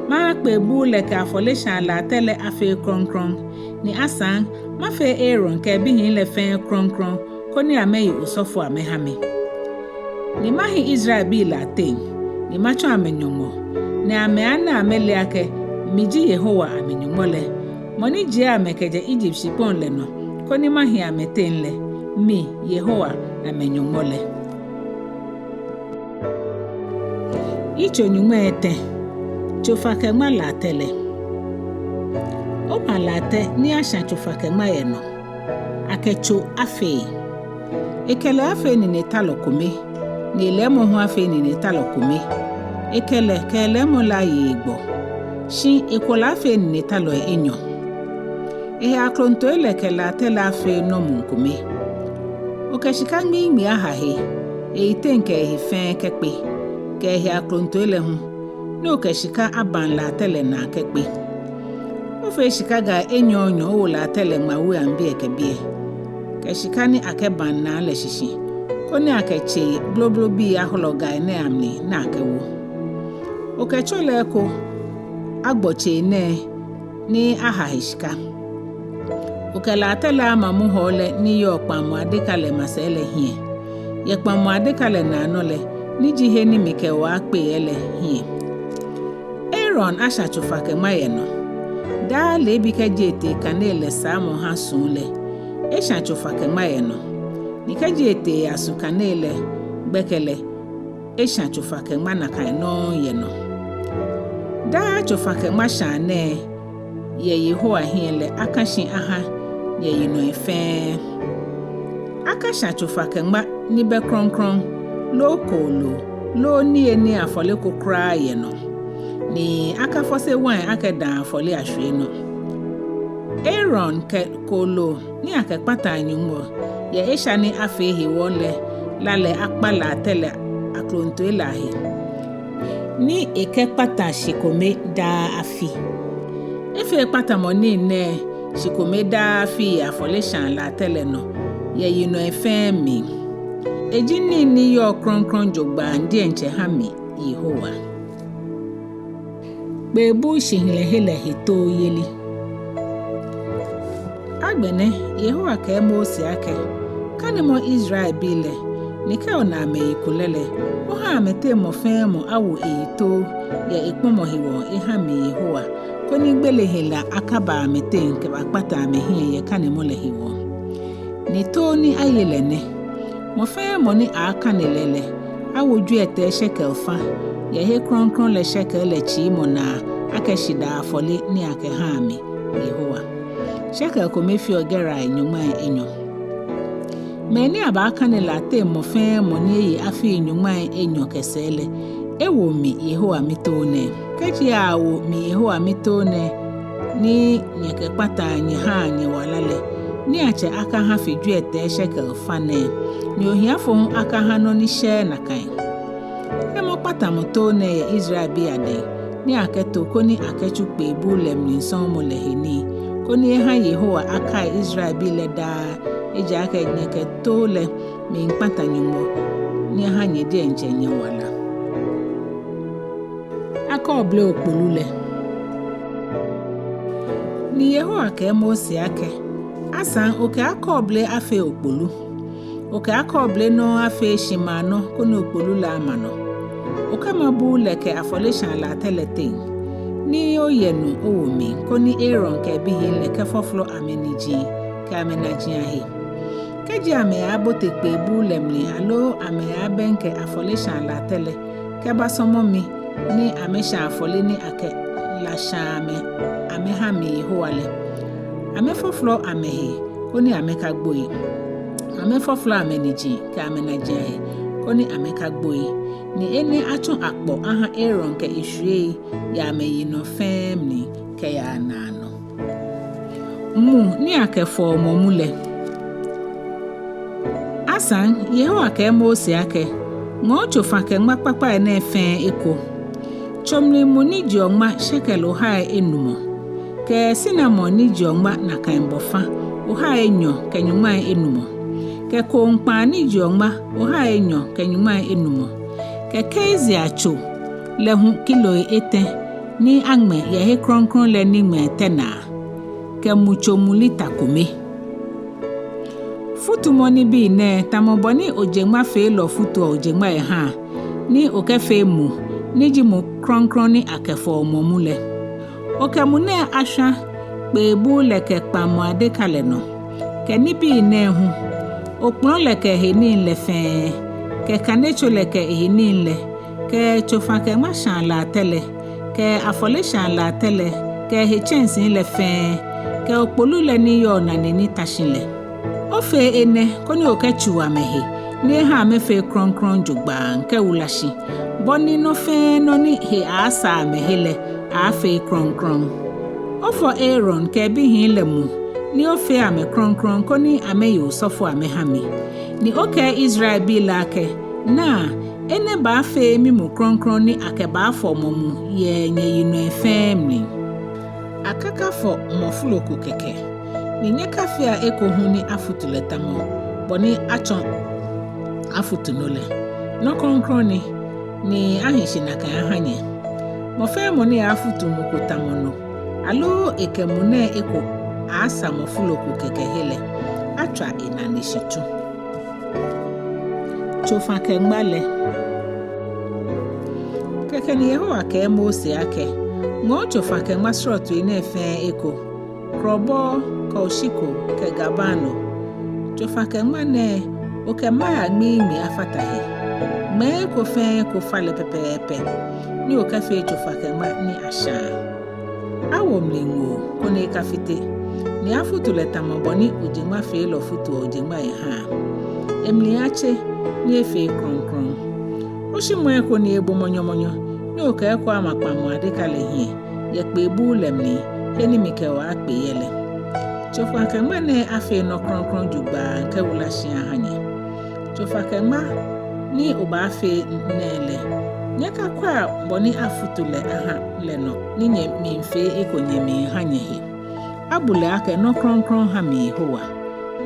Maha kpee buu lɛ kɛ afɔleshaa latɛ lɛ afee krɔŋkrɔŋ, ni asaŋ mafee Aaron kɛ ebihii lɛ fɛɛ krɔŋkrɔŋ, koni amɛye osɔfo amɛha mi. Ni mahi Israelbii lɛ ateŋ, ni matsɔ amɛ Nyɔŋmɔ, ni amɛaana amɛle akɛ miji Yehowa amɛ-Nyɔŋmɔ lɛ, mɔ ni jie amɛ kɛjɛ Egypt shikpɔŋ lɛ nɔ, koni mahi amɛteŋ lɛ, mi Yehowa amɛ-Nyɔŋmɔ lɛ. Yitso nyɔŋmai etɛ. Tsofa-kɛ-ŋma latɛ lɛ. Oma latɛ ni ashã tsofa-kɛ-ŋma yɛ nɔ. Akɛ tso afee. Ekɛlɛ afee ninetalɔ kome, ni elɛɛmɔ hu afee ninetalɔ kome. Ekɛlɛ kɛ elɛɛmɔ lɛ aye egbɔ. Shi ekwɔlɔ afee ninetalɔi enyɔ. Ehe aklontoi lɛ kɛ latɛ lɛ afee nɔmuu kome. Okɛ shika ŋmiiŋmi aha he, eyiteŋ kɛ ehe fɛɛ kɛkpe, kɛ ehe aklontoi lɛ hu, ni okɛ shika abaŋ latɛ lɛ naa kɛkpe. Ofee shika gai enyɔɔnyɔ owo latɛ lɛ ŋmawuiaŋ biɛ kɛ biɛ, kɛ shika ni akɛbaŋ naa lɛ shishi, koni akɛ tsei bloblobii ahɔlɔ gai nɛɛ amli ni akɛwo. Okɛ tso lɛ eko agbɔ tsei nɛɛ ni aha he shika. Okɛ latɛ lɛ ama muhɔɔ lɛ ni yɔɔ kpaŋmɔ adeka lɛ masɛi lɛ hiɛ, yɛ kpaŋmɔ adeka lɛ naanɔ lɛ, ni ji he ni mikɛ o aakpe yɛ lɛ hiɛ. Aaron ashã tsofa-kɛ-ŋma yɛ nɔ. Daa leebi kɛji etee kanei lɛ saamɔ ha suu lɛ, eshã tsofa-kɛ-ŋma yɛ nɔ. Ni kɛji etee eyasu kanei lɛ gbɛkɛ lɛ, eshã tsofa-kɛ-ŋma nakai nɔŋŋ yɛ nɔ. Daa tsofa-kɛ-ŋma shaa nɛɛ yɛ Yehowa hiɛ lɛ akã shi aha nyɛyinɔi fɛɛ. Akashã tsofa-kɛ-ŋma ni bɛ krɔŋkrɔŋ, loo kooloo, loo niyenii afɔle ko kwraa yɛ nɔ, ni akafɔse wain akɛ dãa afɔle ashwie nɔ. Aaron kɛ kooloo ni akɛkpataa Nyɔŋmɔ yɛ esha ni afee hewɔ lɛ la lɛ akpa latɛ lɛ aklontoi lɛ ahe, ni ekɛkpata shi kome daa afi. Efee kpatamɔ nii nɛɛ shi kome daa afi yɛ afɔleshaa latɛ lɛ nɔ yɛ yinɔi fɛɛ mli. Eji nii ni yɔɔ krɔŋkrɔŋ jogbaŋŋ diɛŋtsɛ ha mi, Yehowa. Kpee buu shihilɛhe lɛ hetooyeli. Agbɛnɛ Yehowa kɛɛ Mose akɛ, kanemɔ Israelbii lɛ, ni kɛ ona amɛyi kulɛ lɛ, oha amɛteŋ mɔ fɛɛ mɔ awo eyi too yɛ ekpɔmɔ hewɔ eha mi Yehowa, koni gbele hela akaba amɛteŋ kɛbakpata amɛhiɛ yɛ kanemɔ lɛ hewɔ. Ni too ni aye lɛ nɛ: mɔ fɛɛ mɔ ni aaakane lɛ lɛ, awo jwiɛtɛi shekel fã yɛ he krɔŋkrɔŋ lɛ shekel lɛ tsiimɔ naa akɛ shidaa afɔle ni akɛha mi, Yehowa. Shekel kome feɔ gerai nyɔŋmai enyɔ. Mɛi ni abaakane lɛ ateŋ mɔ fɛɛ mɔ ni eye afii nyɔŋmai enyɔ kɛ sɛɛ lɛ, ewo mi Yehowa mitoo nɛɛ. Kɛji aawo mi Yehowa mitoo nɛɛ, ni nyɛkɛkpataa nyɛhaa nyɛwala lɛ, niiatsɛ akaha fe jwiɛtɛi shekel fã nɛɛ, ni ohiafo hu akaha nɔ ni shɛɛɛ nakai. Hemɔ kpatamɔ too nɛɛ yɛ Israelbii adɛŋ, ni akɛto koni akɛtsu kpee buu lɛ mli sɔɔmɔ lɛ he nii, koni eha Yehowa akai Israelbii lɛ daa, ejaakɛ nyɛkɛ too lɛ miikpata Nyɔŋmɔ, ni aha nyɛ diɛŋtsɛ nyɛwala. Akɔɔble okpolu lɛ. Ni Yehowa kɛɛ Mose akɛ, asaŋ okɛ akɔɔble afee okpolu. Okɛ akɔɔble nɔŋŋ afee shimaanɔ koni okpolu lɛ ama nɔ. Okɛma buu lɛ kɛ afɔleshaa latɛ lɛ teŋ, ni oyɛ nu owo mli, koni Aaron kɛ ebihii lɛ kɛfɔfɔlɔ amɛniji kɛ amɛnaji ahe. Kɛji amɛyaabote kpee buu lɛ mli aloo amɛyaabɛŋkɛ afɔleshaa latɛ lɛ kɛbasɔmɔ mi, ni amɛshã afɔle ni akɛ la shãa amɛ amɛha mi Yehowa lɛ, amɛfɔfɔlɔ amɛhe koni amɛkagboi. Amɛfɔfɔlɔ amɛniji kɛ amɛnaji ahe koni amɛkagboi. Ni enɛ atsɔ akpɔ aha Aaron kɛ eshwiei yɛ amɛyinɔ fɛɛ mli kɛyaa naanɔ. Mu ni akɛfɔɔ mɔ mu lɛ. Asaŋ Yehowa kɛɛ Mose akɛ, Ŋɔɔ tsofa-kɛ-ŋma kpakpai nɛɛ fɛɛ eko. Tsomli mu ni jeɔ ŋma shekel ohai enumɔ, kɛ sinamon ni jeɔ ŋma nakai bɔfã ohai enyɔ kɛ nyɔŋmai enumɔ, kɛ kooŋkpaa ni jeɔ ŋma ohai enyɔ kɛ nyɔŋmai enumɔ, kɛ kasia tso lɛ hu kiloi etɛ ni aŋmɛ yɛ he krɔŋkrɔŋ lɛ niŋmɛɛ tɛ naa, kɛ mu tso mu lita kome. Futumɔ nibii nɛɛ tamɔ bɔ ni ojeŋmafeelɔ futuɔ ojeŋmai ehaa, ni okɛfee mu ni ji mu krɔŋkrɔŋ ni akɛfɔɔ mɔ mu lɛ. Okɛ mu nɛɛ ashwã kpeebuu lɛ kɛ kpaŋmɔ adeka lɛ nɔ, kɛ nibii nɛɛ hu: okplɔ̃ lɛ kɛ ehenii lɛ fɛɛ, kɛ kanetso lɛ kɛ ehenii lɛ, kɛ tsofa-kɛ-ŋma shãa latɛ lɛ, kɛ afɔleshaa latɛ lɛ kɛ ehe tsɛnsii lɛ fɛɛ, kɛ okpolu lɛ ni yɔɔ nane ni ta shi lɛ. Ofee enɛ koni okɛtsuu amɛhe, ni eha amɛfee krɔŋkrɔŋ jogbaŋŋ kɛwula shi, bɔ ni nɔ fɛɛ nɔ ni he aaasa amɛhe lɛ aaafee krɔŋkrɔŋ. Ofɔ Aaron kɛ ebihii lɛ mu, ni ofee amɛ krɔŋkrɔŋ koni amɛye osɔfoi amɛha mi. Ni okɛɛ Israelbii lɛ akɛ, Naa, enɛ baafee mimu krɔŋkrɔŋ ni akɛbaafɔ mɔ mu yɛ nyɛyinɔi fɛɛ mli. Akakafɔ mɔ folo ko kɛkɛ, ni nyɛkafea eko hu ni afutu lɛ tamɔ bɔ ni atsɔ afutu nɔ lɛ. Nɔ krɔŋkrɔŋ ni, ni ahi shi nakai aha nyɛ. Mɔ fɛɛ mɔ ni aaafutu mu ko tamɔ no, aloo ekɛ mu nɛɛ eko aaasa mɔ folo ko kɛkɛ he lɛ, atswa enane shi tsu. Tsofa-kɛ-ŋma lɛ. Kɛkɛ ni Yehowa kɛɛ Mose akɛ, Ŋɔɔ tsofa-kɛ-ŋma srɔtoi nɛɛ fɛɛ eko: krɔbɔɔ kɛ oshiko kɛ gabano. Tsofa-kɛ-ŋma nɛɛ okɛ maya ŋmiiŋmi afata he. Ŋmɛɛ eko fɛɛ eko falɛ pɛpɛɛpɛ, ni okɛfee tsofa-kɛ-ŋma ni ashãa. Awo mli ŋoo koni ekafite, ni afutu lɛ tamɔ bɔ ni ojeŋmafeelɔ futuɔ ojeŋmai ehaa. Emli atse, ni efee krɔŋkrɔŋ. Oshimɔ eko ni ebo mɔnyɔmɔnyɔ, ni okɛ eko ama kpaŋmɔ adeka lɛ hiɛ yɛ kpeebuu lɛ mli, he ni mikɛ o aaakpe yɛ lɛ. Tsofa-kɛ-ŋma nɛɛ afee nɔ krɔŋkrɔŋ jogbaŋŋ kɛwula shi aha nyɛ. Tsofa-kɛ-ŋma ni obaafee nɛɛ lɛ, nyɛkakwɛa bɔ ni afutu lɛ aha lɛ nɔ, ni nyɛmiifee eko nyɛmiiha nyɛhe. Abu lɛ akɛ nɔ krɔŋkrɔŋ ha mi Yehowa.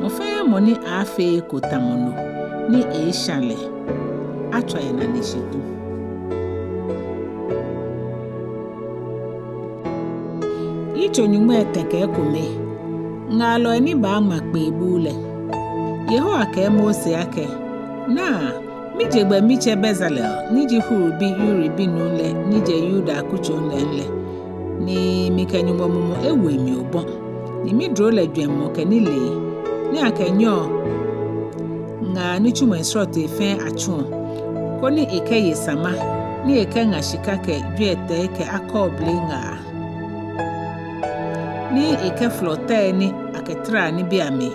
Mɔ fɛɛ mɔ ni aaafee eko tamɔ no ni eeeshã lɛ, atswa enane shi tsu. Yitso nyɔŋmai etɛ kɛ ekome. Ŋaalɔi ni baaŋma kpeebuu lɛ. Yehowa kɛɛ Mose akɛ, Naa, mije gbɛ mitsɛ Bezalel, ni ji Hur bi Uri binuu lɛ, ni jɛ Yuda akutso lɛ mli lɛ, ni mikɛ Nyɔŋmɔ mumɔ ewo emli obɔ, ni miduro lɛ jwɛŋmɔ kɛ nilee, ni akɛnyɛɔ ŋaa nitsumɔi srɔtoi fɛɛ atsuɔ, koni ekɛye sama, ni ekɛŋa shika kɛ jwiɛtɛi kɛ akɔɔble ŋaa, ni ekɛfolɔ tɛi ni akɛtaraa nibii amli,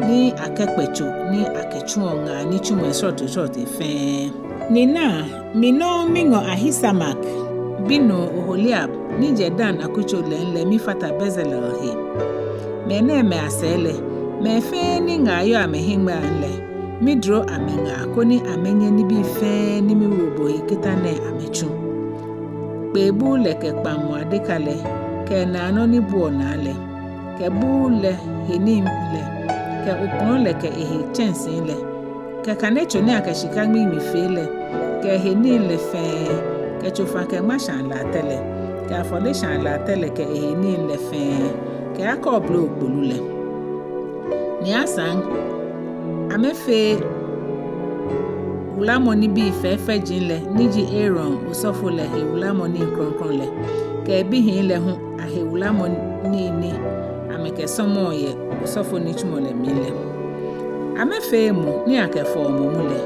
ni akɛkpɛ tso ni akɛtsuɔ ŋaa nitsumɔi srɔtoi srɔtoi fɛɛ. Ni naa, mi nɔŋŋ miŋɔ Ahisamak binuu Oholiab ni jɛ Dan akutso lɛ mli lɛ mifata Bezalel he. Mɛnɛɛmɛi asɛɛ lɛ, mɛi fɛɛ ni ŋaa yɔɔ amɛhiŋmɛii lɛ, miduro amɛŋaa koni amɛnyɛ nibii fɛɛ ni miwo bo he kita nɛɛ amɛtsu. Kpeebuu lɛ kɛ kpaŋmɔ adeka lɛ, kɛ naanɔ ni buɔ naa lɛ, kɛ buu lɛ he nii lɛ, kɛ okplɔ̃ lɛ kɛ ehe tsɛnsii lɛ, kɛ kanetso ni akɛ shika ŋmiiŋmi fee lɛ, kɛ ehe nii lɛ fɛɛ, kɛ tsofa kɛ ŋma shãa latɛ lɛ, kɛ afɔleshaa latɛ lɛ kɛ ehe nii lɛ fɛɛ, kɛ akɔɔble okpolu lɛ. Ni asaŋ amɛfee wulamɔ nibii fɛfɛji lɛ, ni ji Aaron osɔfo lɛ he wulamɔ nii krɔŋkrɔŋ lɛ, kɛ ebihii lɛ hu ahe wulamɔ nii ni amɛkɛsɔmɔɔ yɛ osɔfo nitsumɔ lɛ mli lɛ. Amɛfee mu ni akɛfɔɔ mɔ mu lɛ,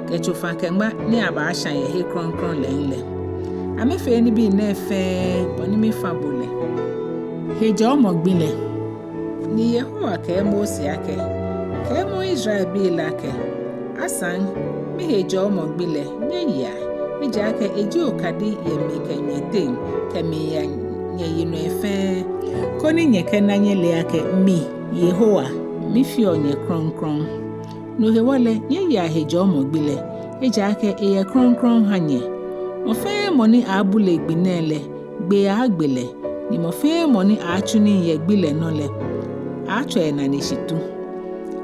kɛ tsofa kɛ ŋma ni abaashã yɛ he krɔŋkrɔŋ lɛ mli lɛ. Amɛfee nibii nɛɛ fɛɛ bɔ ni mifã bo lɛ. Hejɔɔmɔ gbi lɛ. Ni Yehowa kɛɛ Mose akɛ, Kɛɛmɔ Israelbii lɛ akɛ, Asaŋ, mihejɔɔmɔ gbi lɛ, nyɛyea, ejaakɛ eji okadi yɛ mi kɛ nyɛteŋ kɛmiiya yɛ yinɔi fɛɛ, koni nyɛkɛna nyɛle akɛ mi, Yehowa, mifeɔ nyɛ krɔŋkrɔŋ. No hewɔ lɛ, nyɛyea hejɔɔmɔ gbi lɛ, ejaakɛ eyɛ krɔŋkrɔŋ ha nyɛ. Mɔ fɛɛ mɔ ni aabule gbi nɛɛ lɛ, gbee aaagbe lɛ, ni mɔ fɛɛ mɔ ni aatsu nii yɛ gbi lɛ nɔ lɛ, aaatswa enane shi tu.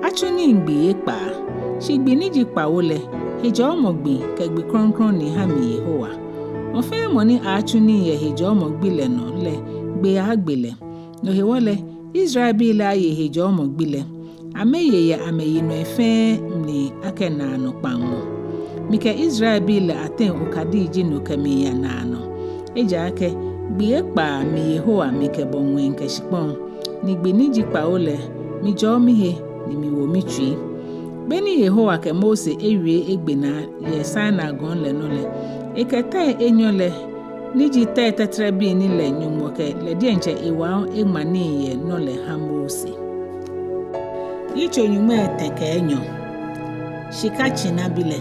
Atsu nii gbii ekpaa, shi gbi ni ji kpawo lɛ, hejɔɔmɔ gbi kɛ gbi krɔŋkrɔŋ ni ha mi, Yehowa. Mɔ fɛɛ mɔ ni aatsu nii yɛ hejɔɔmɔ gbi lɛ nɔ lɛ, gbee aaagbe lɛ. No hewɔ lɛ, Israelbii lɛ aye hejɔɔmɔ gbi lɛ, amɛye yɛ amɛyinɔi fɛɛ mli akɛ naanɔ kpaŋmɔ. Mikɛ Israelbii lɛ ateŋ okadi ji no kɛmiiya naanɔ. Ejaakɛ gbii ekpaa mi, Yehowa, mikɛbɔ ŋwɛi kɛ shikpɔŋ, ni gbi ni ji kpawo lɛ, mijɔɔ mihe, ni miwo mitsui. Beni Yehowa kɛ Mose ewie egbe naa yɛ Sinai gɔŋ lɛ nɔ lɛ, ekɛ tɛi enyɔ lɛ, ni ji tɛi tɛtrɛbii ni lɛ Nyɔŋmɔ kɛ lɛ diɛŋtsɛ ewaoŋ eŋma nii yɛ nɔ lɛ ha Mose. Yitso nyɔŋmai etɛ kɛ enyɔ. Shika tsinabi lɛ.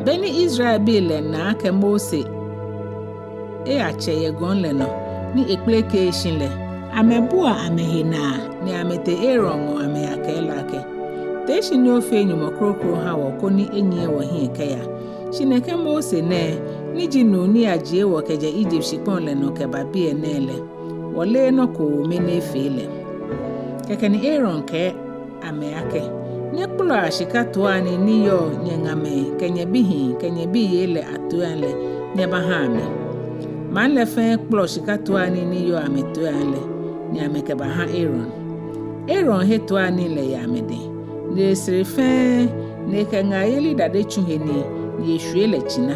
Beni Israelbii lɛ na akɛ Mose eyatsɛ yɛ gɔŋ lɛ nɔ, ni ekpeleke shi lɛ, amɛbua amɛhe naa, ni amɛtee Aaron ŋɔɔ amɛyakɛɛ lɛ akɛ: Tee shi ni ofee Nyɔŋmɔ kroko ha wɔ koni enyiɛ wɔhiɛ kɛya. Shi nɛkɛ Mose nɛɛ, ni ji nuu ni ajie wɔ kɛjɛ Egypt shikpɔŋ lɛ nɔ kɛba biɛ nɛɛ lɛ, wɔleee nɔ ko mɛni efee lɛ. Kɛkɛ ni Aaron kɛɛ amɛ akɛ: Nyɛkpɔlɔa shika toianii ni yɔɔ nyɛŋamɛi kɛ nyɛbihii kɛ nyɛbiyei lɛ atoiiaŋ lɛ nyɛbahaa mi. Maŋ lɛ fɛɛ kpɔlɔ shika toianii ni yɔɔ amɛtoiiaŋ lɛ, ni amɛkɛbaha Aaron. Aaron he toiianii lɛ yɛ amɛdɛŋ, ni esere fɛɛ, ni ekɛ ŋaayeli dade tsu he nii, ni eshwie lɛ tsina.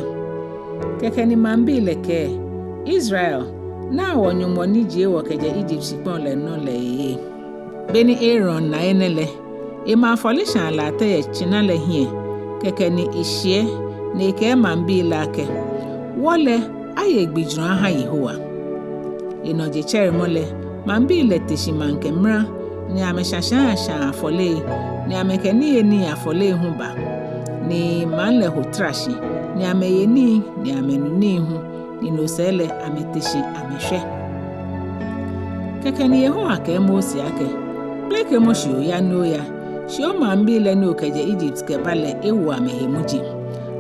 Kɛkɛ ni maŋbii lɛ kɛɛ: Israel, naa wɔ-Nyɔŋmɔ ni jie wɔ kɛjɛ Egypt shikpɔŋ lɛ nɔ lɛ ee! Beni Aaron na enɛ lɛ, ema afɔleshaa latɛ yɛ tsina lɛ hiɛ, kɛkɛ ni eshiɛ, ni ekɛɛ maŋbii lɛ akɛ: Wɔ lɛ, aye gbijurɔ aha Yehowa. Enɔ jetsɛremɔ lɛ, maŋbii lɛ te shi maŋkɛ mra, ni amɛshashaa shaa afɔlei, ni amɛkɛ niyenii afɔlei hu ba, ni maŋ lɛ ho tra shi, ni amɛye nii, ni amɛnu nii hu, ni no sɛɛ lɛ amɛte shi amɛshwɛ. Kɛkɛ ni Yehowa kɛɛ Mose akɛ: Kpelekemɔ shi oya ni oya, shi omaŋbii lɛ ni okɛjɛ Egypt kɛba lɛ ewo amɛhe muji.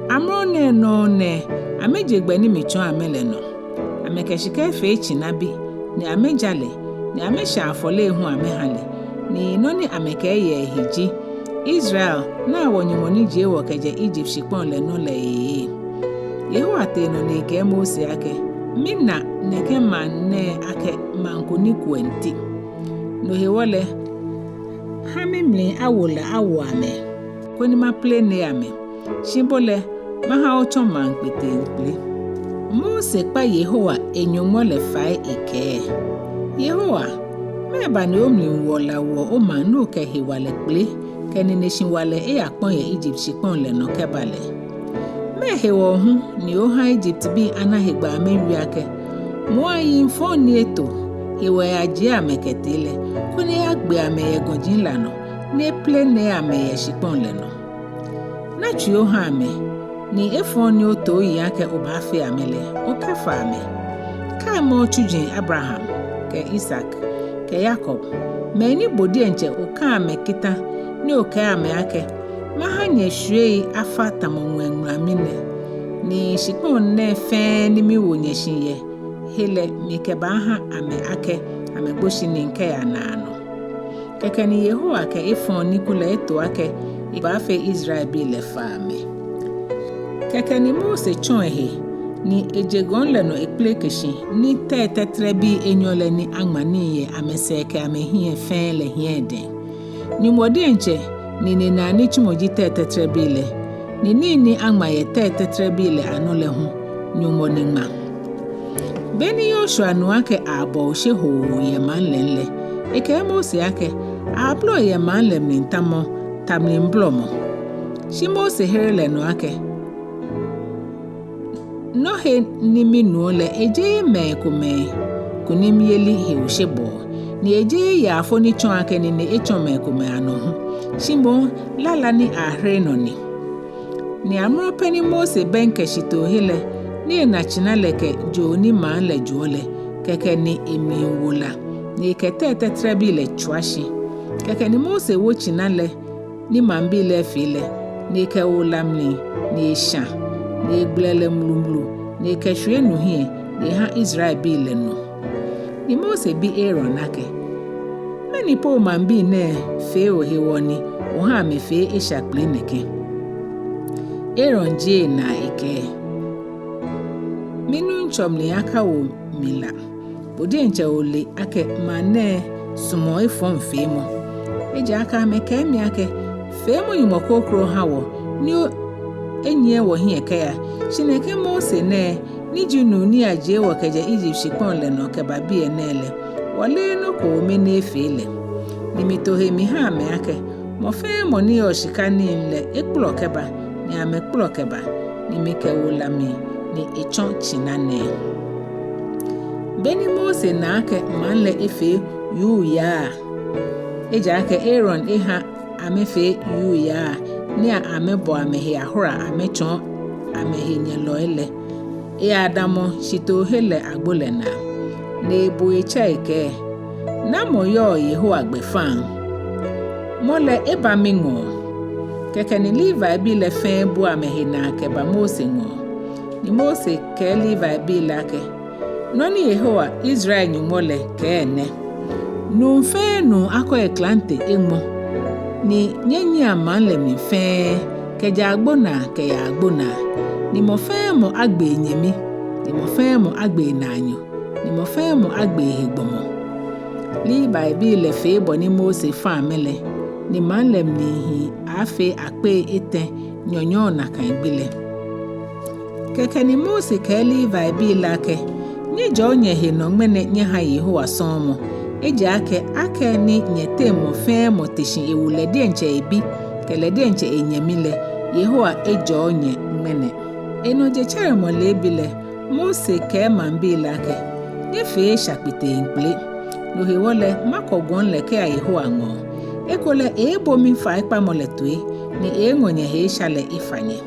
Amrɔ nɛɛ nɔŋŋ nɛɛ, amɛje gbɛ ni mitsɔɔ amɛ lɛ nɔ. Amɛkɛ shika efee tsinabi, ni amɛja lɛ, ni amɛshã afɔlei hu amɛhã lɛ, ni nɔ ni amɛkɛɛ yɛ ehe ji: Israel, naa wɔ-Nyɔŋmɔ ni jie wɔ kɛjɛ Egypt shikpɔŋ lɛ nɔ lɛ ee! Yehowa tee nɔ ni ekɛɛ Mose akɛ: Mina nɛkɛ maŋ nɛɛ akɛ maŋ ko ni kuɛ nti. No hewɔ lɛ, hã mimli awo la awo amɛ, koni maplenee amɛ. Shi bo lɛ, mahã otsɔ maŋ kpeteŋkpele. Mose kpa Yehowa, e-Nyɔŋmɔ lɛ fai ekɛɛ: Yehowa, mɛɛba ni omli woɔ la woɔ omaŋ ni okɛ hewalɛ kpele kɛ nineshiwalɛ eyakpɔ̃ yɛ Egypt shikpɔŋ lɛ nɔ kɛba lɛ? Mɛɛ hewɔ hu ni ohã Egyptbii ana hegbɛ amɛwie akɛ: Moŋ ayiŋ fɔŋ ni eto, hewɔ eyajie amɛ kɛtee lɛ, koni eyagbe amɛ yɛ gɔji lɛ anɔ, ni eplenee amɛ yɛ shikpɔŋ lɛ nɔ? Naa tsui ohã amɛ, ni efɔŋ ni oto oyiŋ akɛ obaafee amɛ lɛ, okɛfa amɛ. Kaimɔ otsuji Abraham kɛ Isak kɛ Yakob, mɛi ni bo diɛŋtsɛ okã amɛ kitã ni okɛɛ amɛ akɛ: Mahã nyɛshwiei afa tamɔ ŋwɛi ŋulamii lɛ, ni shikpɔŋ nɛɛ fɛɛ ni miwo nyɛ shi yɛ he lɛ mikɛbaahã amɛ akɛ amɛgboshinii kɛya naanɔ. Kɛkɛ ni Yehowa kɛ efɔŋ ni kulɛ eto akɛ ebaafee Israelbii lɛ fa amɛ. Kɛkɛ ni Mose tsɔ ehe, ni eje gɔŋ lɛ nɔ ekpeleke shi, ni tɛi tɛtrɛbii enyɔ lɛ ni aŋma nii yɛ amɛsɛɛ kɛ amɛhiɛ fɛɛ lɛ hiɛ edɛŋ. Nyɔŋmɔ diɛŋtsɛ ni nine nitsumɔ ji tɛi tɛtrɛbii lɛ, ni nii ni aŋma yɛ tɛi tɛtrɛbii lɛ anɔ lɛ hu, Nyɔŋmɔ ni ŋma. Beni Yoshua nu akɛ abɔ oshe hoo yɛ maŋ lɛŋ lɛ, ekɛɛ Mose akɛ: Ablɔ yɛ maŋ lɛ mli tamɔ ta mli blɔmɔ. Shi Mose here lɛ nɔ akɛ: Nɔ he ni minuɔ lɛ, ejeee mɛi komɛi kunimyeli he oshebɔɔ, ni ejeee yaafo ni tsɔɔ akɛ nine etsɔ mɛi komɛi anɔ hu, shi moŋ lala ni ahere nɔ ni. Ni amrɔ pɛ ni Mose bɛŋkɛ shitoohe lɛ, ni ena tsina lɛ kɛ joo ni maŋ lɛ joɔ lɛ, kɛkɛ ni emli wo la, ni ekɛ tɛi tɛtrɛbii lɛ tswa shi. Kɛkɛ ni Mose wo tsina lɛ ni maŋbii lɛ fee lɛ, ni ekɛwo la mli, ni eshã, ni egbɛlɛ lɛ mlumlu, ni ekɛshwie nu hiɛ, ni eha Israelbii lɛ nu. Ni Mose bi Aaron akɛ, Mɛni po maŋbii nɛɛ fee ohewɔ ni oha amɛfee esha kpele nɛkɛ? Aaron jie enaa ekɛɛ, Minuŋtsɔ mli akawo mi la. Bo diɛŋtsɛ ole akɛ maŋ nɛɛ sumɔɔ efɔŋfeemɔ. Ejaakɛ amɛkɛɛ mi akɛ, Feemɔ nyɔŋmɔ kroko ha wɔ, ni o enyiɛ wɔhiɛ kɛya. Shi nɛkɛ Mose nɛɛ, ni ji nuu ni ajie wɔ kɛjɛ Egypt shikpɔŋ lɛ nɔ kɛba biɛ nɛɛ lɛ, wɔleee nɔ ko kome ni efee lɛ. Ni mito he miha amɛ akɛ, mɔ fɛɛ mɔ ni yɔɔ shika nii lɛ ekpɔlɔ kɛba, ni amɛkpɔlɔ kɛba, ni mikɛwo la mli, ni etsɔ tsina nɛɛ. Beni Mose na akɛ maŋ lɛ efee yuu yaa, ejaakɛ Aaron eha amɛfee yuu yaa, ni amɛbɔ amɛhe ahora amɛtsɔɔ amɛhenyɛlɔi lɛ, eyadamɔ shitoohe lɛ agbo lɛ naa, ni ebo etsɛ ekɛɛ, Namɔ yɔɔ Yehowa gbɛfaŋ? Mɔ lɛ eba miŋɔɔ. Kɛkɛ ni Levibii lɛ fɛɛ bua amɛhe naa kɛba Mose ŋɔɔ. Ni Mose kɛɛ Levibii lɛ akɛ, Nɔ ni Yehowa, Israel Nyɔŋmɔ lɛ kɛɛ nɛ, Nuu fɛɛ nuu akɔ eklante eŋmɔ, ni nyɛnyiɛa maŋ lɛ mli fɛɛ, kɛjɛ agbo naa kɛya agbo naa, ni mɔ fɛɛ mɔ agbe enyɛmi, ni mɔ fɛɛ mɔ agbe enaanyo, ni mɔ fɛɛ mɔ agbe ehe gbɔmɔ. Levibii lɛ fee bɔ ni Mose fã amɛ lɛ, ni maŋ lɛ mli hii aaafee akpei etɛ nyɔnyɔɔ nakai gbi lɛ. Kɛkɛ ni Mose kɛɛ Levibii lɛ akɛ, Nyɛjɔɔ nyɛhe nɔ ŋmɛnɛ nyɛha Yehowa sɔɔmɔ, ejaakɛ akɛni nyɛteŋ mɔ fɛɛ mɔ te shi ewu lɛ diɛŋtsɛ ebi kɛ lɛ diɛŋtsɛ enyɛmi lɛ, Yehowa ejɔɔ nyɛ ŋmɛnɛ. Enɔ jetsɛremɔ leebi lɛ, Mose kɛɛ maŋbii lɛ akɛ, Nyɛfee esha kpeteŋkpele. No hewɔ lɛ, makɔ gɔŋ lɛ kɛya Yehowa ŋɔɔ. Ekolɛ eeebo mifaikpamɔ lɛ toi, ni eeeŋɔ nyɛhe esha lɛ efa nyɛ.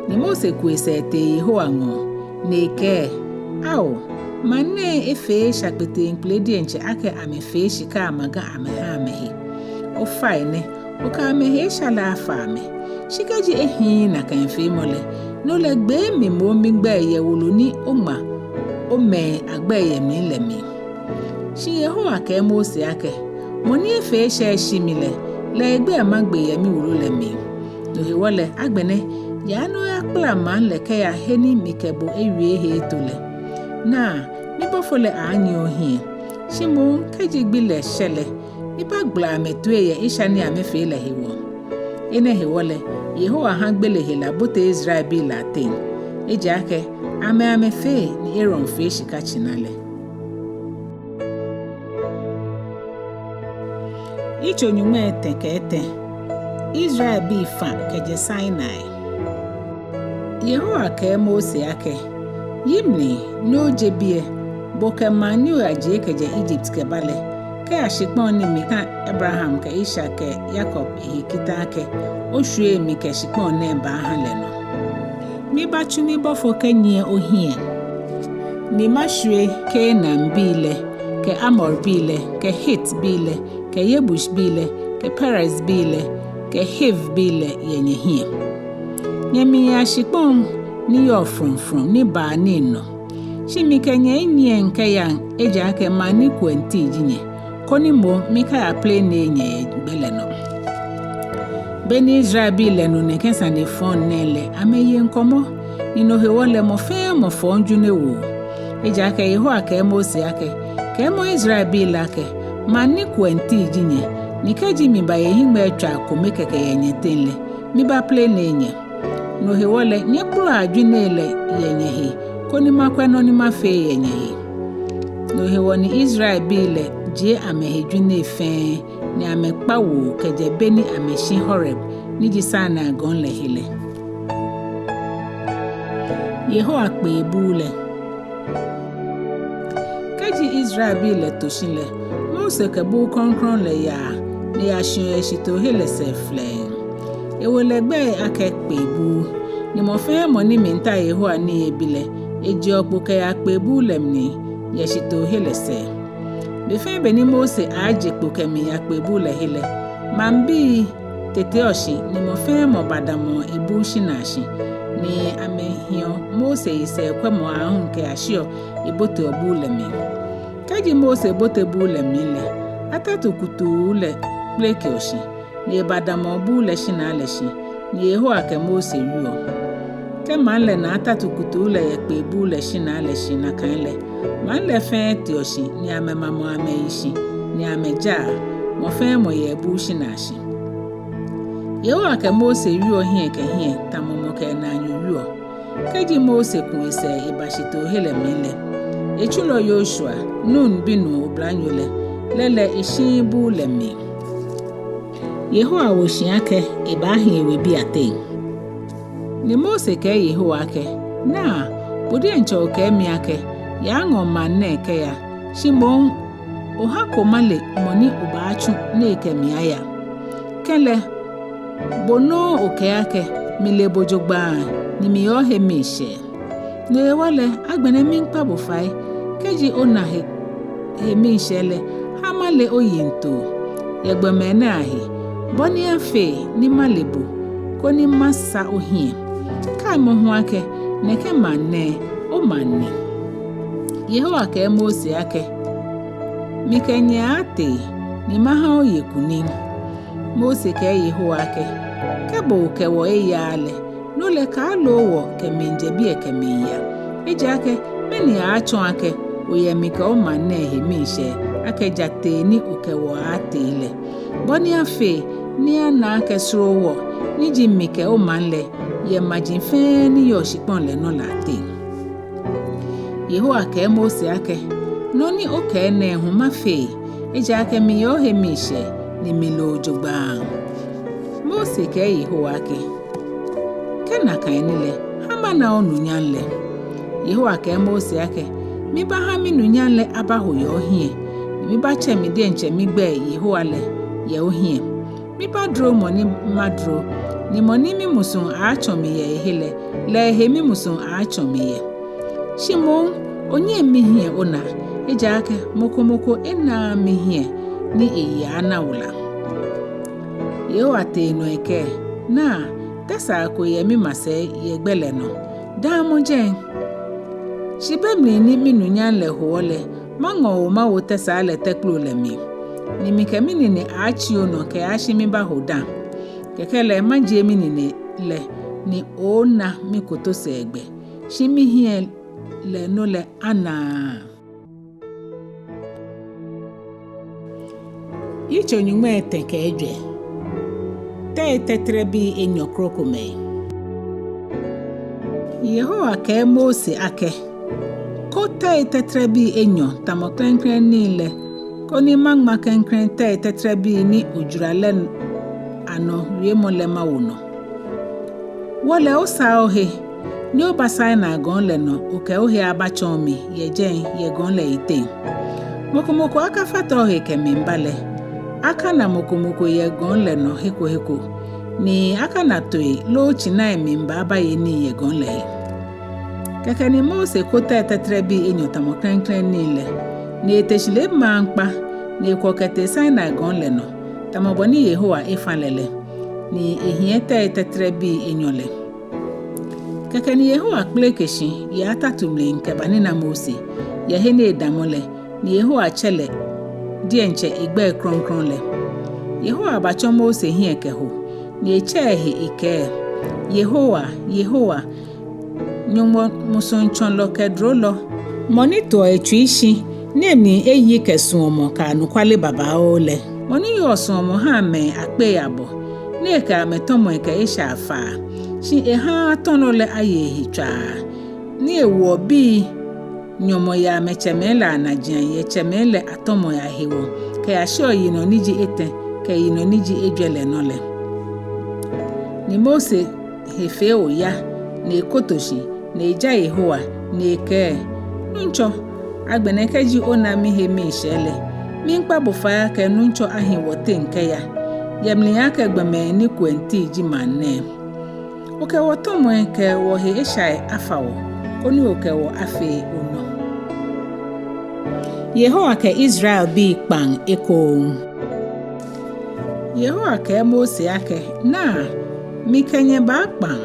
Ni Mose ku esɛɛ tee Yehowa ŋɔɔ, ni ekɛɛ, Ao, maŋ nɛɛ efee esha kpeteŋkpele diɛŋtsɛ akɛ amɛfee shika amaga amɛha amɛhe. Ofainɛ, okɛ amɛhe esha lɛ afa amɛ. Shi kɛji ehiii nakai feemɔ lɛ, no lɛ gbee mi moŋ migbɛi yɛ wolo ni oŋma omɛi agbɛi yɛ mli lɛ mli. Shi Yehowa kɛɛ Mose akɛ, Mɔ ni efee esha eshi mi lɛ, lɛ egbɛi magbe yɛ miwolo lɛ mli. No hewɔ lɛ, agbɛnɛ, yaa ni oyakpala maŋ lɛ kɛya he ni mikɛ bo ewie he eto lɛ. Naa, mibɔfo lɛ aaanyiɛ ohiɛ. Shi moŋ kɛji gbi lɛ shɛ lɛ, mibaagbala amɛtoi yɛ esha ni amɛfee lɛ hewɔ. Enɛ hewɔ lɛ, Yehowa ha gbele hela bote Israelbii lɛ ateŋ. Ejaakɛ amɛ amɛfee ni Aaron fee shika tsina lɛ. Yitso nyɔŋmai etɛ kɛ etɛ. Israelbii fã kɛjɛ Sinai. Yehowa kɛɛ Mose akɛ, Yi mli ni oje biɛ, bo kɛ maŋ ni oyajie kɛjɛ Egypt kɛba lɛ, kɛya shikpɔŋ ni mika Abraham kɛ Isak kɛ Yakob ehe kita akɛ oshwie mi kɛ shikpɔŋ nɛɛ baaha lɛ nɔ. Mibaatsu mibɔfo kɛnyiɛ ohiɛ, ni mashwie Kanaanbii lɛ, kɛ Amorbii lɛ, kɛ Hitbii lɛ, kɛ Yebusbii lɛ, kɛ Perizbii lɛ, kɛ Hivbii lɛ yɛ nyɛhiɛ. Nyɛmiiya shikpɔŋ ni yɔɔ frɔŋfrɔŋ ni baa nii nɔ. Shi mikɛ nyɛ enyiɛŋ kɛyaŋ, ejaakɛ maŋ ni kuɛŋtii ji nyɛ, koni moŋ mikaya plene nyɛ yɛ gbɛ lɛ nɔ. Beni Israelbii lɛ nu nɛkɛ sane fɔŋ nɛɛ lɛ, amɛye ŋkɔmɔ, ni no hewɔ lɛ mɔ fɛɛ mɔ fɔɔ jwinewoo. Ejaakɛ Yehowa kɛɛ Mose akɛ, Kɛɛmɔ Israelbii lɛ akɛ, maŋ ni kuɛŋtii ji nyɛ, ni kɛji mibaye hiŋmɛitswaa kome kɛkɛ yɛ nyɛteŋ lɛ, mibaaplene nyɛ. No hewɔ lɛ, nyɛkpɔlɔa jwinei lɛ yɛ nyɛhe, koni makwɛ nɔ ni mafee yɛ nyɛhe. No hewɔ ni Israelbii lɛ jie amɛhe jwinei fɛɛ, ni amɛkpa woo kɛjɛ beni amɛshi Horeb, ni ji Sinai gɔŋ lɛ he lɛ. Yehowa kpeebuu lɛ. Kɛji Israelbii lɛ to shi lɛ, Mose kɛ buu krɔŋkrɔŋ lɛ yaa, ni eyashiɔ yɛ shitoohe lɛ sɛɛ flɛŋŋ. Ewo lɛ gbɛi akɛ kpeebuu, ni mɔ fɛɛ mɔ ni miitao Yehowa nii ebi lɛ, ejeɔ kpo kɛyaa kpee buu lɛ mli yɛ shitoohe lɛ sɛɛ. Be fɛɛ be ni Mose aaaje kpo kɛmiiya kpee buu lɛ he lɛ, maŋbii teteɔ shi ni mɔ fɛɛ mɔ badamɔɔ ebuu shinaa shi, ni amɛhiɔ Mose yisɛɛ kwɛmɔ aahu kɛyashiɔ eboteɔ buu lɛ mli. Kɛji Mose bote buu lɛ mli lɛ, atatu kutuu lɛ kpelekeɔ shi, ni ebadamɔɔ buu lɛ shinaa lɛ shi, ni Yehowa kɛ Mose wieɔ. Kɛ maŋ lɛ na atatu kutuu lɛ yɛ kpee buu lɛ shinaa lɛ shi nakai lɛ, maŋ lɛ fɛɛ teɔ shi ni amɛmamɔɔ amɛyi shi, ni amɛjaa, mɔ fɛɛ mɔ yɛ ebuu shinaa shi. Yehowa kɛ Mose wieɔ hiɛ kɛ hiɛ tamɔ mɔ kɛ enaanyo wieɔ. Kɛji Mose ku esɛɛ eba shitoohe lɛ mli lɛ, etsulɔ Yoshua, Nun binuu oblanyo lɛ, lɛ lɛ eshiii buu lɛ mli. Yehowa wo shi akɛ ebaahi ewebii ateŋ. Ni Mose kɛɛ Yehowa akɛ, Naa, bo diɛŋtsɛ okɛɛ mi akɛ, yaaŋɔ maŋ nɛɛ kɛya, shi moŋ ohako male mɔ ni obaatsu ni ekɛ mi aya. Kɛlɛ, bo nɔŋŋ okɛɛ akɛ, mile bo jogbaŋŋ, ni miyɛ ohe miishɛɛ. No hewɔ lɛ, agbɛnɛ miikpa bo fai, kɛji ona he, he miishɛɛ lɛ, ha male oyiŋtoo yɛ gbɔmɛi nɛɛ ahe, bɔ ni afee ni male bo, koni masa ohiɛ. Kaimɔ hu akɛ, nɛkɛ maŋ nɛɛ, omaŋ ni. Yehowa kɛɛ Mose akɛ, Mikɛ nyɛ aaatee, ni maha oye kunim. Mose kɛɛ Yehowa akɛ, Kɛ bo okɛ wɔ eyaaa lɛ, no lɛ kaaloo wɔ kɛmiijɛ biɛ kɛmiiya. Ejaakɛ mɛni aaatsɔɔ akɛ oyɛ mikɛ omaŋ nɛɛ he miishɛɛ, akɛ jatei ni okɛ wɔ aaatee lɛ? Bɔ ni afee ni ana akɛ soro wɔ, ni ji mikɛ omaŋ lɛ, yɛ maji fɛɛ ni yɔɔ shikpɔŋ lɛ nɔ lɛ ateŋ. Yehowa kɛɛ Mose akɛ, Nɔ ni okɛɛ nɛɛ hu mafee, ejaakɛ miyɛ ohe miishɛɛ, ni mile bo jogbaŋŋ. Mose kɛɛ Yehowa akɛ, Kɛ nakai ni lɛ, ha mana onunyam lɛ. Yehowa kɛɛ Mose akɛ, Mibaaha minunyam lɛ abaho yɛ ohiɛ, ni mibaatsɛ mi diɛŋtsɛ migbɛi Yehowa lɛ yɛ ohiɛ. Mibaaduro mɔ ni maduro, ni mɔ ni mimusuŋ aaatsɔ mi yɛ ehe lɛ, lɛ ehe mimusuŋ aaatsɔ mi yɛ. Shi moŋ, onyɛŋ mihiɛ ona, ejaakɛ mɔ ko mɔ ko enaaa mihiɛ ni eyi aaana wala. Yehowa tee nɔ ekɛɛ, Naa, tɛsaa ko yɛ mimasɛi yɛ gbɛ lɛ nɔ, damɔ jɛi. Shi be mli ni minunyam lɛ hoɔ lɛ, maŋɔ bo mawo tɛsaa lɛ tɛkplo lɛ mli, ni mikɛ minine aaatsi onɔ kɛyashi mibaaho dã. Kɛkɛ lɛ majie minine lɛ, ni ooona mikotosɛɛ gbɛ, shi mihiɛ lɛ no lɛ anaaa. Yitso nyɔŋmai etɛ kɛ ejwɛ. Tɛi tɛtrɛbii enyɔ krokomɛi. Yehowa kɛɛ Mose akɛ, Ko tɛi tɛtrɛbii enyɔ tamɔ klɛŋklɛŋ nii lɛ, koni maŋma klɛŋklɛŋ tɛi tɛtrɛbii ni ojwara lɛ anɔ wiemɔ lɛ mawo nɔ. Wɔ lɛ osaa ohe, ni oba Sinai gɔŋ lɛ nɔ, okɛ ohe abatsɔɔ mi yɛ jɛi yɛ gɔŋ lɛ yiteŋ. Mɔ ko mɔ ko akafata ohe kɛmiiba lɛ, akana mɔ ko mɔ ko yɛ gɔŋ lɛ nɔ he ko he ko, ni akana tooi loo tsinai miiba abaye nii yɛ gɔŋ lɛ he. Kɛkɛ ni Mose ko tɛi tɛtrɛbii enyɔ tamɔ klɛŋklɛŋ nii lɛ, ni ete shi lɛ maŋkpa, ni ekwɔ kɛtee Sinai gɔŋ lɛ nɔ, tamɔ bɔ ni Yehowa efã lɛ lɛ, ni ehiɛ tɛi tɛtrɛbii enyɔ lɛ. Kɛkɛ ni Yehowa kpeleke shi yɛ atatu mli kɛbanina Mose, yɛ he ni edamɔ lɛ, ni Yehowa tsɛ lɛ diɛŋtsɛ egbɛi krɔŋkrɔŋ lɛ. Yehowa batsɔ Mose hiɛ kɛho, ni etsɛ ehe ekɛɛ, Yehowa, Yehowa, Nyɔŋmɔ musuŋtsɔlɔ kɛ durolɔ, mɔ ni toɔ etsui shi, ni emli eyi kɛ suɔmɔ kɛ anɔkwale babaoo lɛ. Mɔ ni yɔɔ suɔmɔ haa mɛi akpei abɔ, ni ekɛ amɛtɔmɔi kɛ esha afaa, shi ehaaa tɔlɔ lɛ aye ehe tswaa, ni ewoɔ bii nyɔmɔ yɛ amɛtsɛmɛi lɛ anajiaŋ yɛ tsɛmɛi lɛ atɔmɔi ahewɔ, kɛyashiɔ yinɔ ni ji etɛ kɛ yinɔ ni ji ejwɛ lɛ nɔ lɛ. Ni Mose he fee oya, ni ekoto shi, ni eja Yehowa, ni ekɛɛ, Nuŋtsɔ, agbɛnɛ kɛji ona mihe miishɛɛ lɛ, miikpa bo fai akɛ Nuŋtsɔ ahi wɔteŋ kɛya, yɛ mli akɛ gbɔmɛi ni kuɛŋtii ji maŋ nɛɛ. Okɛ wɔtɔmɔi kɛ wɔhe eshai afa wɔ, koni okɛ wɔ afee onɔ. Yehowa kɛ Israelbii kpaŋ ekoŋŋ. Yehowa kɛɛ Mose akɛ, Naa, mikɛ nyɛ baakpaŋ,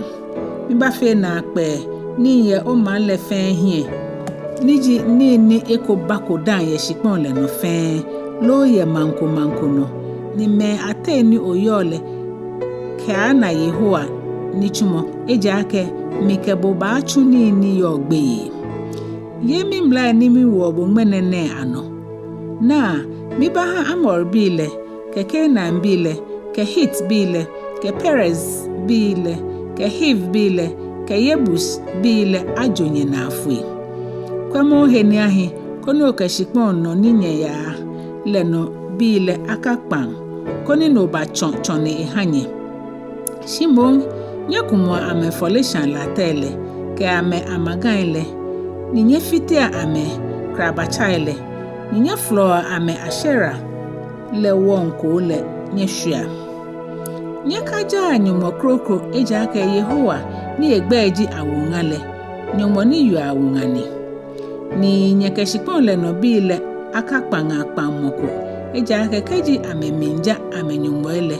mibaafee naakpɛɛ nii yɛ omaŋ lɛ fɛɛ hiɛ, ni ji nii ni eko bako dã yɛ shikpɔŋ lɛ nɔ fɛɛ, loo yɛ maŋ ko maŋ ko nɔ, ni mɛi ateŋ ni oyɔɔ lɛ kɛaana Yehowa nitsumɔ, ejaakɛ mikɛ bo baatsu nii ni yɔɔ gbeyei. Ye mimlai ni miwoɔ bo ŋmɛnɛ nɛɛ anɔ. Naa, mibaaha Amorbii lɛ, kɛ Kanaanbii lɛ, kɛ Hitbii lɛ, kɛ Perizbii lɛ, kɛ Hivbii lɛ, kɛ Yebusbii lɛ ajo nyɛnaa foi. Kwɛmɔ ohe ni ahi, koni okɛ shikpɔŋ nɔ ni nyɛyaa lɛ nɔ bii lɛ akakpaŋ, koni no batsɔ tsɔne eha nyɛ. Shi moŋ, nyɛkumɔa amɛfɔleshaa latɛi lɛ, kɛ amɛ amagai lɛ, ni nyɛfitea amɛ krabatsai lɛ, ni nyɛfolɔa amɛ Ashera lɛ wɔŋkoo lɛ nyɛshwiea. Nyɛkajaa nyɔŋmɔ kroko, ejaakɛ Yehowa ni egbɛi ji Awuŋa lɛ, nyɔŋmɔ ni yeɔ awuŋa ni. Ni nyɛkɛ shikpɔŋ lɛ nɔ bii lɛ akakpaŋa kpaŋmɔ ko, ejaakɛ kɛji amɛmiija amɛnyɔŋmɔi lɛ,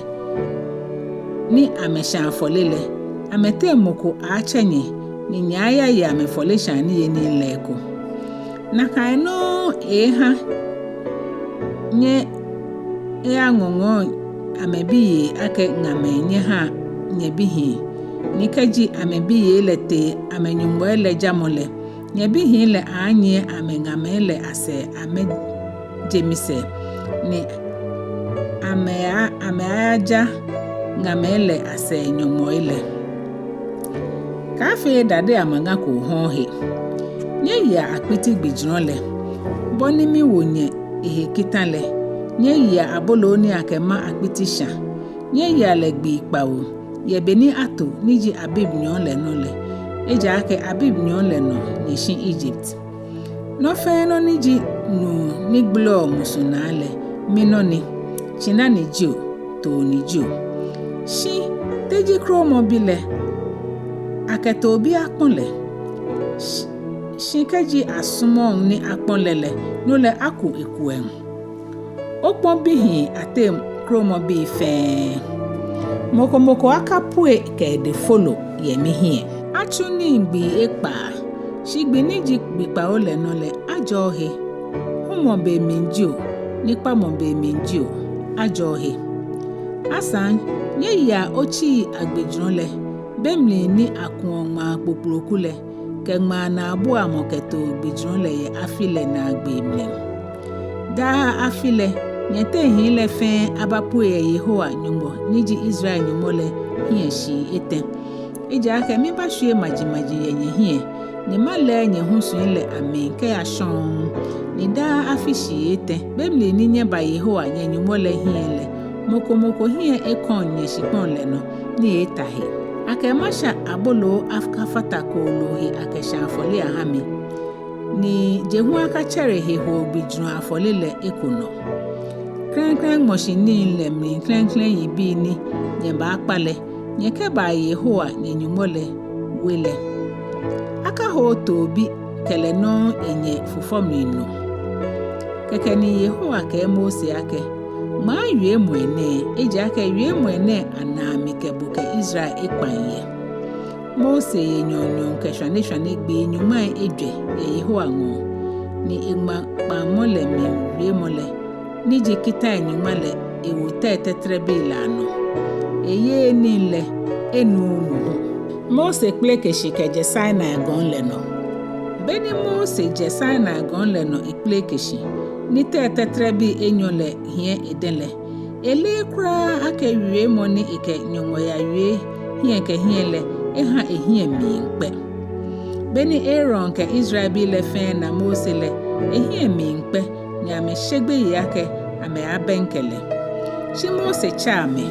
ni amɛshã afɔle lɛ, amɛteŋ mɔ ko aaatsɛ nyɛ, ni nyɛaayaye amɛfɔleshaa niyenii lɛ eko. Nakai nɔŋŋ eeeha nyɛyaŋɔŋɔɔ amɛbiyei akɛ ŋamɛi nyɛhaa nyɛbihii. Ni kɛji amɛbiyei lɛ tee amɛnyɔŋmɔi lɛ jamɔ lɛ, nyɛbihii lɛ aaanyiɛ amɛŋamɛi lɛ asɛɛ amɛje misɛɛ, ni amɛaa, amɛaaja ŋamɛi lɛ asɛɛ nyɔŋmɔi lɛ. Kaafee dade amaga ko ohɔ̃ɔ he. Nyɛyea akpiti gbijurɔ lɛ, bɔ ni miwo nyɛ ehe kita lɛ. Nyɛyea aboloo ni akɛma akpiti shã. Nyɛyea lɛ gbii kpawo, yɛ be ni ato ni ji Abib nyɔɔŋ lɛ nɔ lɛ, ejaakɛ Abib nyɔɔŋ lɛ nɔ nyɛshi Egypt. Nɔ fɛɛ nɔ ni ji nuu ni gbeleɔ musu naa lɛ, minɔ ni, tsina ni jio, too ni jio. Shi teji kromɔbi lɛ, akɛ toobi akpɔ̃ lɛ. Shi, shi kɛji asumɔɔŋ ni akpɔ̃ lɛ lɛ, no lɛ aku ekuɛŋ. Okpɔ̃ bihii ateŋ kromɔbii fɛɛ. Mɔ ko mɔ ko akapue kɛ edɛŋ folo yɛ mihiɛ. Atsu nii gbii ekpaa, shi gbi ni ji gbi kpawo lɛ nɔ lɛ ajɔɔɔ he. Humɔ be mli jio, nikpamɔ be mli jio, ajɔɔɔ he. Asaŋ, nyɛyea otsii agbijurɔ lɛ, be mli ni akuɔ ŋmaa kpokploku lɛ, kɛ ŋmaa naabuamɔ kɛtoo gbijurɔ lɛ yɛ afi lɛ naagbee mli. Daa afi lɛ, nyɛteŋ hii lɛ fɛɛ abapue yɛ Yehowa Nyɔŋmɔ ni ji Israel Nyɔŋmɔ lɛ hiɛ shii etɛ. Ejaakɛ mibaashwie majimaji yɛ nyɛhiɛ, ni malɛɛ nyɛhusui lɛ amli kɛya shɔŋŋ, ni daa afi shii etɛ, be mli ni nyɛba Yehowa nyɛ Nyɔŋmɔ lɛ hiɛ lɛ, mɔ ko mɔ ko hiɛ ekɔŋ nyɛshikpɔŋ lɛ nɔ ni eeeta he. Akɛ masha aboloo akafata kooloo he akɛshã afɔle aha mi, ni je hu akatsɛre hehoo gbijurɔ afɔle lɛ eko nɔ. Klɛŋklɛŋ ŋmɔshi nii lɛ mli klɛŋklɛŋ yibii ni nyɛbaakpa lɛ, nyɛkɛbaa Yehowa nyɛ Nyɔŋmɔ lɛ we lɛ. Akahooo toobi kɛ lɛ nɔŋŋ enyɛ fufɔ mli nu. Kɛkɛ ni Yehowa kɛɛ Mose akɛ, Ŋmaa wiemɔi nɛɛ, ejaakɛ wiemɔi nɛɛ anaa mikɛ bo kɛ Israel ekpaŋ yɛ. Mose ye nyɔɔŋnyɔɔŋ kɛ shwaneshwane gbii nyɔŋmai ejwɛ yɛ Yehowa ŋɔɔ, ni eŋma kpaŋmɔ lɛ mli wiemɔ lɛ, ni ji kitai nyɔŋma lɛ ewo tɛi tɛtrɛbii lɛ anɔ. Eyeee nii lɛ enuuu nu hu. Mose kpeleke shi kɛjɛ Sinai gɔŋ lɛ nɔ. Beni Mose jɛ Sinai gɔŋ lɛ nɔ ekpeleke shi, ni tɛi tɛtrɛbii enyɔ lɛ hiɛ edɛŋ lɛ, eleee kwraa akɛ wiemɔ ni ekɛ Nyɔŋmɔ yawie hiɛ kɛ hiɛ lɛ eha ehiɛ miikpɛ. Beni Aaron kɛ Israelbii lɛ fɛɛ na Mose lɛ, ehiɛ miikpɛ, ni amɛshe gbeyei akɛ amɛaabɛŋkɛ lɛ. Shi Mose tsɛ amɛ,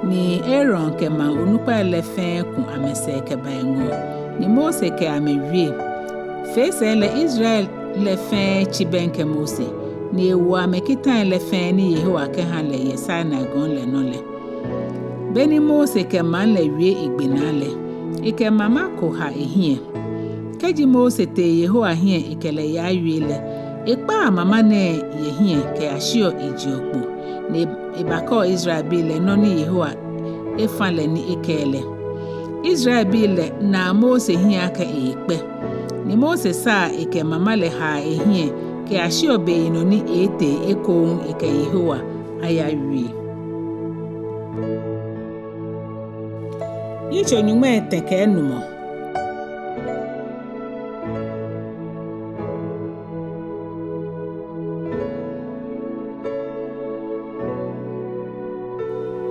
ni Aaron kɛ maŋ onukpai lɛ fɛɛ ku amɛsɛɛ kɛba eŋɔɔ, ni Mose kɛ amɛ wie. Fee sɛɛ lɛ Israel lɛ fɛɛ tsi bɛŋkɛ Mose, ni ewo amɛ kitai lɛ fɛɛ ni Yehowa kɛha lɛ yɛ Sinai gɔŋ lɛ nɔ lɛ. Beni Mose kɛ maŋ lɛ wie egbe naa lɛ, ekɛ mama ko ha ehiɛ. Kɛji Mose tee Yehowa hiɛ ekɛ lɛ yawie lɛ, ekpaa mama nɛɛ yɛ hiɛ kɛyashiɔ ejeɔ kpo, ni ebakɛɔ Israelbii lɛ nɔ ni Yehowa efã lɛ ni ekɛɛ lɛ. Israelbii lɛ naa Mose hiɛ akɛ eekpɛ. Ni Mose saa ekɛ mama lɛ haa ehiɛ kɛyashiɔ beyinɔ ni eetee ekoŋŋ ekɛ Yehowa ayawie. Yitso nyɔŋmai etɛ kɛ enumɔ.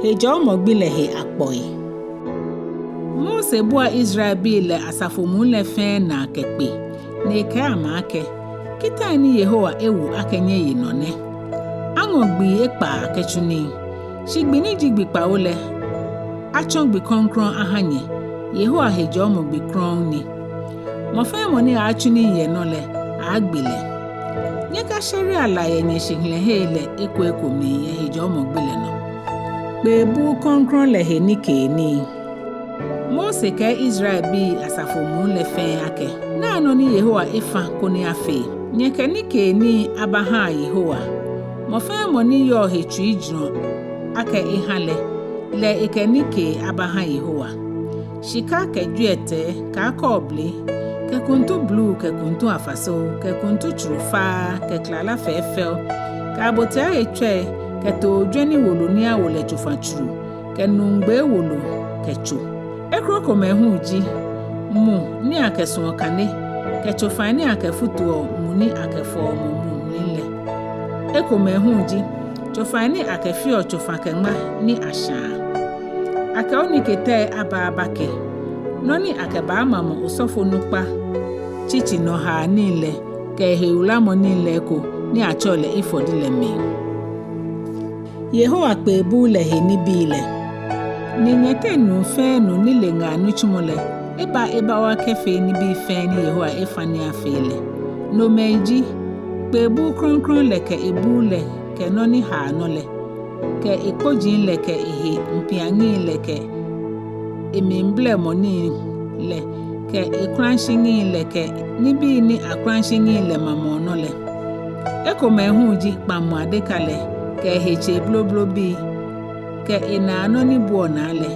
Hejɔɔmɔ gbi lɛ he akpɔi. Mose bua Israelbii lɛ asafo muu lɛ fɛɛ naa kɛkpe, ni ekɛɛ amɛ akɛ, kitai ni Yehowa ewo akɛ nyɛye nɔ nɛ. Aŋɔ gbii ekpaa kɛtsu nii, shi gbi ni ji gbi kpawo lɛ, atsɔ gbi krɔŋkrɔŋ aha nyɛ, Yehowa hejɔɔmɔ gbi krɔŋŋ ni. Mɔ fɛɛ mɔ ni aaatsu nii yɛ nɔ lɛ, aaagbe lɛ. Nyɛkashɛrea la yɛ nyɛshihilɛhei lɛ eko eko mli yɛ hejɔɔmɔ gbi lɛ nɔ. Kpee buu krɔŋkrɔŋ lɛ he nikeenii. Mose kɛɛ Israelbii asafo muu lɛ fɛɛ akɛ, naa nɔ ni Yehowa efã koni afee. Nyɛkɛ nikeenii abahaa Yehowa. Mɔ fɛɛ mɔ ni yɔɔ he tsuijurɔ akɛ eha lɛ, lɛ ekɛ nikee abaha Yehowa. Shika kɛ jwiɛtɛi, kɛ akɔɔble, kɛ kuntu bluu, kɛ kuntu afaso, kɛ kuntu tsuru faa, kɛ klala fɛɛfɛo, kɛ abotia he tsɔi, kɛ toojwɛni wolo ni awo lɛ tsofa tsuru, kɛ nuŋgbe wolo, kɛ tso. Ekrokomɛi hu ji mu ni akɛsuɔ kane, kɛ tsofai ni akɛfutuɔ mu ni akɛfɔɔ mu mli lɛ. Ekomɛi hu ji tsofai ni akɛfeɔ tsofa kɛ ŋma ni ashãa. Akɛ oniketɛi aba abake, nɔ ni akɛbaamamɔ osɔfo nukpa tsitsinɔhaanii lɛ, kɛ hewulamɔ nii lɛ eko ni atsɛɔ lɛ efɔdi lɛ mli. Yehowa kpee buu lɛ he nibii lɛ. Ni nyɛteŋ nuu fɛɛ nuu ni le ŋaa nitsumɔ lɛ, eba ebawa kɛfee nibii fɛɛ ni Yehowa efã ni afee lɛ. Nomɛi ji, kpee buu krɔŋkrɔŋ lɛ kɛ ebuu lɛ kɛ nɔ ni haa nɔ lɛ, kɛ ekpoji lɛ kɛ ehe mpiaŋi lɛ kɛ emliblɛmɔ nii lɛ, kɛ ekulashiŋi lɛ kɛ nibii ni akulashiŋi lɛ mamɔɔ nɔ lɛ. Ekomɛi hu ji kpaŋmɔ adeka lɛ, kɛ ehe tsei bloblobii, kɛ enaa nɔ ni buɔ naa lɛ,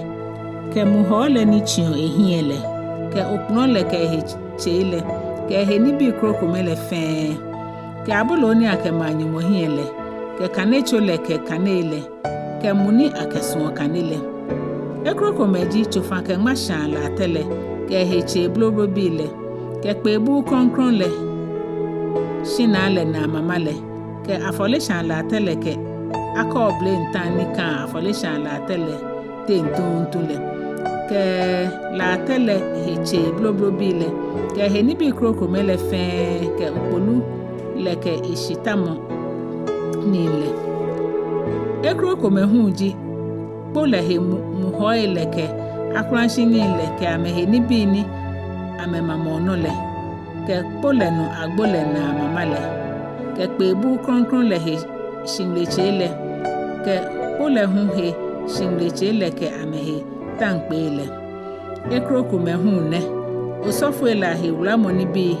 kɛ muhɔɔ lɛ ni tsiɔ ehiɛ lɛ, kɛ okplɔ lɛ kɛ ehe tsei lɛ, kɛ ehe nibii krokomɛi lɛ fɛɛ, kɛ aboloo ni akɛmaa Nyɔŋmɔ hiɛ lɛ, kɛ kanetso lɛ kɛ kanei lɛ, kɛ mu ni akɛsuɔ kane lɛ. Ekrokomɛi ji tsofa kɛ ŋma shãa latɛ lɛ, kɛ ehe tsei bloblobii lɛ, kɛ kpee buu krɔŋkrɔŋ lɛ shinaa lɛ naa mama lɛ, kɛ afɔleshaa latɛ lɛ kɛ akɔɔble ntã ni kãa afɔleshaa latɛ lɛ teŋ tuuntu lɛ, kɛ latɛ lɛ he tsei bloblobii lɛ, kɛ ehe nibii krokomɛi lɛ fɛɛ, kɛ okpolu lɛ kɛ eshitamɔ nii lɛ. Ekrokomɛi hu ji kpo lɛ he mu-, muhɔi lɛ kɛ akulashiŋi lɛ kɛ amɛhe nibii ni amɛmamɔɔ nɔ lɛ, kɛ kpo lɛ nɔ agbo lɛ naa mama lɛ, kɛ kpee buu krɔŋkrɔŋ lɛ he shiŋmlitsei lɛ, kɛ kpo lɛ hu he shiŋmlitsei lɛ kɛ amɛhe taŋkpei lɛ. Ekrokomɛi hu nɛ, osɔfoi lɛ ahe wulamɔ nibii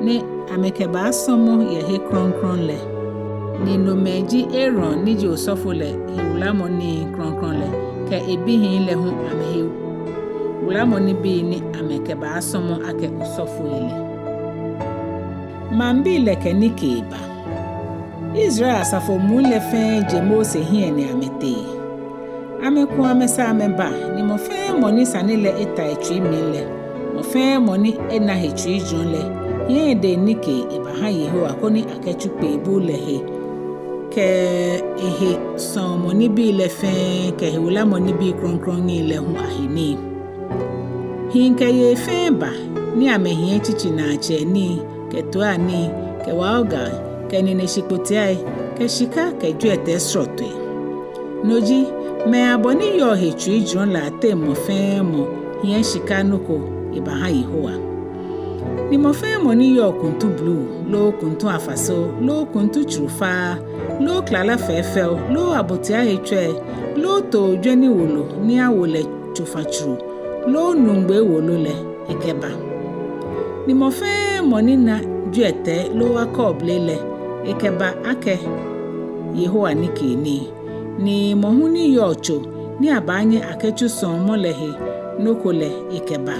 ni amɛkɛbaasɔmɔ yɛ he krɔŋkrɔŋ lɛ. Ni nomɛi ji Aaron ni ji osɔfo lɛ he wulamɔ nii krɔŋkrɔŋ lɛ, kɛ ebihii lɛ hu amɛhe wulamɔ nibii ni amɛkɛbaasɔmɔ akɛ osɔfoi lɛ. Maŋbii lɛ kɛ nikee ba. Israel asafo muu lɛ fɛɛ je Mose hiɛ ni amɛtee. Amɛku amɛsɛɛ amɛba, ni mɔ fɛɛ mɔ ni sane lɛ eta etsui mli lɛ, mɔ fɛɛ mɔ ni ena he tsuijurɔ lɛ, hiɛ edɛŋ nikee ebaha Yehowa koni akɛtsu kpee buu lɛ he, kɛ ehe sɔɔmɔ nibii lɛ fɛɛ, kɛ he wulamɔ nibii krɔŋkrɔŋi lɛ hu ahe nii. Hii kɛ yei fɛɛ ba, ni amɛhiɛ tsitsinaatsɛ nii, kɛ toianii, kɛ waogai, kɛ nine shikpotiai, kɛ shika, kɛ jwiɛtɛi srɔtoi. No ji, mɛi abɔ ni yɔɔ he tsuijurɔ lɛ ateŋ mɔ fɛɛ mɔ hiɛ shika nɔ ko ebaha Yehowa. Ni mɔ fɛɛ mɔ ni yɔɔ kuntu bluu, loo kuntu afaso, loo kuntu tsurufaa, loo klala fɛɛfɛo, loo abotia he tsɔi, loo toojwɛni wolo ni awo lɛ tsofa tsuru, loo nuŋgbe wolo lɛ, ekɛba. Ni mɔ fɛɛ mɔ ni na jwiɛtɛi loo akɔɔble lɛ, ekɛba akɛ Yehowa nikeenii, ni mɔ hu ni yɔɔ tso ni abaanyɛ akɛtsu sɔɔmɔ lɛ he nɔ ko lɛ ekɛba.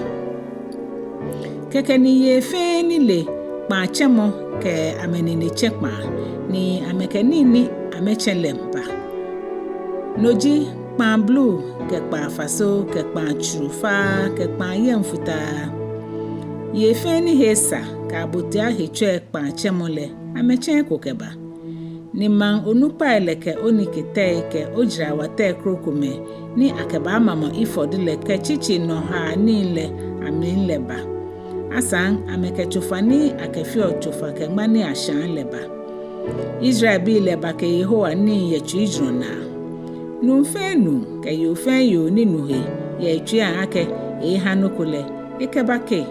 Kɛkɛ ni yei fɛɛ ni le kpãa tsɛmɔ kɛ amɛnine tsɛ kpãa, ni amɛkɛ nii ni amɛtsɛ lɛ ba. No ji kpãa bluu kɛ kpãa afaso kɛ kpãa tsurufaa kɛ kpãa yɛŋfutaa. Yei fɛɛ ni he esa kɛ abotia hetsɔi kpãa tsɛmɔ lɛ, amɛtsɛ eko kɛba. Ni maŋ onukpai lɛ kɛ oniketɛi kɛ ojarawatɛi krokomɛi ni akɛbaamamɔ efod lɛ kɛ tsitsinɔhaanii lɛ amli lɛ ba. Asaŋ amɛkɛ tsofa ni akɛfeɔ tsofa kɛ ŋma ni ashãa lɛ ba. Israelbii lɛ bakɛ Yehowa nii yɛ tsuijurɔ naa. Nuu fɛɛ nuu kɛ yoo fɛɛ yoo ni nu he yɛ etsuiiaŋ akɛ eeeha nɔ ko lɛ, ekɛbakɛɛ,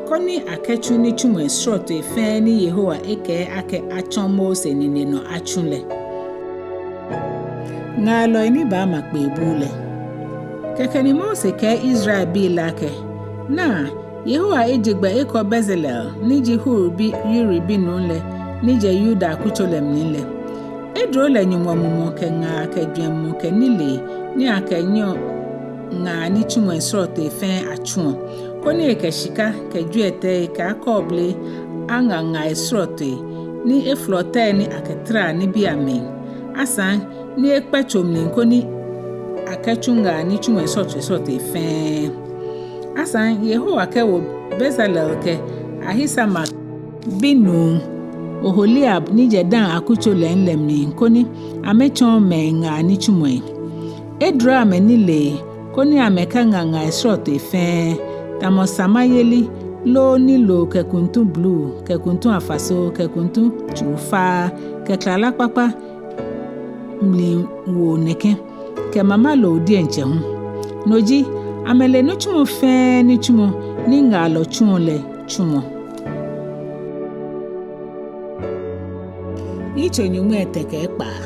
koni akɛtsu nitsumɔi srɔtoi fɛɛ ni Yehowa ekɛɛ akɛ atsɔ Mose nine nɔ atsu lɛ. Ŋaalɔi ni baama kpeebuu lɛ. Kɛkɛ ni Mose kɛɛ Israelbii lɛ akɛ, naa, Yehowa eje gbɛ ekɔ Bezalel ni ji Hur bi Uri binuu lɛ ni jɛ Yuda akutso lɛ mli lɛ. Eduro lɛ Nyɔŋmɔ mumɔ kɛ ŋaa kɛ jwɛŋmɔ kɛ nilee ni akɛnyiɛɔ ŋaa nitsumɔi srɔtoi fɛɛ atsuɔ, koni ekɛ shika kɛ jwiɛtɛi kɛ akɔɔble aŋa ŋai srɔtoi ni efolɔ tɛi ni akɛtaraa nibii amli. Asaŋ ni ekpɛ tso mli koni akɛtsu ŋaa nitsumɔi srɔtoi srɔtoi fɛɛ. Asaŋ Yehowa kɛwo Bezalel kɛ Ahisamak binuu Oholiab ni jɛ Dan akutso lɛŋ lɛ mli koni amɛtsɔɔ mɛi ŋaa nitsumɔi. Eduro amɛ nilee koni amɛkaŋa ŋai srɔtoi fɛɛ, tamɔ samayeli loo niloo kɛ kuntu bluu kɛ kuntu afaso kɛ kuntu tsurufaa kɛ klala kpakpa mli woo nɛkɛ, kɛ mama loo diɛŋtsɛ hu. No ji, amɛle nitsumɔ fɛɛ nitsumɔ ni ŋaalɔ tsuɔ lɛ tsumɔ. Yitso nyɔŋmai etɛ kɛ ekpaa.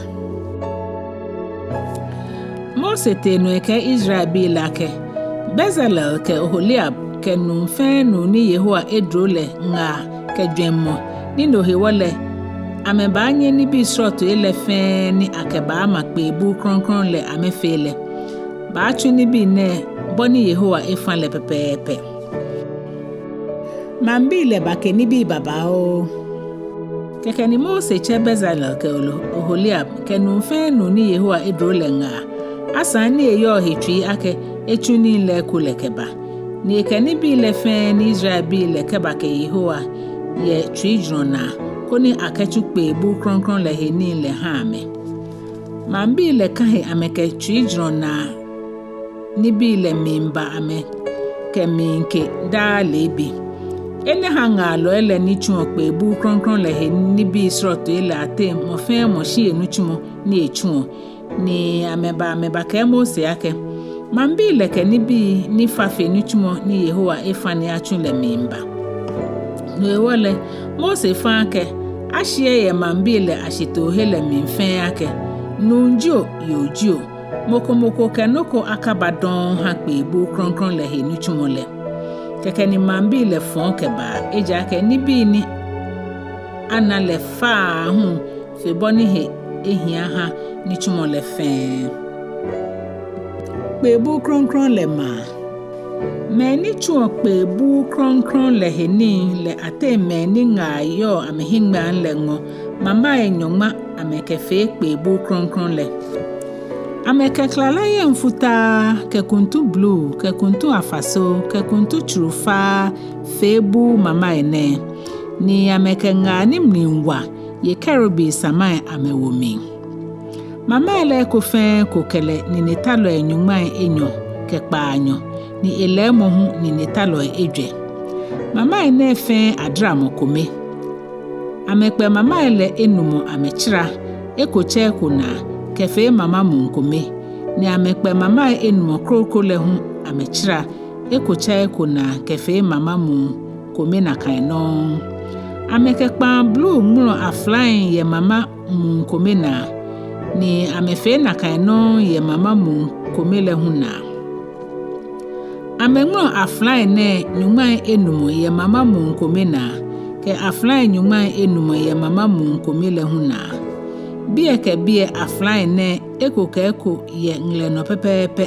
Mose tee nɔ ekɛɛ Israelbii lɛ akɛ, Bezalel kɛ Oholiab kɛ nuu fɛɛ nuu ni Yehowa eduro lɛ ŋaa kɛ jwɛŋmɔ ni no hewɔ lɛ amɛbaanyɛ nibii srɔtoi lɛ fɛɛ ni akɛbaama kpeebuu krɔŋkrɔŋ lɛ amɛfee lɛ, baatsu nibii nɛɛ bɔ ni Yehowa efã lɛ pɛpɛɛpɛ. Maŋbii lɛ bakɛ nibii babaoo. Kɛkɛ ni Mose tsɛ Bezalel kɛ Oholiab kɛ nuu fɛɛ nuu ni Yehowa eduro lɛ ŋaa, asaŋ ni eyɔɔ he tsui akɛ etsu nii lɛ eko lɛ kɛba. Ni ekɛ nibii lɛ fɛɛ ni Israelbii lɛ kɛbakɛ Yehowa yɛ tsuijurɔ naa, koni akɛtsu kpeebuu krɔŋkrɔŋ lɛ he nii lɛ ha amɛ. Maŋbii lɛ kã he amɛkɛ tsuijurɔ naa nibii lɛ miiba amɛkɛmiike daa leebi. Enɛ ha ŋaalɔi lɛ ni tsuɔ kpeebuu krɔŋkrɔŋ lɛ he nibii srɔtoi lɛ ateŋ mɔ fɛɛ mɔ shi enitsumɔ ni etsuɔ, ni amɛba amɛbakɛɛ Mose akɛ, maŋbii lɛ kɛ nibii ni fa fe nitsumɔ ni Yehowa efã ni atsu lɛ miiba. No hewɔ lɛ, Mose fã akɛ ashiɛ yɛ maŋbii lɛ ashitoohe lɛ mli fɛɛ akɛ, nuu jio, yoo jio, mɔ ko mɔ ko kɛ nɔ ko akaba dɔŋŋ ha kpeebuu krɔŋkrɔŋ lɛ he nitsumɔ lɛ. Kɛkɛ ni maŋbii lɛ fɔ̃ɔ kɛbaa, ejaakɛ nibii ni ana lɛ fa aahu fe bɔ ni he ehia ha nitsumɔ lɛ fɛɛ. Kpeebuu krɔŋkrɔŋ lɛ maa. Mɛi ni tsuɔ kpeebuu krɔŋkrɔŋ lɛ he nii lɛ ateŋ mɛi ni ŋaa yɔɔ amɛhiŋmɛiŋ lɛ ŋɔ mamai nyɔŋma amɛkɛfee kpeebuu krɔŋkrɔŋ lɛ. Amɛkɛ klala yɛŋfutaa kɛ kuntu bluu kɛ kuntu afaso kɛ kuntu tsurufaa fee buu mamai nɛɛ, ni amɛkɛ ŋaa ni mli wa ye kerubim samai amɛwo mli. Mamai lɛ eko fɛɛ eko kɛ lɛ ninetalɔi nyɔŋmai enyɔ kɛ kpaanyɔ, ni elɛɛmɔ hu ninetalɔi ejwɛ. Mamai nɛɛ fɛɛ adaramɔ kome. Amɛkpɛ mamai lɛ enumɔ amɛtsara, eko tsɛ eko naa, kɛfee mama muu kome, ni amɛkpɛ mamai enumɔ kroko lɛ hu amɛtsara, eko tsɛ eko naa, kɛfee mama muu kome nakai nɔŋŋ. Amɛkɛ kpaa bluu ŋmɔlɔ aflaŋi yɛ mama muu kome naa, ni amɛfee nakai nɔŋŋ yɛ mama muu kome lɛ hu naa. Amɛŋmlɔ aflaŋi nɛɛ nyɔŋmai enumɔ yɛ mama muu kome naa, kɛ aflaŋi nyɔŋmai enumɔ yɛ mama muu kome lɛ hu naa. Biɛ kɛ biɛ aflaŋi nɛɛ eko kɛ eko yɛ ŋlɛnɔ pɛpɛɛpɛ.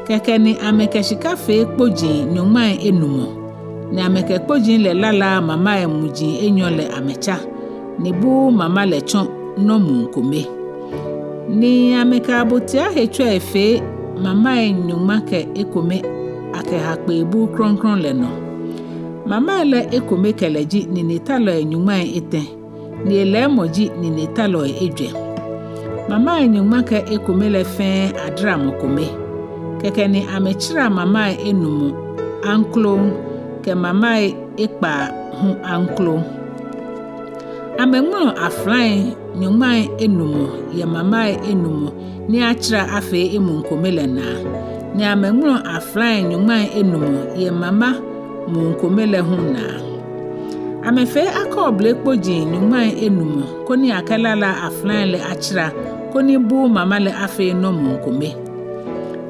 Kɛkɛ ni amɛkɛ shika fee kpoji nyɔŋmai enumɔ, ni amɛkɛ kpoji lɛ lalaa mamai muji enyɔ lɛ amɛtsa, ni buuu mama lɛ tsɔ nɔ muu kome. Ni amɛkɛ abotia hetsɔi fee mamai nyɔŋma kɛ ekome akɛha kpee buu krɔŋkrɔŋ lɛ nɔ. Mamai lɛ ekome kɛlɛ ji ninetalɔi nyɔŋmai etɛ, ni elɛɛmɔ ji ninetalɔi ejwɛ. Mamai nyɔŋma kɛ ekome lɛ fɛɛ adramɔ kome. Kɛkɛ ni amɛtsara mamai enumɔ aŋkroŋ, kɛ mamai ekpaa hu aŋkroŋ. Amɛŋmlɔ aflaŋi nyɔŋmai enumɔ yɛ mamai enumɔ ni atsara afee emuu kome lɛ naa, ni amɛŋmlɔ aflaŋi nyɔŋmai enumɔ yɛ mama muu kome lɛ hu naa. Amɛfee akɔɔble kpoji nyɔŋmai enumɔ koni akɛlalaa aflaŋi lɛ atsara, koni buu mama lɛ afee nɔ muu kome.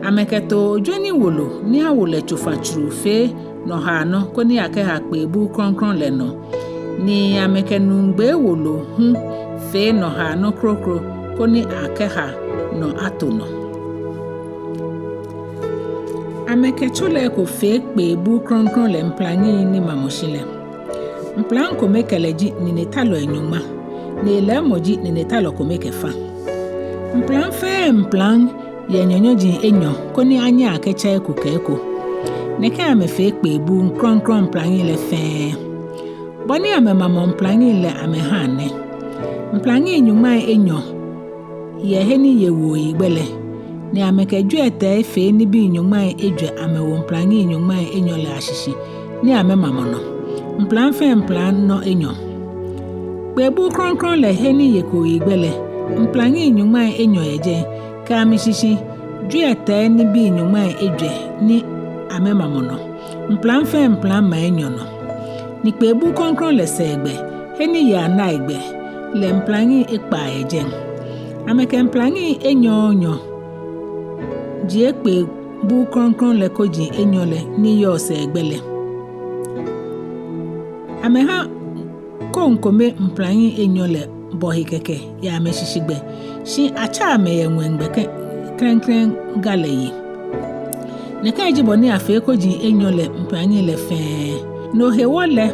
Amɛkɛ toojwɛni wolo ni awo lɛ tsofa tsuru fee nɔhaanɔ koni akɛha kpee buu krɔŋkrɔŋ lɛ nɔ, ni amɛkɛ nuŋgbe wolo hu fee nɔhaanɔ kroko koni akɛha nɔ ato nɔ. Amɛkɛ tso lɛ eko fee kpee buu krɔŋkrɔŋ lɛ mplaŋi ni mamɔ shi lɛ. Mplaŋ kome kɛlɛ ji ninetalɔi nyɔŋma, ni elɛɛmɔ ji ninetalɔ kome kɛ fa. Mplaŋ fɛɛ mplaŋ yɛ nyanyɔji enyɔ koni anyɛ akɛtsa eko kɛ eko. Nɛkɛ amɛfee kpee buu krɔŋkrɔŋ mplaŋi lɛ fɛɛ. Bɔ ni amɛmamɔ mplaŋi lɛ amɛha nɛ: mplaŋi nyɔŋmai enyɔ yɛ he ni yewoo yi gbɛ lɛ, ni amɛkɛ jwiɛtɛi fee nibii nyɔŋmai ejwɛ amɛwo mplaŋi nyɔŋmai enyɔ lɛ ashishi ni amɛmamɔ nɔ, mplaŋ fɛɛ mplaŋ nɔ enyɔ. Kpee buu krɔŋkrɔŋ lɛ he ni yeko yi gbɛ lɛ, mplaŋi nyɔŋmai enyɔ yɛ jɛi, kɛ amɛshishi jwiɛtɛi nibii nyɔŋmai ejwɛ ni amɛmamɔ nɔ, mplaŋ fɛɛ mplaŋ ma enyɔ nɔ. Ni kpee buu krɔŋkrɔŋ lɛ sɛɛgbɛ, he ni yɛ anaigbɛ lɛ, mplaŋi ekpaa yɛ jɛi. Amɛkɛ mplaŋi enyɔɔnyɔ jie kpee buu krɔŋkrɔŋ lɛ koji enyɔ lɛ ni yɔɔ sɛɛgbɛ lɛ. Amɛha koŋkome mplaŋi enyɔ lɛ bɔ he kɛkɛ yɛ amɛshishigbɛ, shi atsa amɛ yɛ ŋwɛigbɛ klɛŋklɛŋ ga lɛ yi. Nɛkɛ ji bɔ ni afee koji enyɔ lɛ mplaŋi lɛ fɛɛ. No hewɔ lɛ,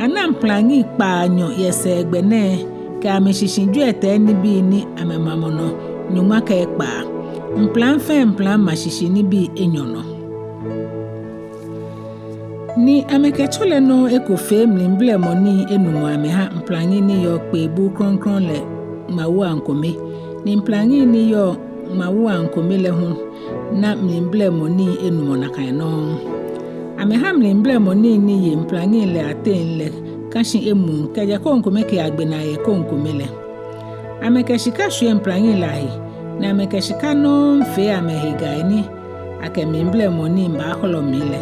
ana mplaŋi kpaanyɔ yɛ sɛɛgbɛ nɛɛ, kɛ amɛshishi jwiɛtɛi nibii ni amɛmamɔ nɔ nyɔŋma kɛ ekpaa, mplaŋ fɛɛ mplaŋ ma shishi nibii enyɔ nɔ. Ni amɛkɛ tso lɛ nɔŋŋ eko fee mliblɛmɔ nii enumɔ amɛha mplaŋi ni yɔɔ kpee buu krɔŋkrɔŋ lɛ ŋmawuaŋ kome, ni mplaŋi ni yɔɔ ŋmawuaŋ kome lɛ hu na mliblɛmɔ nii enumɔ nakai nɔŋŋ. Amɛha mliblɛmɔ nii ni ye mplaŋi lɛ ateŋ lɛ ka shi emuu kɛjɛ koŋkome kɛyagbe naa yɛ koŋkome lɛ. Amɛkɛ shika shwie mplaŋi lɛ ahe, ni amɛkɛ shika nɔŋŋ fee amɛhe gai ni akɛ mliblɛmɔ nii baahɔlɔ mli lɛ,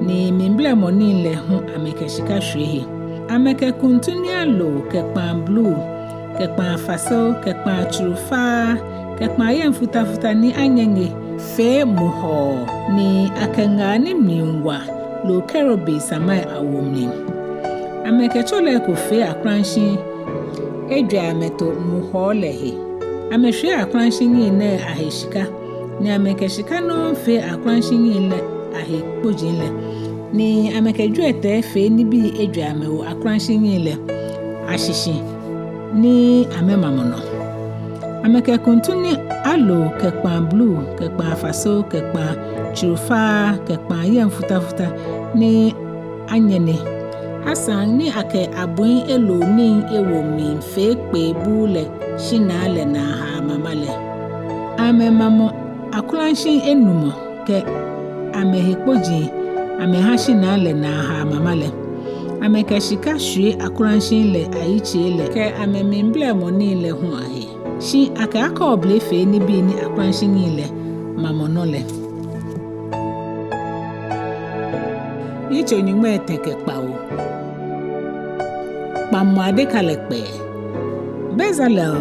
ni mliblɛmɔ nii lɛ hu amɛkɛ shika shwie he. Amɛkɛ kuntunialoo kɛ kpaa bluu kɛ kpaa faseo kɛ kpaa tsurufaa kɛ kpaa yɛŋ futafuta ni anyɛŋe fee muhɔɔ, ni akɛ ŋaa ni mli wa loo kerubim samai awo mli. Amɛkɛ tso lɛ eko fee akulashiŋi ejwɛ amɛto muhɔɔ lɛ he. Amɛshwie akulashiŋi nɛɛ ahe shika, ni amɛkɛ shika nɔŋŋ fee akulashiŋi lɛ ahe kpoji lɛ, ni amɛkɛ jwiɛtɛi fee nibii ejwɛ amɛwo akulashiŋi lɛ ashishi ni amɛmamɔ nɔ. Amɛkɛ kuntunialoo kɛ kpaa bluu kɛ kpaa faseo kɛ kpaa tsurufaa kɛ kpaa yɛŋ futafuta ni anyɛne. Asaŋ ni akɛ abui eloo nii ewo mli fee kpee buu lɛ shinaa lɛ naahaa mama lɛ. Amɛmamɔ akulashiŋi enumɔ kɛ amɛhe kpoji amɛha shinaa lɛ naahaa mama lɛ. Amɛkɛ shika shwie akulashiŋi lɛ ayitsei lɛ kɛ amɛmliblɛmɔ nii lɛ hu ahe. Shi akɛ akɔɔble fee nibii ni akulashiŋi lɛ mamɔ nɔ lɛ. Yitso nyɔŋmai etɛ kɛ kpawo. Kpaŋmɔ adeka lɛ kpɛɛ. Bezalel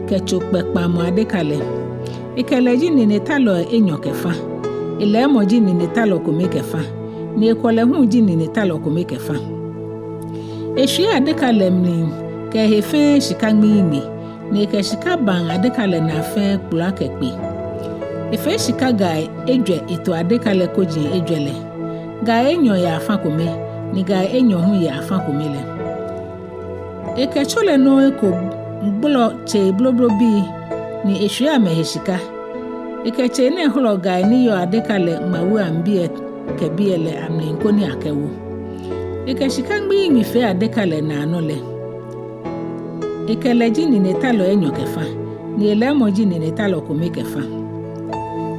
kɛ tso kpɛ kpaŋmɔ adeka lɛ. Ekɛlɛ ji ninetalɔi enyɔ kɛ fa. Elɛɛmɔ ji ninetalɔ kome kɛ fã, ni ekwɔlɛ hu ji ninetalɔ kome kɛ fã. Eshwie adeka lɛ mli kɛ ehe fɛɛ shika ŋmiiŋmi, ni ekɛ shika baŋ adeka lɛ naa fɛɛ kpula kɛ kpe. Efee shika gai ejwɛ eto adeka lɛ koji ejwɛ lɛ. Gai enyɔ yɛ afã kome, ni gai enyɔ hu yɛ afã kome lɛ. Ekɛ tso lɛ nɔŋŋ eko gbolɔ tsei bloblobii, ni eshwie amɛhe shika. Ekɛ tsei nɛɛ hɔlɔ gai ni yɔɔ adeka lɛ ŋmawuiaŋ biɛ kɛ biɛ lɛ amli koni akɛwo. Ekɛ shika ŋmiiŋmi fee adeka lɛ naanɔ lɛ. Ekɛlɛ ji ninetalɔ enyɔ kɛ fã, ni elɛɛmɔ ji ninetalɔ kome kɛ fã.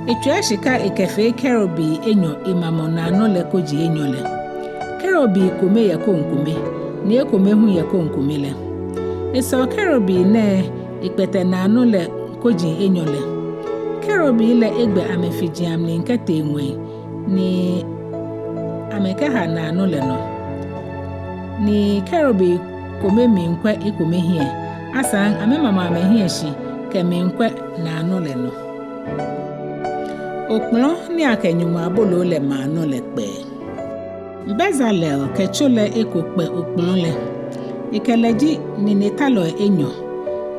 Etswia shika ekɛfee kerubi enyɔ emamɔ naanɔ lɛ koji enyɔ lɛ. Kerubi kome yɛ koŋkome, ni ekome hu yɛ koŋkome lɛ. Esɔ kerubi nɛɛ ekpɛtɛ naanɔ lɛ koji enyɔ lɛ. Kerubi lɛ egbɛ amɛfiji amli kɛtee ŋwɛi, ni amɛkɛha naanɔ lɛ nɔ. Ni kerubi kome miikwɛ ekome hiɛ, asaŋ amɛmamɔ amɛhiɛ shi kɛmiikwɛ naanɔ lɛ nɔ. Okplɔ ni akɛ nyɔŋmɔ aboloo lɛ maa nɔ lɛ kpɛɛ. Bezalel kɛ tso lɛ eko kpɛ okplɔ lɛ. Ekɛlɛ ji ninetalɔ enyɔ,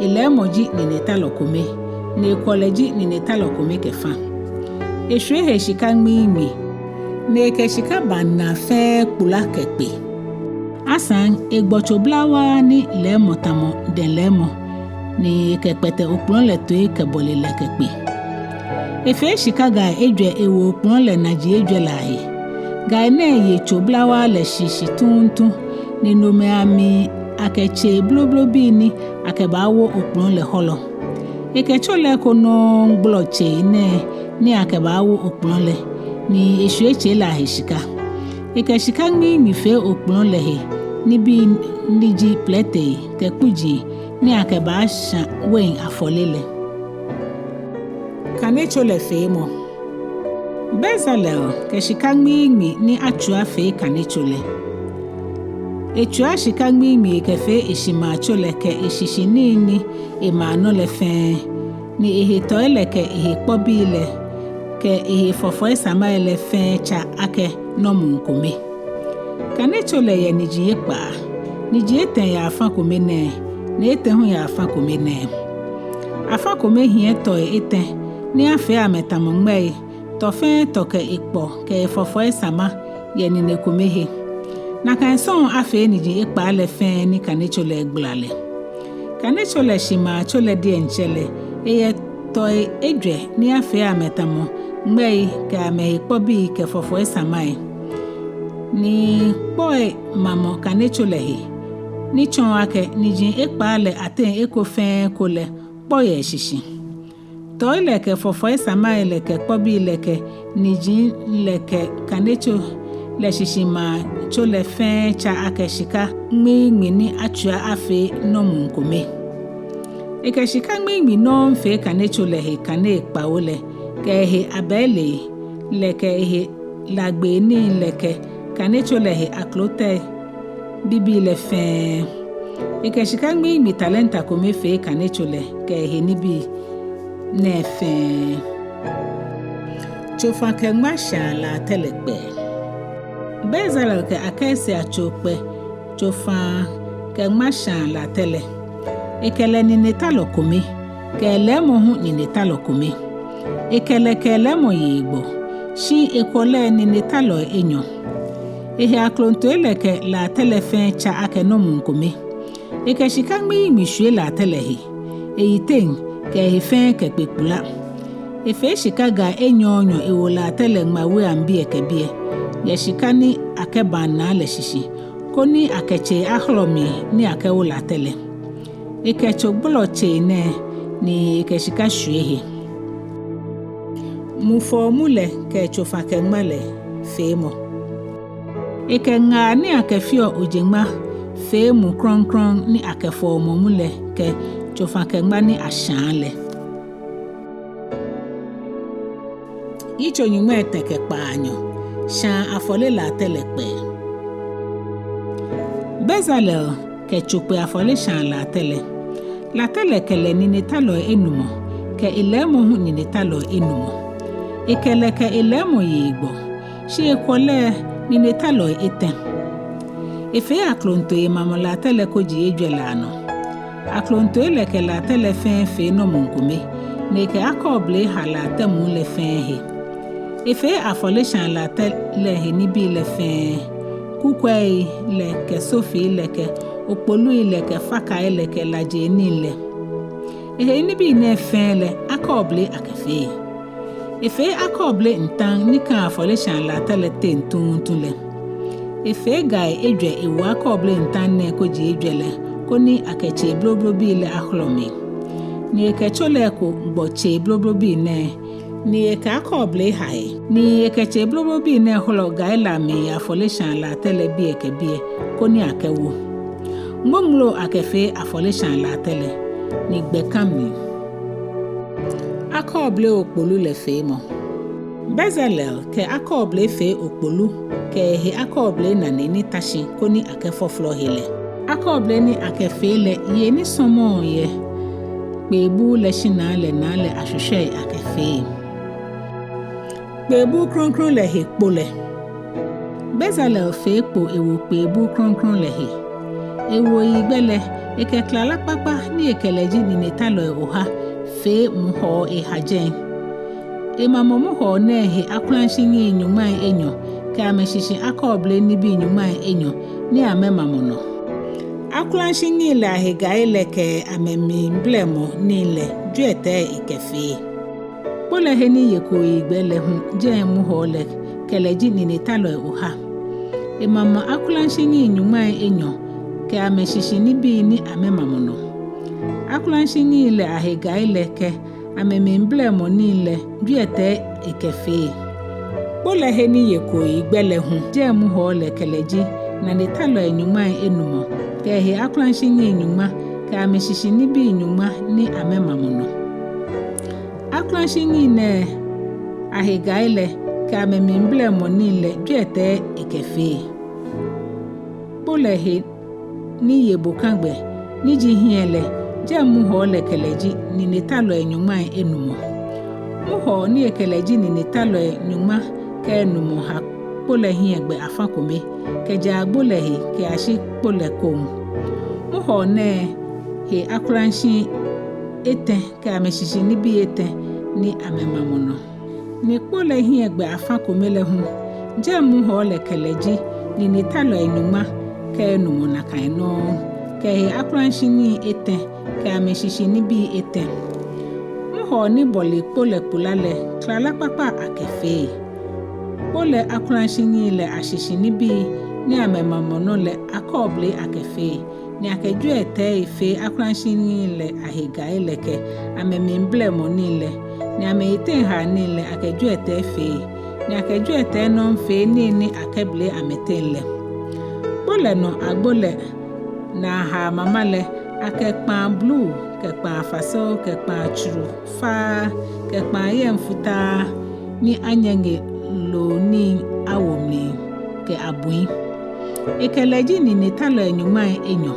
elɛɛmɔ ji ninetalɔ kome, ni ekwɔlɛ ji ninetalɔ kome kɛ fã. Eshwie ehe shika ŋmiiŋmi, ni ekɛ shika baŋ naa fɛɛ kpula kɛ kpe. Asaŋ egbɔ tso blawaa ni lɛɛmɔ tamɔ dɛŋ lɛɛmɔ, ni ekɛkpɛtɛ okplɔ lɛ toi kɛbɔle lɛ kɛ kpe. Efee shika gai ejwɛ ewo okplɔ lɛ naji ejwɛ lɛ ahe. Gai nɛɛ ye tso blawaa lɛ shishi tuuntu, ni nomɛi amli akɛ tsei bloblobii ni akɛbaawo okplɔ lɛ hɔlɔ. Ekɛ tso lɛ eko nɔŋŋ gbolɔ tsei nɛɛ ni akɛbaawo okplɔ lɛ, ni eshwie tsei lɛ ahe shika. Ekɛ shika ŋmiiŋmi fee okplɔ lɛ he nibii ni ji plɛtɛi kɛ kpuji ni akɛbaashã wein afɔle lɛ. Kanetso lɛ feemɔ. Bezalel kɛ shika ŋmiiŋmi ni atswia fee kanetso lɛ. Etswia shika ŋmiiŋmi ekɛfee eshimaatso lɛ kɛ eshishinii ni emaa nɔ lɛ fɛɛ, ni ehe tɔi lɛ kɛ ehe kpɔbii lɛ kɛ ehe fɔfɔi samai lɛ fɛɛ tsa akɛ nɔ muu kome. Kanetso lɛ yɛ niji ekpaa, niji etɛ yɛ afã kome nɛɛ, ni etɛ hu yɛ afã kome nɛɛ. Afã kome hiɛ tɔi etɛ ni afee amɛ tamɔ ŋmɛi, tɔ fɛɛ tɔ kɛ ekpɔ kɛ efɔfɔi sama yɛ nine kome he. Nakai sɔŋŋ afee niji ekpaa lɛ fɛɛ ni kanetso lɛ gbala lɛ. Kanetso lɛ shimaatso lɛ diɛŋtsɛ lɛ, eyɛ tɔi ejwɛ ni afee amɛ tamɔ ŋmɛi kɛ amɛhe kpɔbii kɛ fɔfɔi samai. Ni kpɔi mamɔ kanetso lɛ he, ni tsɔɔ akɛ niji ekpaa lɛ ateŋ eko fɛɛ eko lɛ kpɔ yɛ eshishi. Tɔi lɛ kɛ fɔfɔi samai lɛ kɛ kpɔbii lɛ kɛ niji lɛ kɛ kanetso lɛ shishimaatso lɛ fɛɛ tsa akɛ shika ŋmiiŋmi ni atswia afee nɔ muu kome. Ekɛ shika ŋmiiŋmi nɔŋŋ fee kanetso lɛ he kanei kpawo lɛ, kɛ ehe abɛilei lɛ kɛ ehe lagbeenii lɛ kɛ kanetso lɛ he aklotɛi bibii lɛ fɛɛ. Ekɛ shika ŋmiiŋmi talenta kome fee kanetso lɛ kɛ ehe nibii nɛɛ fɛɛ. Tsofa kɛ ŋma shãa latɛ lɛ kpɛɛ. Bezalel kɛ akasia tso kpɛ tsofa kɛ ŋma shãa latɛ lɛ. Ekɛlɛ ninetalɔ kome, kɛ elɛɛmɔ hu ninetalɔ kome. Ekɛlɛ kɛ elɛɛmɔ ye egbɔ, shi ekwɔlɛ ninetalɔi enyɔ. Ehe aklontoi lɛ kɛ latɛ lɛ fɛɛ tsa akɛ nɔ muu kome. Ekɛ shika ŋmiiŋmi shwie latɛ lɛ he, eyiteŋ kɛ ehe fɛɛ kɛkpe kpula. Efee shika gai enyɔɔnyɔ ewo latɛ lɛ ŋmawuiaŋ biɛ kɛ biɛ, yɛ shika ni akɛbaŋ naa lɛ shishi, koni akɛ tsei ahɔlɔ mli ni akɛwo latɛ lɛ. Ekɛ tso gbolɔ tsei nɛɛ, ni ekɛ shika shwie he. Mufɔɔ mu lɛ kɛ tsofa kɛ ŋma lɛ feemɔ. Ekɛ ŋaa ni akɛfeɔ ojeŋma fee mu krɔŋkrɔŋ ni akɛfɔɔ mɔ mu lɛ kɛ tsofa kɛ ŋma ni ashãa lɛ. Yitso nyɔŋmai etɛ kɛ kpaanyɔ. Shãa afɔle latɛ lɛ kpɛɛ. Bezalel kɛ tso kpɛ afɔle shãa latɛ lɛ. Latɛ lɛ kɛlɛ ninetalɔi enumɔ, kɛ elɛɛmɔ hu ninetalɔi enumɔ. Ekɛ lɛ kɛ elɛɛmɔ ye egbɔ, shi ekwɔlɛ ninetalɔi etɛ. Efee aklontoi emamɔ latɛ lɛ koji ejwɛ lɛ anɔ. Aklontoi lɛ kɛ latɛ lɛ fɛɛ fee nɔmɔ kome, ni ekɛ akɔɔble ha latɛ muu lɛ fɛɛ he. Efee afɔleshaa latɛ lɛ he nibii lɛ fɛɛ, kukwɛi lɛ kɛ sofii lɛ kɛ okpolui lɛ kɛ fakai lɛ kɛ lajeenii lɛ. Ehe nibii nɛɛ fɛɛ lɛ akɔɔble akɛfee. Efee akɔɔble ntaŋ ni kã afɔleshaa latɛ lɛ teŋ tuuntu lɛ. Efee gai ejwɛ ewo akɔɔble ntaŋ nɛɛ koji ejwɛ lɛ, koni akɛ tsei bloblobii lɛ ahɔlɔ mli. Ni ekɛ tso lɛ eko gbɔ tsei bloblobii nɛɛ, ni ekɛ akɔɔble ha he. Ni ekɛ tsei bloblobii nɛɛ hɔlɔ gai lɛ amli afɔleshaa latɛ lɛ biɛ kɛ biɛ, koni akɛwo. Ŋmoŋlo akɛfee afɔleshaa latɛ lɛ, ni gbɛ kã mli. Akɔɔble okpolu lɛ feemɔ. Bezalel kɛ akɔɔble fee okpolu kɛ ehe akɔɔble nane ni ta shi koni akɛfɔflɔ he lɛ. Akɔɔble ni akɛfee lɛ ye ni sɔmɔɔ yɛ kpeebuu lɛ shinaa lɛ naa lɛ ashwishwɛi akɛfee. Kpeebuu krɔŋkrɔŋ lɛ he kpo lɛ. Bezalel fee kpo ewo kpeebuu krɔŋkrɔŋ lɛ he. Ewo eyigbɛ lɛ, ekɛ klala kpakpa ni ekɛ lɛ ji ninetalɔi oha fee muhɔɔ eha jɛi. Emamɔ muhɔɔ nɛɛ he akulashinii nyɔŋmai enyɔ kɛ amɛshishi akɔɔble nibii nyɔŋmai enyɔ ni amɛmamɔ nɔ. Akulashinii lɛ ahe gai lɛ kɛ amɛmliblɛmɔ nii lɛ jwiɛtɛi ekɛfee. Kpo lɛ he ni ye kooyigbɛ lɛ hu jɛi muhɔɔ lɛ kɛ lɛ ji ninetalɔi oha. Emamɔ akulashinii nyɔŋmai enyɔ kɛ amɛshishi nibii ni amɛmamɔ nɔ. Akulashinii lɛ ahe gai lɛ kɛ amɛmliblɛmɔ nii lɛ jwiɛtɛi ekɛfee. Kpo lɛ he ni ye kooyigbɛ lɛ hu jɛi muhɔɔ lɛ kɛ lɛ ji ninetalɔi nyɔŋmai enumɔ kɛ ehe akulashinii nyɔŋma kɛ amɛshishi nibii nyɔŋma ni amɛmamɔ nɔ. Akulashinii nɛɛ ahe gai lɛ kɛ amɛmliblɛmɔ nii lɛ jwiɛtɛi ekɛfee. Kpo lɛ he ni ye bokagbɛ ni ji hiɛ lɛ jɛi muhɔɔ lɛ kɛ lɛ ji ninetalɔi nyɔŋmai enumɔ. Muhɔɔ ni ekɛ lɛ ji ninetalɔi nyɔŋma kɛ enumɔ ha kpo lɛ hiɛgbɛ afã kome, kɛjɛ agbo lɛ he kɛyashi kpo lɛ koŋ. Muhɔɔ nɛɛ he akulashiii etɛ kɛ amɛshishi nibii etɛ ni amɛmamɔ nɔ. Ni kpo lɛ hiɛgbɛ afã kome lɛ hu, jɛi muhɔɔ lɛ kɛ lɛ ji ninetalɔi nyɔŋma kɛ enumɔ nakai nɔŋŋ, kɛ ehe akulashinii etɛ kɛ amɛshishi nibii etɛ. Muhɔɔ ni bɔle kpo lɛ kpula lɛ, klala kpakpa akɛfee. Kpo lɛ akulashinii lɛ ashishi nibii ni amɛmamɔ nɔ lɛ akɔɔble akɛfee, ni akɛ jwiɛtɛi fee akulashinii lɛ ahe gai lɛ kɛ amɛmliblɛmɔ nii lɛ, ni amɛyiteŋ haa nii lɛ akɛ jwiɛtɛi fee, ni akɛ jwiɛtɛi nɔŋŋ fee nii ni akɛbele amɛteŋ lɛ. Kpo lɛ nɔ agbo lɛ naa haa mama lɛ, akɛ kpaa bluu kɛ kpaa fasɔ kɛ kpaa tsuru faa kɛ kpaa yɛŋ futaa ni anyɛŋe loo nii awo mli kɛ abui. Ekɛ lɛ ji ninetalɔi nyɔŋmai enyɔ,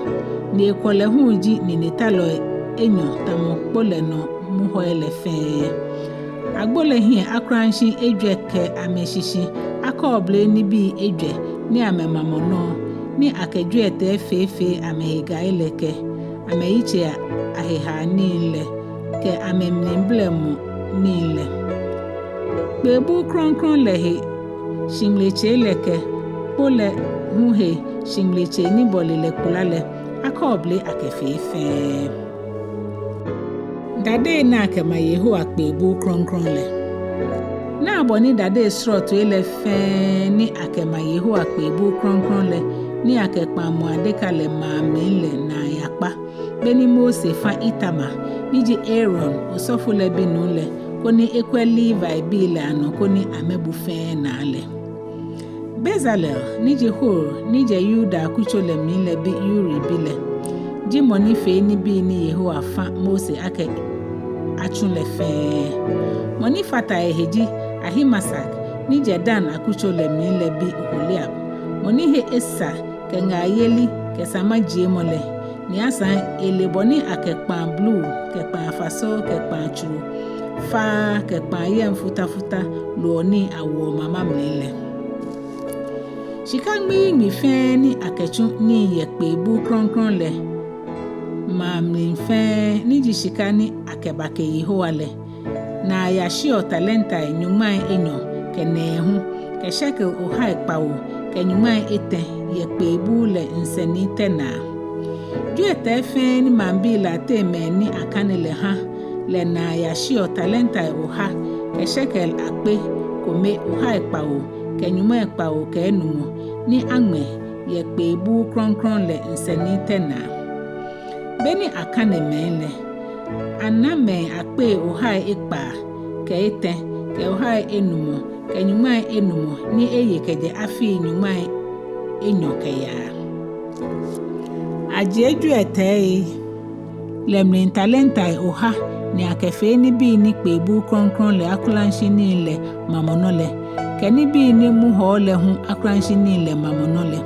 ni ekwɔlɛ hu ji ninetalɔi enyɔ tamɔ kpo lɛ nɔ muhɔi lɛ fɛɛ. Agbo lɛ hiɛ akulashiii ejwɛ kɛ amɛshishi akɔɔble nibii ejwɛ ni amɛmamɔ nɔ, ni akɛ jwiɛtɛi fee fee amɛhe gai lɛ kɛ amɛyitsei ahe haa nii lɛ kɛ amɛmliblɛmɔ nii lɛ. Kpeebuu krɔŋkrɔŋ lɛ he shihilɛ tsei lɛ kɛ kpo lɛ hu he shihilɛ tsei ni bɔle lɛ kpula lɛ, akɔɔble akɛfee fɛɛ. Dadei ni akɛma Yehowa kpeebuu krɔŋkrɔŋ lɛ. Naa bɔ ni dadei srɔtoi lɛ fɛɛ ni akɛma Yehowa kpeebuu krɔŋkrɔŋ lɛ ni akɛ kpaŋmɔ adeka lɛ maa mli lɛ naa yakpa, be ni Mose fã Itamar, ni ji Aaron osɔfo lɛ binuu lɛ, koni ekwɛ Levibii lɛ anɔ koni amɛbu fɛɛ naa lɛ. Bezalel, ni ji Hur, ni jɛ Yuda akutso lɛ mli lɛ bi Uri bi lɛ, ji mɔ ni fee nibii ni Yehowa fã Mose akɛ atsu lɛ fɛɛ. Mɔ ni fata ehe ji Ahimasak, ni jɛ Dan akutso lɛ mli lɛ bi Oholiab, mɔ ni he esa kɛ ŋaayeli kɛ samajiemɔ lɛ, ni asaŋ ele bɔ ni akɛ kpaa bluu kɛ kpaa fasɔ kɛ kpaa tsuru faa kɛ kpaa yɛŋ futafuta loɔ nii awoɔ mama mli lɛ. Shika ŋmiiŋmi fɛɛ ni akɛtsu nii yɛ kpeebuu krɔŋkrɔŋ lɛ maa mli fɛɛ, ni ji shika ni akɛbake Yehowa lɛ, naa yashiɔ talentai nyɔŋmai enyɔ kɛ nɛɛhu kɛ shekel ohai kpawo kɛ nyɔŋmai etɛ yɛ kpeebuu lɛ nsɛnitɛ naa. Jwiɛtɛi fɛɛ ni maŋbii lɛ ateŋ mɛi ni akane lɛ ha lɛ naa yashiɔ talentai oha kɛ shekel akpe kome ohai kpawo kɛ nyɔŋmai kpawo kɛ enumɔ ni aŋmɛ yɛ kpeebuu krɔŋkrɔŋ lɛ nsɛnitɛ naa. Be ni akane mɛi lɛ, ana mɛi akpei ohai ekpaa kɛ etɛ kɛ ohai enumɔ kɛ nyɔŋmai enumɔ ni eye kɛjɛ afii nyɔŋmai enyɔ kɛyaa. Ajie jwiɛtɛi lɛ mli talentai oha ni akɛfee nibii ni kpeebuu krɔŋkrɔŋ lɛ akulashinii lɛ mamɔ nɔ lɛ, kɛ nibii ni muhɔɔ lɛ hu akulashinii lɛ mamɔ nɔ lɛ.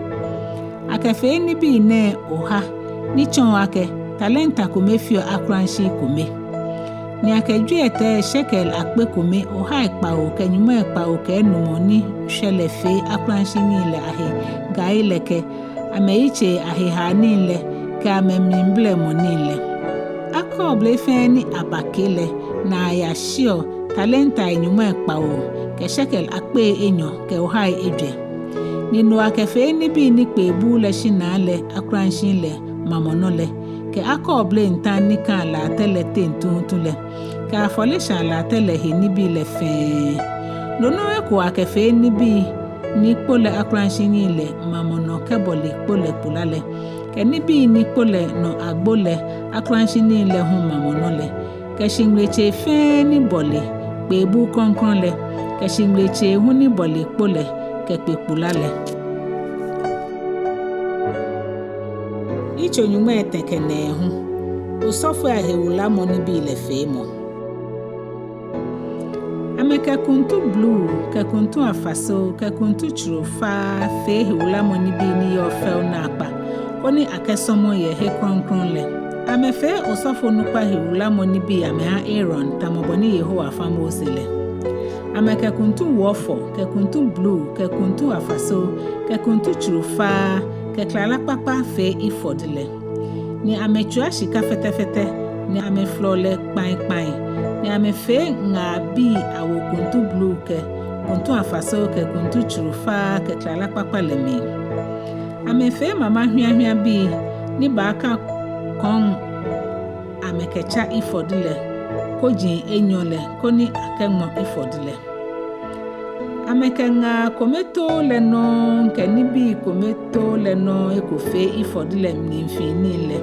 Akɛfee nibii nɛɛ oha ni tsɔɔ akɛ talenta kome feɔ akulashi kome. Ni akɛ jwiɛtɛi shekel akpe kome ohai kpawo kɛ nyɔŋmai kpawo kɛ enumɔ ni shwɛ lɛ fee akulashinii lɛ ahe gai lɛ kɛ amɛyitsei ahe haa nii lɛ kɛ amɛmliblɛmɔ nii lɛ. Akɔɔble fɛɛ ni abake lɛ naa yashiɔ talentai nyɔŋmai kpawo kɛ shekel akpei enyɔ kɛ ohai ejwɛ. Ni no akɛfee nibii ni kpeebuu lɛ shinaa lɛ akulashi lɛ mamɔ nɔ lɛ, kɛ akɔɔble ntaŋ ni kaa latɛ lɛ teŋ tuutu lɛ, kɛ afɔleshaa latɛ lɛ he nibii lɛ fɛɛ. No nɔŋŋ eko akɛfee nibii ni kpo lɛ akulashinii lɛ mamɔ nɔ kɛbɔle kpo lɛ kpula lɛ, kɛ nibii ni kpo lɛ nɔ agbo lɛ akulashinii lɛ hu mamɔ nɔ lɛ, kɛ shiŋmlitsei fɛɛ ni bɔle kpeebuu krɔŋkrɔŋ lɛ, kɛ shiŋmlitsei hu ni bɔle kpo lɛ kɛkpe kpula lɛ. Yitso nyɔŋmai etɛ kɛ nɛɛhu. Osɔfoi ahewulamɔ nibii lɛ feemɔ. Amɛkɛ kuntu bluu kɛ kuntu afaso kɛ kuntu tsuru faa fee hewulamɔ nibii ni yɔɔ fɛo naakpa, koni akɛsɔmɔ yɛ he krɔŋkrɔŋ lɛ. Amɛfee osɔfonukpa hewulamɔ nibii amɛha Aaron tamɔ bɔ ni Yehowa fã Mose lɛ. Amɛkɛ kuntu wuɔfɔ kɛ kuntu bluu kɛ kuntu afaso kɛ kuntu tsuru faa kɛ klala kpakpa fee efod lɛ. Ni amɛtswia shika fɛtɛfɛtɛ, ni amɛfolɔ lɛ kpaikpai, ni amɛfee ŋaa bii awo kuntu bluu kɛ kuntu afaso kɛ kuntu tsuru faa kɛ klala kpakpa lɛ mli. Amɛfee mama hwiahwiabii ni baaka kɔŋ amɛkɛtsa efod lɛ koji enyɔ lɛ, koni akɛŋmɔ efod lɛ. Amɛkɛ ŋaa kome too lɛ nɔŋŋ kɛ nibii kome too lɛ nɔŋŋ eko fee efod lɛ mlifiinii lɛ.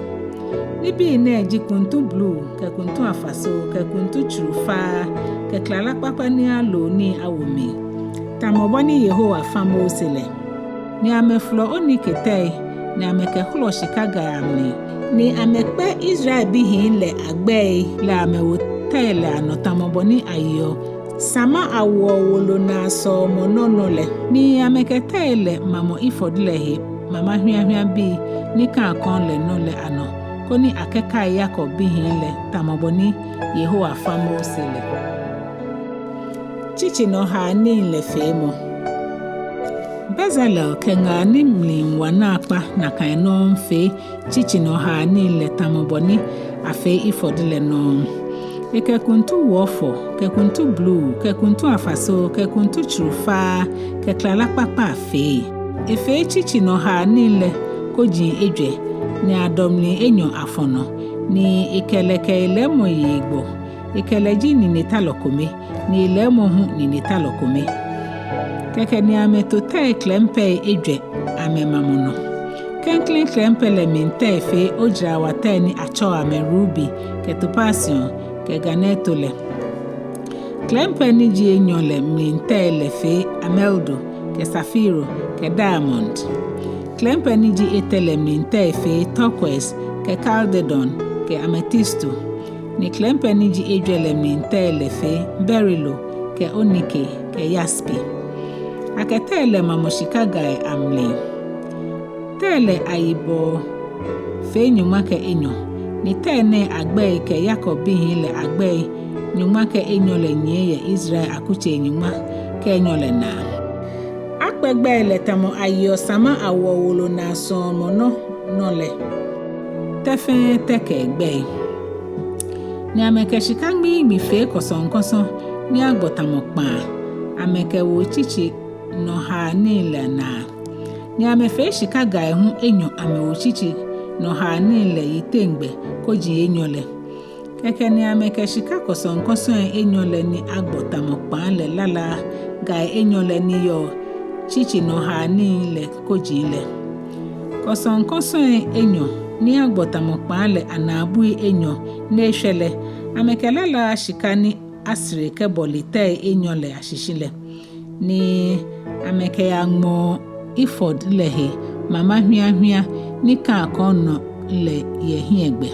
Nibii nɛɛ ji kuntu bluu kɛ kuntu afaso kɛ kuntu tsuru faa kɛ klala kpakpa ni alo nii awo mli, tamɔ bɔ ni Yehowa fã Mose lɛ. Ni amɛfolɔ onike tɛi, ni amɛkɛhɔlɔ shika gai amli, ni amɛkpɛ Israel bihii lɛ agbɛi lɛ amɛwo tɛi lɛ anɔ tamɔ bɔ ni ayeɔ sama awoɔ wolo naa sɔɔmɔ nɔ nɔ lɛ. Ni amɛkɛ tɛi lɛ mamɔ efod lɛ he mama hwiahwiabii ni kaa kɔŋ lɛ nɔ lɛ anɔ, koni akɛkai Yakob bihii lɛ tamɔ bɔ ni Yehowa fã Mose lɛ. Tsitsinɔhaanii lɛ feemɔ. Bezalel kɛ ŋaa ni mli wa naakpa nakai nɔŋŋ fee tsitsinɔhaanii lɛ tamɔ bɔ ni afee efod lɛ nɔŋŋ. Ekɛ kuntu wuɔfɔ kɛ kuntu bluu kɛ kuntu afaso kɛ kuntu tsuru faa kɛ klala kpakpa fee. Efee tsitsinɔhaanii lɛ koji ejwɛ, ni adɔ mli enyɔ afɔ nɔ, ni ekɛ lɛ kɛ elɛɛmɔ yei gbɔ. Ekɛ lɛ ji ninetalɔ kome, ni elɛɛmɔ hu ninetalɔ kome. Kɛkɛ ni amɛto tɛi klɛmpɛi ejwɛ amɛmamɔ nɔ. Klɛŋklɛŋ klɛmpɛ lɛ mli tɛi fee ojarawatɛi ni atsɛɔ amɛ rubi kɛ topasio kɛ garnɛto lɛ. Klɛmpɛ ni ji enyɔ lɛ mli tɛi lɛ fee amaldo kɛ safiro kɛ diamond. Klɛmpɛ ni ji etɛ lɛ mli tɛi fee turquoise kɛ chalcedon kɛ ametisto. Ni klɛmpɛ ni ji ejwɛ lɛ mli tɛi lɛ fee berilo kɛ onike kɛ yaspi. Akɛ tɛi lɛ mamɔ shika gai amli. Tɛi lɛ ayibɔ fee nyɔŋma kɛ enyɔ, ni tɛi nɛɛ agbɛi kɛ Yakob bihii lɛ agbɛi nyɔŋma kɛ enyɔ lɛ nyiɛ yɛ Israel akutsei nyɔŋma kɛ enyɔ lɛ naa. Akpɛ gbɛi lɛ tamɔ ayeɔ sama awoɔ wolo naa sɔɔmɔ nɔ nɔ lɛ, tɛ fɛɛ tɛ kɛ egbɛi. Ni amɛkɛ shika ŋmiiŋmi fee kɔsɔŋkɔsɔ ni agbɔ tamɔ kpaa, amɛkɛ wo tsitsi nɔhaanii lɛ anaa. Ni amɛfee shika gai hu enyɔ amɛwo tsitsi nɔhaanii lɛ yiteŋgbɛ koji enyɔ lɛ. Kɛkɛ ni amɛkɛ shika kɔsɔŋkɔsɔi enyɔ lɛ ni agbɔ tamɔ kpaa lɛ lalaa gai enyɔ lɛ ni yɔɔ tsitsi nɔhaanii lɛ koji lɛ. Kɔsɔŋkɔsɔi enyɔ ni agbɔ tamɔ kpaa lɛ anaabui enyɔ ni eshwɛ lɛ, amɛkɛ lalaa shika ni asere kɛbɔle tɛi enyɔ lɛ ashishi lɛ. Ni amɛkɛyaŋmɔ efod lɛ he mama hwiahwia ni kaa kɔŋ nɔ lɛ yɛ hiɛgbɛ.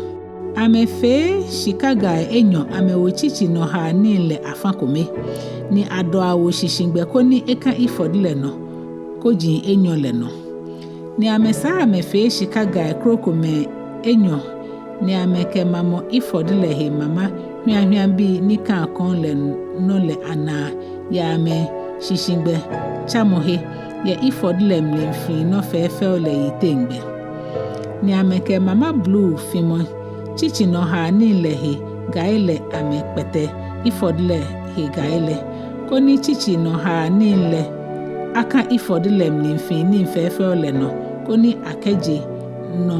Amɛfee shika gai enyɔ amɛwo tsitsi nɔhaanii lɛ afã kome, ni adɔ awo shishigbɛ koni eka efod lɛ nɔ koji enyɔ lɛ nɔ. Ni amɛsaa amɛfee shika gai krokomɛi enyɔ ni amɛkɛmamɔ efod lɛ he mama hwiahwiabii ni kaa kɔŋ lɛ nɔ lɛ anaa yɛ amɛshishibɛtsamɔhe yɛ efod lɛ mlifiinɔ fɛɛfɛo lɛ yiteŋgbɛ. Ni amɛkɛ mama bluu fimɔ tsitsi nɔhaanii lɛ he gai lɛ amɛkpɛtɛ efod lɛ he gai lɛ, koni tsitsi nɔhaanii lɛ aka efod lɛ mlifiinii fɛɛfɛo lɛ nɔ, koni akɛje nɔ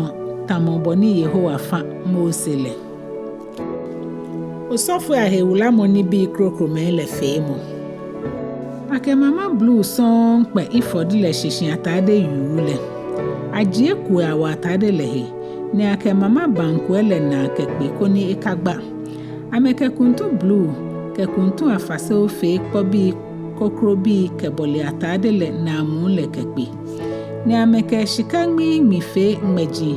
tamɔ bɔ ni Yehowa fã Mose lɛ. Osɔfoi ahewulamɔ nibii krokomɛi lɛ feemɔ. Akɛ mama bluu sɔŋŋ kpɛ efod lɛ shishi atade yuu lɛ. Ajie kue awo atade lɛ he, ni akɛ mama baŋkue lɛ naa kɛkpe koni ekagba. Amɛkɛ kuntu bluu kɛ kuntu afaseo fee kpɔbii krokrobii kɛbɔle atade lɛ naamuu lɛ kɛkpe. Ni amɛkɛ shika ŋmiiŋmi fee ŋmɛji,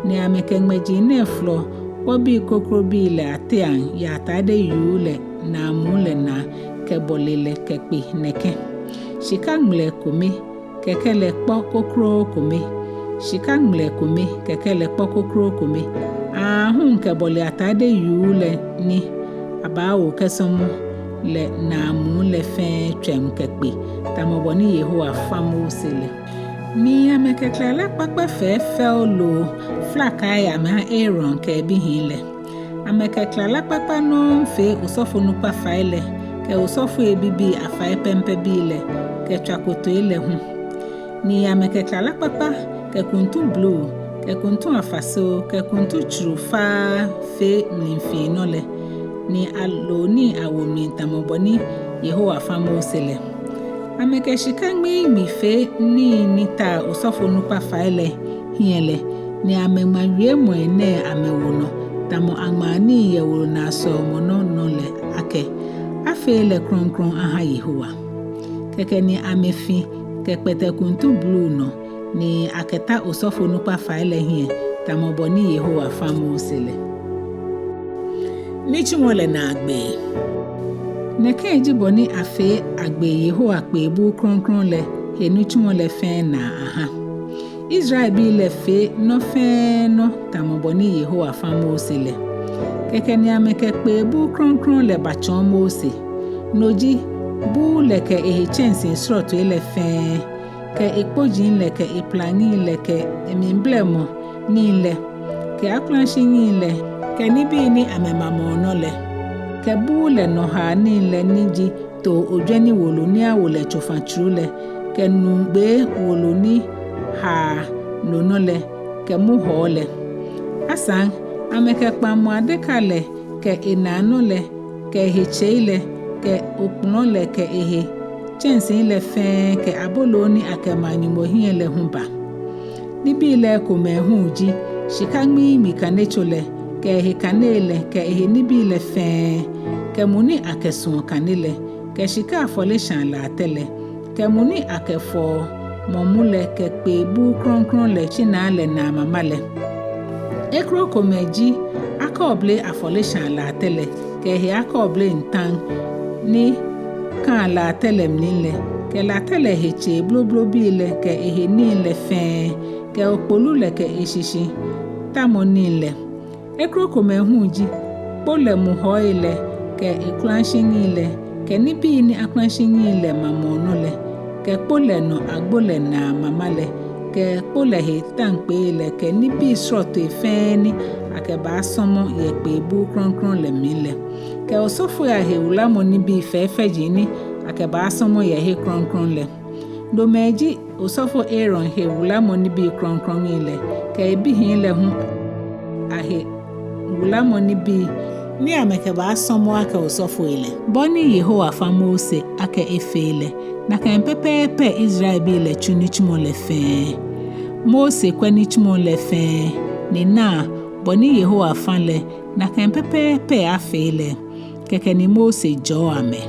ni amɛkɛ ŋmɛji nɛɛ folɔ kpɔbii krokrobii lɛ ateiaŋ yɛ atade yuu lɛ naamuu lɛ naa kɛbɔle lɛ kɛkpe nɛkɛ: shika ŋmlɛ kome, kɛkɛ lɛ kpɔ krokro kome, shika ŋmlɛ kome, kɛkɛ lɛ kpɔ krokro kome, aahu kɛbɔle atade yuu lɛ ni abaawo kɛsɔmɔ lɛ naamuu lɛ fɛɛ tswɛm kɛkpe, tamɔ bɔ ni Yehowa fã Mose lɛ. Ni amɛkɛ klala kpakpa fɛɛfɛo loo flakai amɛha Aaron kɛ ebihii lɛ. Amɛkɛ klala kpakpa nɔŋŋ fee osɔfonukpa fai lɛ kɛ osɔfoi bibii afai pɛmpɛbii lɛ kɛ tswakotoi lɛ hu. Ni amɛkɛ klala kpakpa kɛ kuntu bluu kɛ kuntu afaseo kɛ kuntu tsuru faa fee mlifiinɔ lɛ, ni alo nii awo mli tamɔ bɔ ni Yehowa fã Mose lɛ. Amɛkɛ shika ŋmiiŋmi fee nii ni taa osɔfonukpa fai lɛ hiɛ lɛ, ni amɛŋma wiemɔi nɛɛ amɛwo nɔ tamɔ aŋmaa nii yɛ wolo naa sɔɔmɔ nɔ nɔ lɛ akɛ: Afee lɛ krɔŋkrɔŋ aha Yehowa. Kɛkɛ ni amɛfi kɛkpɛtɛ kuntu bluu nɔ, ni akɛta osɔfonukpa fai lɛ hiɛ tamɔ bɔ ni Yehowa fã Mose lɛ. Nitsumɔ lɛ naagbee. Nɛkɛ ji bɔ ni afee agbe Yehowa kpee buu krɔŋkrɔŋ lɛ he nitsumɔ lɛ fɛɛ naa aha. Israelbii lɛ fee nɔ fɛɛ nɔ tamɔ bɔ ni Yehowa fã Mose lɛ. Kɛkɛ ni amɛkɛ kpee buu krɔŋkrɔŋ lɛ batsɔɔ Mose. No ji buu lɛ kɛ ehe tsɛnsii srɔtoi lɛ fɛɛ, kɛ ekpojii lɛ kɛ eplaŋii lɛ kɛ emliblɛmɔ nii lɛ kɛ akulashiŋii lɛ kɛ nibii ni amɛmamɔɔ nɔ lɛ, kɛ buu lɛ nɔhaanii lɛ ni ji too ojwɛni wolo ni awo lɛ tsofa tsuru lɛ, kɛ nugbee wolo ni haa no nɔ lɛ, kɛ muhɔɔ lɛ. Asaŋ amɛkɛ kpaŋmɔ adeka lɛ kɛ enaanɔ lɛ kɛ ehe tsei lɛ kɛ okpɔlɔ lɛ kɛ ehe tsɛnsii lɛ fɛɛ kɛ aboloo ni akɛmaa Nyɔŋmɔ hiɛ lɛ hu ba. Nibii lɛ ekomɛi hu ji shika ŋmiiŋmi kanetso lɛ kɛ ehe kanei lɛ kɛ ehe nibii lɛ fɛɛ, kɛ mu ni akɛsuɔ kane lɛ, kɛ shika afɔleshaa latɛ lɛ, kɛ mu ni akɛfɔɔ mɔmu lɛ kɛ kpee buu krɔŋkrɔŋ lɛ tsinaa lɛ naa mama lɛ. Ekrokomɛi ji akɔɔble afɔleshaa latɛ lɛ kɛ ehe akɔɔble ntaŋ ni kaa latɛ lɛ mli lɛ, kɛ latɛ lɛ he tsei bloblobii lɛ kɛ ehe nii lɛ fɛɛ, kɛ okpolu lɛ kɛ eshishitamɔ nii lɛ. Ekrokomɛi hu ji kpo lɛ muhɔi lɛ kɛ ekulashinyii lɛ, kɛ nibii ni akulashinyii lɛ mamɔɔ nɔ lɛ, kɛ kpo lɛ nɔ agbo lɛ naa mama lɛ, kɛ kpo lɛ he taŋkpɛi lɛ, kɛ nibii srɔtoi fɛɛ ni akɛbaasɔmɔ yɛ kpee buu krɔŋkrɔŋ lɛ mli lɛ, kɛ osɔfoi ahe wulamɔ nibii fɛfɛji ni akɛbaasɔmɔ yɛ he krɔŋkrɔŋ lɛ. Nomɛi ji osɔfo Aaron he wulamɔ nibii krɔŋkrɔŋi lɛ, kɛ ebihii lɛ hu ahe wulamɔ nibii ni amɛkɛbaasɔmɔ akɛ osɔfoi lɛ. Bɔ ni Yehowa fã Mose akɛ efee lɛ, nakai pɛpɛɛpɛ Israelbii lɛ tsu nitsumɔ lɛ fɛɛ. Mose kwɛ nitsumɔ lɛ fɛɛ, ni naa, bɔ ni Yehowa fã lɛ, nakai pɛpɛɛpɛ afee lɛ. Kɛkɛ ni Mose jɔɔ amɛ.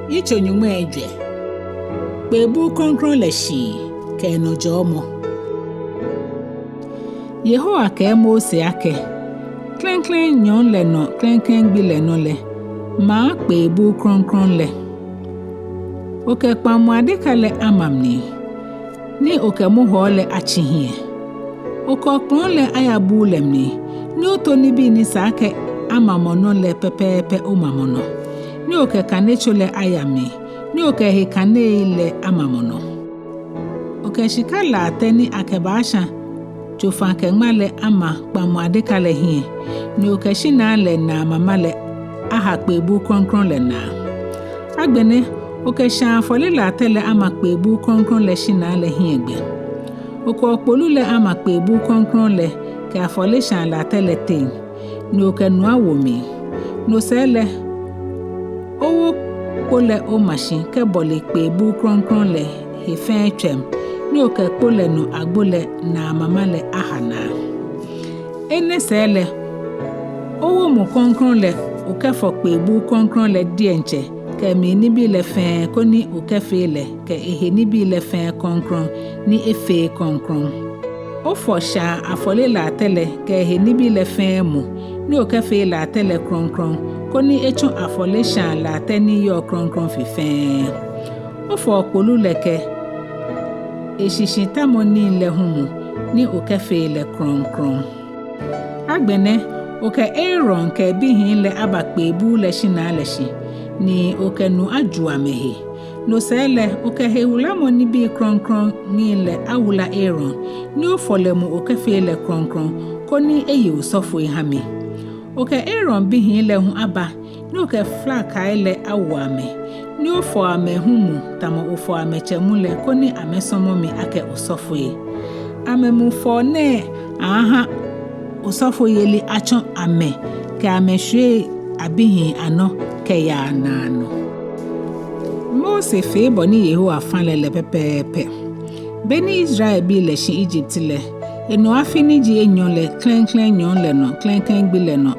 Yitso nyɔŋmai ejwɛ. Kpee buu krɔŋkrɔŋ lɛ shii kɛ enɔ jɔɔmɔ. Yehowa kɛɛ Mose akɛ, klɛŋklɛŋ nyɔɔŋ lɛ nɔ, klɛŋklɛŋ gbi lɛ nɔ lɛ, maa kpee buu krɔŋkrɔŋ lɛ. Okɛ kpaŋmɔ adeka lɛ ama mli, ni okɛ muhɔɔ lɛ atsi hiɛ. Okɛ okplɔ̃ lɛ aya buu lɛ mli, ni oto nibii ni sa akɛ amamɔ nɔ lɛ pɛpɛɛpɛ omamɔ nɔ, ni okɛ kanetso lɛ aya mli, ni okɛ ehe kanei lɛ amamɔ nɔ. Okɛ shika latɛ ni akɛbaashã tsofa kɛ ŋma lɛ ama kpaŋmɔ adeka lɛ hiɛ, ni okɛ shinaa lɛ naa mama lɛ aha kpee buu krɔŋkrɔŋ lɛ naa. Agbɛnɛ, okɛ shãa afɔle latɛ lɛ ama kpee buu krɔŋkrɔŋ lɛ shinaa lɛ hiɛgbɛ. Okɛ okpolu lɛ ama kpee buu krɔŋkrɔŋ lɛ kɛ afɔleshãa latɛ lɛ teŋ, ni okɛ nu awo mli. No sɛɛ lɛ, owo kpo lɛ oma shi kɛbɔle kpee buu krɔŋkrɔŋ lɛ he fɛɛ tswɛm, ni okɛ kpo lɛ nɔ agbo lɛ naa mama lɛ aha naa. Enɛ sɛɛ lɛ, owo mu krɔŋkrɔŋ lɛ okɛfɔ kpee buu krɔŋkrɔŋ lɛ diɛŋtsɛ kɛ emli nibii lɛ fɛɛ, koni okɛfee lɛ kɛ ehe nibii lɛ fɛɛ krɔŋkrɔŋ, ni efee krɔŋkrɔŋ. Ofɔ shãa afɔle latɛ lɛ kɛ ehe nibii lɛ fɛɛ mu, ni okɛfee latɛ lɛ krɔŋkrɔŋ, koni etsɔ afɔleshãa latɛ ni yɔɔ krɔŋkrɔŋ fe fɛɛ. Ofɔ okpolu lɛ kɛ eshishitamɔ nii lɛ hu mu, ni okɛfee lɛ krɔŋkrɔŋ. Agbɛnɛ, okɛ Aaron kɛ ebihii lɛ aba kpee buu lɛ shinaa lɛ shi, ni okɛ nu aju amɛhe. No sɛɛ lɛ, okɛ he wulamɔ nibii krɔŋkrɔŋi lɛ awula Aaron, ni ofɔ lɛ mu okɛfee lɛ krɔŋkrɔŋ, koni eye osɔfoi ha mi. Okɛ Aaron bihii lɛ hu aba, ni okɛ flakai lɛ awo amɛ, ni ofɔ amɛ hu mu tamɔ ofɔ amɛtsɛ mu lɛ, koni amɛsɔmɔ mi akɛ osɔfoi. Amɛmufɔɔ nɛɛ aaaha osɔfoyeli atsɔ amɛ kɛ amɛshwiei abihii anɔ kɛyaa naanɔ. Mose fee bɔ ni Yehowa fã lɛ lɛ pɛpɛɛpɛ. Beni Israelbii lɛ shi Egypt lɛ, enɔ afi ni ji enyɔ lɛ, klɛŋklɛŋ nyɔɔŋ lɛ nɔ, klɛŋklɛŋ gbi lɛ nɔ,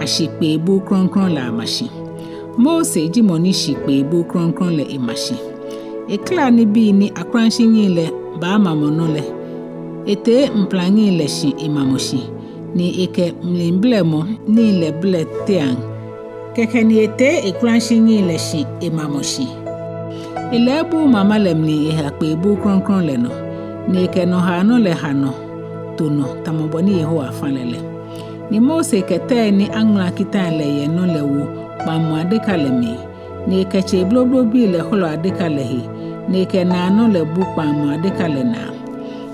ashi kpee buu krɔŋkrɔŋ lɛ ama shi. Mose ji mɔ ni shi kpee buu krɔŋkrɔŋ lɛ ema shi. Ekla nibii ni akulashinyii lɛ baamamɔ nɔ lɛ, etee mplaŋi lɛ shi emamɔ shi, ni ekɛ mliblɛmɔ nii lɛ blɛ tɛaŋ. Kɛkɛ ni etee ekulashinyii lɛ shi emamɔ shi. Elɛ ebuu mama lɛ mli eha kpee buu krɔŋkrɔŋ lɛ nɔ, ni ekɛ nɔhaanɔ lɛ ha nɔ to nɔ tamɔ bɔ ni Yehowa fã lɛ lɛ. Ni Mose kɛ tɛi ni aŋmala kitai lɛ yɛ nɔ lɛ wo kpaŋmɔ adeka lɛ mli, ni ekɛ tsei bloblobii lɛ hɔlɔ adeka lɛ he, ni ekɛ naanɔ lɛ bu kpaŋmɔ adeka lɛ naa.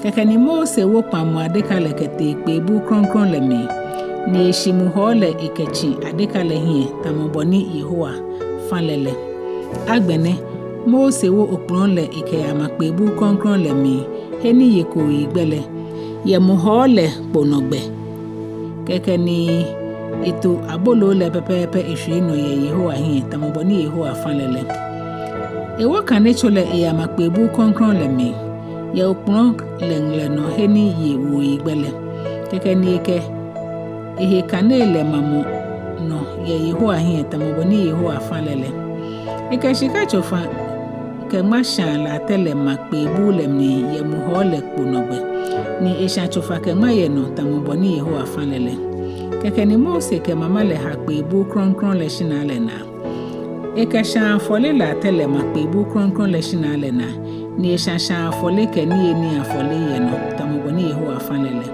Kɛkɛ ni Mose wo kpaŋmɔ adeka lɛ kɛtee kpee buu krɔŋkrɔŋ lɛ mli, ni eshi muhɔɔ lɛ ekɛtsi adeka lɛ hiɛ tamɔ bɔ ni Yehowa fã lɛ lɛ. Agbɛnɛ, Mose wo okplɔ̃ lɛ ekɛyama kpee buu krɔŋkrɔŋ lɛ mli, he ni ye kooyigbɛ lɛ, yɛ muhɔɔ lɛ kponɔgbɛ. Kɛkɛ ni eto aboloo lɛ pɛpɛɛpɛ eshwie nɔ yɛ Yehowa hiɛ tamɔ bɔ ni Yehowa fã lɛ lɛ. Ewo kanetso lɛ eyama kpee buu krɔŋkrɔŋ lɛ mli, yɛ okplɔ̃ lɛ ŋlɛ nɔ he ni ye wooyigbɛ lɛ. Kɛkɛ ni ekɛ ehe kanei lɛ mamɔ nɔ yɛ Yehowa hiɛ tamɔ bɔ ni Yehowa fã lɛ lɛ. Ekɛ shika tsofa kɛ ŋma shãa latɛ lɛ ma kpee buu lɛ mli yɛ muhɔɔ lɛ kponɔgbɛ, ni eshã tsofa kɛ ŋma yɛ nɔ tamɔ bɔ ni Yehowa fã lɛ lɛ. Kɛkɛ ni Mose kɛ mama lɛ ha kpee buu krɔŋkrɔŋ lɛ shinaa lɛ naa. Ekɛ shãa afɔle latɛ lɛ ma kpee buu krɔŋkrɔŋ lɛ shinaa lɛ naa, ni eshã shãa afɔle kɛ niyenii afɔle yɛ nɔ tamɔ bɔ ni Yehowa fã lɛ lɛ.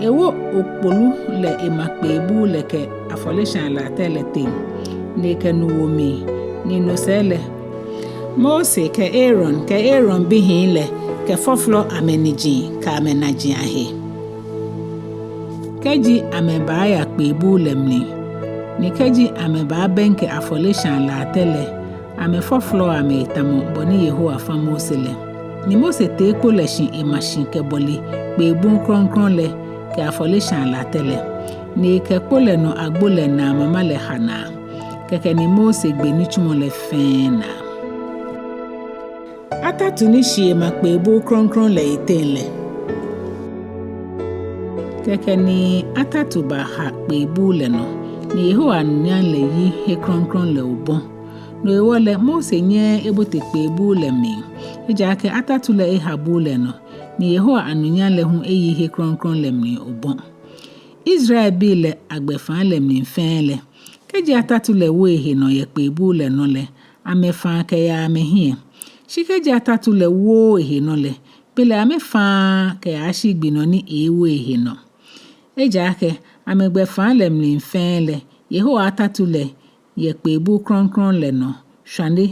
Ewo okpolu lɛ ema kpee buu lɛ kɛ afɔleshaa latɛ lɛ teŋ, ni ekɛ nu wo mli, ni no sɛɛ lɛ, Mose kɛ Aaron kɛ Aaron bihii lɛ kɛfɔfɔlɔ amɛniji kɛ amɛnaji ahe. Kɛji amɛbaaya kpee buu lɛ mli, ni kɛji amɛbaabɛŋkɛ afɔleshaa latɛ lɛ, amɛfɔfɔlɔ amɛhe tamɔ bɔ ni Yehowa fã Mose lɛ. Ni Mose tee kpo lɛ shi ema shi kɛbɔle kpee buu krɔŋkrɔŋ lɛ kɛ afɔleshaa latɛ lɛ, ni ekɛ kpo lɛ nɔ agbo lɛ naa mama lɛ ha naa. Kɛkɛ ni Mose gbe nitsumɔ lɛ fɛɛ naa. Atatu ni shi ema kpee buu krɔŋkrɔŋ lɛ yiteŋ lɛ. Kɛkɛ ni atatu baha kpee buu lɛ nɔ, ni Yehowa anunyam lɛ yi he krɔŋkrɔŋ lɛ obɔ. No hewɔ lɛ Mose nyɛɛɛ ebote kpee buu lɛ mli, ejaakɛ atatu lɛ eha buu lɛ nɔ, ni Yehowa anunyam lɛ hu eyi he krɔŋkrɔŋ lɛ mli obɔ. Israelbii lɛ agbɛfaa lɛ mli fɛɛ lɛ, kɛji atatu lɛ wo ehe nɔ yɛ kpee buu lɛ nɔ lɛ, amɛfaa kɛyaa amɛhiɛ. Shi kɛji atatu lɛ wooo ehe nɔ lɛ, belɛ amɛfaaa kɛyashi gbi nɔ ni eeewo ehe nɔ. Ejaakɛ amɛgbɛfaa lɛ mli fɛɛ lɛ, Yehowa atatu lɛ yɛ kpee buu krɔŋkrɔŋ lɛ nɔ shwane,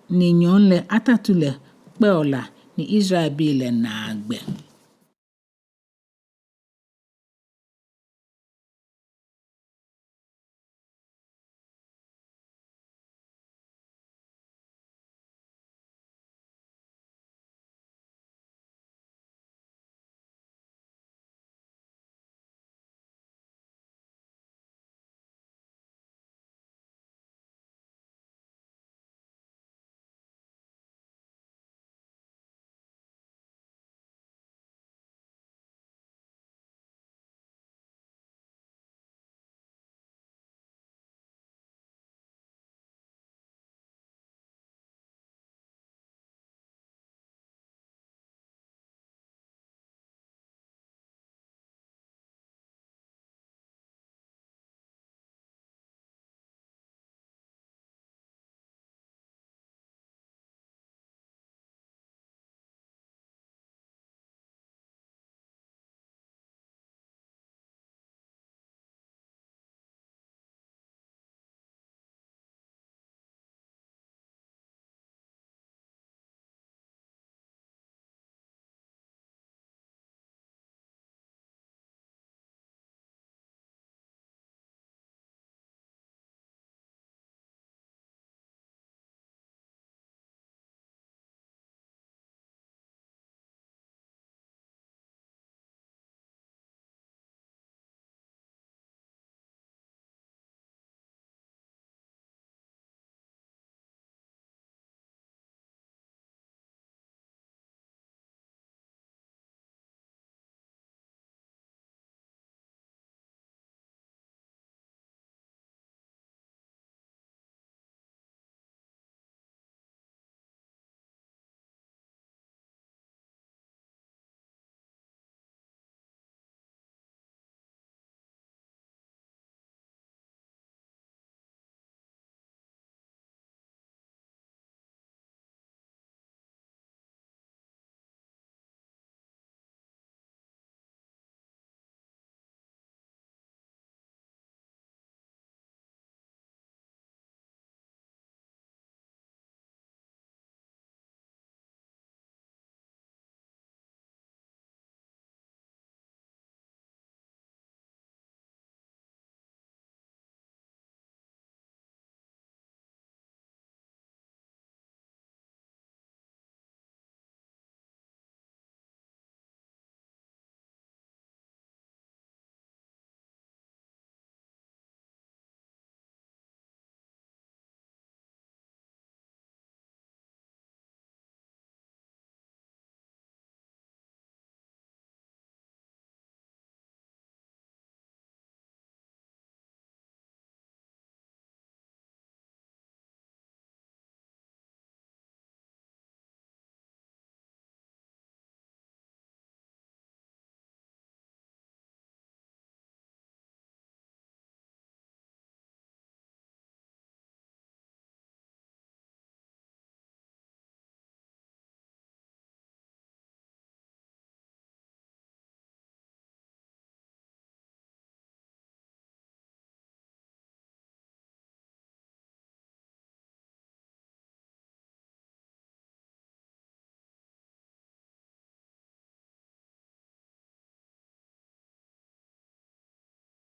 ni nyɔɔŋ lɛ atatu lɛ kpɛɔ la ni Israelbii lɛ naa gbɛ.